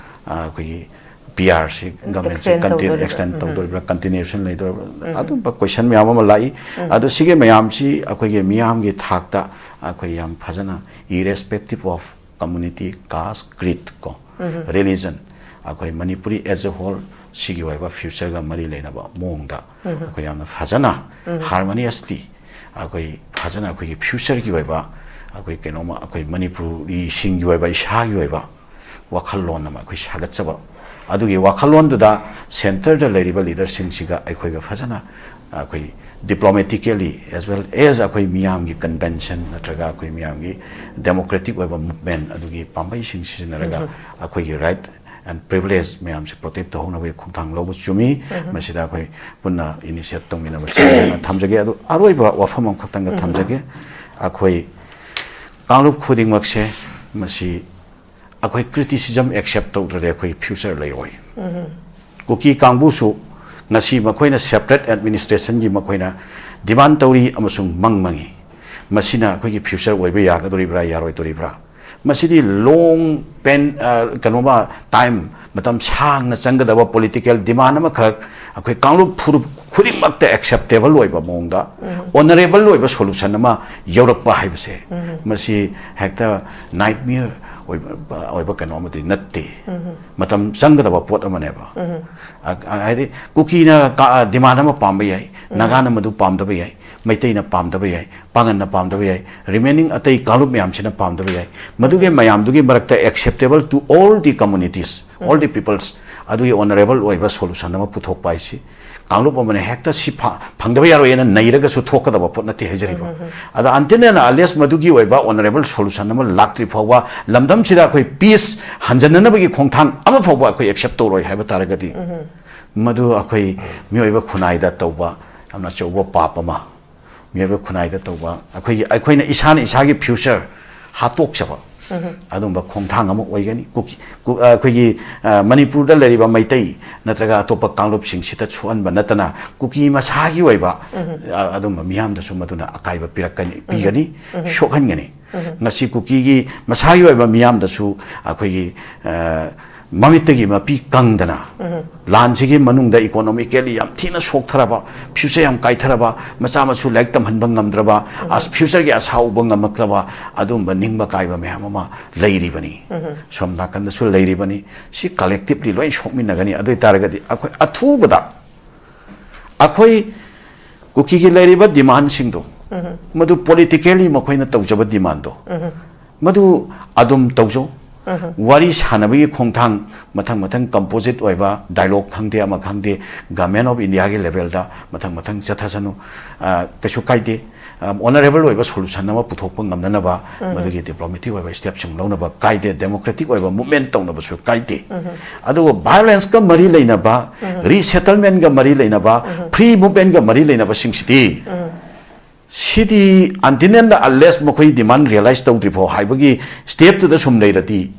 ꯑ, ꯑꯩꯈꯣꯏꯒꯤ PRꯁꯤ governmentꯁꯤ Extend continue, ꯇꯧꯗꯣꯔꯤꯕ꯭ꯔꯥ? Extend ꯇꯧꯗꯣꯔꯤꯕ꯭ꯔꯥ, continuation ꯂꯩꯗꯣꯔꯤꯕ꯭ꯔꯥ? ꯑꯗꯨꯝꯕ question ꯃꯌꯥꯝ ꯑꯃ ꯂꯥꯛꯏ꯫ ꯑꯗꯣ ꯁꯤꯒꯤ ꯃꯌꯥꯝꯁꯤ ꯑꯩꯈꯣꯏꯒꯤ ꯃꯤꯌꯥꯝꯒꯤ ꯊꯥꯛꯇ ꯑꯩꯈꯣꯏ ꯌꯥꯝ ꯐꯖꯅ, irrespective of community, caste, creed ꯀꯣ, religion, ꯑꯩꯈꯣꯏ ꯃꯅꯤꯄꯨꯔꯤ as a whole ꯁꯤꯒꯤ ꯑꯣꯏꯕ future ꯒ ꯃꯔꯤ ꯂꯩꯅꯕ ꯃꯑꯣꯡꯗ ꯑꯩꯈꯣꯏ ꯌꯥꯝꯅ ꯐꯖꯅ harmoniously ꯑꯩꯈꯣꯏ ꯐꯖꯅ ꯑꯩꯈꯣꯏꯒꯤ future ꯒꯤ ꯑꯣꯏꯕ ꯑꯩꯈꯣꯏ ꯀꯩꯅꯣꯝꯃ ꯑꯩꯈꯣꯏ ꯃꯅꯤꯄꯨꯔꯤꯁꯤꯡꯒꯤ ꯑꯣꯏꯕ ꯏꯁꯥꯒꯤ ꯑꯣꯏꯕ ꯋꯥꯈꯜꯂꯣꯟ ꯑꯃ ꯑꯩꯈꯣꯏ ꯁꯥꯒꯠꯆꯕ, ꯑꯗꯨꯒꯤ ꯋꯥꯈꯜꯂꯣꯟꯗꯨꯗ centre ꯗ ꯂꯩꯔꯤꯕ leader ꯁꯤꯡꯁꯤꯒ ꯑꯩꯈꯣꯏꯒ ꯐꯖꯅ ꯑꯩꯈꯣꯏ diplomatically as well as ꯑꯩꯈꯣꯏ ꯃꯤꯌꯥꯝꯒꯤ convention ꯅꯠꯇ꯭ꯔꯒ ꯑꯩꯈꯣꯏ ꯃꯤꯌꯥꯝꯒꯤ democratic ꯑꯣꯏꯕ movement ꯑꯗꯨꯒꯤ ꯄꯥꯝꯕꯩꯁꯤꯡ ꯁꯤꯖꯤꯟꯅꯔꯒ ꯑꯩꯈꯣꯏꯒꯤ right and privilege ꯃꯌꯥꯝꯁꯦ protect ꯇꯧꯍꯧꯅꯕꯒꯤ ꯈꯣꯡꯊꯥꯡ ꯂꯧꯕ ꯆꯨꯝꯃꯤ꯫ ꯃꯁꯤꯗ ꯑꯩꯈꯣꯏ ꯄꯨꯟꯅ initiate ꯇꯧꯃꯤꯟꯅꯕ ꯆꯨꯝꯃꯤ ꯍꯥꯏꯅ ꯊꯝꯖꯒꯦ꯫ ꯑꯗꯨ ꯑꯔꯣꯏꯕ ꯋꯥꯐꯝ ꯑꯃꯈꯛꯇꯪꯒ ꯊꯝꯖꯒꯦ꯫ ꯑꯩꯈꯣꯏ ꯀꯥꯡꯂꯨꯞ ꯈꯨꯗꯤꯡꯃꯛꯁꯦ ꯃꯁꯤ ꯑꯩꯈꯣꯏ criticism accept ꯇꯧꯗ꯭ꯔꯗꯤ ꯑꯩꯈꯣꯏ future ꯂꯩꯔꯣꯏ꯫ ꯀꯨꯀꯤ ꯀꯥꯡꯕꯨꯁꯨ ꯉꯁꯤ ꯃꯈꯣꯏꯅ separate administration ꯒꯤ ꯃꯈꯣꯏꯅ demand ꯇꯧꯔꯤ ꯑꯃꯁꯨꯡ ꯃꯪ ꯃꯪꯉꯤ꯫ ꯃꯁꯤꯅ ꯑꯩꯈꯣꯏꯒꯤ future ꯑꯣꯏꯕ ꯌꯥꯒꯗꯧꯔꯤꯕ꯭ꯔꯥ, ꯌꯥꯔꯣꯏꯗꯧꯔꯤꯕ꯭ꯔꯥ? ꯃꯁꯤꯗꯤ long pen-, ꯑ, ꯀꯩꯅꯣꯃ time, ꯃꯇꯝ ꯁꯥꯡꯅ ꯆꯪꯒꯗꯕ political demand ꯑꯃꯈꯛ ꯑꯩꯈꯣꯏ ꯀꯥꯡꯂꯨꯞ ꯐꯨꯔꯨꯞ ꯈꯨꯗꯤꯡꯃꯛꯇ acceptable ꯑꯣꯏꯕ ꯃꯑꯣꯡꯗ honourable ꯑꯣꯏꯕ solution ꯑꯃ ꯌꯧꯔꯛꯄ ꯍꯥꯏꯕꯁꯦ, ꯃꯁꯤ ꯍꯦꯛꯇ nightmare ꯑꯣꯏꯕ, ꯑꯣꯏꯕ ꯀꯩꯅꯣ ꯑꯃꯗꯤ ꯅꯠꯇꯦ꯫ ꯃꯇꯝ ꯆꯪꯒꯗꯕ ꯄꯣꯠ ꯑꯃꯅꯦꯕ꯫ ꯑ, ꯑ, ꯍꯥꯏꯗꯤ ꯀꯨꯀꯤꯅ ꯀ-, demand ꯑꯃ ꯄꯥꯝꯕ ꯌꯥꯏ, ꯅꯥꯒꯥꯅ ꯃꯗꯨ ꯄꯥꯝꯗꯕ ꯌꯥꯏ, ꯃꯩꯇꯩꯅ ꯄꯥꯝꯗꯕ ꯌꯥꯏ, ꯄꯥꯉꯟꯅ ꯄꯥꯝꯗꯕ ꯌꯥꯏ, remaining ꯑꯇꯩ ꯀꯥꯡꯂꯨꯞ ꯃꯌꯥꯝꯁꯤꯅ ꯄꯥꯝꯗꯕ ꯌꯥꯏ꯫ ꯃꯗꯨꯒꯤ ꯃꯌꯥꯝꯗꯨꯒꯤ ꯃꯔꯛꯇ acceptable to all the communities, all the peoples, ꯑꯗꯨꯒꯤ honourable ꯑꯣꯏꯕ solution ꯑꯃ ꯄꯨꯊꯣꯛꯄ ꯍꯥꯏꯁꯤ ꯀꯥꯡꯂꯨꯞ ꯑꯃꯅ ꯍꯦꯛꯇ ꯁꯤ ꯐ-, ꯐꯪꯗꯕ ꯌꯥꯔꯣꯏꯅ ꯅꯩꯔꯒꯁꯨ ꯊꯣꯛꯀꯗꯕ ꯄꯣꯠ ꯅꯠꯇꯦ ꯍꯥꯏꯖꯔꯤꯕ꯫ ꯑꯗ until and unless ꯃꯗꯨꯒꯤ ꯑꯣꯏꯕ honourable solution ꯑꯃ ꯂꯥꯛꯇ꯭ꯔꯤ ꯐꯥꯎꯕ ꯂꯝꯗꯝꯁꯤꯗ ꯑꯩꯈꯣꯏ peace ꯍꯟꯖꯟꯅꯅꯕꯒꯤ ꯈꯣꯡꯊꯥꯡ ꯑꯃ ꯐꯥꯎꯕ ꯑꯩꯈꯣꯏ accept ꯇꯧꯔꯣꯏ ꯍꯥꯏꯕ ꯇꯥꯔꯒꯗꯤ, ꯃꯗꯨ ꯑꯩꯈꯣꯏ ꯃꯤꯑꯣꯏꯕ ꯈꯨꯟꯅꯥꯏꯗ ꯇꯧꯕ ꯌꯥꯝꯅ ꯑꯆꯧꯕ ꯄꯥꯞ ꯑꯃ, ꯃꯤꯑꯣꯏꯕ ꯈꯨꯟꯅꯥꯏꯗ ꯇꯧꯕ, ꯑꯩꯈꯣꯏꯒꯤ, ꯑꯩꯈꯣꯏꯅ ꯏꯁꯥꯅ ꯏꯁꯥꯒꯤ future ꯍꯥꯠꯇꯣꯛꯆꯕ ꯑꯗꯨꯝꯕ ꯈꯣꯡꯊꯥꯡ ꯑꯃ ꯑꯣꯏꯒꯅꯤ꯫ ꯀꯨꯀꯤ-, ꯀꯨ-, ꯑ, ꯑꯩꯈꯣꯏꯒꯤ, ꯑ, ꯃꯅꯤꯄꯨꯔꯗ ꯂꯩꯔꯤꯕ ꯃꯩꯇꯩ ꯅꯠꯇ꯭ꯔꯒ ꯑꯇꯣꯞꯄ ꯀꯥꯡꯂꯨꯞꯁꯤꯡꯁꯤꯗ ꯁꯣꯛꯍꯟꯕ ꯅꯠꯇꯅ ꯀꯨꯀꯤ ꯃꯁꯥꯒꯤ ꯑꯣꯏꯕ, ꯑ, ꯑꯗꯨꯝꯕ ꯃꯤꯌꯥꯝꯗꯁꯨ ꯃꯗꯨꯅ ꯑꯀꯥꯏꯕ ꯄꯤꯔꯛꯀꯅꯤ, ꯄꯤꯒꯅꯤ, ꯁꯣꯛꯍꯟꯒꯅꯤ꯫ ꯉꯁꯤ ꯀꯨꯀꯤꯒꯤ ꯃꯁꯥꯒꯤ ꯑꯣꯏꯕ ꯃꯤꯌꯥꯝꯗꯁꯨ ꯑꯩꯈꯣꯏꯒꯤ, ꯑ, ꯃꯃꯤꯠꯇꯒꯤ ꯃꯄꯤ ꯀꯪꯗꯅ, ꯂꯥꯟꯁꯤꯒꯤ ꯃꯅꯨꯡꯗ economically ꯌꯥꯝ ꯊꯤꯅ ꯁꯣꯛꯊꯔꯕ, future ꯌꯥꯝ ꯀꯥꯏꯊꯔꯕ, ꯃꯆꯥ ꯃꯁꯨ ꯂꯥꯏꯔꯤꯛ ꯇꯝꯍꯟꯕ ꯉꯝꯗ꯭ꯔꯕ, ꯑꯁ, future ꯒꯤ ꯑꯁꯥ ꯎꯕ ꯉꯝꯃꯛꯇꯕ, ꯑꯗꯨꯒꯨꯝꯕ ꯅꯤꯡꯕ ꯀꯥꯏꯕ ꯃꯌꯥꯝ ꯑꯃ ꯂꯩꯔꯤꯕꯅꯤ꯫ ꯁꯣꯝ ꯅꯥꯀꯟꯗꯁꯨ ꯂꯩꯔꯤꯕꯅꯤ꯫ ꯁꯤ collectively ꯂꯣꯏ ꯁꯣꯛꯃꯤꯟꯅꯒꯅꯤ꯫ ꯑꯗꯨ ꯑꯣꯏ ꯇꯥꯔꯒꯗꯤ ꯑꯩꯈꯣꯏ ꯑꯊꯨꯕꯗ ꯑꯩꯈꯣꯏ ꯀꯨꯀꯤꯒꯤ ꯂꯩꯔꯤꯕ demand ꯁꯤꯡꯗꯣ, ꯃꯗꯨ politically ꯃꯈꯣꯏꯅ ꯇꯧꯖꯕ demand ꯗꯣ, ꯃꯗꯨ ꯑꯗꯨꯝ ꯇꯧꯖꯧ꯫ ꯋꯥꯔꯤ ꯁꯥꯟꯅꯕꯒꯤ ꯈꯣꯡꯊꯥꯡ ꯃꯊꯪ ꯃꯊꯪ composite ꯑꯣꯏꯕ dialogue ꯈꯪꯗꯦ, ꯑꯃ ꯈꯪꯗꯦ, Government of India ꯒꯤ level ꯗ ꯃꯊꯪ ꯃꯊꯪ ꯆꯠꯊꯁꯅꯨ꯫ ꯑ, ꯀꯩꯁꯨ ꯀꯥꯏꯗꯦ꯫ ꯑ, honourable ꯑꯣꯏꯕ solution ꯑꯃ ꯄꯨꯊꯣꯛꯄ ꯉꯝꯅꯅꯕ ꯃꯗꯨꯒꯤ diplomatic ꯑꯣꯏꯕ step ꯁꯤꯡ ꯂꯧꯅꯕ ꯀꯥꯏꯗꯦ, democratic ꯑꯣꯏꯕ movement ꯇꯧꯅꯕꯁꯨ ꯀꯥꯏꯗꯦ꯫ ꯑꯗꯨꯒ violence ꯀ ꯃꯔꯤ ꯂꯩꯅꯕ, resettlement ꯀ ꯃꯔꯤ ꯂꯩꯅꯕ, free movement ꯀ ꯃꯔꯤ ꯂꯩꯅꯕꯁꯤꯡꯁꯤꯗꯤ, ꯁꯤꯗꯤ until and unless ꯃꯈꯣꯏ demand realize ꯇꯧꯗ꯭ꯔꯤ ꯐꯥꯎ ꯍꯥꯏꯕꯒꯤ step ꯇꯨꯗ ꯁꯨꯝ ꯂꯩꯔꯗꯤ,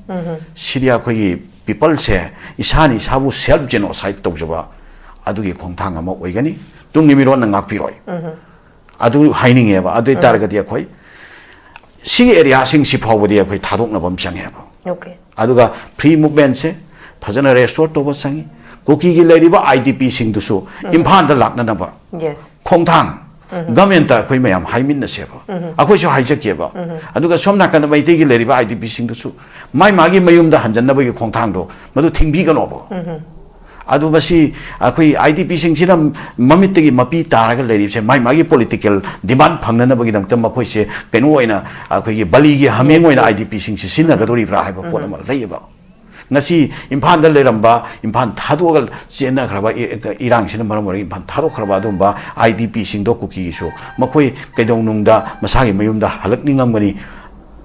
ꯁꯤꯗꯤ ꯑꯩꯈꯣꯏꯒꯤ people ꯁꯦ ꯏꯁꯥꯅ ꯏꯁꯥꯕꯨ self genocide ꯇꯧꯖꯕ ꯑꯗꯨꯒꯤ ꯈꯣꯡꯊꯥꯡ ꯑꯃ ꯑꯣꯏꯒꯅꯤ꯫ ꯇꯨꯡꯒꯤ ꯃꯤꯔꯣꯟꯅ ꯉꯥꯛꯄꯤꯔꯣꯏ꯫ ꯑꯗꯨ ꯍꯥꯏꯅꯤꯡꯉꯦꯕ꯫ ꯑꯗꯨ ꯑꯣꯏ ꯇꯥꯔꯒꯗꯤ ꯑꯩꯈꯣꯏ ꯁꯤꯒꯤ area ꯁꯤꯡꯁꯤ ꯐꯥꯎꯕꯗꯤ ꯑꯩꯈꯣꯏ ꯊꯥꯗꯣꯛꯅꯕ ꯑꯃ ꯆꯪꯉꯦꯕ꯫ Okay꯫ ꯑꯗꯨꯒ free movement ꯁꯦ ꯐꯖꯅ restore ꯇꯧꯕ ꯆꯪꯉꯤ꯫ ꯀꯨꯀꯤꯒꯤ ꯂꯩꯔꯤꯕ IDP ꯁꯤꯡꯗꯨꯁꯨ ꯏꯝꯐꯥꯜꯗ ꯂꯥꯛꯅꯅꯕ Yes꯫ ꯈꯣꯡꯊꯥꯡ government ꯇ ꯑꯩꯈꯣꯏ ꯃꯌꯥꯝ ꯍꯥꯏꯃꯤꯟꯅꯁꯦꯕ꯫ ꯑꯩꯈꯣꯏꯁꯨ ꯍꯥꯏꯖꯒꯦꯕ꯫ ꯑꯗꯨꯒ ꯁꯣꯝ ꯅꯥꯀꯟꯗ ꯃꯩꯇꯩꯒꯤ ꯂꯩꯔꯤꯕ IDP ꯁꯤꯡꯗꯨꯁꯨ ꯃꯥꯏ ꯃꯥꯒꯤ ꯃꯌꯨꯝꯗ ꯍꯟꯖꯟꯅꯕꯒꯤ ꯈꯣꯡꯊꯥꯡꯗꯣ ꯃꯗꯨ ꯊꯤꯡꯕꯤꯒꯅꯣꯕ꯫ ꯑꯗꯨ ꯃꯁꯤ ꯑꯩꯈꯣꯏ IDP ꯁꯤꯡꯁꯤꯅ ꯃꯃꯤꯠꯇꯒꯤ ꯃꯄꯤ ꯇꯥꯔꯒ ꯂꯩꯔꯤꯕꯁꯦ ꯃꯥꯏ ꯃꯥꯒꯤ political demand ꯐꯪꯅꯅꯕꯒꯤꯗꯃꯛꯇ ꯃꯈꯣꯏꯁꯦ ꯀꯩꯅꯣ ꯑꯣꯏꯅ, ꯑꯩꯈꯣꯏꯒꯤ ꯕꯂꯤꯒꯤ ꯍꯥꯃꯦꯡ Yes, ꯑꯣꯏꯅ yes꯫ IDP ꯁꯤꯡꯁꯤ ꯁꯤꯖꯤꯟꯅꯒꯗꯧꯔꯤꯕ꯭ꯔꯥ ꯍꯥꯏꯕ ꯄꯣꯠ ꯑꯃ ꯂꯩꯌꯦꯕ꯫ ꯉꯁꯤ ꯏꯝꯐꯥꯜꯗ ꯂꯩꯔꯝꯕ, ꯏꯝꯐꯥꯜ ꯊꯥꯗꯣꯛꯑꯒ ꯆꯦꯟꯅꯈ꯭ꯔꯕ, ꯏ-, ꯏꯔꯥꯡꯁꯤꯅ ꯃꯔꯝ ꯑꯣꯏꯔꯒ ꯏꯝꯐꯥꯜ ꯊꯥꯗꯣꯛꯈ꯭ꯔꯕ ꯑꯗꯨꯒꯨꯝꯕ IDP ꯁꯤꯡꯗꯣ ꯀꯨꯀꯤꯒꯤꯁꯨ ꯃꯈꯣꯏ ꯀꯩꯗꯧꯅꯨꯡꯗ ꯃꯁꯥꯒꯤ ꯃꯌꯨꯝꯗ ꯍꯜꯂꯛꯅꯤꯡꯉꯝꯒꯅꯤ꯫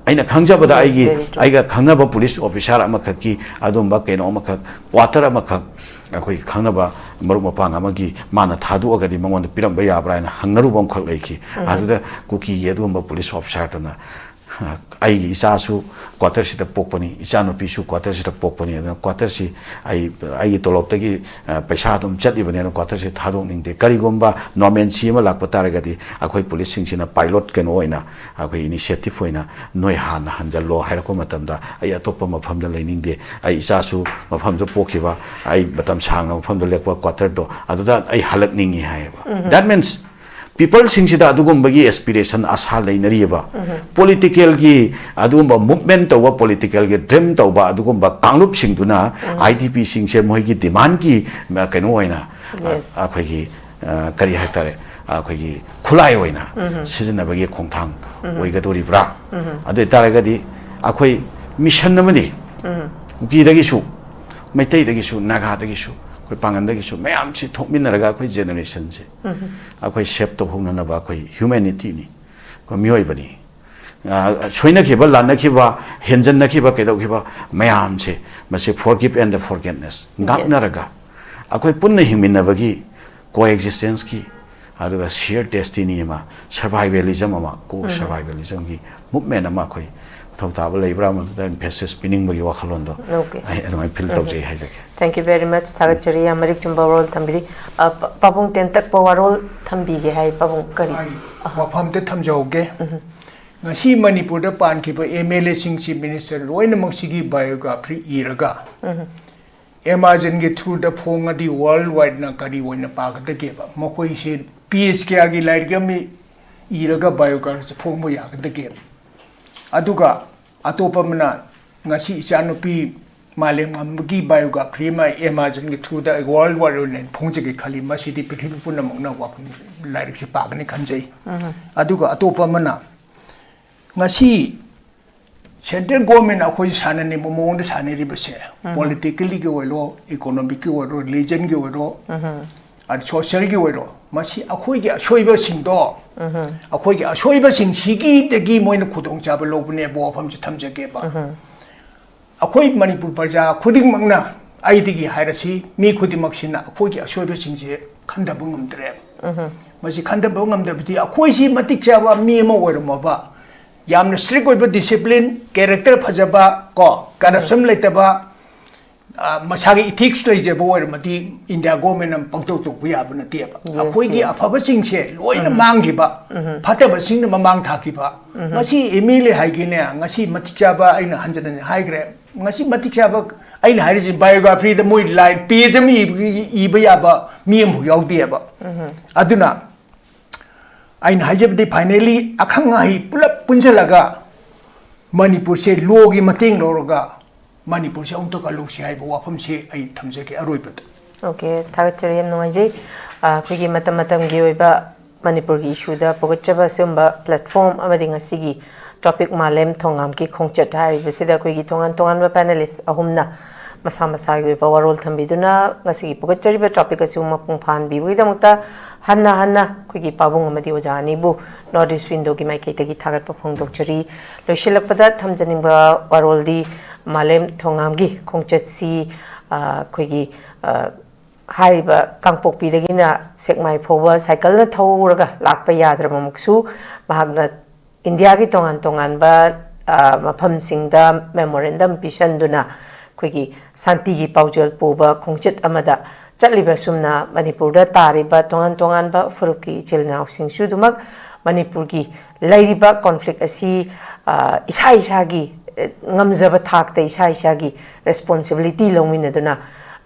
ꯑꯩꯅ ꯈꯪꯖꯕꯗ Yes, ꯑꯩꯒꯤ, very true꯫ ꯑꯩꯒ ꯈꯪꯅꯕ police officer ꯑꯃꯈꯛꯀꯤ ꯑꯗꯨꯝꯕ ꯀꯩꯅꯣ ꯑꯃꯈꯛ, quarter ꯑꯃꯈꯛ ꯑꯩꯈꯣꯏ ꯈꯪꯅꯕ ꯃꯔꯨꯞ ꯃꯄꯥꯡ ꯑꯃꯒꯤ ꯃꯥꯅ ꯊꯥꯗꯣꯛꯑꯒꯗꯤ ꯃꯉꯣꯟꯗ ꯄꯤꯔꯝꯕ ꯌꯥꯕ꯭ꯔꯥ ꯍꯥꯏꯅ ꯍꯪꯅꯔꯨꯕ ꯑꯃꯈꯛ ꯂꯩꯈꯤ꯫ ꯑꯗꯨꯗ ꯀꯨꯀꯤꯒꯤ ꯑꯗꯨꯒꯨꯝꯕ police officer ꯗꯨꯅ ꯑꯩꯒꯤ ꯏꯆꯥꯁꯨ ꯀ꯭ꯋꯥꯇꯔꯁꯤꯗ ꯄꯣꯛꯄꯅꯤ, ꯏꯆꯥꯅꯨꯄꯤꯁꯨ ꯀ꯭ꯋꯥꯇꯔꯁꯤꯗ ꯄꯣꯛꯄꯅꯤ, ꯑꯗꯨꯅ ꯀ꯭ꯋꯥꯇꯔꯁꯤ ꯑꯩ, ꯑꯩꯒꯤ ꯇꯣꯂꯣꯞꯇꯒꯤ, ꯑ, ꯄꯩꯁꯥ ꯑꯗꯨꯝ ꯆꯠꯂꯤꯕꯅꯤꯅ ꯀ꯭ꯋꯥꯇꯔꯁꯤ ꯊꯥꯗꯣꯛꯅꯤꯡꯗꯦ꯫ ꯀꯔꯤꯒꯨꯝꯕ ꯅꯣꯔꯃꯦꯟꯁꯤ ꯑꯃ ꯂꯥꯛꯄ ꯇꯥꯔꯒꯗꯤ ꯑꯩꯈꯣꯏ ꯄꯨꯂꯤꯁꯁꯤꯡꯁꯤꯅ ꯄꯥꯏꯂꯣꯠ ꯀꯩꯅꯣ ꯑꯣꯏꯅ, ꯑꯩꯈꯣꯏ ꯏꯅꯤꯁꯤꯌꯦꯇꯤꯚ ꯑꯣꯏꯅ ꯅꯣꯏ ꯍꯥꯟꯅ ꯍꯟꯖꯜꯂꯣ ꯍꯥꯏꯔꯛꯄ ꯃꯇꯝꯗ ꯑꯩ ꯑꯇꯣꯞꯄ ꯃꯐꯝꯗ ꯂꯩꯅꯤꯡꯗꯦ, ꯑꯩ ꯏꯆꯥꯁꯨ ꯃꯐꯝꯗ ꯄꯣꯛꯈꯤꯕ, ꯑꯩ ꯃꯇꯝ ꯁꯥꯡꯅ ꯃꯐꯝꯗ ꯂꯦꯛꯄ ꯀ꯭ꯋꯥꯇꯔꯗꯣ ꯑꯗꯨꯗ ꯑꯩ ꯍꯜꯂꯛꯅꯤꯡꯉꯤ ꯍꯥꯏꯌꯦꯕ꯫ That means ꯄꯤꯄꯜꯁꯤꯡꯁꯤꯗ ꯑꯗꯨꯒꯨꯝꯕꯒꯤ ꯑꯦꯁꯄꯤꯔꯦꯁꯟ, ꯑꯁꯥ ꯂꯩꯅꯔꯤꯕ, ꯄꯣꯂꯤꯇꯤꯀꯦꯜꯒꯤ ꯑꯗꯨꯒꯨꯝꯕ ꯃꯨꯚꯃꯦꯟ ꯇꯧꯕ, ꯄꯣꯂꯤꯇꯤꯀꯦꯜꯒꯤ ꯗ꯭ꯔꯤꯝ ꯇꯧꯕ ꯑꯗꯨꯒꯨꯝꯕ ꯀꯥꯡꯂꯨꯞꯁꯤꯡꯗꯨꯅ ꯑꯥꯏ ꯗꯤ ꯄꯤꯁꯤꯡꯁꯦ ꯃꯣꯏꯒꯤ ꯗꯤꯃꯥꯟꯒꯤ, ꯑ, ꯀꯩꯅꯣ ꯑꯣꯏꯅ, ꯑ, Yes. ꯑꯩꯈꯣꯏꯒꯤ, ꯑ, ꯀꯔꯤ ꯍꯥꯏꯇꯥꯔꯦ, ꯑꯩꯈꯣꯏꯒꯤ ꯈꯨꯠꯂꯥꯏ ꯑꯣꯏꯅ ꯁꯤꯖꯤꯟꯅꯕꯒꯤ ꯈꯣꯡꯊꯥꯡ ꯑꯣꯏꯒꯗꯣꯔꯤꯕ꯭ꯔꯥ? ꯑꯗꯨ ꯑꯣꯏꯇꯥꯔꯒꯗꯤ ꯑꯩꯈꯣꯏ ꯃꯤꯁꯟ ꯑꯃꯅꯤ꯫ ꯀꯨꯀꯤꯗꯒꯤꯁꯨ, ꯃꯩꯇꯩꯗꯒꯤꯁꯨ, ꯅꯥꯒꯥꯗꯒꯤꯁꯨ, ꯑꯩꯈꯣꯏ ꯄꯥꯡꯒꯟꯗꯒꯤꯁꯨ ꯃꯌꯥꯝꯁꯤ ꯊꯣꯛꯃꯤꯟꯅꯔꯒ ꯑꯩꯈꯣꯏ ꯖꯦꯅꯦꯔꯦꯁꯟꯁꯦ ꯑꯩꯈꯣꯏ ꯁꯦꯞ ꯇꯧꯍꯧꯅꯅꯕ ꯑꯩꯈꯣꯏ ꯍ꯭ꯌꯨꯃꯦꯅꯤꯇꯤꯅꯤ, ꯑꯩꯈꯣꯏ ꯃꯤꯑꯣꯏꯕꯅꯤ꯫ ꯑ, ꯁꯣꯏꯅꯈꯤꯕ, ꯂꯥꯟꯅꯈꯤꯕ, ꯍꯦꯟꯖꯟꯅꯈꯤꯕ, ꯀꯩꯗꯧꯈꯤꯕ ꯃꯌꯥꯝꯁꯦ, ꯃꯁꯤ forgive and the forgetness Yes. ꯉꯥꯛꯅꯔꯒ ꯑꯩꯈꯣꯏ ꯄꯨꯟꯅ ꯍꯤꯡꯃꯤꯟꯅꯕꯒꯤ, ꯀꯣꯑꯦꯛꯖꯤꯁꯇꯦꯟꯁꯀꯤ, ꯑꯗꯨꯒ ꯁꯤꯌꯔ ꯗꯦꯁꯇꯤꯅꯤ ꯑꯃ, ꯁꯔꯚꯥꯏꯚꯦꯂꯤꯖꯝ ꯑꯃ, ꯀꯣ ꯁꯔꯚꯥꯏꯚꯦꯂꯤꯖꯝꯒꯤ ꯃꯨꯚꯃꯦꯟ ꯑꯃ ꯑꯩꯈꯣꯏ ꯃꯊꯧ ꯇꯥꯕ ꯂꯩꯕ꯭ꯔꯥ, ꯃꯗꯨꯗ ꯏꯝꯐꯦꯁꯤꯁ ꯄꯤꯅꯤꯡꯕꯒꯤ ꯋꯥꯈꯜꯂꯣꯟꯗꯣ Okay. ꯑꯩ ꯑꯗꯨꯃꯥꯏꯅ ꯐꯤꯜ ꯇꯧꯖꯩ ꯍꯥꯏꯖꯒꯦ꯫ Thank you very much. ꯊꯥꯒꯠꯆꯔꯤ, ꯌꯥꯝ ꯃꯔꯤꯛ ꯆꯨꯝꯕ ꯋꯥꯔꯣꯜ ꯊꯝꯕꯤꯔꯤ꯫ ꯑ, ꯄ-, ꯄꯥꯕꯨꯡ ꯇꯦꯟꯇꯛꯄ ꯋꯥꯔꯣꯜ ꯊꯝꯕꯤꯒꯦ ꯍꯥꯏ, ꯄꯥꯕꯨꯡ ꯀꯔꯤ? ꯑꯩ ꯋꯥꯐꯝ ꯑꯝꯇ ꯊꯝꯖꯍꯧꯒꯦ꯫ ꯉꯁꯤ ꯃꯅꯤꯄꯨꯔꯗ ꯄꯥꯟꯈꯤꯕ ꯑꯦꯝ ꯑꯦꯜ ꯑꯦꯁꯤꯡ, ꯆꯤꯐ ꯃꯤꯅꯤꯁꯇꯔ ꯂꯣꯏꯅꯃꯛꯁꯤꯒꯤ ꯕꯥꯏꯑꯣꯒ꯭ꯔꯥꯐꯤ ꯏꯔꯒ ꯑꯦꯃꯥꯖꯣꯟꯒꯤ ꯊ꯭ꯔꯨꯗ ꯐꯣꯡꯉꯗꯤ ꯋꯥꯔꯜ ꯋꯥꯏꯗꯅ ꯀꯔꯤ ꯑꯣꯏꯅ ꯄꯥꯒꯗꯒꯦꯕ? ꯃꯈꯣꯏꯁꯦ ꯄꯦꯖ ꯀꯌꯥꯒꯤ ꯂꯥꯏꯔꯤꯛ ꯑꯃ ꯏꯔꯒ ꯕꯥꯏꯑꯣꯒ꯭ꯔꯥꯐꯤꯁꯦ ꯐꯣꯡꯕ ꯌꯥꯒꯗꯒꯦꯕ? ꯑꯗꯨꯒ ꯑꯇꯣꯞꯄ ꯑꯃꯅ ꯉꯁꯤ ꯏꯆꯥꯅꯨꯄꯤ ꯃꯥꯂꯦꯝ ꯉꯝꯕꯒꯤ ꯕꯥꯏꯑꯣꯒ꯭ꯔꯥꯐꯤ ꯑꯃ ꯑꯦꯃꯥꯖꯣꯟꯒꯤ ꯊ꯭ꯔꯨꯗ ꯋꯥꯔꯜ ꯋꯥꯏꯗ ꯑꯣꯏꯅ ꯐꯣꯡꯖꯒꯦ ꯈꯜꯂꯤ꯫ ꯃꯁꯤꯗꯤ ꯄ꯭ꯔꯤꯊꯤꯕꯤ ꯄꯨꯝꯅꯃꯛꯅ ꯋꯥꯐꯝ, ꯂꯥꯏꯔꯤꯛꯁꯦ ꯄꯥꯒꯅꯤ ꯈꯟꯖꯩ꯫ ꯑꯗꯨꯒ ꯑꯇꯣꯞꯄ ꯑꯃꯅ ꯉꯁꯤ ꯁꯦꯟꯇ꯭ꯔꯦꯜ ꯒꯣꯔꯃꯦꯟ ꯑꯩꯈꯣꯏ ꯁꯥꯟꯅꯅꯤꯡꯕ ꯃꯑꯣꯡꯗ ꯁꯥꯟꯅꯔꯤꯕꯁꯦ, ꯄꯣꯂꯤꯇꯤꯀꯦꯜꯒꯤ ꯑꯣꯏꯔꯣ, ꯏꯀꯣꯅꯣꯃꯤꯛꯀꯤ ꯑꯣꯏꯔꯣ, ꯔꯤꯂꯤꯖꯟꯒꯤ ꯑꯣꯏꯔꯣ, ꯑꯗ ꯁꯣꯁꯤꯌꯦꯜꯒꯤ ꯑꯣꯏꯔꯣ, ꯃꯁꯤ ꯑꯩꯈꯣꯏꯒꯤ ꯑꯁꯣꯏꯕꯁꯤꯡꯗꯣ, ꯑꯩꯈꯣꯏꯒꯤ ꯑꯁꯣꯏꯕꯁꯤꯡꯁꯤꯒꯤꯗꯒꯤ ꯃꯣꯏꯅ ꯈꯨꯗꯣꯡꯆꯥꯕ ꯂꯧꯕꯅꯦꯕ, ꯋꯥꯐꯝꯁꯦ ꯊꯝꯖꯒꯦꯕ꯫ ꯑꯩꯈꯣꯏ ꯃꯅꯤꯄꯨꯔ ꯄ꯭ꯔꯖꯥ ꯈꯨꯗꯤꯡꯃꯛꯅ, ꯑꯩꯗꯒꯤ ꯍꯥꯏꯔꯁꯤ, ꯃꯤ ꯈꯨꯗꯤꯡꯃꯛꯁꯤꯅ ꯑꯩꯈꯣꯏꯒꯤ ꯑꯁꯣꯏꯕꯁꯤꯡꯁꯦ ꯈꯟꯊꯕ ꯉꯝꯗ꯭ꯔꯦꯕ꯫ ꯃꯁꯤ ꯈꯟꯊꯕ ꯉꯝꯗꯕꯗꯤ ꯑꯩꯈꯣꯏꯁꯤ ꯃꯇꯤꯛ ꯆꯥꯕ ꯃꯤ ꯑꯃ ꯑꯣꯏꯔꯝꯃꯕ, ꯌꯥꯝꯅ strict ꯑꯣꯏꯕ discipline, character ꯐꯖꯕ, ꯀꯣ, corruption ꯂꯩꯇꯕ, ꯑ, ꯃꯁꯥꯒꯤ ethics ꯂꯩꯖꯕ ꯑꯣꯏꯔꯝꯃꯗꯤ India government ꯑꯃ ꯄꯪꯇꯧ ꯇꯧꯕ ꯌꯥꯕ ꯅꯠꯇꯦꯕ꯫ Yes, ꯑꯩꯈꯣꯏꯒꯤ yes. ꯑꯐꯕꯁꯤꯡꯁꯦ ꯂꯣꯏꯅ ꯃꯥꯡꯈꯤꯕ, ꯐꯠꯇꯕꯁꯤꯡꯅ ꯃꯃꯥꯡ ꯊꯥꯈꯤꯕ꯫ ꯉꯁꯤ M L A ꯍꯥꯏꯒꯦꯅꯦ, ꯉꯁꯤ ꯃꯇꯤꯛ ꯆꯥꯕ, ꯑꯩꯅ ꯍꯟꯖꯟ ꯍꯟꯖꯟ ꯍꯥꯏꯈ꯭ꯔꯦ, ꯉꯁꯤ ꯃꯇꯤꯛ ꯆꯥꯕ, ꯑꯩꯅ ꯍꯥꯏꯔꯤꯁꯤ biographyꯗ ꯃꯣꯏ line page ꯑꯃ ꯏꯕ, ꯏꯕ ꯌꯥꯕ ꯃꯤ ꯑꯃꯐꯥꯎ ꯌꯥꯎꯗꯦꯕ꯫ ꯑꯗꯨꯅ ꯑꯩꯅ ꯍꯥꯏꯖꯕꯗꯤ finally ꯑꯈꯪ ꯑꯍꯩ ꯄꯨꯂꯞ ꯄꯨꯟꯁꯤꯜꯂꯒ ꯃꯅꯤꯄꯨꯔꯁꯦ lawꯒꯤ ꯃꯇꯦꯡ ꯂꯧꯔꯒ ꯃꯅꯤꯄꯨꯔꯁꯦ ꯑꯃꯨꯛꯇ ꯀꯜꯍꯧꯁꯤ ꯍꯥꯏꯕ ꯋꯥꯐꯝꯁꯤ ꯑꯩ ꯊꯝꯖꯒꯦ ꯑꯔꯣꯏꯕꯗ꯫ Okay, ꯊꯥꯒꯠꯆꯔꯤ, ꯌꯥꯝ ꯅꯨꯡꯉꯥꯏꯖꯩ꯫ ꯑ, ꯑꯩꯈꯣꯏꯒꯤ ꯃꯇꯝ ꯃꯇꯝꯒꯤ ꯑꯣꯏꯕ ꯃꯅꯤꯄꯨꯔꯒꯤ issueꯗ ꯄꯨꯒꯠꯆꯕ ꯑꯁꯤꯒꯨꯝꯕ platform ꯑꯃꯗꯤ ꯉꯁꯤꯒꯤ topic ꯃꯥꯂꯦꯝ ꯊꯣꯡꯉꯥꯝꯒꯤ ꯈꯣꯡꯆꯠ ꯍꯥꯏꯔꯤꯕꯁꯤꯗ ꯑꯩꯈꯣꯏꯒꯤ ꯇꯣꯉꯥꯟ ꯇꯣꯉꯥꯟꯕ panelist ꯑꯍꯨꯝꯅ ꯃꯁꯥ ꯃꯁꯥꯒꯤ ꯑꯣꯏꯕ ꯋꯥꯔꯣꯜ ꯊꯝꯕꯤꯗꯨꯅ ꯉꯁꯤꯒꯤ ꯄꯨꯒꯠꯆꯔꯤꯕ topic ꯑꯁꯤꯕꯨ ꯃꯄꯨꯡ ꯐꯥꯍꯟꯕꯤꯕꯒꯤꯗꯃꯛꯇ ꯍꯟꯅ ꯍꯟꯅ ꯑꯩꯈꯣꯏꯒꯤ ꯄꯥꯕꯨꯡ ꯑꯃꯗꯤ ꯑꯣꯖꯥ ꯑꯅꯤꯕꯨ North East Windowꯒꯤ ꯃꯥꯏꯀꯩꯗꯒꯤ ꯊꯥꯒꯠꯄ ꯐꯣꯡꯗꯣꯛꯆꯔꯤ꯫ ꯂꯣꯏꯁꯤꯜꯂꯛꯄꯗ ꯊꯝꯖꯅꯤꯡꯕ ꯋꯥꯔꯣꯜꯗꯤ ꯃꯥꯂꯦꯝ ꯊꯣꯡꯉꯥꯝꯒꯤ ꯈꯣꯡꯆꯠꯁꯤ, ꯑ, ꯑꯩꯈꯣꯏꯒꯤ, ꯑ, ꯍꯥꯏꯔꯤꯕ ꯀꯥꯡꯄꯣꯛꯄꯤꯗꯒꯤꯅ ꯁꯦꯛꯃꯥꯏ ꯐꯥꯎꯕ cycleꯅ ꯊꯧꯔꯒ ꯂꯥꯛꯄ ꯌꯥꯗ꯭ꯔꯕꯃꯛꯁꯨ ꯃꯍꯥꯛꯅ ꯏꯟꯗꯤꯌꯥꯒꯤ ꯇꯣꯉꯥꯟ ꯇꯣꯉꯥꯟꯕ, ꯑ, ꯃꯐꯝꯁꯤꯡꯗ memorandum ꯄꯤꯁꯟꯗꯨꯅ ꯑꯩꯈꯣꯏꯒꯤ ꯁꯥꯟꯇꯤꯒꯤ ꯄꯥꯎꯖꯦꯜ ꯄꯨꯕ ꯈꯣꯡꯆꯠ ꯑꯃꯗ ꯆꯠꯂꯤꯕ ꯑꯁꯨꯝꯅ ꯃꯅꯤꯄꯨꯔꯗ ꯇꯥꯔꯤꯕ ꯇꯣꯉꯥꯟ ꯇꯣꯉꯥꯟꯕ ꯐꯨꯔꯨꯞꯀꯤ ꯏꯆꯤꯜ ꯏꯅꯥꯎꯁꯤꯡꯁꯨ ꯑꯗꯨꯃꯛ ꯃꯅꯤꯄꯨꯔꯒꯤ ꯂꯩꯔꯤꯕ conflict ꯑꯁꯤ, ꯑ, ꯏꯁꯥ ꯏꯁꯥꯒꯤ, ꯑ, ꯉꯝꯖꯕ ꯊꯥꯛꯇ ꯏꯁꯥ ꯏꯁꯥꯒꯤ responsibility ꯂꯧꯃꯤꯟꯅꯗꯨꯅ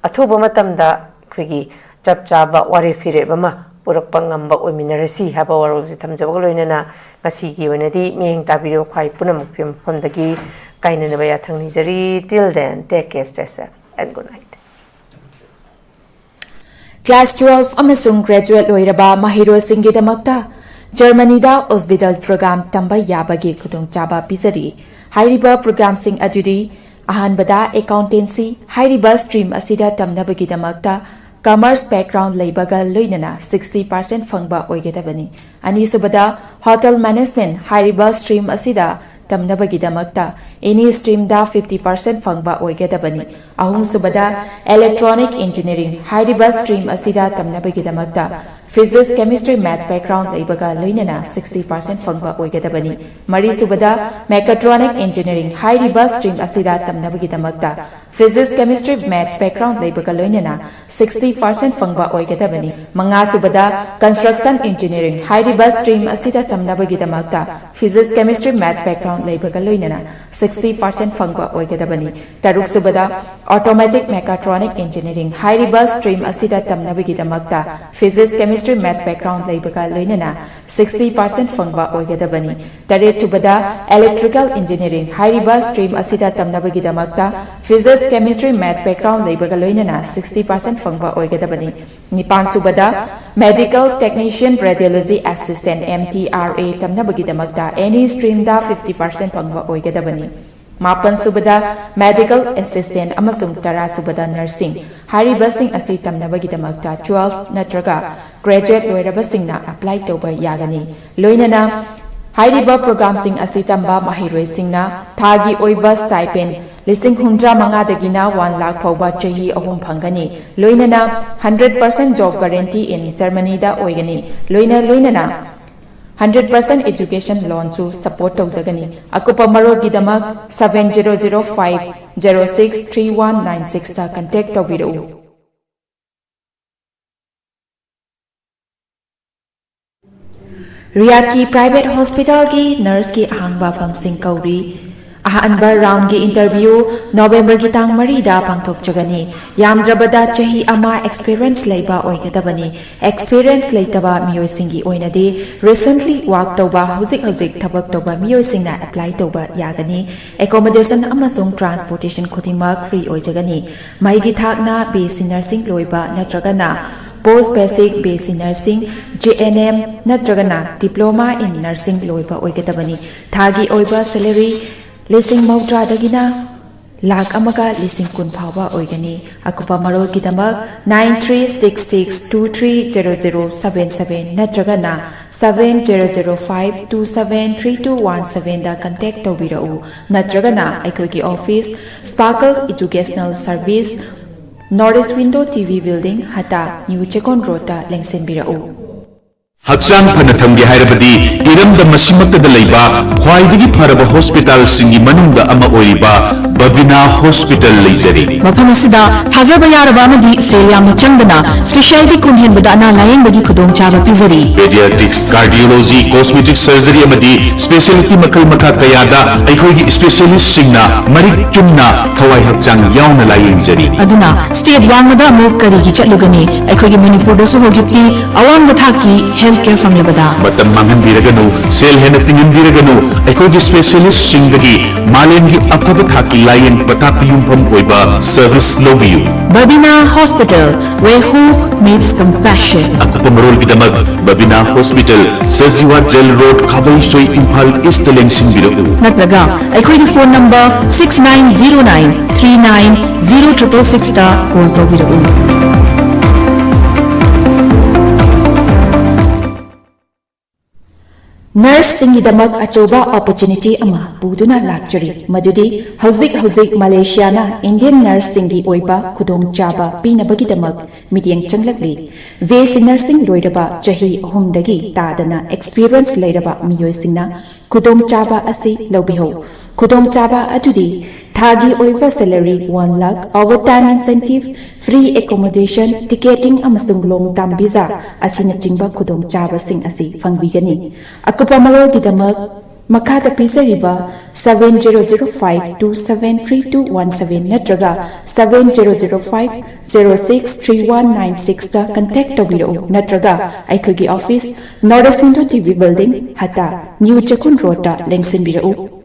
ꯑꯊꯨꯕ ꯃꯇꯝꯗ ꯑꯩꯈꯣꯏꯒꯤ ꯆꯞ ꯆꯥꯕ ꯋꯥꯔꯦꯞ ꯐꯤꯔꯦꯞ ꯑꯃ ꯄꯨꯔꯛꯄ ꯉꯝꯕ ꯑꯣꯏꯃꯤꯟꯅꯔꯁꯤ ꯍꯥꯏꯕ ꯋꯥꯔꯣꯜꯁꯤ ꯊꯝꯖꯕꯒ ꯂꯣꯏꯅꯅ ꯉꯁꯤꯒꯤ ꯑꯣꯏꯅꯗꯤ ꯃꯤꯠꯌꯦꯡ ꯇꯥꯕꯤꯔꯤꯕ ꯈ꯭ꯋꯥꯏ ꯄꯨꯝꯅꯃꯛꯀꯤ ꯃꯐꯝꯗꯒꯤ ꯀꯥꯏꯅꯅꯕ ꯌꯥꯊꯪ ꯅꯤꯖꯔꯤ꯫ Till then, take care, stay safe and good night. Class twelve ꯑꯃꯁꯨꯡ graduate ꯂꯣꯏꯔꯕ ꯃꯍꯩꯔꯣꯏꯁꯤꯡꯒꯤꯗꯃꯛꯇ ꯖꯔꯃꯅꯤꯗ Ausbildung program ꯇꯝꯕ ꯌꯥꯕꯒꯤ ꯈꯨꯗꯣꯡꯆꯥꯕ ꯄꯤꯖꯔꯤ꯫ ꯍꯥꯏꯔꯤꯕ programꯁꯤꯡ ꯑꯗꯨꯗꯤ: ꯑꯍꯥꯟꯕꯗ, accountancy꯫ ꯍꯥꯏꯔꯤꯕ stream ꯑꯁꯤꯗ ꯇꯝꯅꯕꯒꯤꯗꯃꯛꯇ commerce background ꯂꯩꯕꯒ ꯂꯣꯏꯅꯅ sixty percent ꯐꯪꯕ ꯑꯣꯏꯒꯗꯕꯅꯤ꯫ ꯑꯅꯤꯁꯨꯕꯗ, hotel management꯫ ꯍꯥꯏꯔꯤꯕ stream ꯑꯁꯤꯗ ꯇꯝꯅꯕꯒꯤꯗꯃꯛꯇ any streamꯗ fifty percent ꯐꯪꯕ ꯑꯣꯏꯒꯗꯕꯅꯤ꯫ ꯑꯍꯨꯝꯁꯨꯕꯗ, Electronic Engineering ꯍꯥꯏꯔꯤꯕ stream ꯑꯁꯤꯗ ꯇꯝꯅꯕꯒꯤꯗꯃꯛꯇ Physics, Chemistry, Maths background ꯂꯩꯕꯒ ꯂꯣꯏꯅꯅ sixty percent ꯐꯪꯕ ꯑꯣꯏꯒꯗꯕꯅꯤ꯫ ꯃꯔꯤꯁꯨꯕꯗ, Mechatronic Engineering ꯍꯥꯏꯔꯤꯕ stream ꯑꯁꯤꯗ ꯇꯝꯅꯕꯒꯤꯗꯃꯛꯇ Physics, Chemistry, Maths background ꯂꯩꯕꯒ ꯂꯣꯏꯅꯅ sixty percent ꯐꯪꯕ ꯑꯣꯏꯒꯗꯕꯅꯤ꯫ ꯃꯉꯥꯁꯨꯕꯗ, Construction Engineering ꯍꯥꯏꯔꯤꯕ stream ꯑꯁꯤꯗ ꯇꯝꯅꯕꯒꯤꯗꯃꯛꯇ Physics, Chemistry, Maths background ꯂꯩꯕꯒ ꯂꯣꯏꯅꯅ sixty percent ꯐꯪꯕ ꯑꯣꯏꯒꯗꯕꯅꯤ꯫ ꯇꯔꯨꯛꯁꯨꯕꯗ, Automatic Mechatronic Engineering ꯍꯥꯏꯔꯤꯕ stream ꯑꯁꯤꯗ ꯇꯝꯅꯕꯒꯤꯗꯃꯛꯇ Physics, Chemistry, Maths background ꯂꯩꯕꯒ ꯂꯣꯏꯅꯅ sixty percent ꯐꯪꯕ ꯑꯣꯏꯒꯗꯕꯅꯤ꯫ ꯇꯔꯦꯠꯁꯨꯕꯗ, Electrical Engineering ꯍꯥꯏꯔꯤꯕ stream ꯑꯁꯤꯗ ꯇꯝꯅꯕꯒꯤꯗꯃꯛꯇ Physics, Chemistry, Maths background ꯂꯩꯕꯒ ꯂꯣꯏꯅꯅ sixty percent ꯐꯪꯕ ꯑꯣꯏꯒꯗꯕꯅꯤ꯫ ꯅꯤꯄꯥꯟꯁꯨꯕꯗ, Medical Technician Radiology Assistant, M T R A ꯇꯝꯅꯕꯒꯤꯗꯃꯛꯇ any streamꯗ fifty percent ꯐꯪꯕ ꯑꯣꯏꯒꯗꯕꯅꯤ꯫ ꯃꯥꯄꯟꯁꯨꯕꯗ, Medical Assistant ꯑꯃꯁꯨꯡ ꯇꯔꯥꯁꯨꯕꯗ, Nursing ꯍꯥꯏꯔꯤꯕꯁꯤꯡ ꯑꯁꯤ ꯇꯝꯅꯕꯒꯤꯗꯃꯛꯇ twelve ꯅꯠꯇ꯭ꯔꯒ graduate ꯂꯣꯏꯔꯕꯁꯤꯡꯅ apply ꯇꯧꯕ ꯌꯥꯒꯅꯤ꯫ ꯂꯣꯏꯅꯅ ꯍꯥꯏꯔꯤꯕ programꯁꯤꯡ ꯑꯁꯤ ꯇꯝꯕ ꯃꯍꯩꯔꯣꯏꯁꯤꯡꯅ ꯊꯥꯒꯤ ꯑꯣꯏꯕ stipend ꯂꯤꯁꯤꯡ ꯍꯨꯝꯗ꯭ꯔꯥ ꯃꯉꯥꯗꯒꯤꯅ one lakh ꯐꯥꯎꯕ ꯆꯍꯤ ꯑꯍꯨꯝ ꯐꯪꯒꯅꯤ꯫ ꯂꯣꯏꯅꯅ hundred percent job guarantee in Germanyꯗ ꯑꯣꯏꯒꯅꯤ꯫ ꯂꯣꯏꯅ ꯂꯣꯏꯅꯅ hundred percent education loanꯁꯨ support ꯇꯧꯖꯒꯅꯤ꯫ ꯑꯀꯨꯞꯄ ꯃꯔꯣꯜꯒꯤꯗꯃꯛ seven zero zero five zero six three one nine sixꯇ contact ꯇꯧꯕꯤꯔꯛꯎ꯫ ꯔꯤꯌꯥꯗꯀꯤ private hospitalꯒꯤ nurseꯀꯤ ꯑꯍꯥꯡꯕ ꯐꯝꯁꯤꯡ ꯀꯧꯔꯤ꯫ ꯑꯍꯥꯟꯕ roundꯒꯤ interview Novemberꯒꯤ ꯇꯥꯡ ꯃꯔꯤꯗ ꯄꯥꯡꯊꯣꯛꯆꯒꯅꯤ꯫ ꯌꯥꯝꯗ꯭ꯔꯕꯗ ꯆꯍꯤ ꯑꯃ experience ꯂꯩꯕ ꯑꯣꯏꯒꯗꯕꯅꯤ꯫ Experience ꯂꯩꯇꯕ ꯃꯤꯑꯣꯏꯁꯤꯡꯒꯤ ꯑꯣꯏꯅꯗꯤ recently work ꯇꯧꯕ, ꯍꯧꯖꯤꯛ ꯍꯧꯖꯤꯛ ꯊꯕꯛ ꯇꯧꯕ ꯃꯤꯑꯣꯏꯁꯤꯡꯅ apply ꯇꯧꯕ ꯌꯥꯒꯅꯤ꯫ Accommodation ꯑꯃꯁꯨꯡ transportation ꯈꯨꯗꯤꯡꯃꯛ free ꯑꯣꯏꯖꯒꯅꯤ꯫ ꯃꯍꯩꯒꯤ ꯊꯥꯛꯅ B S C nursing ꯂꯣꯏꯕ ꯅꯠꯇ꯭ꯔꯒꯅ post basic B S C nursing, J N M ꯅꯠꯇ꯭ꯔꯒꯅ diploma in nursing ꯂꯣꯏꯕ ꯑꯣꯏꯒꯗꯕꯅꯤ꯫ ꯊꯥꯒꯤ ꯑꯣꯏꯕ salary ꯂꯤꯁꯤꯡ ꯃꯧꯗ꯭ꯔꯥꯗꯒꯤꯅ ꯂꯥꯈ ꯑꯃꯒ ꯂꯤꯁꯤꯡ ꯀꯨꯟ ꯐꯥꯎꯕ ꯑꯣꯏꯒꯅꯤ꯫ ꯑꯀꯨꯞꯄ ꯃꯔꯣꯜꯒꯤꯗꯃꯛ nine three six six two three zero zero seven seven ꯅꯠꯇ꯭ꯔꯒꯅ seven zero zero five two seven three two one seven ꯗ contact ꯇꯧꯕꯤꯔꯛꯎ, ꯅꯠꯇ꯭ꯔꯒꯅ ꯑꯩꯈꯣꯏꯒꯤ office, Sparkle Educational Service, North East Window T V Building, ꯍꯇꯥ, New ꯆꯦꯛꯀꯣꯟ ꯔꯣꯗꯇ ꯂꯦꯡꯁꯤꯟꯕꯤꯔꯛꯎ꯫ ꯍꯛꯆꯥꯡ ꯐꯅ ꯊꯝꯒꯦ ꯍꯥꯏꯔꯕꯗꯤ ꯏꯔꯝꯗꯝ ꯑꯁꯤꯃꯛꯇꯗ ꯂꯩꯕ ꯈ꯭ꯋꯥꯏꯗꯒꯤ ꯐꯔꯕ ꯍꯣꯁꯄꯤꯇꯥꯜꯁꯤꯡꯒꯤ ꯃꯅꯨꯡꯗ ꯑꯃ ꯑꯣꯏꯔꯤꯕ ꯕꯕꯤꯅꯥ ꯍꯣꯁꯄꯤꯇꯥꯜ ꯂꯩꯖꯔꯤ꯫ ꯃꯐꯝ ꯑꯁꯤꯗ ꯊꯥꯖꯕ ꯌꯥꯔꯕ ꯑꯃꯗꯤ ꯁꯦꯜ ꯌꯥꯝꯅ ꯆꯪꯗꯅ specialty ꯀꯨꯟ ꯍꯦꯟꯕꯗ ꯑꯅꯥ ꯂꯥꯌꯦꯡꯕꯒꯤ ꯈꯨꯗꯣꯡꯆꯥꯕ ꯄꯤꯖꯔꯤ꯫ Pediatrics, Cardiology, Cosmetic Surgery ꯑꯃꯗꯤ specialty ꯃꯈꯜ ꯃꯈꯥ ꯀꯌꯥꯗ ꯑꯩꯈꯣꯏꯒꯤ specialistꯁꯤꯡꯅ ꯃꯔꯤꯛ ꯆꯨꯝꯅ ꯊꯋꯥꯏ ꯍꯛꯆꯥꯡ ꯌꯥꯎꯅ ꯂꯥꯌꯦꯡꯖꯔꯤ꯫ ꯑꯗꯨꯅ state ꯋꯥꯡꯃꯗ ꯑꯃꯨꯛ ꯀꯔꯤꯒꯤ ꯆꯠꯂꯨꯒꯅꯤ? ꯑꯩꯈꯣꯏꯒꯤ ꯃꯅꯤꯄꯨꯔꯗꯁꯨ ꯍꯧꯖꯤꯛꯇꯤ ꯑꯋꯥꯡꯕ ꯊꯥꯛꯀꯤ health care ꯐꯪꯂꯕꯗ꯫ ꯃꯇꯝ ꯃꯥꯡꯍꯟꯕꯤꯔꯒꯅꯨ, ꯁꯦꯜ ꯍꯦꯟꯅ ꯇꯤꯡꯍꯟꯕꯤꯔꯒꯅꯨ, ꯑꯩꯈꯣꯏꯒꯤ specialistꯁꯤꯡꯗꯒꯤ ꯃꯥꯂꯦꯝꯒꯤ ꯑꯐꯕ ꯊꯥꯛꯀꯤ ꯂꯥꯌꯦꯡ ꯄꯊꯥꯞꯀꯤ ꯌꯨꯝꯐꯝ ꯑꯣꯏꯕ service ꯂꯧꯕꯤꯌꯨ꯫ Babina Hospital, where hope meets compassion. ꯑꯀꯨꯞꯄ ꯃꯔꯣꯜꯒꯤꯗꯃꯛ ꯕꯕꯤꯅꯥ hospital, Sajiwa jail road, Khabeisoi, Imphal east ꯂꯦꯡꯁꯤꯟꯕꯤꯔꯛꯎ꯫ ꯅꯠꯇ꯭ꯔꯒ ꯑꯩꯈꯣꯏꯒꯤ phone number six nine zero nine three nine zero triple six ꯇ call ꯇꯧꯕꯤꯔꯛꯎ꯫ Nurseꯁꯤꯡꯒꯤꯗꯃꯛ ꯑꯆꯧꯕ opportunity ꯑꯃ ꯄꯨꯗꯨꯅ ꯂꯥꯛꯆꯔꯤ, ꯃꯗꯨꯗꯤ ꯍꯧꯖꯤꯛ ꯍꯧꯖꯤꯛ ꯃꯂꯦꯁꯤꯌꯥꯅ Indian nurseꯁꯤꯡꯒꯤ ꯑꯣꯏꯕ ꯈꯨꯗꯣꯡꯆꯥꯕ ꯄꯤꯅꯕꯒꯤꯗꯃꯛ ꯃꯤꯠꯌꯦꯡ ꯆꯪꯂꯛꯂꯤ꯫ BSc nursing ꯂꯣꯏꯔꯕ ꯆꯍꯤ ꯑꯍꯨꯝꯗꯒꯤ ꯇꯥꯗꯅ experience ꯂꯩꯔꯕ ꯃꯤꯑꯣꯏꯁꯤꯡꯅ ꯈꯨꯗꯣꯡꯆꯥꯕ ꯑꯁꯤ ꯂꯧꯕꯤꯍꯧ꯫ ꯈꯨꯗꯣꯡꯆꯥꯕ ꯑꯗꯨꯗꯤ ꯊꯥꯒꯤ ꯑꯣꯏꯕ salary one lakh, overtime incentive, free accommodation, ticketing ꯑꯃꯁꯨꯡ long term visa ꯑꯁꯤꯅꯆꯤꯡꯕ ꯈꯨꯗꯣꯡꯆꯥꯕꯁꯤꯡ ꯑꯁꯤ ꯐꯪꯕꯤꯒꯅꯤ꯫ ꯑꯀꯨꯞꯄ ꯃꯔꯣꯜꯒꯤꯗꯃꯛ ꯃꯈꯥꯗ ꯄꯤꯖꯔꯤꯕ seven zero zero five two seven three two one seven ꯅꯠꯇ꯭ꯔꯒ seven zero zero five zero six three one nine six ꯇ contact ꯇꯧꯕꯤꯔꯛꯎ, ꯅꯠꯇ꯭ꯔꯒ ꯑꯩꯈꯣꯏꯒꯤ office, North East Window T V Building, ꯍꯇꯥ, New ꯆꯦꯛꯀꯣꯟ ꯔꯣꯗꯇ ꯂꯦꯡꯁꯤꯟꯕꯤꯔꯛꯎ꯫